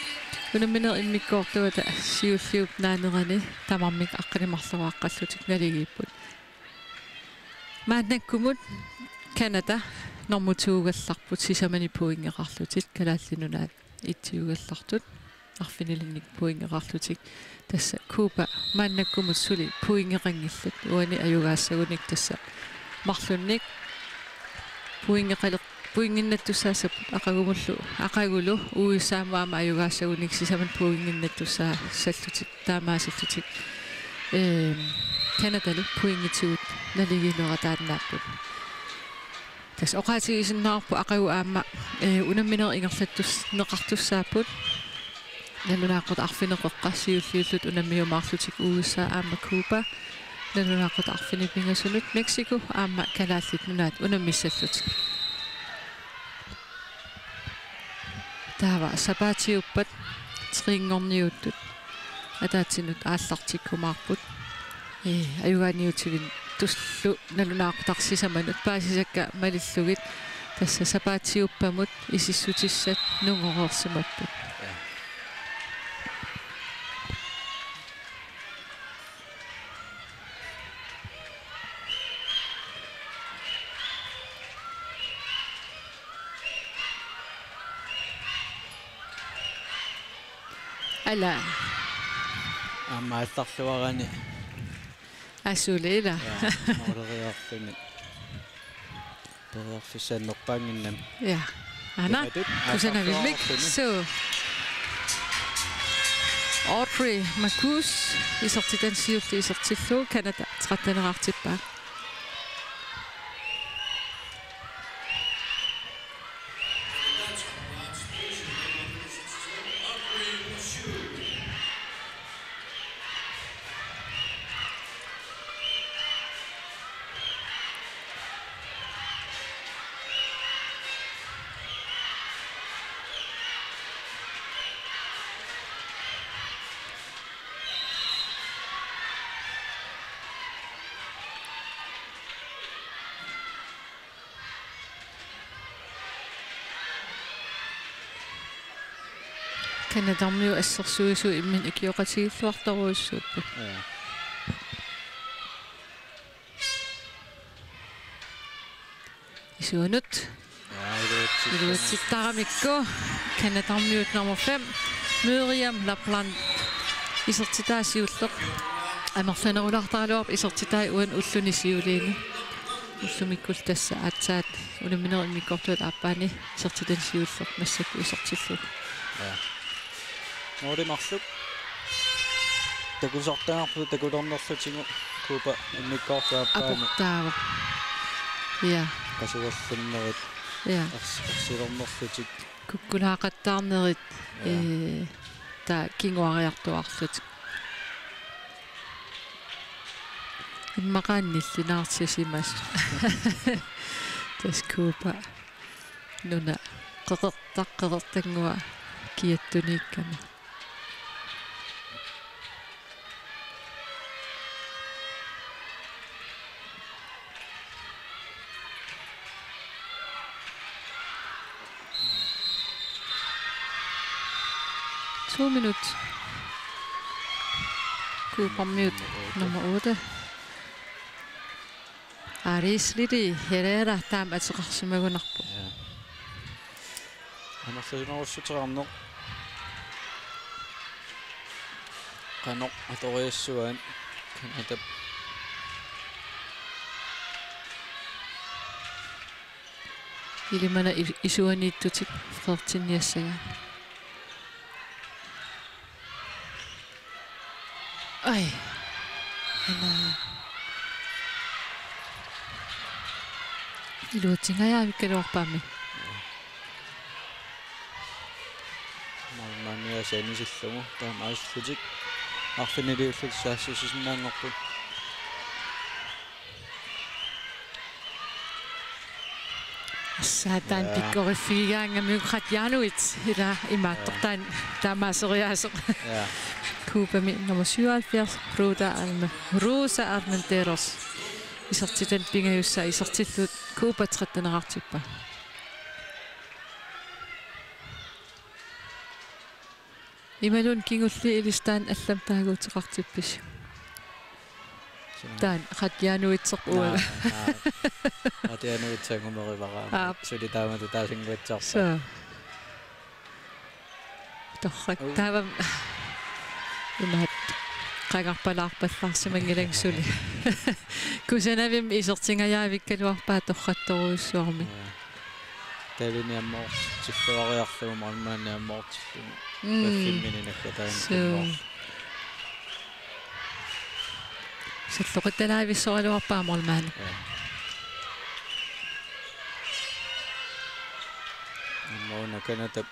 Unammineq immikkoortuata siulliup naanerani tamarmik aqqaneq-marloqaqqallutik naligiipput. Maannakkumut Canada normu to-gallarput, sisamani pointeqarlutik Kalaallit Nunaat et-iugallartut, arfinilinnik pointeqarlutik. Tassa Cuba maannakkumut suli pointeqanngillat, uani ajugaassagunik tassa marlunnik pointeqaleq-, pointinnattussaassapput, aqagumullu, aqagulu U S A-mut aamma ajugaassagunik sisamat pointinnattussaassallutik, taamaasillutik, ehm, Canadalu pointitigut naligiilerataannaapput. Tassa oqaatigisinnaavarput aqagu aamma, eh, unammineq ingerlattus-, neqartussaapput. Nalunaaqutaq arfineq-qeqqa siulliullutik unammiumaarlutik U S A aamma Cuba. Nalunaaqutaq arfineq-pingasunut Mexico aamma Kalaallit Nunaat unammissallutik. Taava sapaatiuppat tre-nngorniuttut ataatsinut aallartikkumaarput. Ee, ajugaaniutivinnullu nalunaaqutaq sisamanut paasisakka malillugit tassa sapaatiuppamut isissutissat nungoreersimapput. Ja. Ala. Aamma aallarluarani. Asuli ila. Ja, mooleriarluni. Periarfissaannerpaannginnami. Ja. Aana, imatut kusanavimmi. Aallarluarluni. Suu. Audrey Marcus, isertitanut siulleq isertillugu, Canada tretten-eqartippaa. Canadamiut assersuisut imminut ikioqatigiilluartorujussuupput. Ja. Isuanut. Ja, iluatsit-, iluatsittaramikku. Canadamiut nummer fem, Miriam Lapland. Isertitaa siulleq amerlanerulaartaraluarpoq, isertitai uani ulluni siuliini. Ullumikkullu tassa aatsaat unamminerup immikkoortuata aappaani isertitanut siulleq massakkut isertillugu. Ja. Nuuli marluk. Takusartagarput takulernerlutigu Cuba immikkoortup aappaani. Aportaavoq. Ja. Qasugallannerit. Ja. Ers-, ersilernerlutik. Kukkulaaqattaarnerit, ja, ee, taava kinguariartuaarlutik. Immaqa nillunaartisimasut. Tassa Cuba nuna qeqertaq qeqertannguaq kiattuniikkama. To minut. Cubamiut nummer otte. Aris Lili Herrera taama ateqarsimagunarpoq. Ja. Amerlasunerussuteqarneq. Qanoq atoriassuaat Canadap. Ilimana i-, isuaniittutik Frederiksenniassagaat. Ai. Ana. Iluatsingajavikkaluarpaami. Maannaaniasaanisillugu taamaasillutik arfiniliullutik saassussisinnaanngorput. Satan. Ja. Pikkoriffigigaangamiuk Khadjanovic ila imaattoq. Ja. Taanna taamaaseriaaseq. Ja. Cubami nummer syvoghalvfjerds, Rosa Arme-, Rosa Armenteros. Isertitanut pingajussaa isertillugu Cuba tretten-eqartippaa. Imaluunniit kingulliit ilissi taanna allamik taaguuteqartippisi? Suna? Taanna Qatianuitsoq uanga. Naa, naa. Qatianuitsoq angumerivara. Aap. Suli taamatut taasinnguitsoorpaa. Suu. Torrak. Uu. Taava imaattoq qangarpalaarpallaarsimanngilanga suli. Kusanavimmi isertingajaavikkaluarpaa torrattorujussuarmik. Jaa. Talini ammoortitsilloriarlugu, målmandi ammoortillugu. Mm. Backfimmini nakkataanngikkumaarlugu. Suu. Salloqittalaavissoraluarpaa målmandi. Jaa. Aamma una Canada.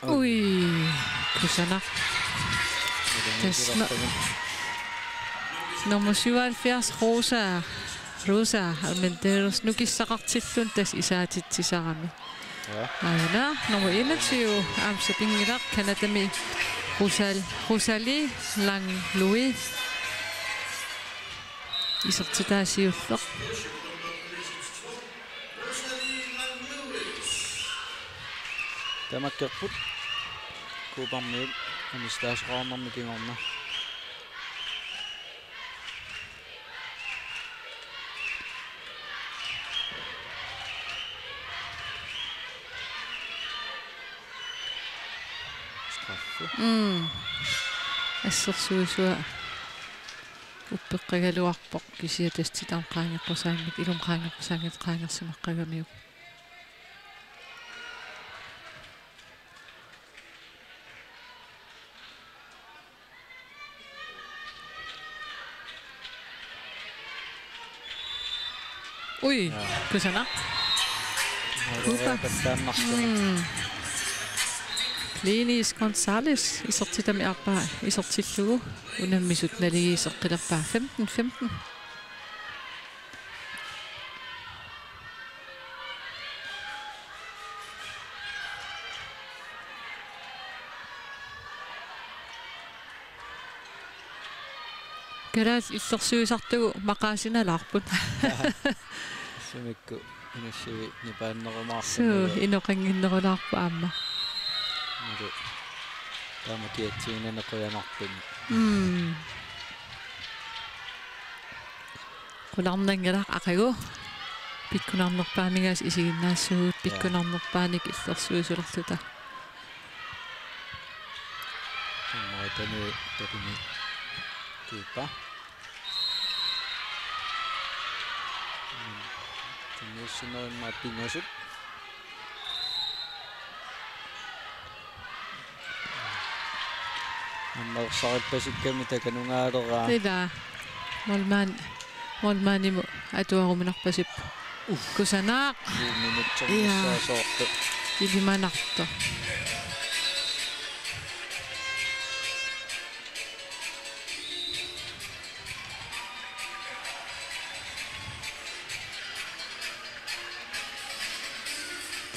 Ui, kusanaq. Tassa nummer syvoghalvfjerds, Rosa. Rosa Armenteros nukissaqartilluni tassa isaatitsisarami. Ja. Aana, nummer enogtyve, aamma sapinngilaq, Canadami Rosal-, Rosalie Langlois. Isertitaa siulleq. Tamakkerput Coopermiut amistaasaqarnermi kingorna. Straffe. Mm. Assersuisua uppeqqagaluarpoq kisianni tassa titarneq qaangeqqusaanngitsoq, ilumut qaangeqqusaanngitsoq qaangersimaqqagamiuk. Ui, ja. Kusanaq. Cooper. Cooper. Mm. Linis Gonzalez, isertitami aappaa isertillugu. Unammisut naligiiseqqilerpaa femten femten. Kalaallit illersuisartugut maqaasinalaarput. Sumikkut inussiviit nipaannerumaarluni. Suu, inoqannginnerulaarpoq aamma. Malu. Taama kiatsiginani qujanartumik. Mm. Qularnanngilaq aqagu. Pikkunarnerpaaminngaanniit isiginnaassuugut, ja, pikkunarnerpaamik illersuisulerluta. Nummer et-imi Tapini Cooper. Tunniussinerit aamma pingasut. Aamma ersarippasikkami takanungaaleraa. Ila. Målmand, målmandimut atuaruminarpasippoq. Uf. Kusanaq. Ni minutsit. Ja. Missaassavarput. Ilimanartoq.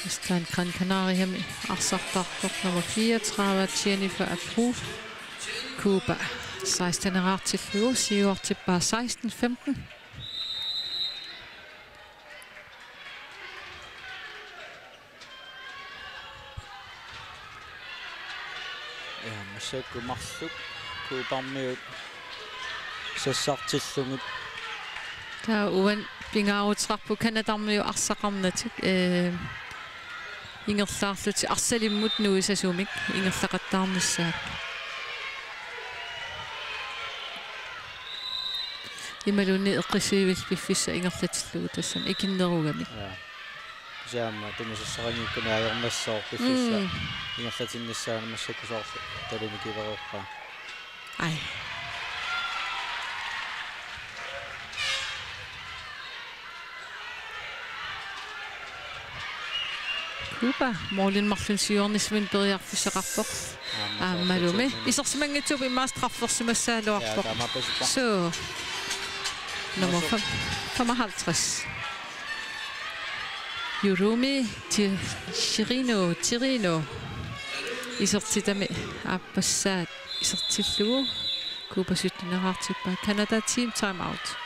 Tassa taanna Gran Canariami arsartartoq nummer fireogtredive, Jennifer Apru. Cooper seksten-eraartillugu, siuartippaa seksten femten. Ja, massakkut marluk Coopermiut sassartillugit. Taava uani pingaaruteqarpoq Canadarmiut arsaqarnatik, ee, ingerlaarlutik arsalimmut nuisasumik ingerlaqattaarnissaat. Imaluunniit eqqissivillu piffissaq ingerlatillugu tassami ikinnerugamik. Ja. Kisianni aamma tunngasoqanngikkunik ajornassaaq piffissaq. Mm. Ingerlatinnissaanut massakkut soorlu taluni kivereerpaa. Ai. Cooper, målinik marlunnik siuarnissaminik periarfissaqarpoq. Aamma aammalumi. Soorlu. Isersimanngitsuupput immaqa straffersimassagaluarpoq. Ja, taamaappoq. Suu. Nummer fem, femoghalvtreds. Yurumi Ti-, Chirino, Chirino. Isertitami aappassaat isertillugu. Cooper sytten-eraartippaa. Canada team timeout.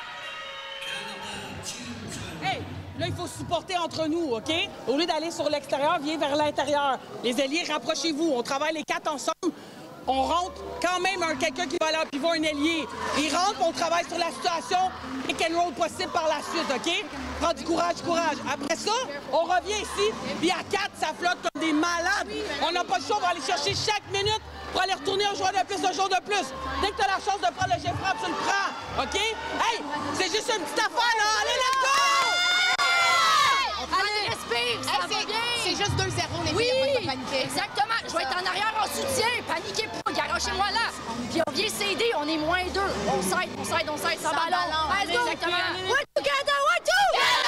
Hey, là, il faut se supporter entre nous, OK? Au lieu d'aller sur l'extérieur, viens vers l'intérieur. Les ailiers, rapprochez-vous. On travaille les quatre ensemble. On rentre quand même un quelqu'un qui va aller en pivot, un ailier. Il rentre, on travaille sur la situation et quel rôle possible par la suite, OK? Prends du courage, courage. Après ça, on revient ici, puis à quatre, ça flotte comme des malades. On n'a pas le choix, on va aller chercher chaque minute pour aller retourner un joueur de plus, un joueur de plus. Dès que tu as la chance de prendre le jeu franc, tu le prends, OK? Hey, c'est juste une petite affaire, là. Allez, let's go! Allez, respire, ça va bien. C'est juste deux zéro, les filles, pas de paniquer. Exactement. Je vais être en arrière en soutien. Paniquez pas, garochez-moi là. Puis on vient s'aider, on est moins deux. On s'aide, on s'aide, on s'aide, sans ballon. Let's go. Exactement. One together, one together.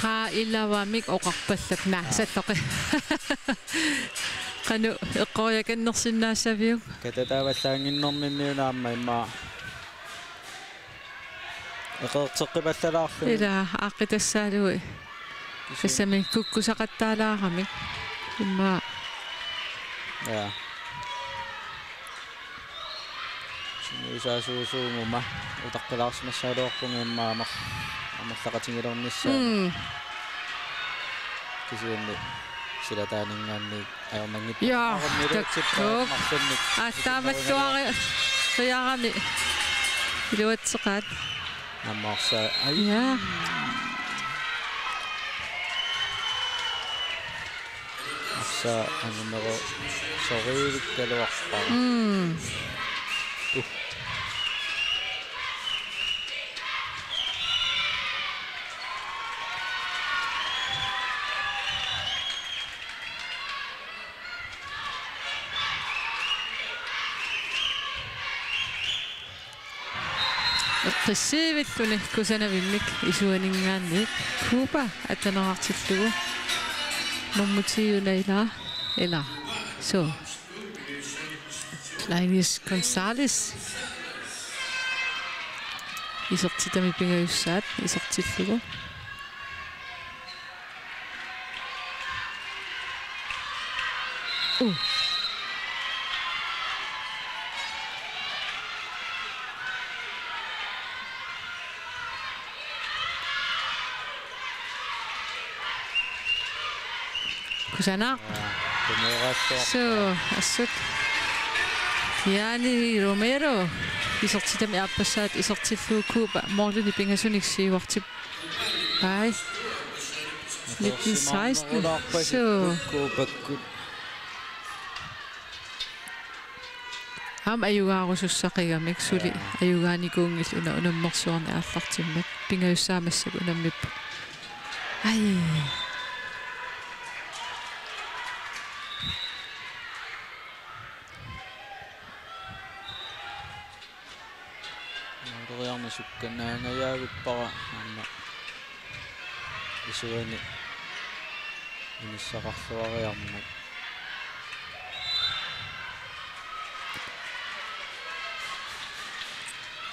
Qaa ilavamik oqarpallak naassalloqi. Qanoq eqqoriakannersinnaassaviuk? Katataavallaannginnerminni una aamma immaqa eqeerteqqipallalaarluni. Ila aaqqitassaalui. Kisianni. Tassami kukkusaqattaalaaramik. Immaqa. Ja. Sungiusaasuusuuguma utaqqilaarsimassagaluarpunga immaqa amer-, amerlaqatigilernissaa. Mm. Kisianni silataaninngaanniit ajornanngippoq. Ja, aarniluutsippaat takkuuk. Marlunnik. Aa, taamattuari-, riarami. Iluatseqaat. Aamma arsaa. Ai. Ja. Arsaa angumeru soriilikkaluarpara. Mm. Uh. Eqqissiivilluni kusanavimmik isuaninngaanniit Cuba ataneqartillugu. Nummer ti una ila, ila. So. Linus Gonzalez. Isertitami pingajussaat isertillugu. Uh. Kusanaq. Aa, tunuarassuaq. Suu, assut. Jani Romero. Isertitami aappassaat isertillugu Cuba. Målini pingasunik siuartip-, ai. Nitten seksten. Suu. Cubakkut. Aamma ajugaarusussaqigamik suli. Jaa. Ajugaanikuunngillat una unammersuarni aallartimmat. Pingajussaa massakkut unammipput. Ai. Naaleriarneq sukkanaangajavippara aamma isuani inissaqarluariarmat.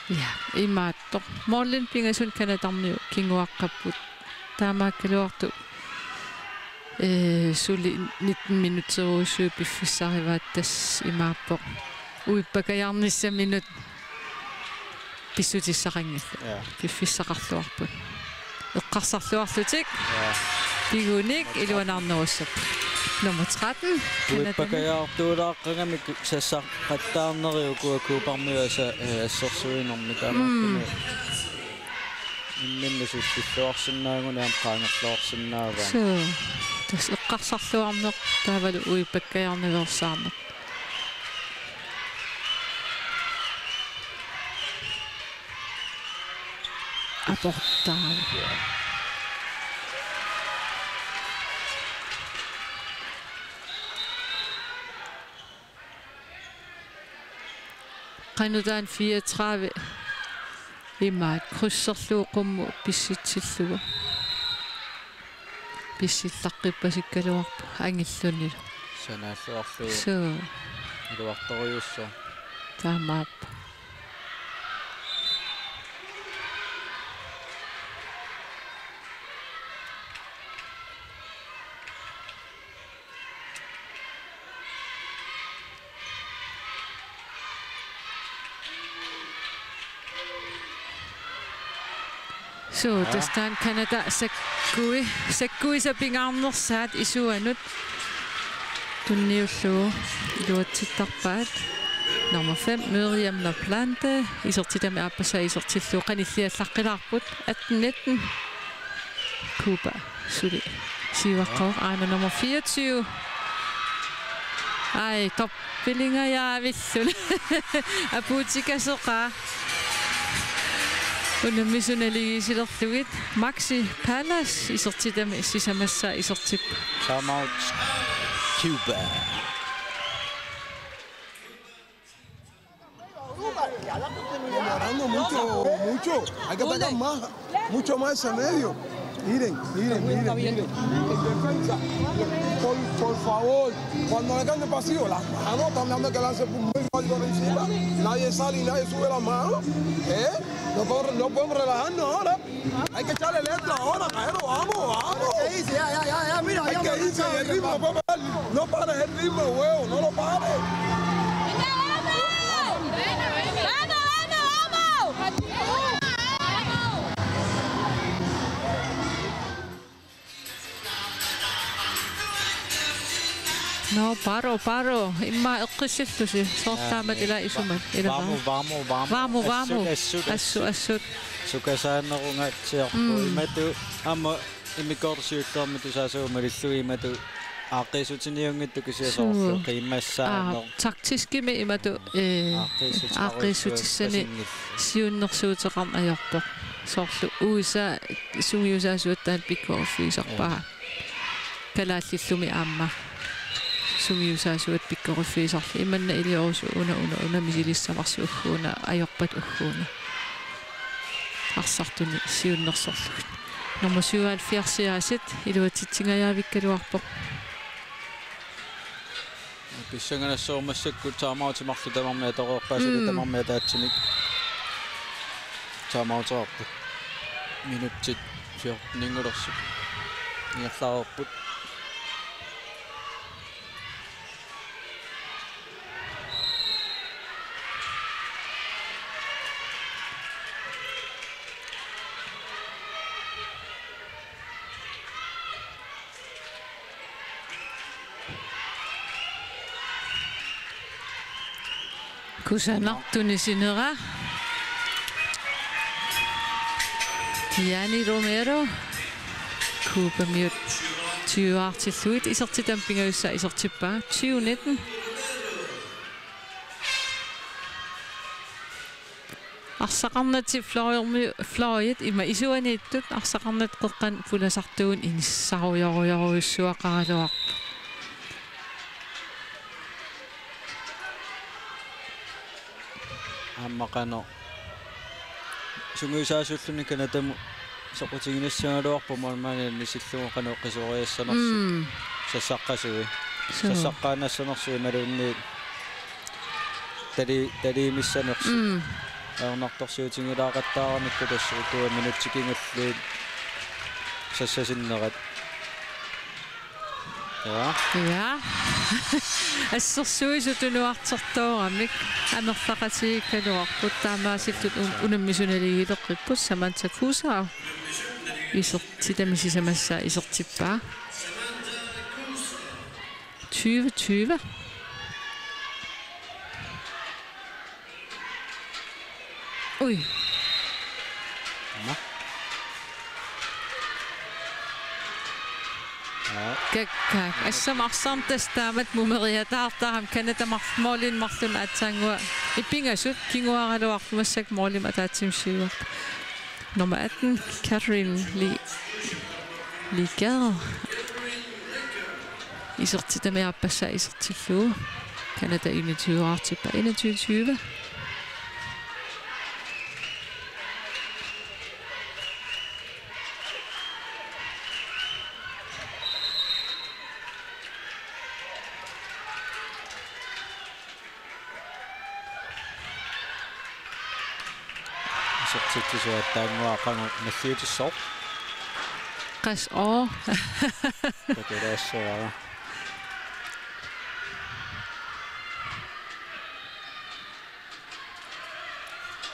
Ja, imaattoq. Målini pingasunik Canadamiut kinguaqqapput. Taamaakkaluartoq, ee, suli nitten minutseriussuit piffissarivaat, tassa imaappoq uippakajaarnissaminut pissutissaqanngillat. Ja. Piffissaqarluarput. Eqqarsarluarlutik. Ja. Pigunik iluanaarnerussapput. Nummer tretten. Canadami. Uippakajaartuulaaqqagamik sassaqattaarneri ukua Cubarmiut asa-, ee, assersuinermi taamaattumik. Mm. Imminut sullilluarsinnaagunik aamma qaangerluarsinnaavaat. Suu. Tassa eqqarsarluarneq taavalu uippakajaarnaveersaarneq. Aportaa. Qanoq taanna fireogtredive imaat krydserlugu qummut pissitsillugu. Pissillaqqippassikkaluarpoq angillunilu. Sanaalluarlugu. Suu. Iluartorujussuaq. Taamaappoq. Suu, tassa taanna Canada sakkui-, sakkuisa pingaarnersaat isuanut tunniullugu iluatsittarpaat. Nummer fem, Miriam Laplante, isertitami aappassaa isertillugu qanilliallaqqilaarput, atten nitten. Cuba suli siuaqqavoq, aana nummer fireogtyve. Ai, top- Pilingajaavilluni. Apuutikaseqaa. Unammisut naligiissilerlugit. Maxi Palas isertitami sisamassaa isertippoq. Timeout Cuba. Demorando mucho, mucho. Hay que atacar más. Mucho más ese medio. Miren, miren, miren, miren. En defensa. Por, por favor. Cuando le cambie el pasillo, las manos también me quedan muy mal por encima. Nadie sale y nadie sube las manos. ¿Eh? No podemos, no podemos relajarnos ahora. Hay que echarle letra ahora, caballero. Vamos, vamos. Sí, sí, ya, ya, ya, ya, mira, hay que irse, el ritmo, papá. No pares el ritmo, huevo, no lo pares. No, paro, paro. Immaqa eqqissillusi. Soorlu taamatut ila isumat. Ila vamos, vamos, vamos. Vamos, vamos. Assut, assut, assut. Assut, assut. Sukasaanerungaatsiarpoq. Mm. Imatut aamma immikkoortoq siullermik tusaasagut malillugit imatut aaqqiissutiniunngitsut kisianni soorlu qiimmassaanneq. Aa, taktiskimik imatut, ee, aaqqiissutissannik siunnersuuteqarneq ajorpoq. Soorlu U S A sungiusaasuata taanna pikkoriffigisarpaa. Kalaallillumi aamma sungiusaasuata pikkoriffigisarluni. Imanna iliorusut una, una, una misilissavarsi ugguuna, ajorpat ugguuna. Arsartuni siunnersorlugit. Nummer syvoghalvfjerds Aasiit iluatsitsingajaavikkaluarpoq. Pissanganassaaq massakkut timeout marluk tamarmik atoreerpaat, suli tamarmik ataatsimik timeouteqarput. Minutsit fjorteninngulersut ingerlareerput. Kusanartunik sinera. Diani Romero. Cubamiut tyveartillugit isertitami pingajussaa isertippaa. Tyve nitten. Arsaqarnatik Florimi-, Florit ima isuaniittut arsaqarnatik qeqqanut pulasartuunik inissarujorujorujussuaqaraluarput. Aamma qanoq sungiusaasuulluni Canadamut soqutiginassagaluarpoq målmandip anisillugu qanoq qisuariassanersoq. Mm. Sassaqqasui. Suu. Sassaqqaannassanersoq imaluunniit tali-, taliimissanersoq. Mm. Ajornartorsiutigilaaqattaaramikku tassa ukua minutsit kingulliit sassasinnerat. Ja. Ja. Assersuisut tunuartertooramik amerlaqatigiikkaluarput, taamaasillutik un-, unammisut naligiileqqipput. Samantha Kuusau isertitami sisamassaa isertippaa. Tyve tyve. Ui. Nå. Ja. Kakkaak. Assut arsarneq tassa taamatut mumeriataartarami, Canada mar-, målinik marlunnik aatsaannguaq pingasut, kinguaaraluarpoq massakkut målimik ataatsimik siuarpoq. Nummer atten, Catherine Li-, Liger. Isertitami aappassaa isertillugu. Canada enogtyve-artippaa, enogtyve tyve. Isertitsisuattaannguaq qanoq nalliutissaaq. Qas oo. Takulaassuara.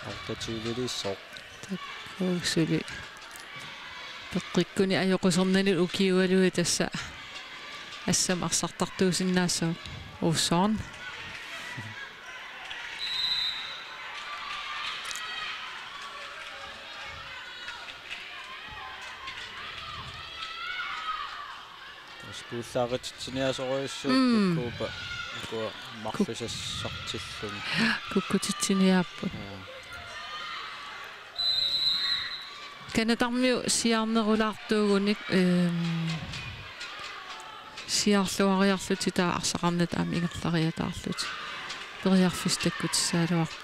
Otteogtyve-liissaaq. Takuuk suli. Peqqikkuni ajoqusernanik ukiualuit tassa assammik arsartartuusinnaassaaq Olsson. Tassa kuullaaritsitsiniaasorujussuupput. Mm. Kuupa ukua marlusassartilluni. Kukkutitsiniaapput. Jaa. Canadarmiut siaarnerulaartuugunik, ehm, siaarluariarlutik taava arsaqarnata aamma ingerlariataarlutik. Periarfissat takkutissagaluarput.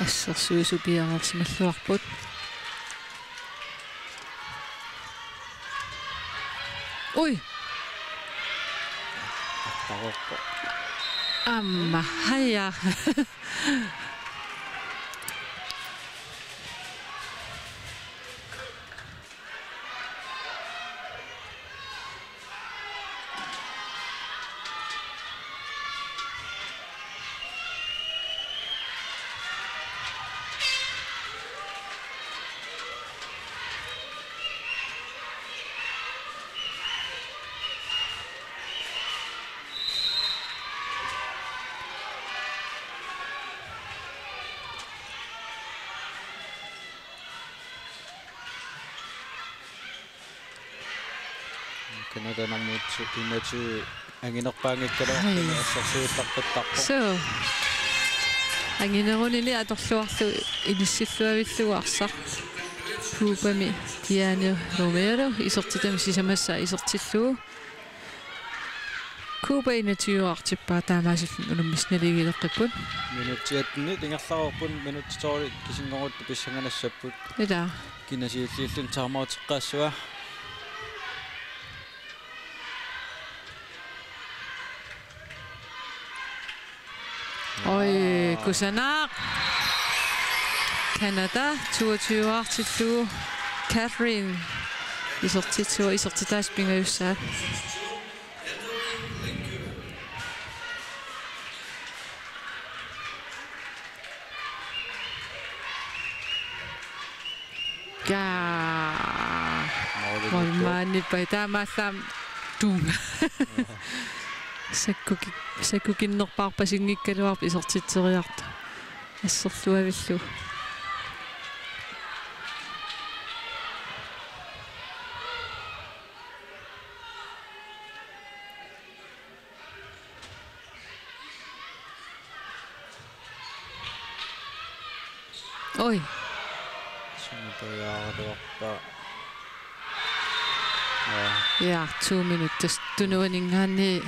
Assersuisut piareersimalluarput. Ui. Aamma, haja. Canada nummer enogtyve anginerpaanngikkaluarluni. Ai. Assersuulluarpattarpoq. Suu. Anginerunini atorluarlugu inissilluavillugu arsaq. Cubami Diane Romero isertitami sisamassaa isertillugu. Cuba enogtyve artippaa taamaasillutik unammisut naligiileqqipput. Minutsit attenit ingerlareerput, minutsit tolvit kisinngorutta pissanganassapput. Ilaa. Kina siulliulluni timeouteqqaassava? Oj, kusanaq. Canada, toogtyve artillugu. Catherine. Isertitsuaq, isertitaasa pingajussaat. Jaa. Målmandip taamaallaat tunga. Sakkuki-, sakkukinnerpaarpasinngikkaluarpoq isertitseriartoq. Asserluavillugu. Oj. Sumut periaraluarpaa. Jaa. Jaa, to minutsit. Tunuaninngaanniit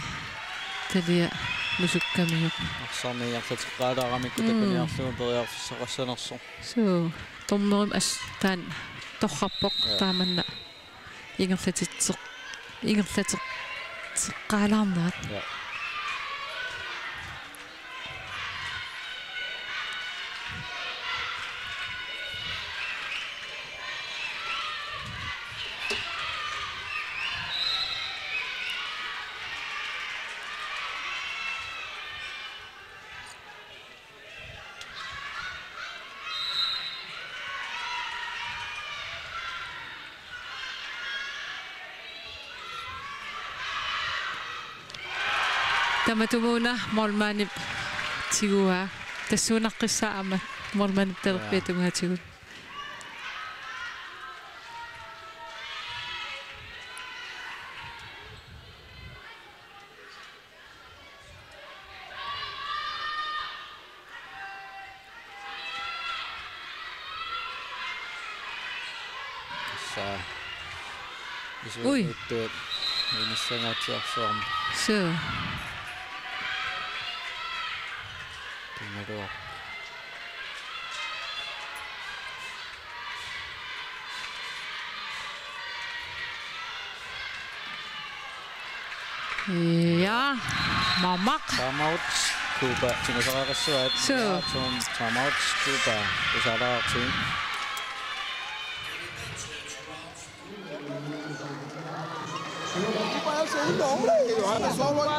talia nusukkamiuk. Arsarneq ingerlateqqaalaaramikku, mm, takuniarlugu periarfissaqassanersoq. Suu, dommerimik as-, taanna torrarpoq. Jaa. Taamanna. Ingerlatitseq-, ingerlateqqilaarnerat. Ja. Tamatumuuna målmandip tiguaa. Tassuunaqqissaaq aamma målmandip talerpiata tungaatigut. Tassa. Ui. Isuinnittuat inissangaatsiarsuarmi. Suu. Pingaluarpoq. Ja, mamaq. Timeout, Cuba, timeout, timeout, Cuba. Suu. Ja, tum-, timeout, Cuba. Usaalaarti. Pero aquí para el segundo, hombre, y lo dejaste solo ahí.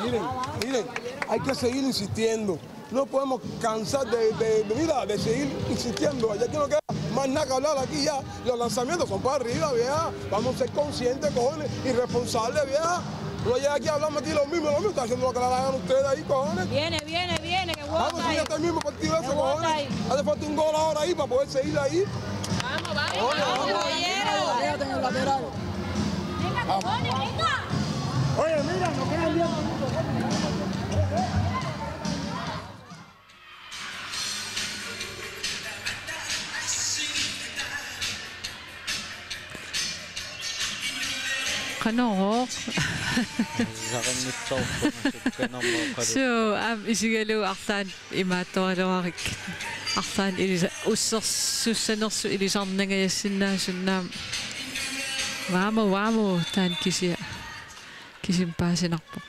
Miren, miren, hay que seguir insistiendo. No podemos cansar de, de, de, mira, de seguir insistiendo. Ya que no queda más nada que hablar aquí ya. Los lanzamientos son para arriba, vieja. Vamos a ser conscientes, cojones, y responsables, vieja. No llega aquí a hablarme aquí lo mismo, lo mismo. Está haciendo lo que le hagan ustedes ahí, cojones. Viene, viene, viene, que vamos a seguir este mismo partido ese, cojones. Hace falta un gol ahora ahí para poder seguir ahí. Vamos, vamos, vamos, caballero. Venga, cojones, venga. Oye, mira, nos quedan diez minutos. Qanoq? Saqinngitsoorpunga sukkanermut qalu. Suu, aamma isigalugu arlaannik imaattoraluarik. Arlaannik ilisa-, ussersussanersoq ilisarnangajassinnaasunnaa. Vaamo, vaamo, taanna kisiat. Kisimi paasinarpoq.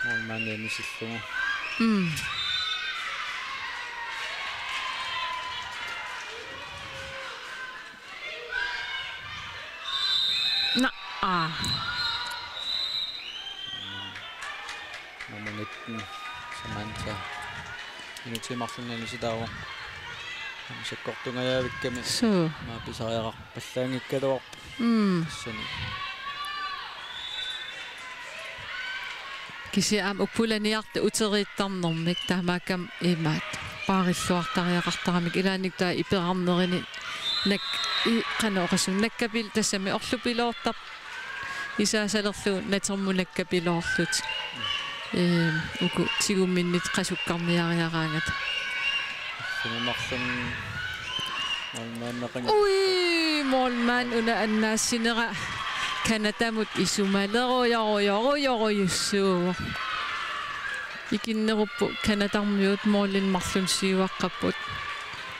Målmandi anisillugu. Mm. Naa, aa. Nummer nitten, Samantha. Minutsit marlunnik anisitaavoq. Sakkortungajavikkami. Suu. Aamma pisariaqarpallaanngikkaluarpoq. Mm. Tassani. Kisianni aamma uppulaniartut uteriittarnermik taamaakkami imaat paarilluartariaqartaramik ilaannikkut taava iperarnerini nak-, i-, qanoq oqassuunga nakkapil-, tassami orlupiloortarpoq isaasalerlugu natermut nakkapiloorlutik. Ehm, uku tigumminnit qasukkarniariaraangata. Sinimarlun målmandeqanngilaq. Ui, målmand una annaassinera Canadamut isumalerujorujorujorujussuu. Ikinneruppoq Canadarmiut målinik marlunnik siuaqqapput.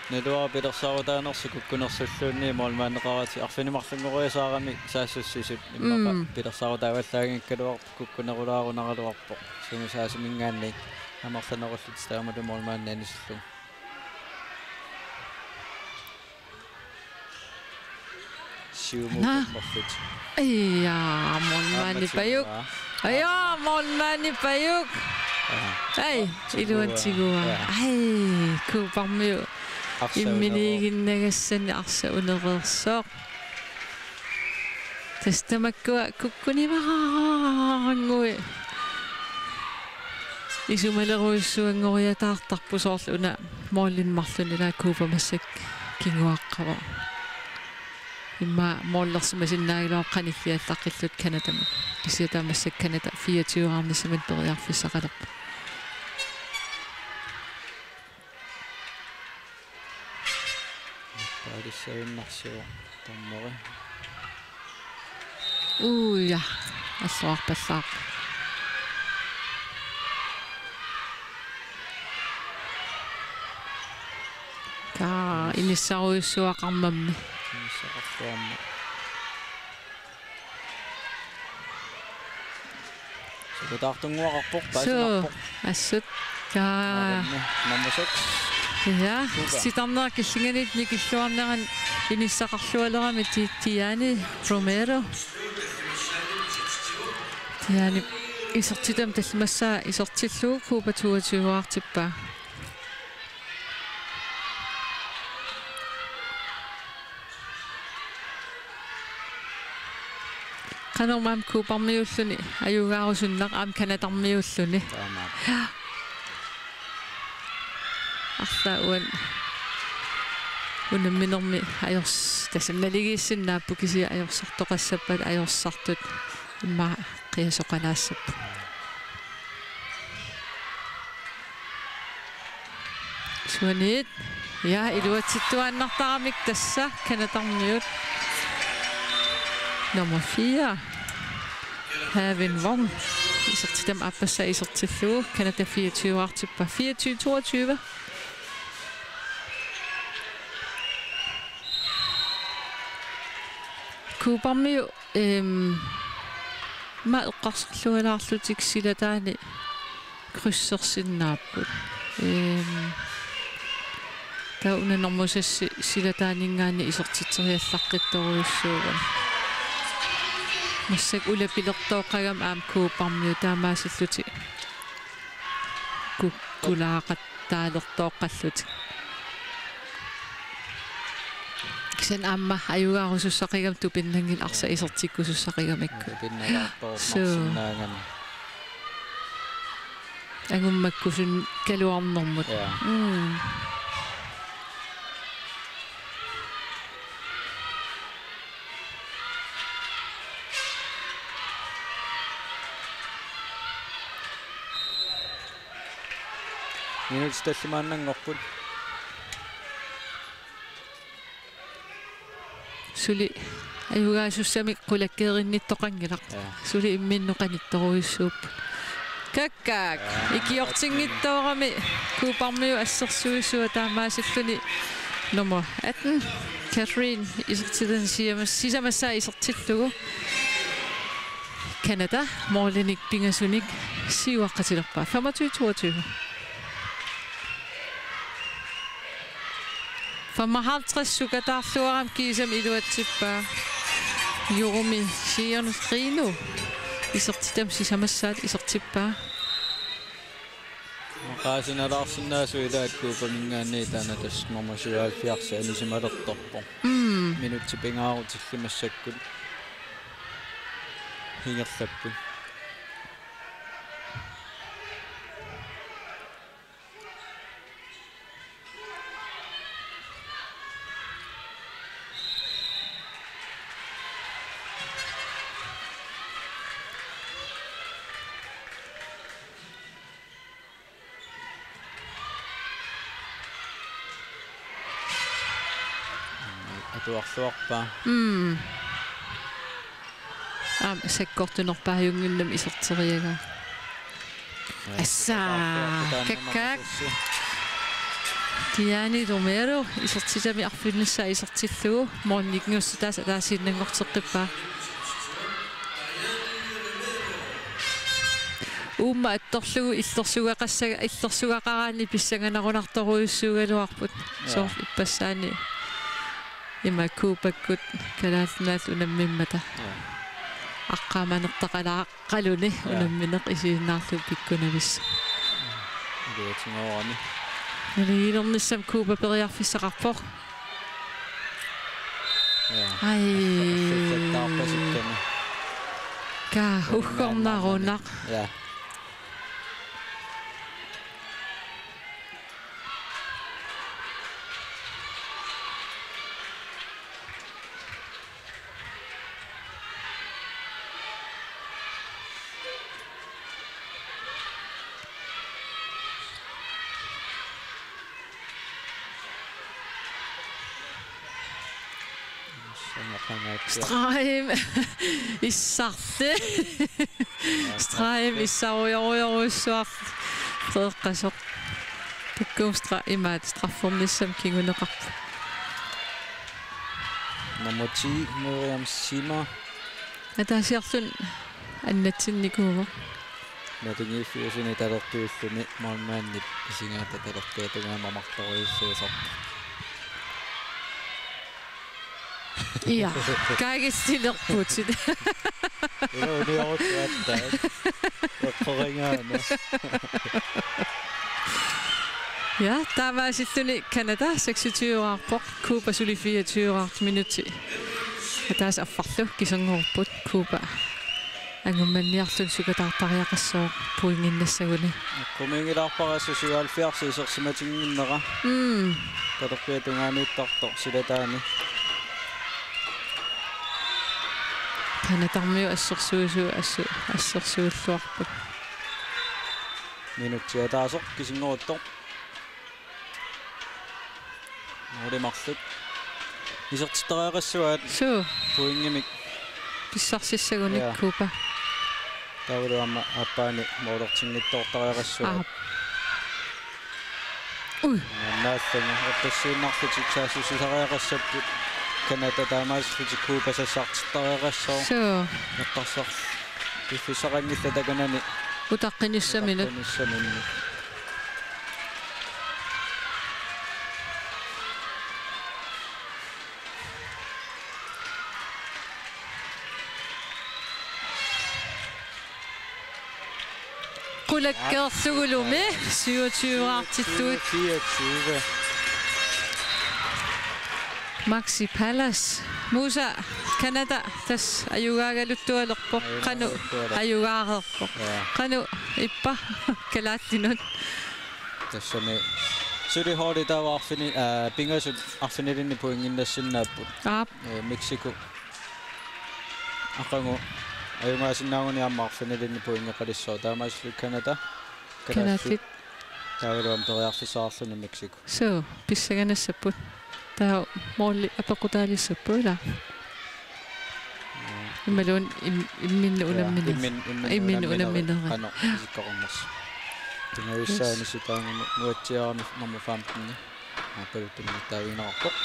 Naluara pilersaarutaanersoq kukkunersulluunniit målmandeqaratik arfineq-marlunngoriasaarami saassussisut immaqa. Mm. Pilersaarutaavallaanngikkaluarpoq kukkunerulaarunaraluarpoq. Sungiusaasuminngaanniit amerlanerullutik taamalu målmandi anisillugu. Siumut. Naa. Kammerlutik. Aja, målmandi pajuk. Aamma tiguaa. Aja, målmandi pajuk. Aha. Ai, tiguaa. Iluanni tiguaa. Ja. Ai, Coopermiut. Arsaq unereersoq. Imminiiginnagassani arsaq unereersoq. Tassa tamakkua kukkunivaraannguit. Isumalerujussuanngoriataartarput soorlu una målinik marlunnik ilaa Cooper massakkut kinguaqqavoq. Immaqa målersimasinnaagaluarpoq qanilliallaqqillutik Canadamut. Kisianni taava massakkut Canada fireogtyve-raarnissamut periarfissaqalerpoq. Paalissavinnarsivoq dommeri. Uja, assuarpallaaq. Kaa, inissarujussuaqarmammi. Inissaqarluarmat. Sukataartunnguaqarpoq, suu, paasinarpoq. Assut. Kaa. Aalanni, nummer seks. Ja, Cooper. Sitarnera killinganiittoq nikilluarnerani inissaqarlualerami Ti-, Tiani Romero. Tiani isertitami tallimassaa isertillugu Cooper toogtyve-raartippaa. Qanormi aamma Coopermiuulluni ajugaarusunnaq aamma Canadarmiuulluni. Taamaappoq. Arlaat uani unamminermi ajors-, tassami naligiissinnaapput kisianni ajorsartoqassappat ajorsartut immaqa qiasoqalaassapput. Suanit. Ja, iluatsittuaannartaramik tassa Canadarmiut. Nummer fire. Haven Wong. Isertitami aappassaa isertillugu. Canada fireogtyve-raartippaa. Fireogtyve toogtyve. Coopermiut Ehm, aamma eqqarsarlualaarlutik silataani krydsersinnaapput. Ehm, taava una normu seks silataaninngaanniit isertitseriallaqqittorujussuuvoq. Massakkut ulapilertooqqagami aamma Coopermiut taamaasillutik kukkulaaqattaalertooqqallutik. Kisianni aamma ajugaarusussaqigami tupinnanngilaq arsaq isertikkusussaqigamikku. Tupinnalaartoorsinnaagami. Suu. Angummakkusunngikkaluarnermut. Ja. Mm. Minutsit tallimaannanngorput. Suli ajugaasussamik qulakkeerinnittoqanngilaq. Ja. Suli imminnut qanittorujussuupput. Kakkaak. Ja. Ikiortinngitsoorami Coopermiut assersuisua taamaasilluni nummer atten, Catherine, isertitani sisamas-, sisamassaa isertillugu. Canada, målinik pingasunik siuaqqatilerpaa. Femogtyve toogtyve. Femoghalvtreds sukataarluarami kiisami iluatsippaa. Jorumi Sion Rino isertitami sisamassaat isertippaa. Oqaasinalaarsinnaasut ilaat Coopeminngaanniit taanna tassa nummer syvoghalvfjerds anisimalertorpoq. Mm. Minutsit pingaarutillit massakkut ingerlapput. Atuarluarpaa. Mm. Aamma sakkortunerpaajunnginnami iserteriagaa. Assa, kakkaak. Diani Romero isertitami arfinissaa isertillugu målimiinngussutaasa ataasiinnanngorteqqippaa. Uumma attorlugu illersugaqassaga, illersugaqaraanni pissanganarunartorujussuugaluarput. Ja. Soorlu ippassaani ima Cubakkut Kalaallit Nunaat unammimmata. Ja. Aqqaamanertaqalaaqqaluni. Ja. Unammineq isiginnaarlugu pikkunavissaq. Iluatigoorami. Naligiilernissami Cuba periarfissaqarpoq. Ja. Ai. Assattaarpasikkami. Ka uggornarunaq. Ja. Strahim issarli. Strahim issarujorujorujussuaq. Teeqqasoq. Takkuumstra imaat straffernissamut kinguneqarpoq. Nummer ti, Miriam Sima. Ataasiarluni annatsinnikuuvoq. Naligiiffiusuni talerpiulluni målmandip isigaata talerpiata tungaanut mamartorujussuusarpoq. Ja, kaagissilerputit. Ila uniorukku aatsaat. Eqqorigaana. Ja, taamaasilluni Canada seksogtyve-raarpoq, Cuba suli fireogtyve-raartoq, minutsit ataaseq affarlu kiserngorupput. Cuba angummanniarluni sukataartariaqassooq pointinnassaguni. Eqqumiigilaarpara syvoghalvfjerds isersimatinnginnera. Mm. Talerpiata tungaaniittartoq silataani. Canadarmiut assersuisui assu-, assersuilluarput. Minutsit ataaseq kisinngoruttoq. Nuulimarluk. Isertittariaqassuaat. Suu. Pointimik. Pissarsissagunik. Ja. Cuba. Taavalu aamma aappaani målertinngitsoortariaqassuaat. Aap. Ui. Naallunga eqqissiinnarlutik saassussisariaqassapput. Canada taamaasillutik Cuba sassartittariaqassooq. Suu. Eqqarsar-, Piffissaqanngillat takanani. Utaqqinissaminut. Utaqqinissaminut. Qulakkeerlugulumi syvogtyve-aartillugit. Fireogtyve. Maxi Pallas. Musa, Canada, tassa ajugaagaluttualerpoq. Qanoq ajugaareerpoq. Ajugaareerpoq. Ja. Qanoq ippa kalaallinut. Tassami suli holdit taava arfini-, aa, pingasut arfinilinnik pointinnassinnaavaat. Aap. Ee, Mexico. Aqagu ajugaasinnaagunik aamma arfinilinnik pointeqalissaaq. Taamaasillutik Canada. Kalaallit. Kalaallit. Taavalu aamma periarfissaqarluni Mexico. Suu, pissanganassapput. Taava måli apeqqutaalissapput, ilaa? Imaluunniit im-, imminnut unamminerit. Ja, immin-, imminnut unamminerit. Imminnut unamminerit. Qanoq isikkoqarnersoq. Yes. Pingajussaanik sitaanngimmat nuatsiarami nummer femten. Aappaluttumi tavineqarpoq.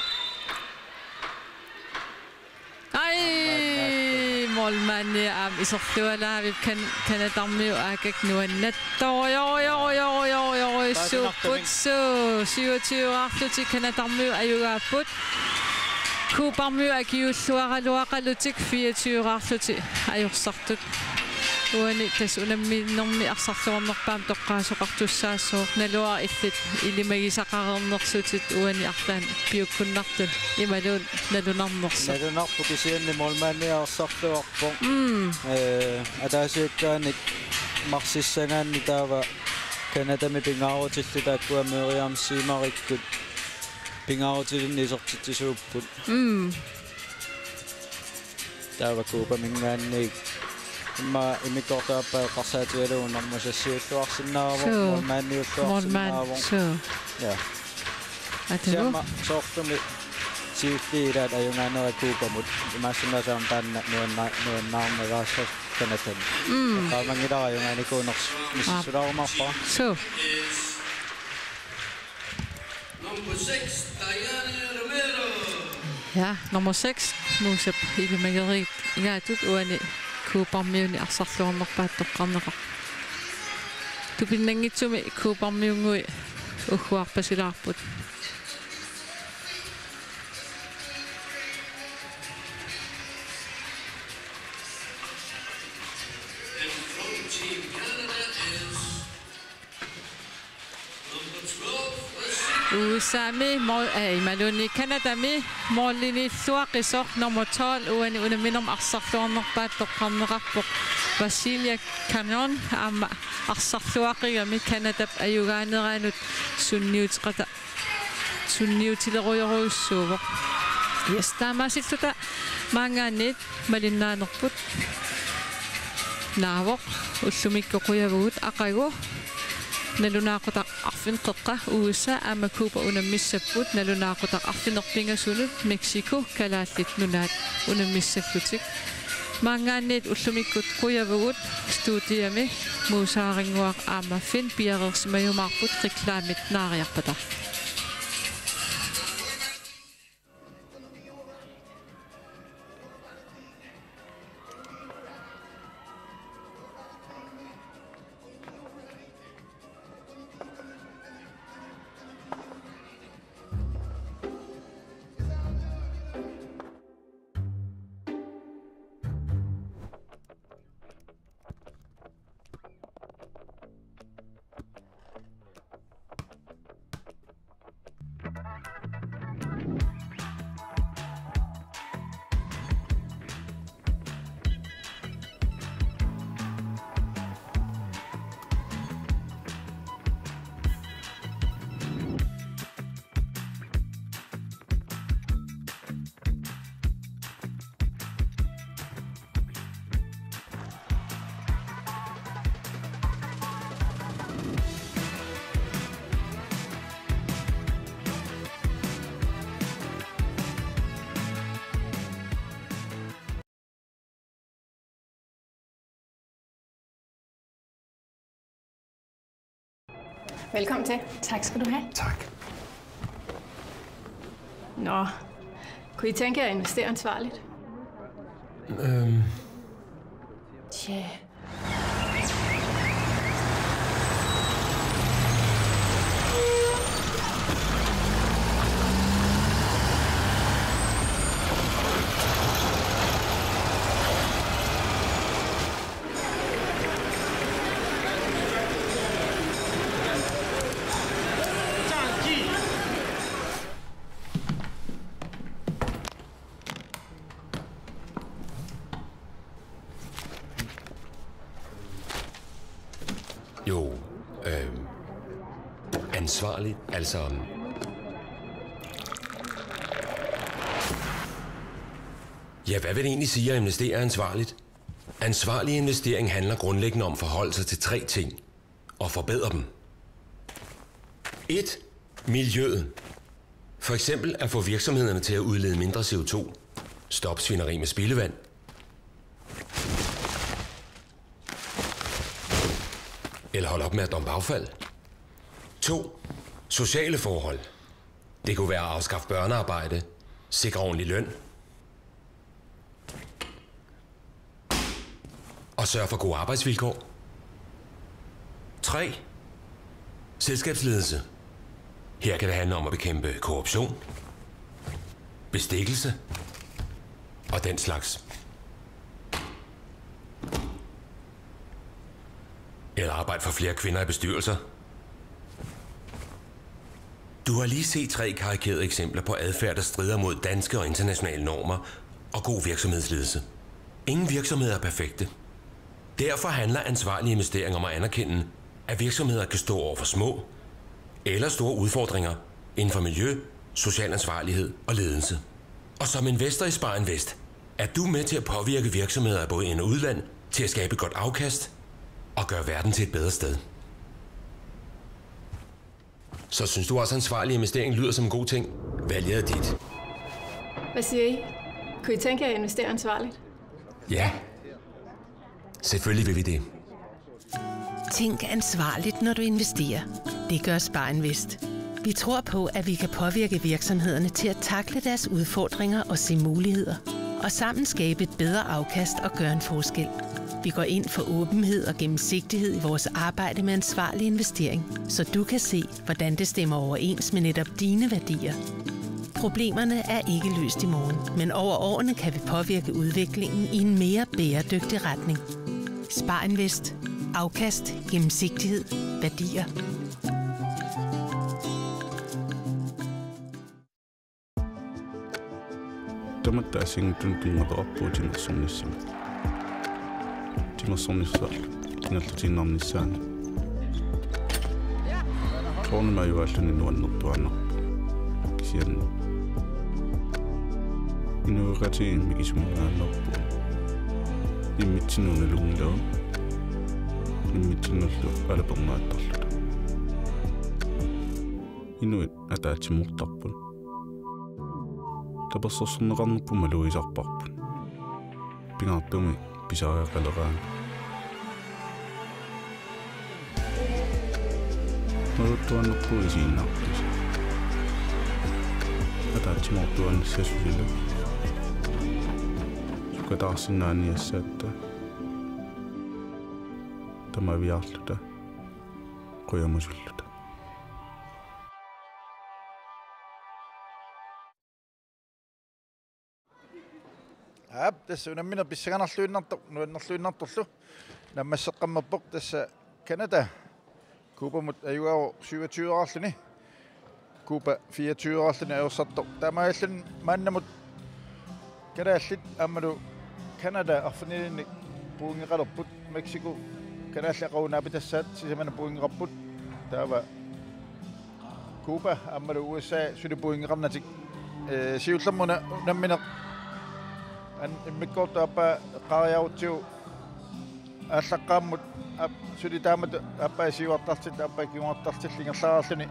Ai, målmandi aamma iserlualaavik Can-, Canadarmiut aakak nuannaat. Oi, oi, oi, oi, oi, oi, paasinerput. Suppotsuu, syvogtyve-aarlutik Canadarmiut ajugaapput. Cubarmiut akiuulluaraluaqalutik fireogtyve-aarlutik ajorsartut. Uani tassa unamminermi arsarluarnerpaamik toqqaasoqartussaassooq, naluara illit ilimagisaqareernersutit uani arlaannik piukkunnartut imaluunniit nalunarnersut. Nalunarpoq kisianni målmandi arsarluarpoq. Mm. Ee, ataasiakkaanik marsissagaanni taava Canadami pingaarutillit taakkua Miriam Siimarikkut pingaarutilinnik isertitsisuupput. Mm. Taava Cubaminngaanniit immaqa immikkoortup aappaa eqqarsaatigalugu nummer seks-iulluarsinnaavoq, suu, målmandiulluarsinnaavoq. Målmand, suu. Ja. Atagu. Kisianni aamma soorlumi siulliit ilaat ajugaanera Cubamut. Imaassinnaavoq aamma taanna nuanna-, nuannaarnagaassasut Canadamut. Mm. Eqqaamanngilara ajugaanikuunersoq. Aap. Misissulaarumaarpara. Suu. Number six, Diane Romero. Ja, nummer seks, Muusap ilimageriigaatut uani Cubarmiuni arsarluarnerpaatut toqqarneqarpoq. Tupinnanngitsumi Cubarmiunngui ugguarpasilaarput. And from Team Canada is U S A-mi mål-, eh, imaluunniit Canadami måliniilluaqisoq nummer tolv uani unamminermi arsarluarnerpaatut toqqarneqarpoq Vasilia Cannon, aamma arsarluaqigami Canadap ajugaaneranut sunniuteqata-, sunniutilerujorujussuuvoq. Yes, taamaasilluta maanngaanniit malinnaanerput. Naavoq, ullumikkut qujavugut aqagu. Nalunaaqutaq arfineq-qeqqa U S A aamma Cuba unammissapput, nalunaaqutaq arfineq-pingasunut Mexico Kalaallit Nunaat unammissallutik. Maanngaanniit ullumikkut qujavugut, studiami Muusaq Aringuaq aamma Finn piareersimajumaarput reklamit naariarpata. Velkommen til. Tak skal du have. Nå, kunne I tænke jer at investere ansvarligt? Øhm. Tja, Jo, øh, ansvarligt, altså. Ja, hvad vil det egentlig sige at investere ansvarligt? Ansvarlig investering handler grundlæggende om at forholde sig til tre ting og forbedre dem. Et. Miljøet. For eksempel at få virksomhederne til at udlede mindre C O to. Stop svineri med spildevand. Eller holde op med at dumpe affald. To. Sociale forhold. Det kunne være at afskaffe børnearbejde, sikre ordentlig løn og sørge for gode arbejdsvilkår. Tre. Selskabsledelse. Her kan det handle om at bekæmpe korruption, bestikkelse og den slags. Eller arbejde for flere kvinder i bestyrelser. Du har lige set tre karikerede eksempler på adfærd, der strider mod danske og internationale normer og god virksomhedsledelse. Ingen virksomheder er perfekte. Derfor handler ansvarlige investeringer om at anerkende, at virksomheder kan stå over for små eller store udfordringer inden for miljø, social ansvarlighed og ledelse. Og som investor i Spar Invest er du med til at påvirke virksomheder i både ind- og udland til at skabe et godt afkast og gøre verden til et bedre sted. Så synes du også, at ansvarlig investering lyder som en god ting? Valget er dit. Hvad siger I? Kunne I tænke jer at investere ansvarligt? Ja. Selvfølgelig vil vi det. Tænk ansvarligt, når du investerer. Det gør Spar Invest. Vi tror på, at vi kan påvirke virksomhederne til at takle deres udfordringer og se muligheder, og sammen skabe et bedre afkast og gøre en forskel. Vi går ind for åbenhed og gennemsigtighed i vores arbejde med ansvarlig investering, så du kan se, hvordan det stemmer overens med netop dine værdier. Problemerne er ikke løst i morgen, men over årene kan vi påvirke udviklingen i en mere bæredygtig retning. Spar Invest. Afkast, gennemsigtighed, værdier. Tamatta assigiinngitsunik pinnguartarpugut timersornissamut. Timersornissaa ingerlatiinnarnissaanut. Soorunami ajugaalluni nuannertuaannarpoq. Kisianni inuiaqatigiit mikisuminngaanneerput. Immitsinnut nalunngilagut. Immitsinnullu alapernaattarluta. Inuit ataatsimoortarput. Tapersersorneqarnerput malugisarparput. Pingaartumik pisariaqaleraangat. Naluttuaannarpugut isiginnaartut. Ataatsimoortuaannassasut ilaa. Sukataarsinnaaniassaatta. Tamaviaarluta. Qujamusulluta. Aap, tassa unammineq pissanganarluinnartoq, nuannerluinnartorlu. Naammasseqqammerpoq tassa Canada. Cubamut ajugaavoq syvogtyve-raarluni. Cuba fireogtyve-raarluni ajorsartoq. Taamaalilluni maannamut kalaallit aammalu Canada arfinilinnik pointeqalerput. Mexico kalaallit aqagu naapitassaat sisamanna pointeqarput. Taava Cuba aammalu U S A suli pointeqarnatik. Ee, siullermik una-, unammineq an-, immikkoortoq aappaa eqqaariarutsigu aallaqqaammut aap-, suli taamatut aappaa siuartartillugu aappaa kinguartartillugu ingerlareerluni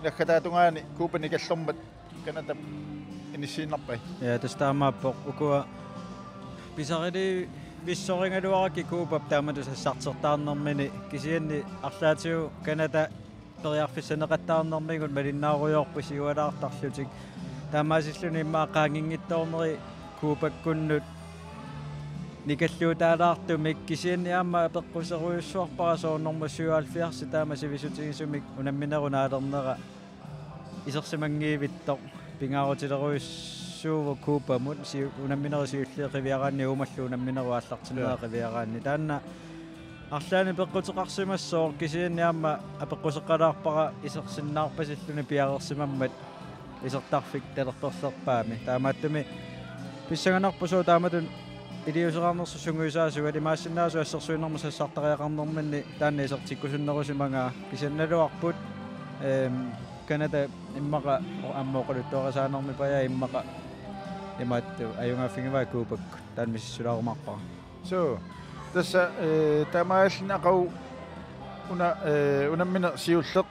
naggataatungaani Cuba nikallormat Canadap inissiinnarpai. Ja, tassa taamaappoq ukua pisariliivissorigaluarakkit Cubap taamatut sassartertaarnermini kisianni arlaatigut Canada periarfissaneqattaarnermigut malinnaarujoorput siualaartarlutik. Taamaasilluni immaqa qaanginngitsoorneri Cubakkunnut nikalluutaalaartumik kisianni aamma apeqquserujussuarpara soorunami syvoghalvfjerds taama sivisutigisumik unamminerup naalernera isersimanngiivittoq pingaarutilerujussuuvoq Cubamut siu-, unamminerup siulliup qiviaraanni uumallu unamminerup aallartinnera Ja. qiviaraanni. Taanna arlaannik peqquteqarsimassooq kisianni aamma apeqquseqqalaarpara isersinnaarpasilluni piareersimammat isertarfik talerperlerpaami. Taamaattumik pissanganarpoq sooq taamatut Iliuuseqarnersoq sungiusaasuat, imaassinnaavoq assersuinermut sassartariaqarnerminni taanna isertikkusunnerusimagaa. Kisianni naluarput, ehm, Canada immaqa aamma oqaluttuarisaanermi pajaa immaqa imaattoq ajugaaffigivaa Cubakkut, taanna misissulaarumaarpara. Suu, tassa, eh, taamaalilluni aqagu una, eh, unammineq siulleq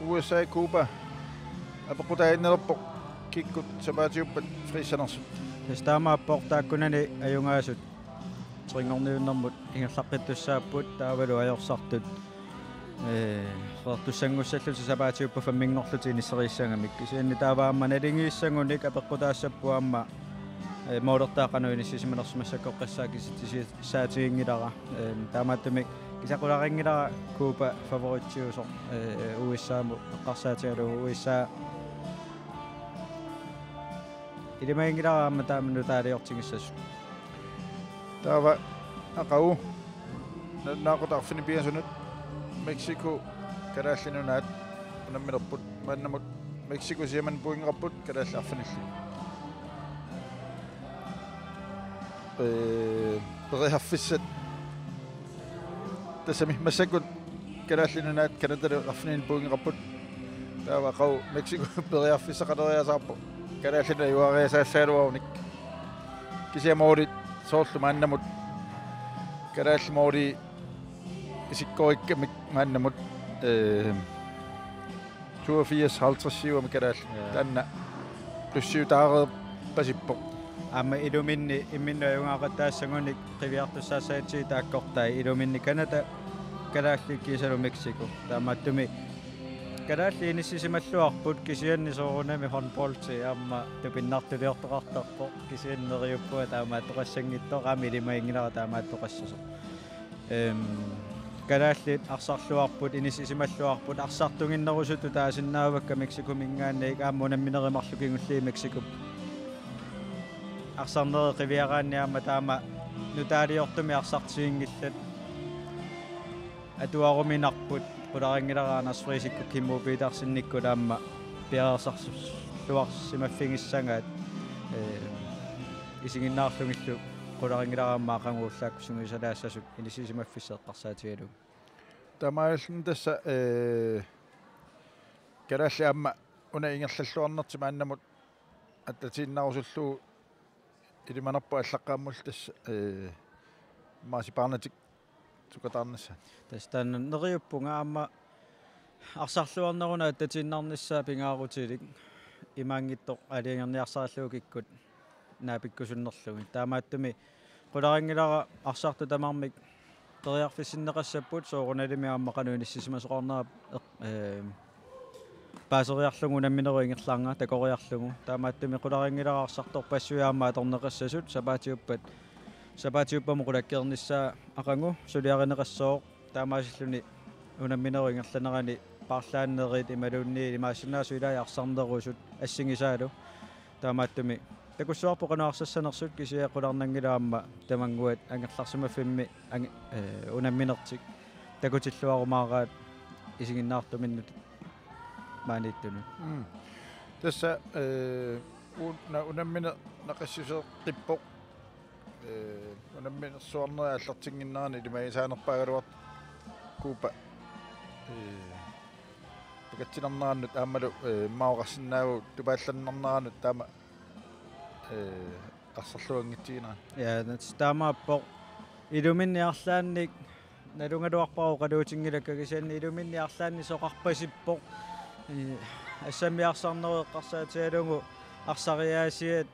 U S A Cuba apeqqutaaginnarpoq kikkut sapaatiuppat freezersarnersut. Tassa taamaappoq taakkunani ajugaasut trinngorniunnermut ingerlaqqittussaapput taavalu ajorsartut, eh, reertussanngussallutik sapaatiuppat femminngorlutik inisseriissagamik. Kisianni taava aamma naligiissagunik apeqqutaassapput aamma, eh, målertaa qanoq inissisimanersoq massakkorpiaq kisitsisaatiginngilara. Eh, taamaattumik kisianni qularinngilara Cuba favoritsiusoq, eh, U S A-mut eqqarsaatigalugu U S A ilimaginngilara aamma taama nutaaliortigissasut. Taava aqagu nalunaaqutaq arfineq-pingasunut Mexico Kalaallit Nunaat unamminerput, maannamut Mexico sisamannik pointeqarput, kalaallit arfinillit. Ee, periarfissat tassami massakkut Kalaallit Nunaat Canadalu arfinilinnik pointeqarput. Taava aqagu Mexico periarfissaqaleriasaarpoq. Kalaallit Nunaat ajugaariasaassagaluarunik. Kisianni målit soorlu maannamut. Kalaallit målit isikkorikkamik maannamut, eh, toogfirs halvtreds-iugamik kalaallit. Ja. Taanna plussiutaareerpasippoq. Aamma iluminni imminnut ajugaaqataassagunik qiviartussaassagatsigu taakkortai iluminni Canada, kalaallit kiisalu Mexico. Taamaattumik kalaallit inissisimalluarput kisianni soorunami håndboldi aamma tupinnartuliortoqartarpoq kisianni neriuppunga taamaattoqassanngitsoq aamma ilimaginngilara taamaattoqassasoq. Ehm, kalaallit arsarluarput, inissisimalluarput, arsartuginnerusutut taasinnaavakka Mexicominngaanniit aamma unamminerit marluk kingulliit Mexico. Arsarnerit qiviaraanni aamma taama nutaaliortumik arsartiginngillat. Atuaruminarput, qularinngilara Anders Friisikkut Kimmo Petersennikkut aamma piareersarluarsimaffigissagaat, eh, isiginnaarlugillu qularinngilara aamma aqagu ullaakkut sungiusalaassasut inissisimaffissat eqqarsaatigalugu. Taamaalilluni tassa, eh, kalaallit aamma una ingerlalluarnertik maannamut attatiinnarusullugu ilimanarpoq aallaqqaammulli tassa, eh, maasipaarnatik sukataarnissaat. Tassa taanna neriuppunga aamma arsarluarneruna attatiinnarnissaa pingaarutilik imaanngitsoq aalajangerniarsarallugu kikkut naapikkusunnerlugit. Taamaattumik qularinngilara arsartut tamarmik periarfissinneqassapput soorunalimi aamma qanoq inissisimasoqarnera eq-, eh, paaseriarlugu unamminerup ingerlaannaq takoriarlugu. Taamaattumik qularinngilara arsartorpassuit aamma atorneqassasut sapaatiuppat, sapaatiuppamut qulakkeernissaa aqagu suliarineqassooq taamaasilluni unamminerup ingerlanerani paarlaannerit imaluunniit imaassinnaavoq ilaat arsarnerusut assigisaalu. Taamaattumik takussuarput qanoq arsassanersut kisianni qularnanngilaq aamma tamannguat angerlarsimaffimmi ange-, eh, unamminertik takutilluarumaaraat isiginnaartuminnut maaniittunut. Mm. Tassa, eh, una-, unammineq naqissuseeqqippoq. Eh, unamminersuarnerit aallartinnginneranni ilimagisaanerpaagaluartoq Cuba. Eh, pakatsinarnerannut aammalu, eh, immaqa oqarsinnaavugut tupaallannarnerannut taama, eh, arsarluanngitsiginera. Ja, tassa taamaappoq. Iluminni arlaannik nalugaluarpara oqaluutinngilakka kisianni iluminni arlaannik soqarpasippoq. Eh, assammi arsarnerup eqqarsaatigalugu arsariaasiat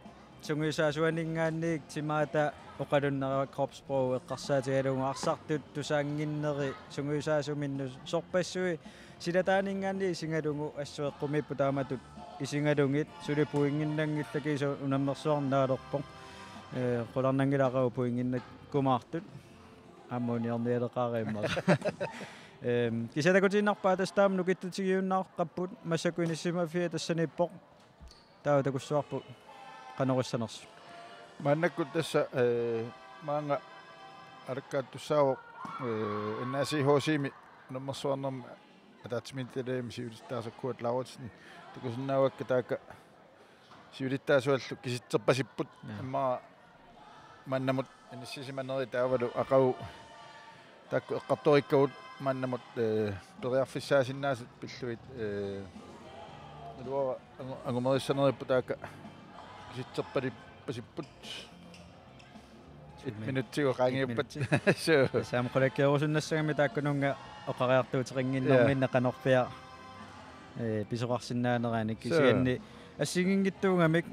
sungiusaasuaninngaanniit timaata oqalunnera kropssprog eqqarsaatigalugu arsartut tusaannginneri sungiusaasuminnut sorpassuit silataaninngaanniit isigalugu assut eqqumiipput taamatut isigalugit suli pointinnanngillat kiisa unammersuarneq naalerpoq. Eh, qularnanngilaq aqagu pointinnakkumaartut. Aamma uniornialeqaara immaqa. Ehm, kisianni takutiinnarpaa tassa taama nukittatigiunnaarqapput massakkut inissisimaffiat tassaniippoq. Taava takussuarput qanoq issanersut. Maannakkut tassa, eh, maanga alakkaattussaavoq, eh, N A C H C-mi unammersuarnermi ataatsimiititaliami siulittaasup Kurt Lauritsen takusinnaavakka taakku siulittaasuallu kisitserpasipput. Ja. Immaqa maannamut Inissisimaneri taavalu aqagu taakku eqqartorikkagut maannamut, eh, periarfissaasinnaasut pillugit, eh, iluara angu-, angumerissaneripput taakka kisitserpalippasipput. Et minutsigu qaangiuppat. Et minutsi. Suu. Tassa aamma qulakkeerusunnassagami taakkununnga oqariartuuteqannginnerminni. Ja. Qanorpiaq, eh, pisoqarsinnaaneranik. Suu. Kisianni assigiinngitsuugamik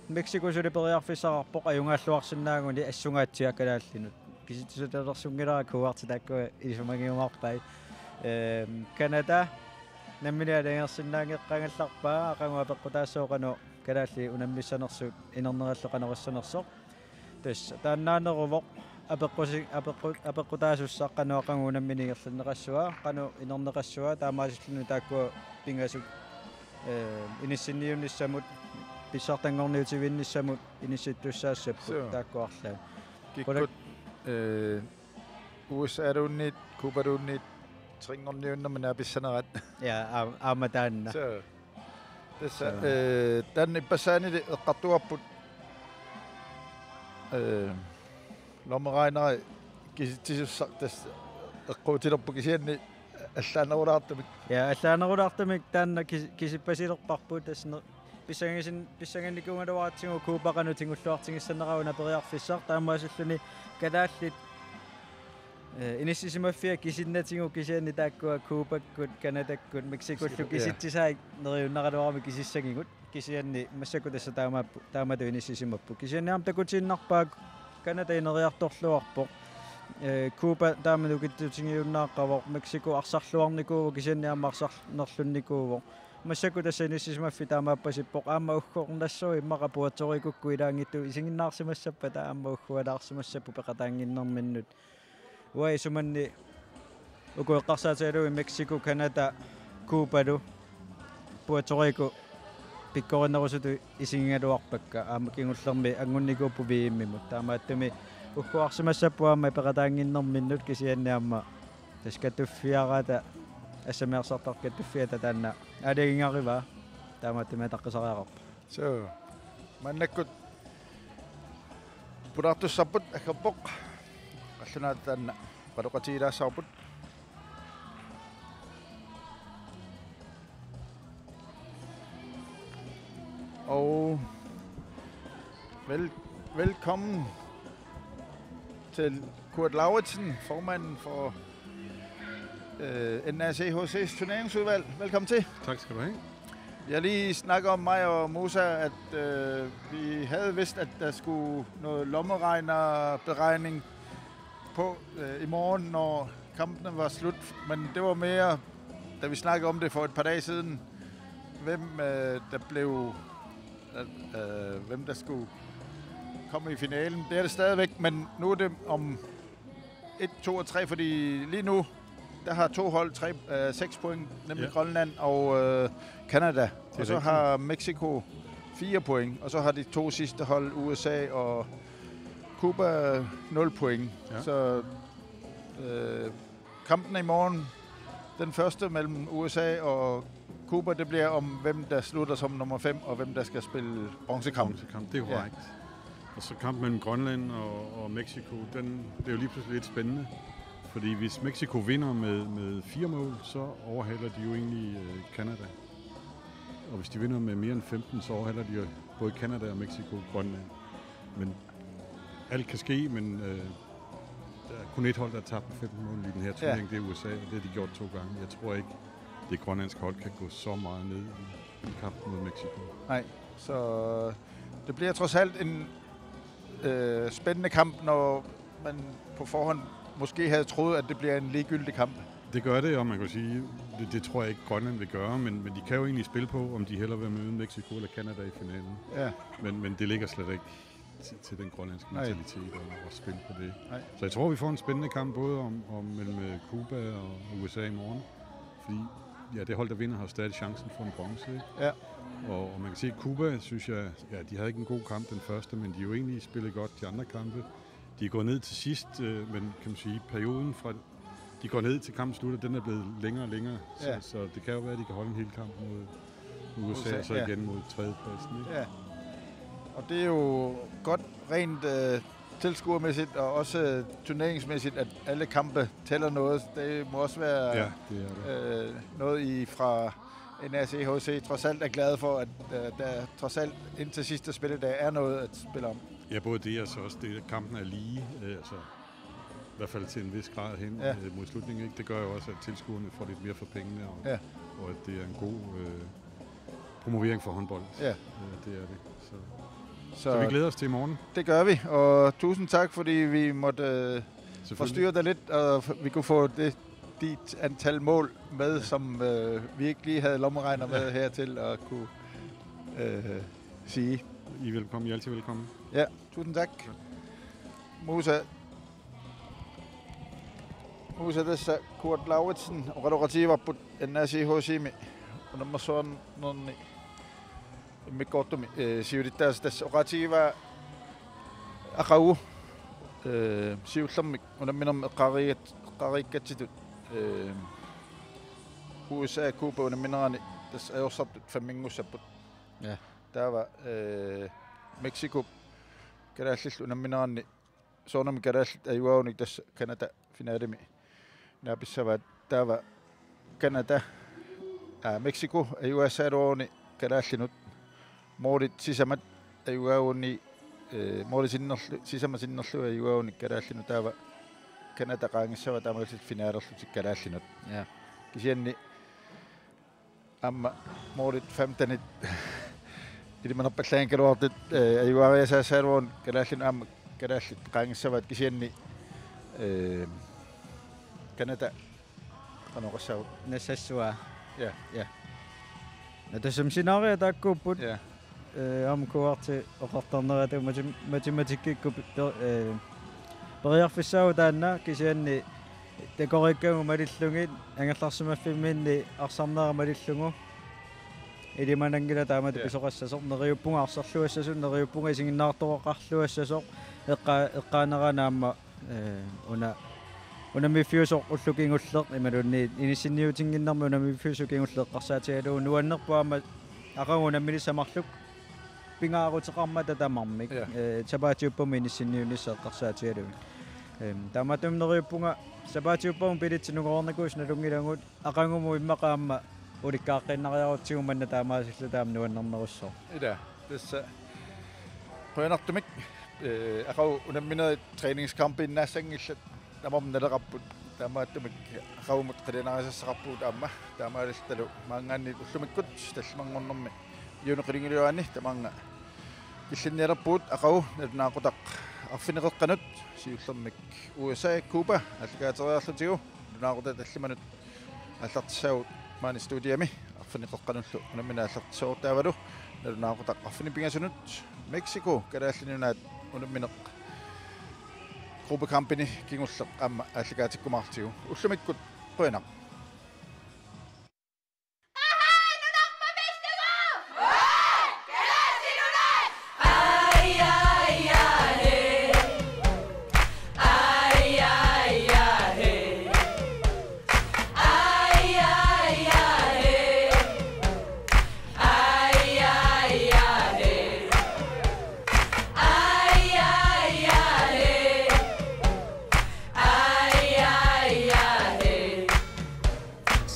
Mexico suli periarfissaqarpoq ajugaalluarsinnaaguni assungaatsiaq kalaallinut. Kisitsisitalersunngilara kuuarti taakku isumagiumaarpai. Ehm, Canada nammineq aalajangersinnaanngeqqagallarpaa, aqagu apeqqutaassooq qanoq kalaallit unammissanersut inernerallu qanoq issanersoq. Tassa taannaaneruvoq apeqqusi-, apeqqu-, apeqqutaasussaq qanoq aqagu unammineq ingerlanneqassava, qanoq inerneqassava, taamaasilluni taakkua pingasut, eh, inissinniunnissamut, pissartanngorniutivinnissamut inissittussaassapput. Suu. Taakku arlaat. Kikkut, Qulak- eh, U S A-luunniit, Cubaluunniit, trinngorniunnermi naapissanerat. Ja, aam-, aamma taanna. Suu. Tassa, suu, eh, taanna ippassaanili eqqartugarput, eh, lommeregneri kisitsisussaq tassa eqquutilerput kisianni allaanerulaartumik. Ja, allaanerulaartumik taanna kis-, kisippasilerparput tassa ne-, pissangasin-, pissangannikuugaluaratsigu Cuba qanoq tigulluartigissannera una periarfissaq, taamaasilluni kalaallit, eh, inissisimaffiat kisinnatigut kisianni taakkua Cubakkut, Canadakkut, Mexicollu, Mexico, ja, kisitsisaat neriunnaraluarami kisissagigut. Kisianni massakkut tassa taamaappu-, taamatut inissisimapput. Kisianni aamma takutiinnarpaa Canada ineriartorluarpoq. Eh, Cuba taama nukittutigiguinnarpaa, Mexico arsarluarnikuuvoq kisianni aamma arsarnerlunnikuuvoq. Massakkut tassa inissisimaffik taamaappasippoq, aamma uggornassuup immaqa Puerto Ricokkut ilaanngitsunik isiginnaarsimassappata aamma uggualaarsimassapput peqataannginnerminnut. Uanga isumanni uku eqqarsaatigalugit Mexico, Canada, Cubalu, Puerto Rico pikkorinnerusutut isigigaluarpakka, aamma kingullermi angunnikuupput V M-imut. Taamaattumik ugguarsimassapput aamma peqataannginnerminnut kisianni aamma tassa katuffiaraata, assamiarsartartut katuffiata taanna aalajangigarivaa, taamaattumik ataqqisariaqarpoq. Suu. Maannakkut pulaartussarput aggerpoq. Qallunaatut taanna paloqatigilaassavarput. Og vel-, velkommen til Kurt Lauritsen, formanden for, øh, N A C H C's turneringsudvalg. Velkommen til. Tak skal du have. Jeg lige snakker om mig og Musa, at, øh, vi havde vidst, at der skulle noget lommeregnerberegning på, øh, i morgen, når kampene var slut. Men det var mere, da vi snakkede om det for et par dage siden, hvem, øh, der blev, øh, øh, hvem der skulle komme i finalen. Det er det stadigvæk, men nu er det om et, to og tre, fordi lige nu, der har to hold tre, øh, seks point, nemlig, ja, Grønland og, øh, Canada. Det er rigtigt. Og så har Mexico fire point, og så har de to sidste hold, U S A og Cuba, nul point. Ja. Så, øh, kampen i morgen, den første mellem U S A og Cuba, det bliver om, hvem der slutter som nummer fem, og hvem der skal spille bronzekamp. Bronzekamp, det er, ja, korrekt. Og så kampen mellem Grønland og, og Mexico, den bliver jo lige pludselig lidt spændende. Fordi hvis Mexico vinder med, med fire mål, så overhaler de jo egentlig, øh, Canada. Og hvis de vinder med mere end femten, så overhaler de jo både Canada og Mexico Grønland. Men alt kan ske, men, øh, der er kun et hold, der har tabt med femten mål i den her turnering, ja, det er U S A, og det har de gjort to gange. Jeg tror ikke, det grønlandske hold kan gå så meget ned i, i kampen mod Mexico. Nej, så det bliver trods alt en, øh, spændende kamp, når man på forhånd måske havde troet, at det bliver en ligegyldig kamp. Det gør det, og man kan sige, det, det tror jeg ikke, Grønland vil gøre, men, men de kan jo egentlig spille på, om de hellere vil møde Mexico eller Canada i finalen. Ja. Men, men det ligger slet ikke til, til den grønlandske, nej, mentalitet at, at spille på det. Nej. Så jeg tror, vi får en spændende kamp, både om, om mellem, øh, Cuba og U S A i morgen. Fordi, ja, det hold, der vinder, har jo stadig chancen for en bronze, ikke? Ja. Og, og man kan se, at Cuba, synes jeg, ja, de havde ikke en god kamp den første, men de har jo egentlig spillet godt de andre kampe. De er gået ned til sidst, øh, men kan man sige, perioden fra de går ned til kampen slutter, den er blevet længere og længere. Så, ja, så det kan jo være, at de kan holde en hel kamp mod U S A, U S A, og så, ja, igen mod tredjepladsen, ikke? Ja. Og det er jo godt rent, øh, tilskuermæssigt og også øh, turneringsmæssigt, at alle kampe tæller noget. Det må også være Ja, det er det. øh, noget, I fra N A C H C trods alt er glade for, at øh, der trods alt indtil sidste spilledag er noget at spille om. Ja, både det og så også det, at kampen er lige, øh, altså i hvert fald til en vis grad hen Ja. ja. mod slutningen. Ikke? Det gør jo også, at tilskuerne får lidt mere for pengene, og, Ja. og at det er en god øh, promovering for håndbold. Ja. Øh, det er det. Så, Så, så vi glæder os til i morgen. Det gør vi, og tusind tak, fordi vi måtte øh, Selvfølgelig. forstyrre dig lidt, og f- vi kunne få det, dit antal mål med, som øh, vi ikke lige havde lommeregner med her til at kunne øh, sige. I er velkommen. I er altid velkommen. Ja, tusind tak. Musa, Musa, tassa Kurt Lauritsen oqaloqatigivarput N A C H C-mi unammersuarnerni immikkoortumi øh, siulittaasa, tassa oqaatigivaa aqagu øh, siullermik unamminermi eqqaariigat-, eqqaariikkatsitut øh, U S A Cup unamminerani tassa ajorsartut femminngussapput. Ja. Taava øh, Mexico kalaallillu unammineranni soorunami kalaallit ajugaannik tassa Canada finalemi naapissavaat, taava Canada aa, Mexico ajugaassaagaluaruni kalaallinut, målit sisamat ajugaanni øh, målit sinnerlu sisamat sinnerlugit ajugaannik kalaallinut, taava Canada qaangissavaat taamaalillutik finalerlutik kalaallinut. Ja. Kisianni aamma målit femtenit ilimanarpallaanngikkaluartut øh, ajugaariasaassaagaluaruni kalaallinut aamma kalaallit qaangissavaat, kisianni øh, Canada qanoq oqassaavoq? Nassassavaa. Ja. Ja. Nå, tassami scenariot taakkuupput. Ja. Øh, aamma kuuarti oqartarneratut matem- matematikkikkut per- øh, periarfissaavoq taanna, kisianni takoriikkagut malillugit angerlarsimaffimminni arsarnera malillugu ilimananngilaq taamatut Ja. pisoqassasoq, neriuppunga arsarluassasoq, neriuppunga isiginnaartoqaqarluassasoq, eqqa- eqqaanerani aamma øh, una unammiffiusoq ulloq kingulleq imaluunniit inissinniutinnginnermi unammiffiusoq kingulleq eqqarsaatigalugu nuannerpoq aamma aqagu unamminissaq marluk pingaaruteqarmata tamarmik. Ja. Øh, sapaatiuppammut inissinniunissaq eqqarsaatigalugit. Øhm, taamaattumik neriuppunga sapaatiuppammut bilitsit nungoreernikuusut nalunngilagut, aqagumut immaqa aamma ulikkaaqqiinnariarutsigu manna taamaasilluta aamma nuannernerussaaq. Ila, tassa qujanartumik øh, aqagu unamminerit træningskampiinnaassanngillat tamarmik naleqarput, taamaattumik aqagumut qilanaarisassaqarpugut aamma, taamaalillutalu maanngaanniit ullumikkut tallimanngornermi juni qilingiliuaani tamaanga killinnialerpugut. Aqagu nalunaaqutaq arfineq-qeqqanut siullermik U S A Cup aallakaateriarlutigu, nalunaaqutaq tallimanut aallartissaagut maani studiami arfineq-qeqqanullu unammineq aallartissavarput, taavalu nalunaaqutaq arfineq-pingasunut Mexico Kalaallit Nunaat unammineq gruppekampini kingulleq aamma aallakaatikkumaartigu. Ullumikkut qujanaq.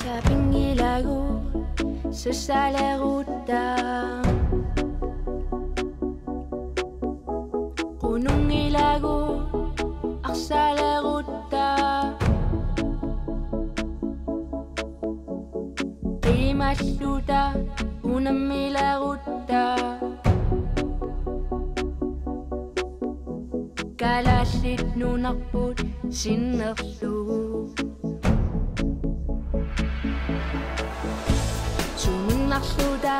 Sapinngilagut sassalerutta. Qununngilagut arsalerutta. Qimalluta unammilerutta. Kalaallit Nunarput sinnerlugu. Suminnarluta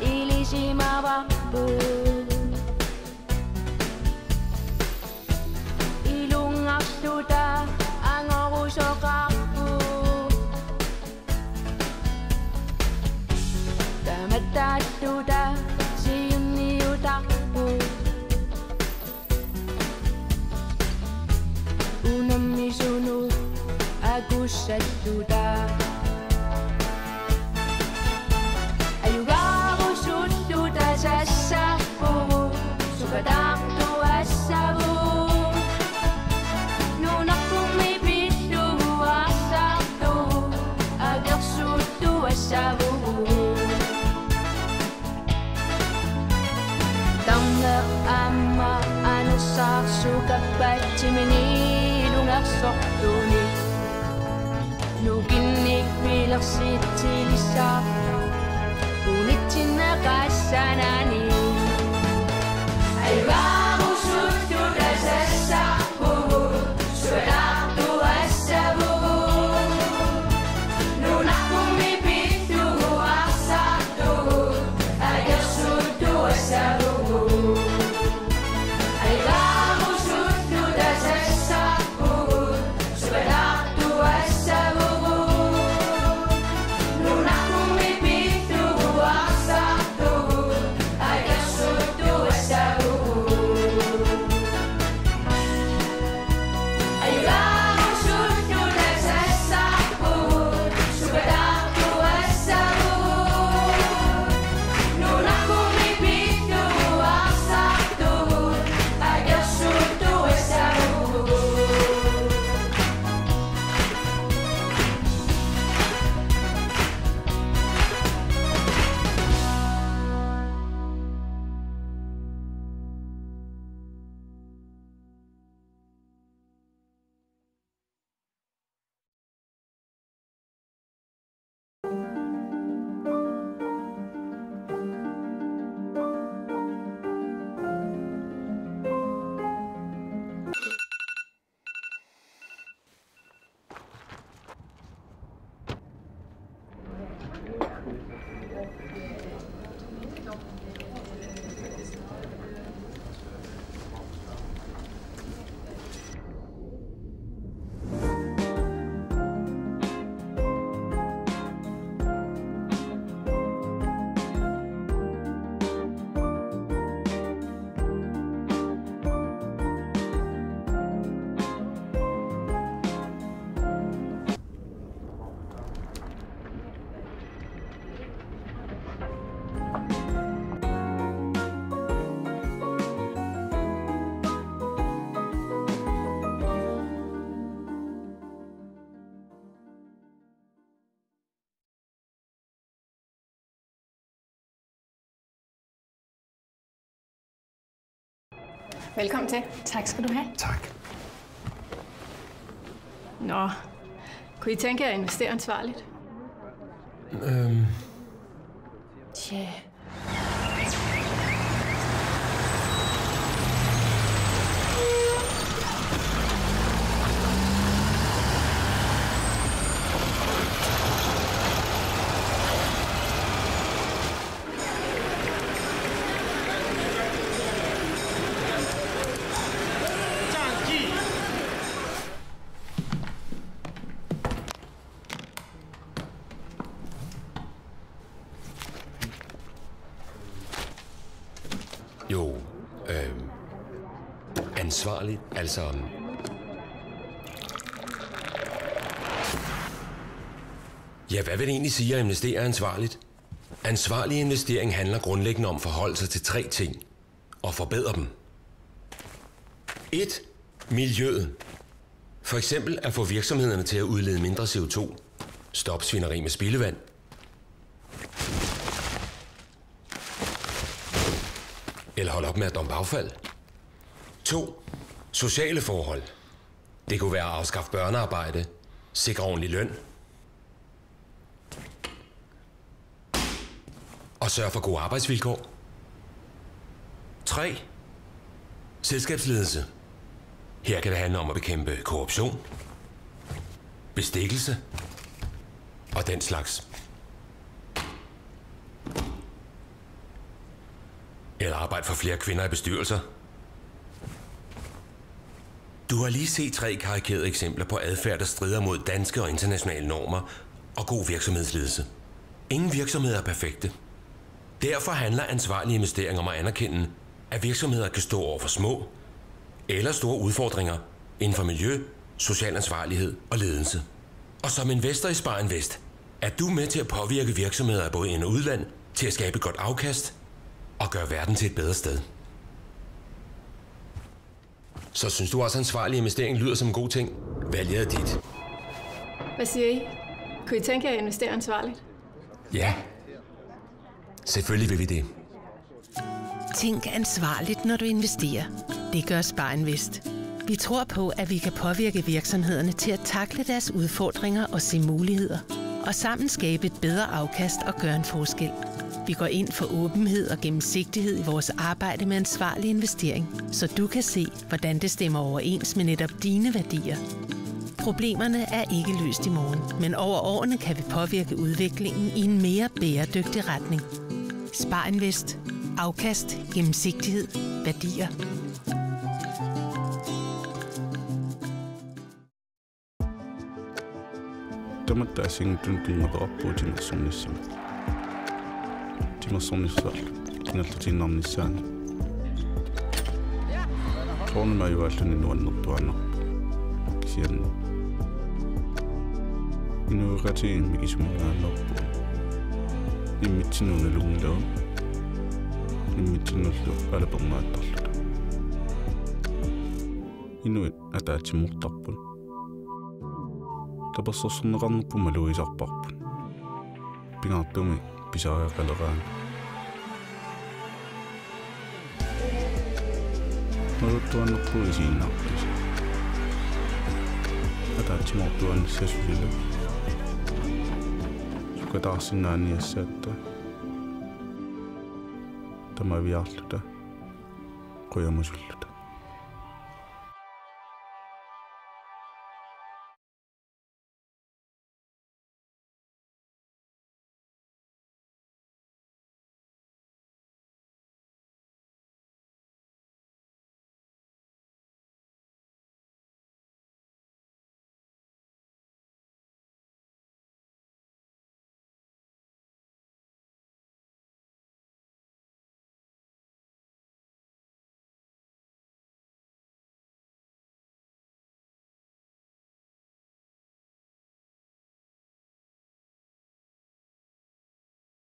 ilisimavarput. Ilungarluta angorusoqarput. Tamataalluta siunniutarput. Unammisunut akussalluta. Ajugaarusulluta sassarpugut. Sukataartuassavugut. Nukinnik pilersitsilissaaq unitsinneqassanani. Ajugaarusuttuta sassarpugut, suatartuassavugut. Nunarpummi pittuguarsaartugut, ajorsuttuassavugut. Ajugaarusuttuta sassarpugut, Velkommen til. Tak skal du have. Tak. Nå, kunne I tænke jer at investere ansvarligt? Øhm. Tja. Jo, øhm, ansvarligt, altså. Ja, hvad vil det egentlig sige at investere ansvarligt? Ansvarlig investering handler grundlæggende om at forholde sig til tre ting og forbedre dem. Et. Miljøet. For eksempel at få virksomhederne til at udlede mindre C O to. Stop svineri med spildevand. Eller holde op med at dumpe affald. To. Sociale forhold. Det kunne være at afskaffe børnearbejde, sikre ordentlig løn og sørge for gode arbejdsvilkår. Tre. Selskabsledelse. Her kan det handle om at bekæmpe korruption, bestikkelse og den slags. Eller arbejde for flere kvinder i bestyrelser. Du har lige set tre karikerede eksempler på adfærd, der strider mod danske og internationale normer og god virksomhedsledelse. Ingen virksomheder er perfekte. Derfor handler ansvarlige investeringer om at anerkende, at virksomheder kan stå over for små eller store udfordringer inden for miljø, social ansvarlighed og ledelse. Og som investor i Spar Invest er du med til at påvirke virksomheder i både ind- og udland til at skabe et godt afkast og gøre verden til et bedre sted. Så synes du også, ansvarlig investering lyder som en god ting? Valget er dit. Hvad siger I? Kunne I tænke jer at investere ansvarligt? Ja. Selvfølgelig vil vi det. Tænk ansvarligt, når du investerer. Det gør Spar Invest. Vi tror på, at vi kan påvirke virksomhederne til at takle deres udfordringer og se muligheder, og sammen skabe et bedre afkast og gøre en forskel. Vi går ind for åbenhed og gennemsigtighed i vores arbejde med ansvarlig investering, så du kan se, hvordan det stemmer overens med netop dine værdier. Problemerne er ikke løst i morgen, men over årene kan vi påvirke udviklingen i en mere bæredygtig retning. Sparinvest. Afkast, gennemsigtighed, værdier. Tamatta assigiinngitsunik tunngaveqarpugut timersornissamut. Timersornissarlu ingerlatiinnarnissaanut. Soorunami ajugaalluni nuannertuaannarpoq. Kisianni inuiaqatigiit mikisuminngaanneerput. Immitsinnut nalunngilagut. Immitsinnullu alapernaattarluta. Inuit ataatsimoortarput. Tapersersorneqarnerput malugisarparput. Pingaartumik pisariaqaleraangat. Malugisaannarpugut isiginnaartut. Ataatsimoortuaannassasoq ilaa. Sukataarsinnaaniassaatta. Tamaviaarluta. Qujamusulluta.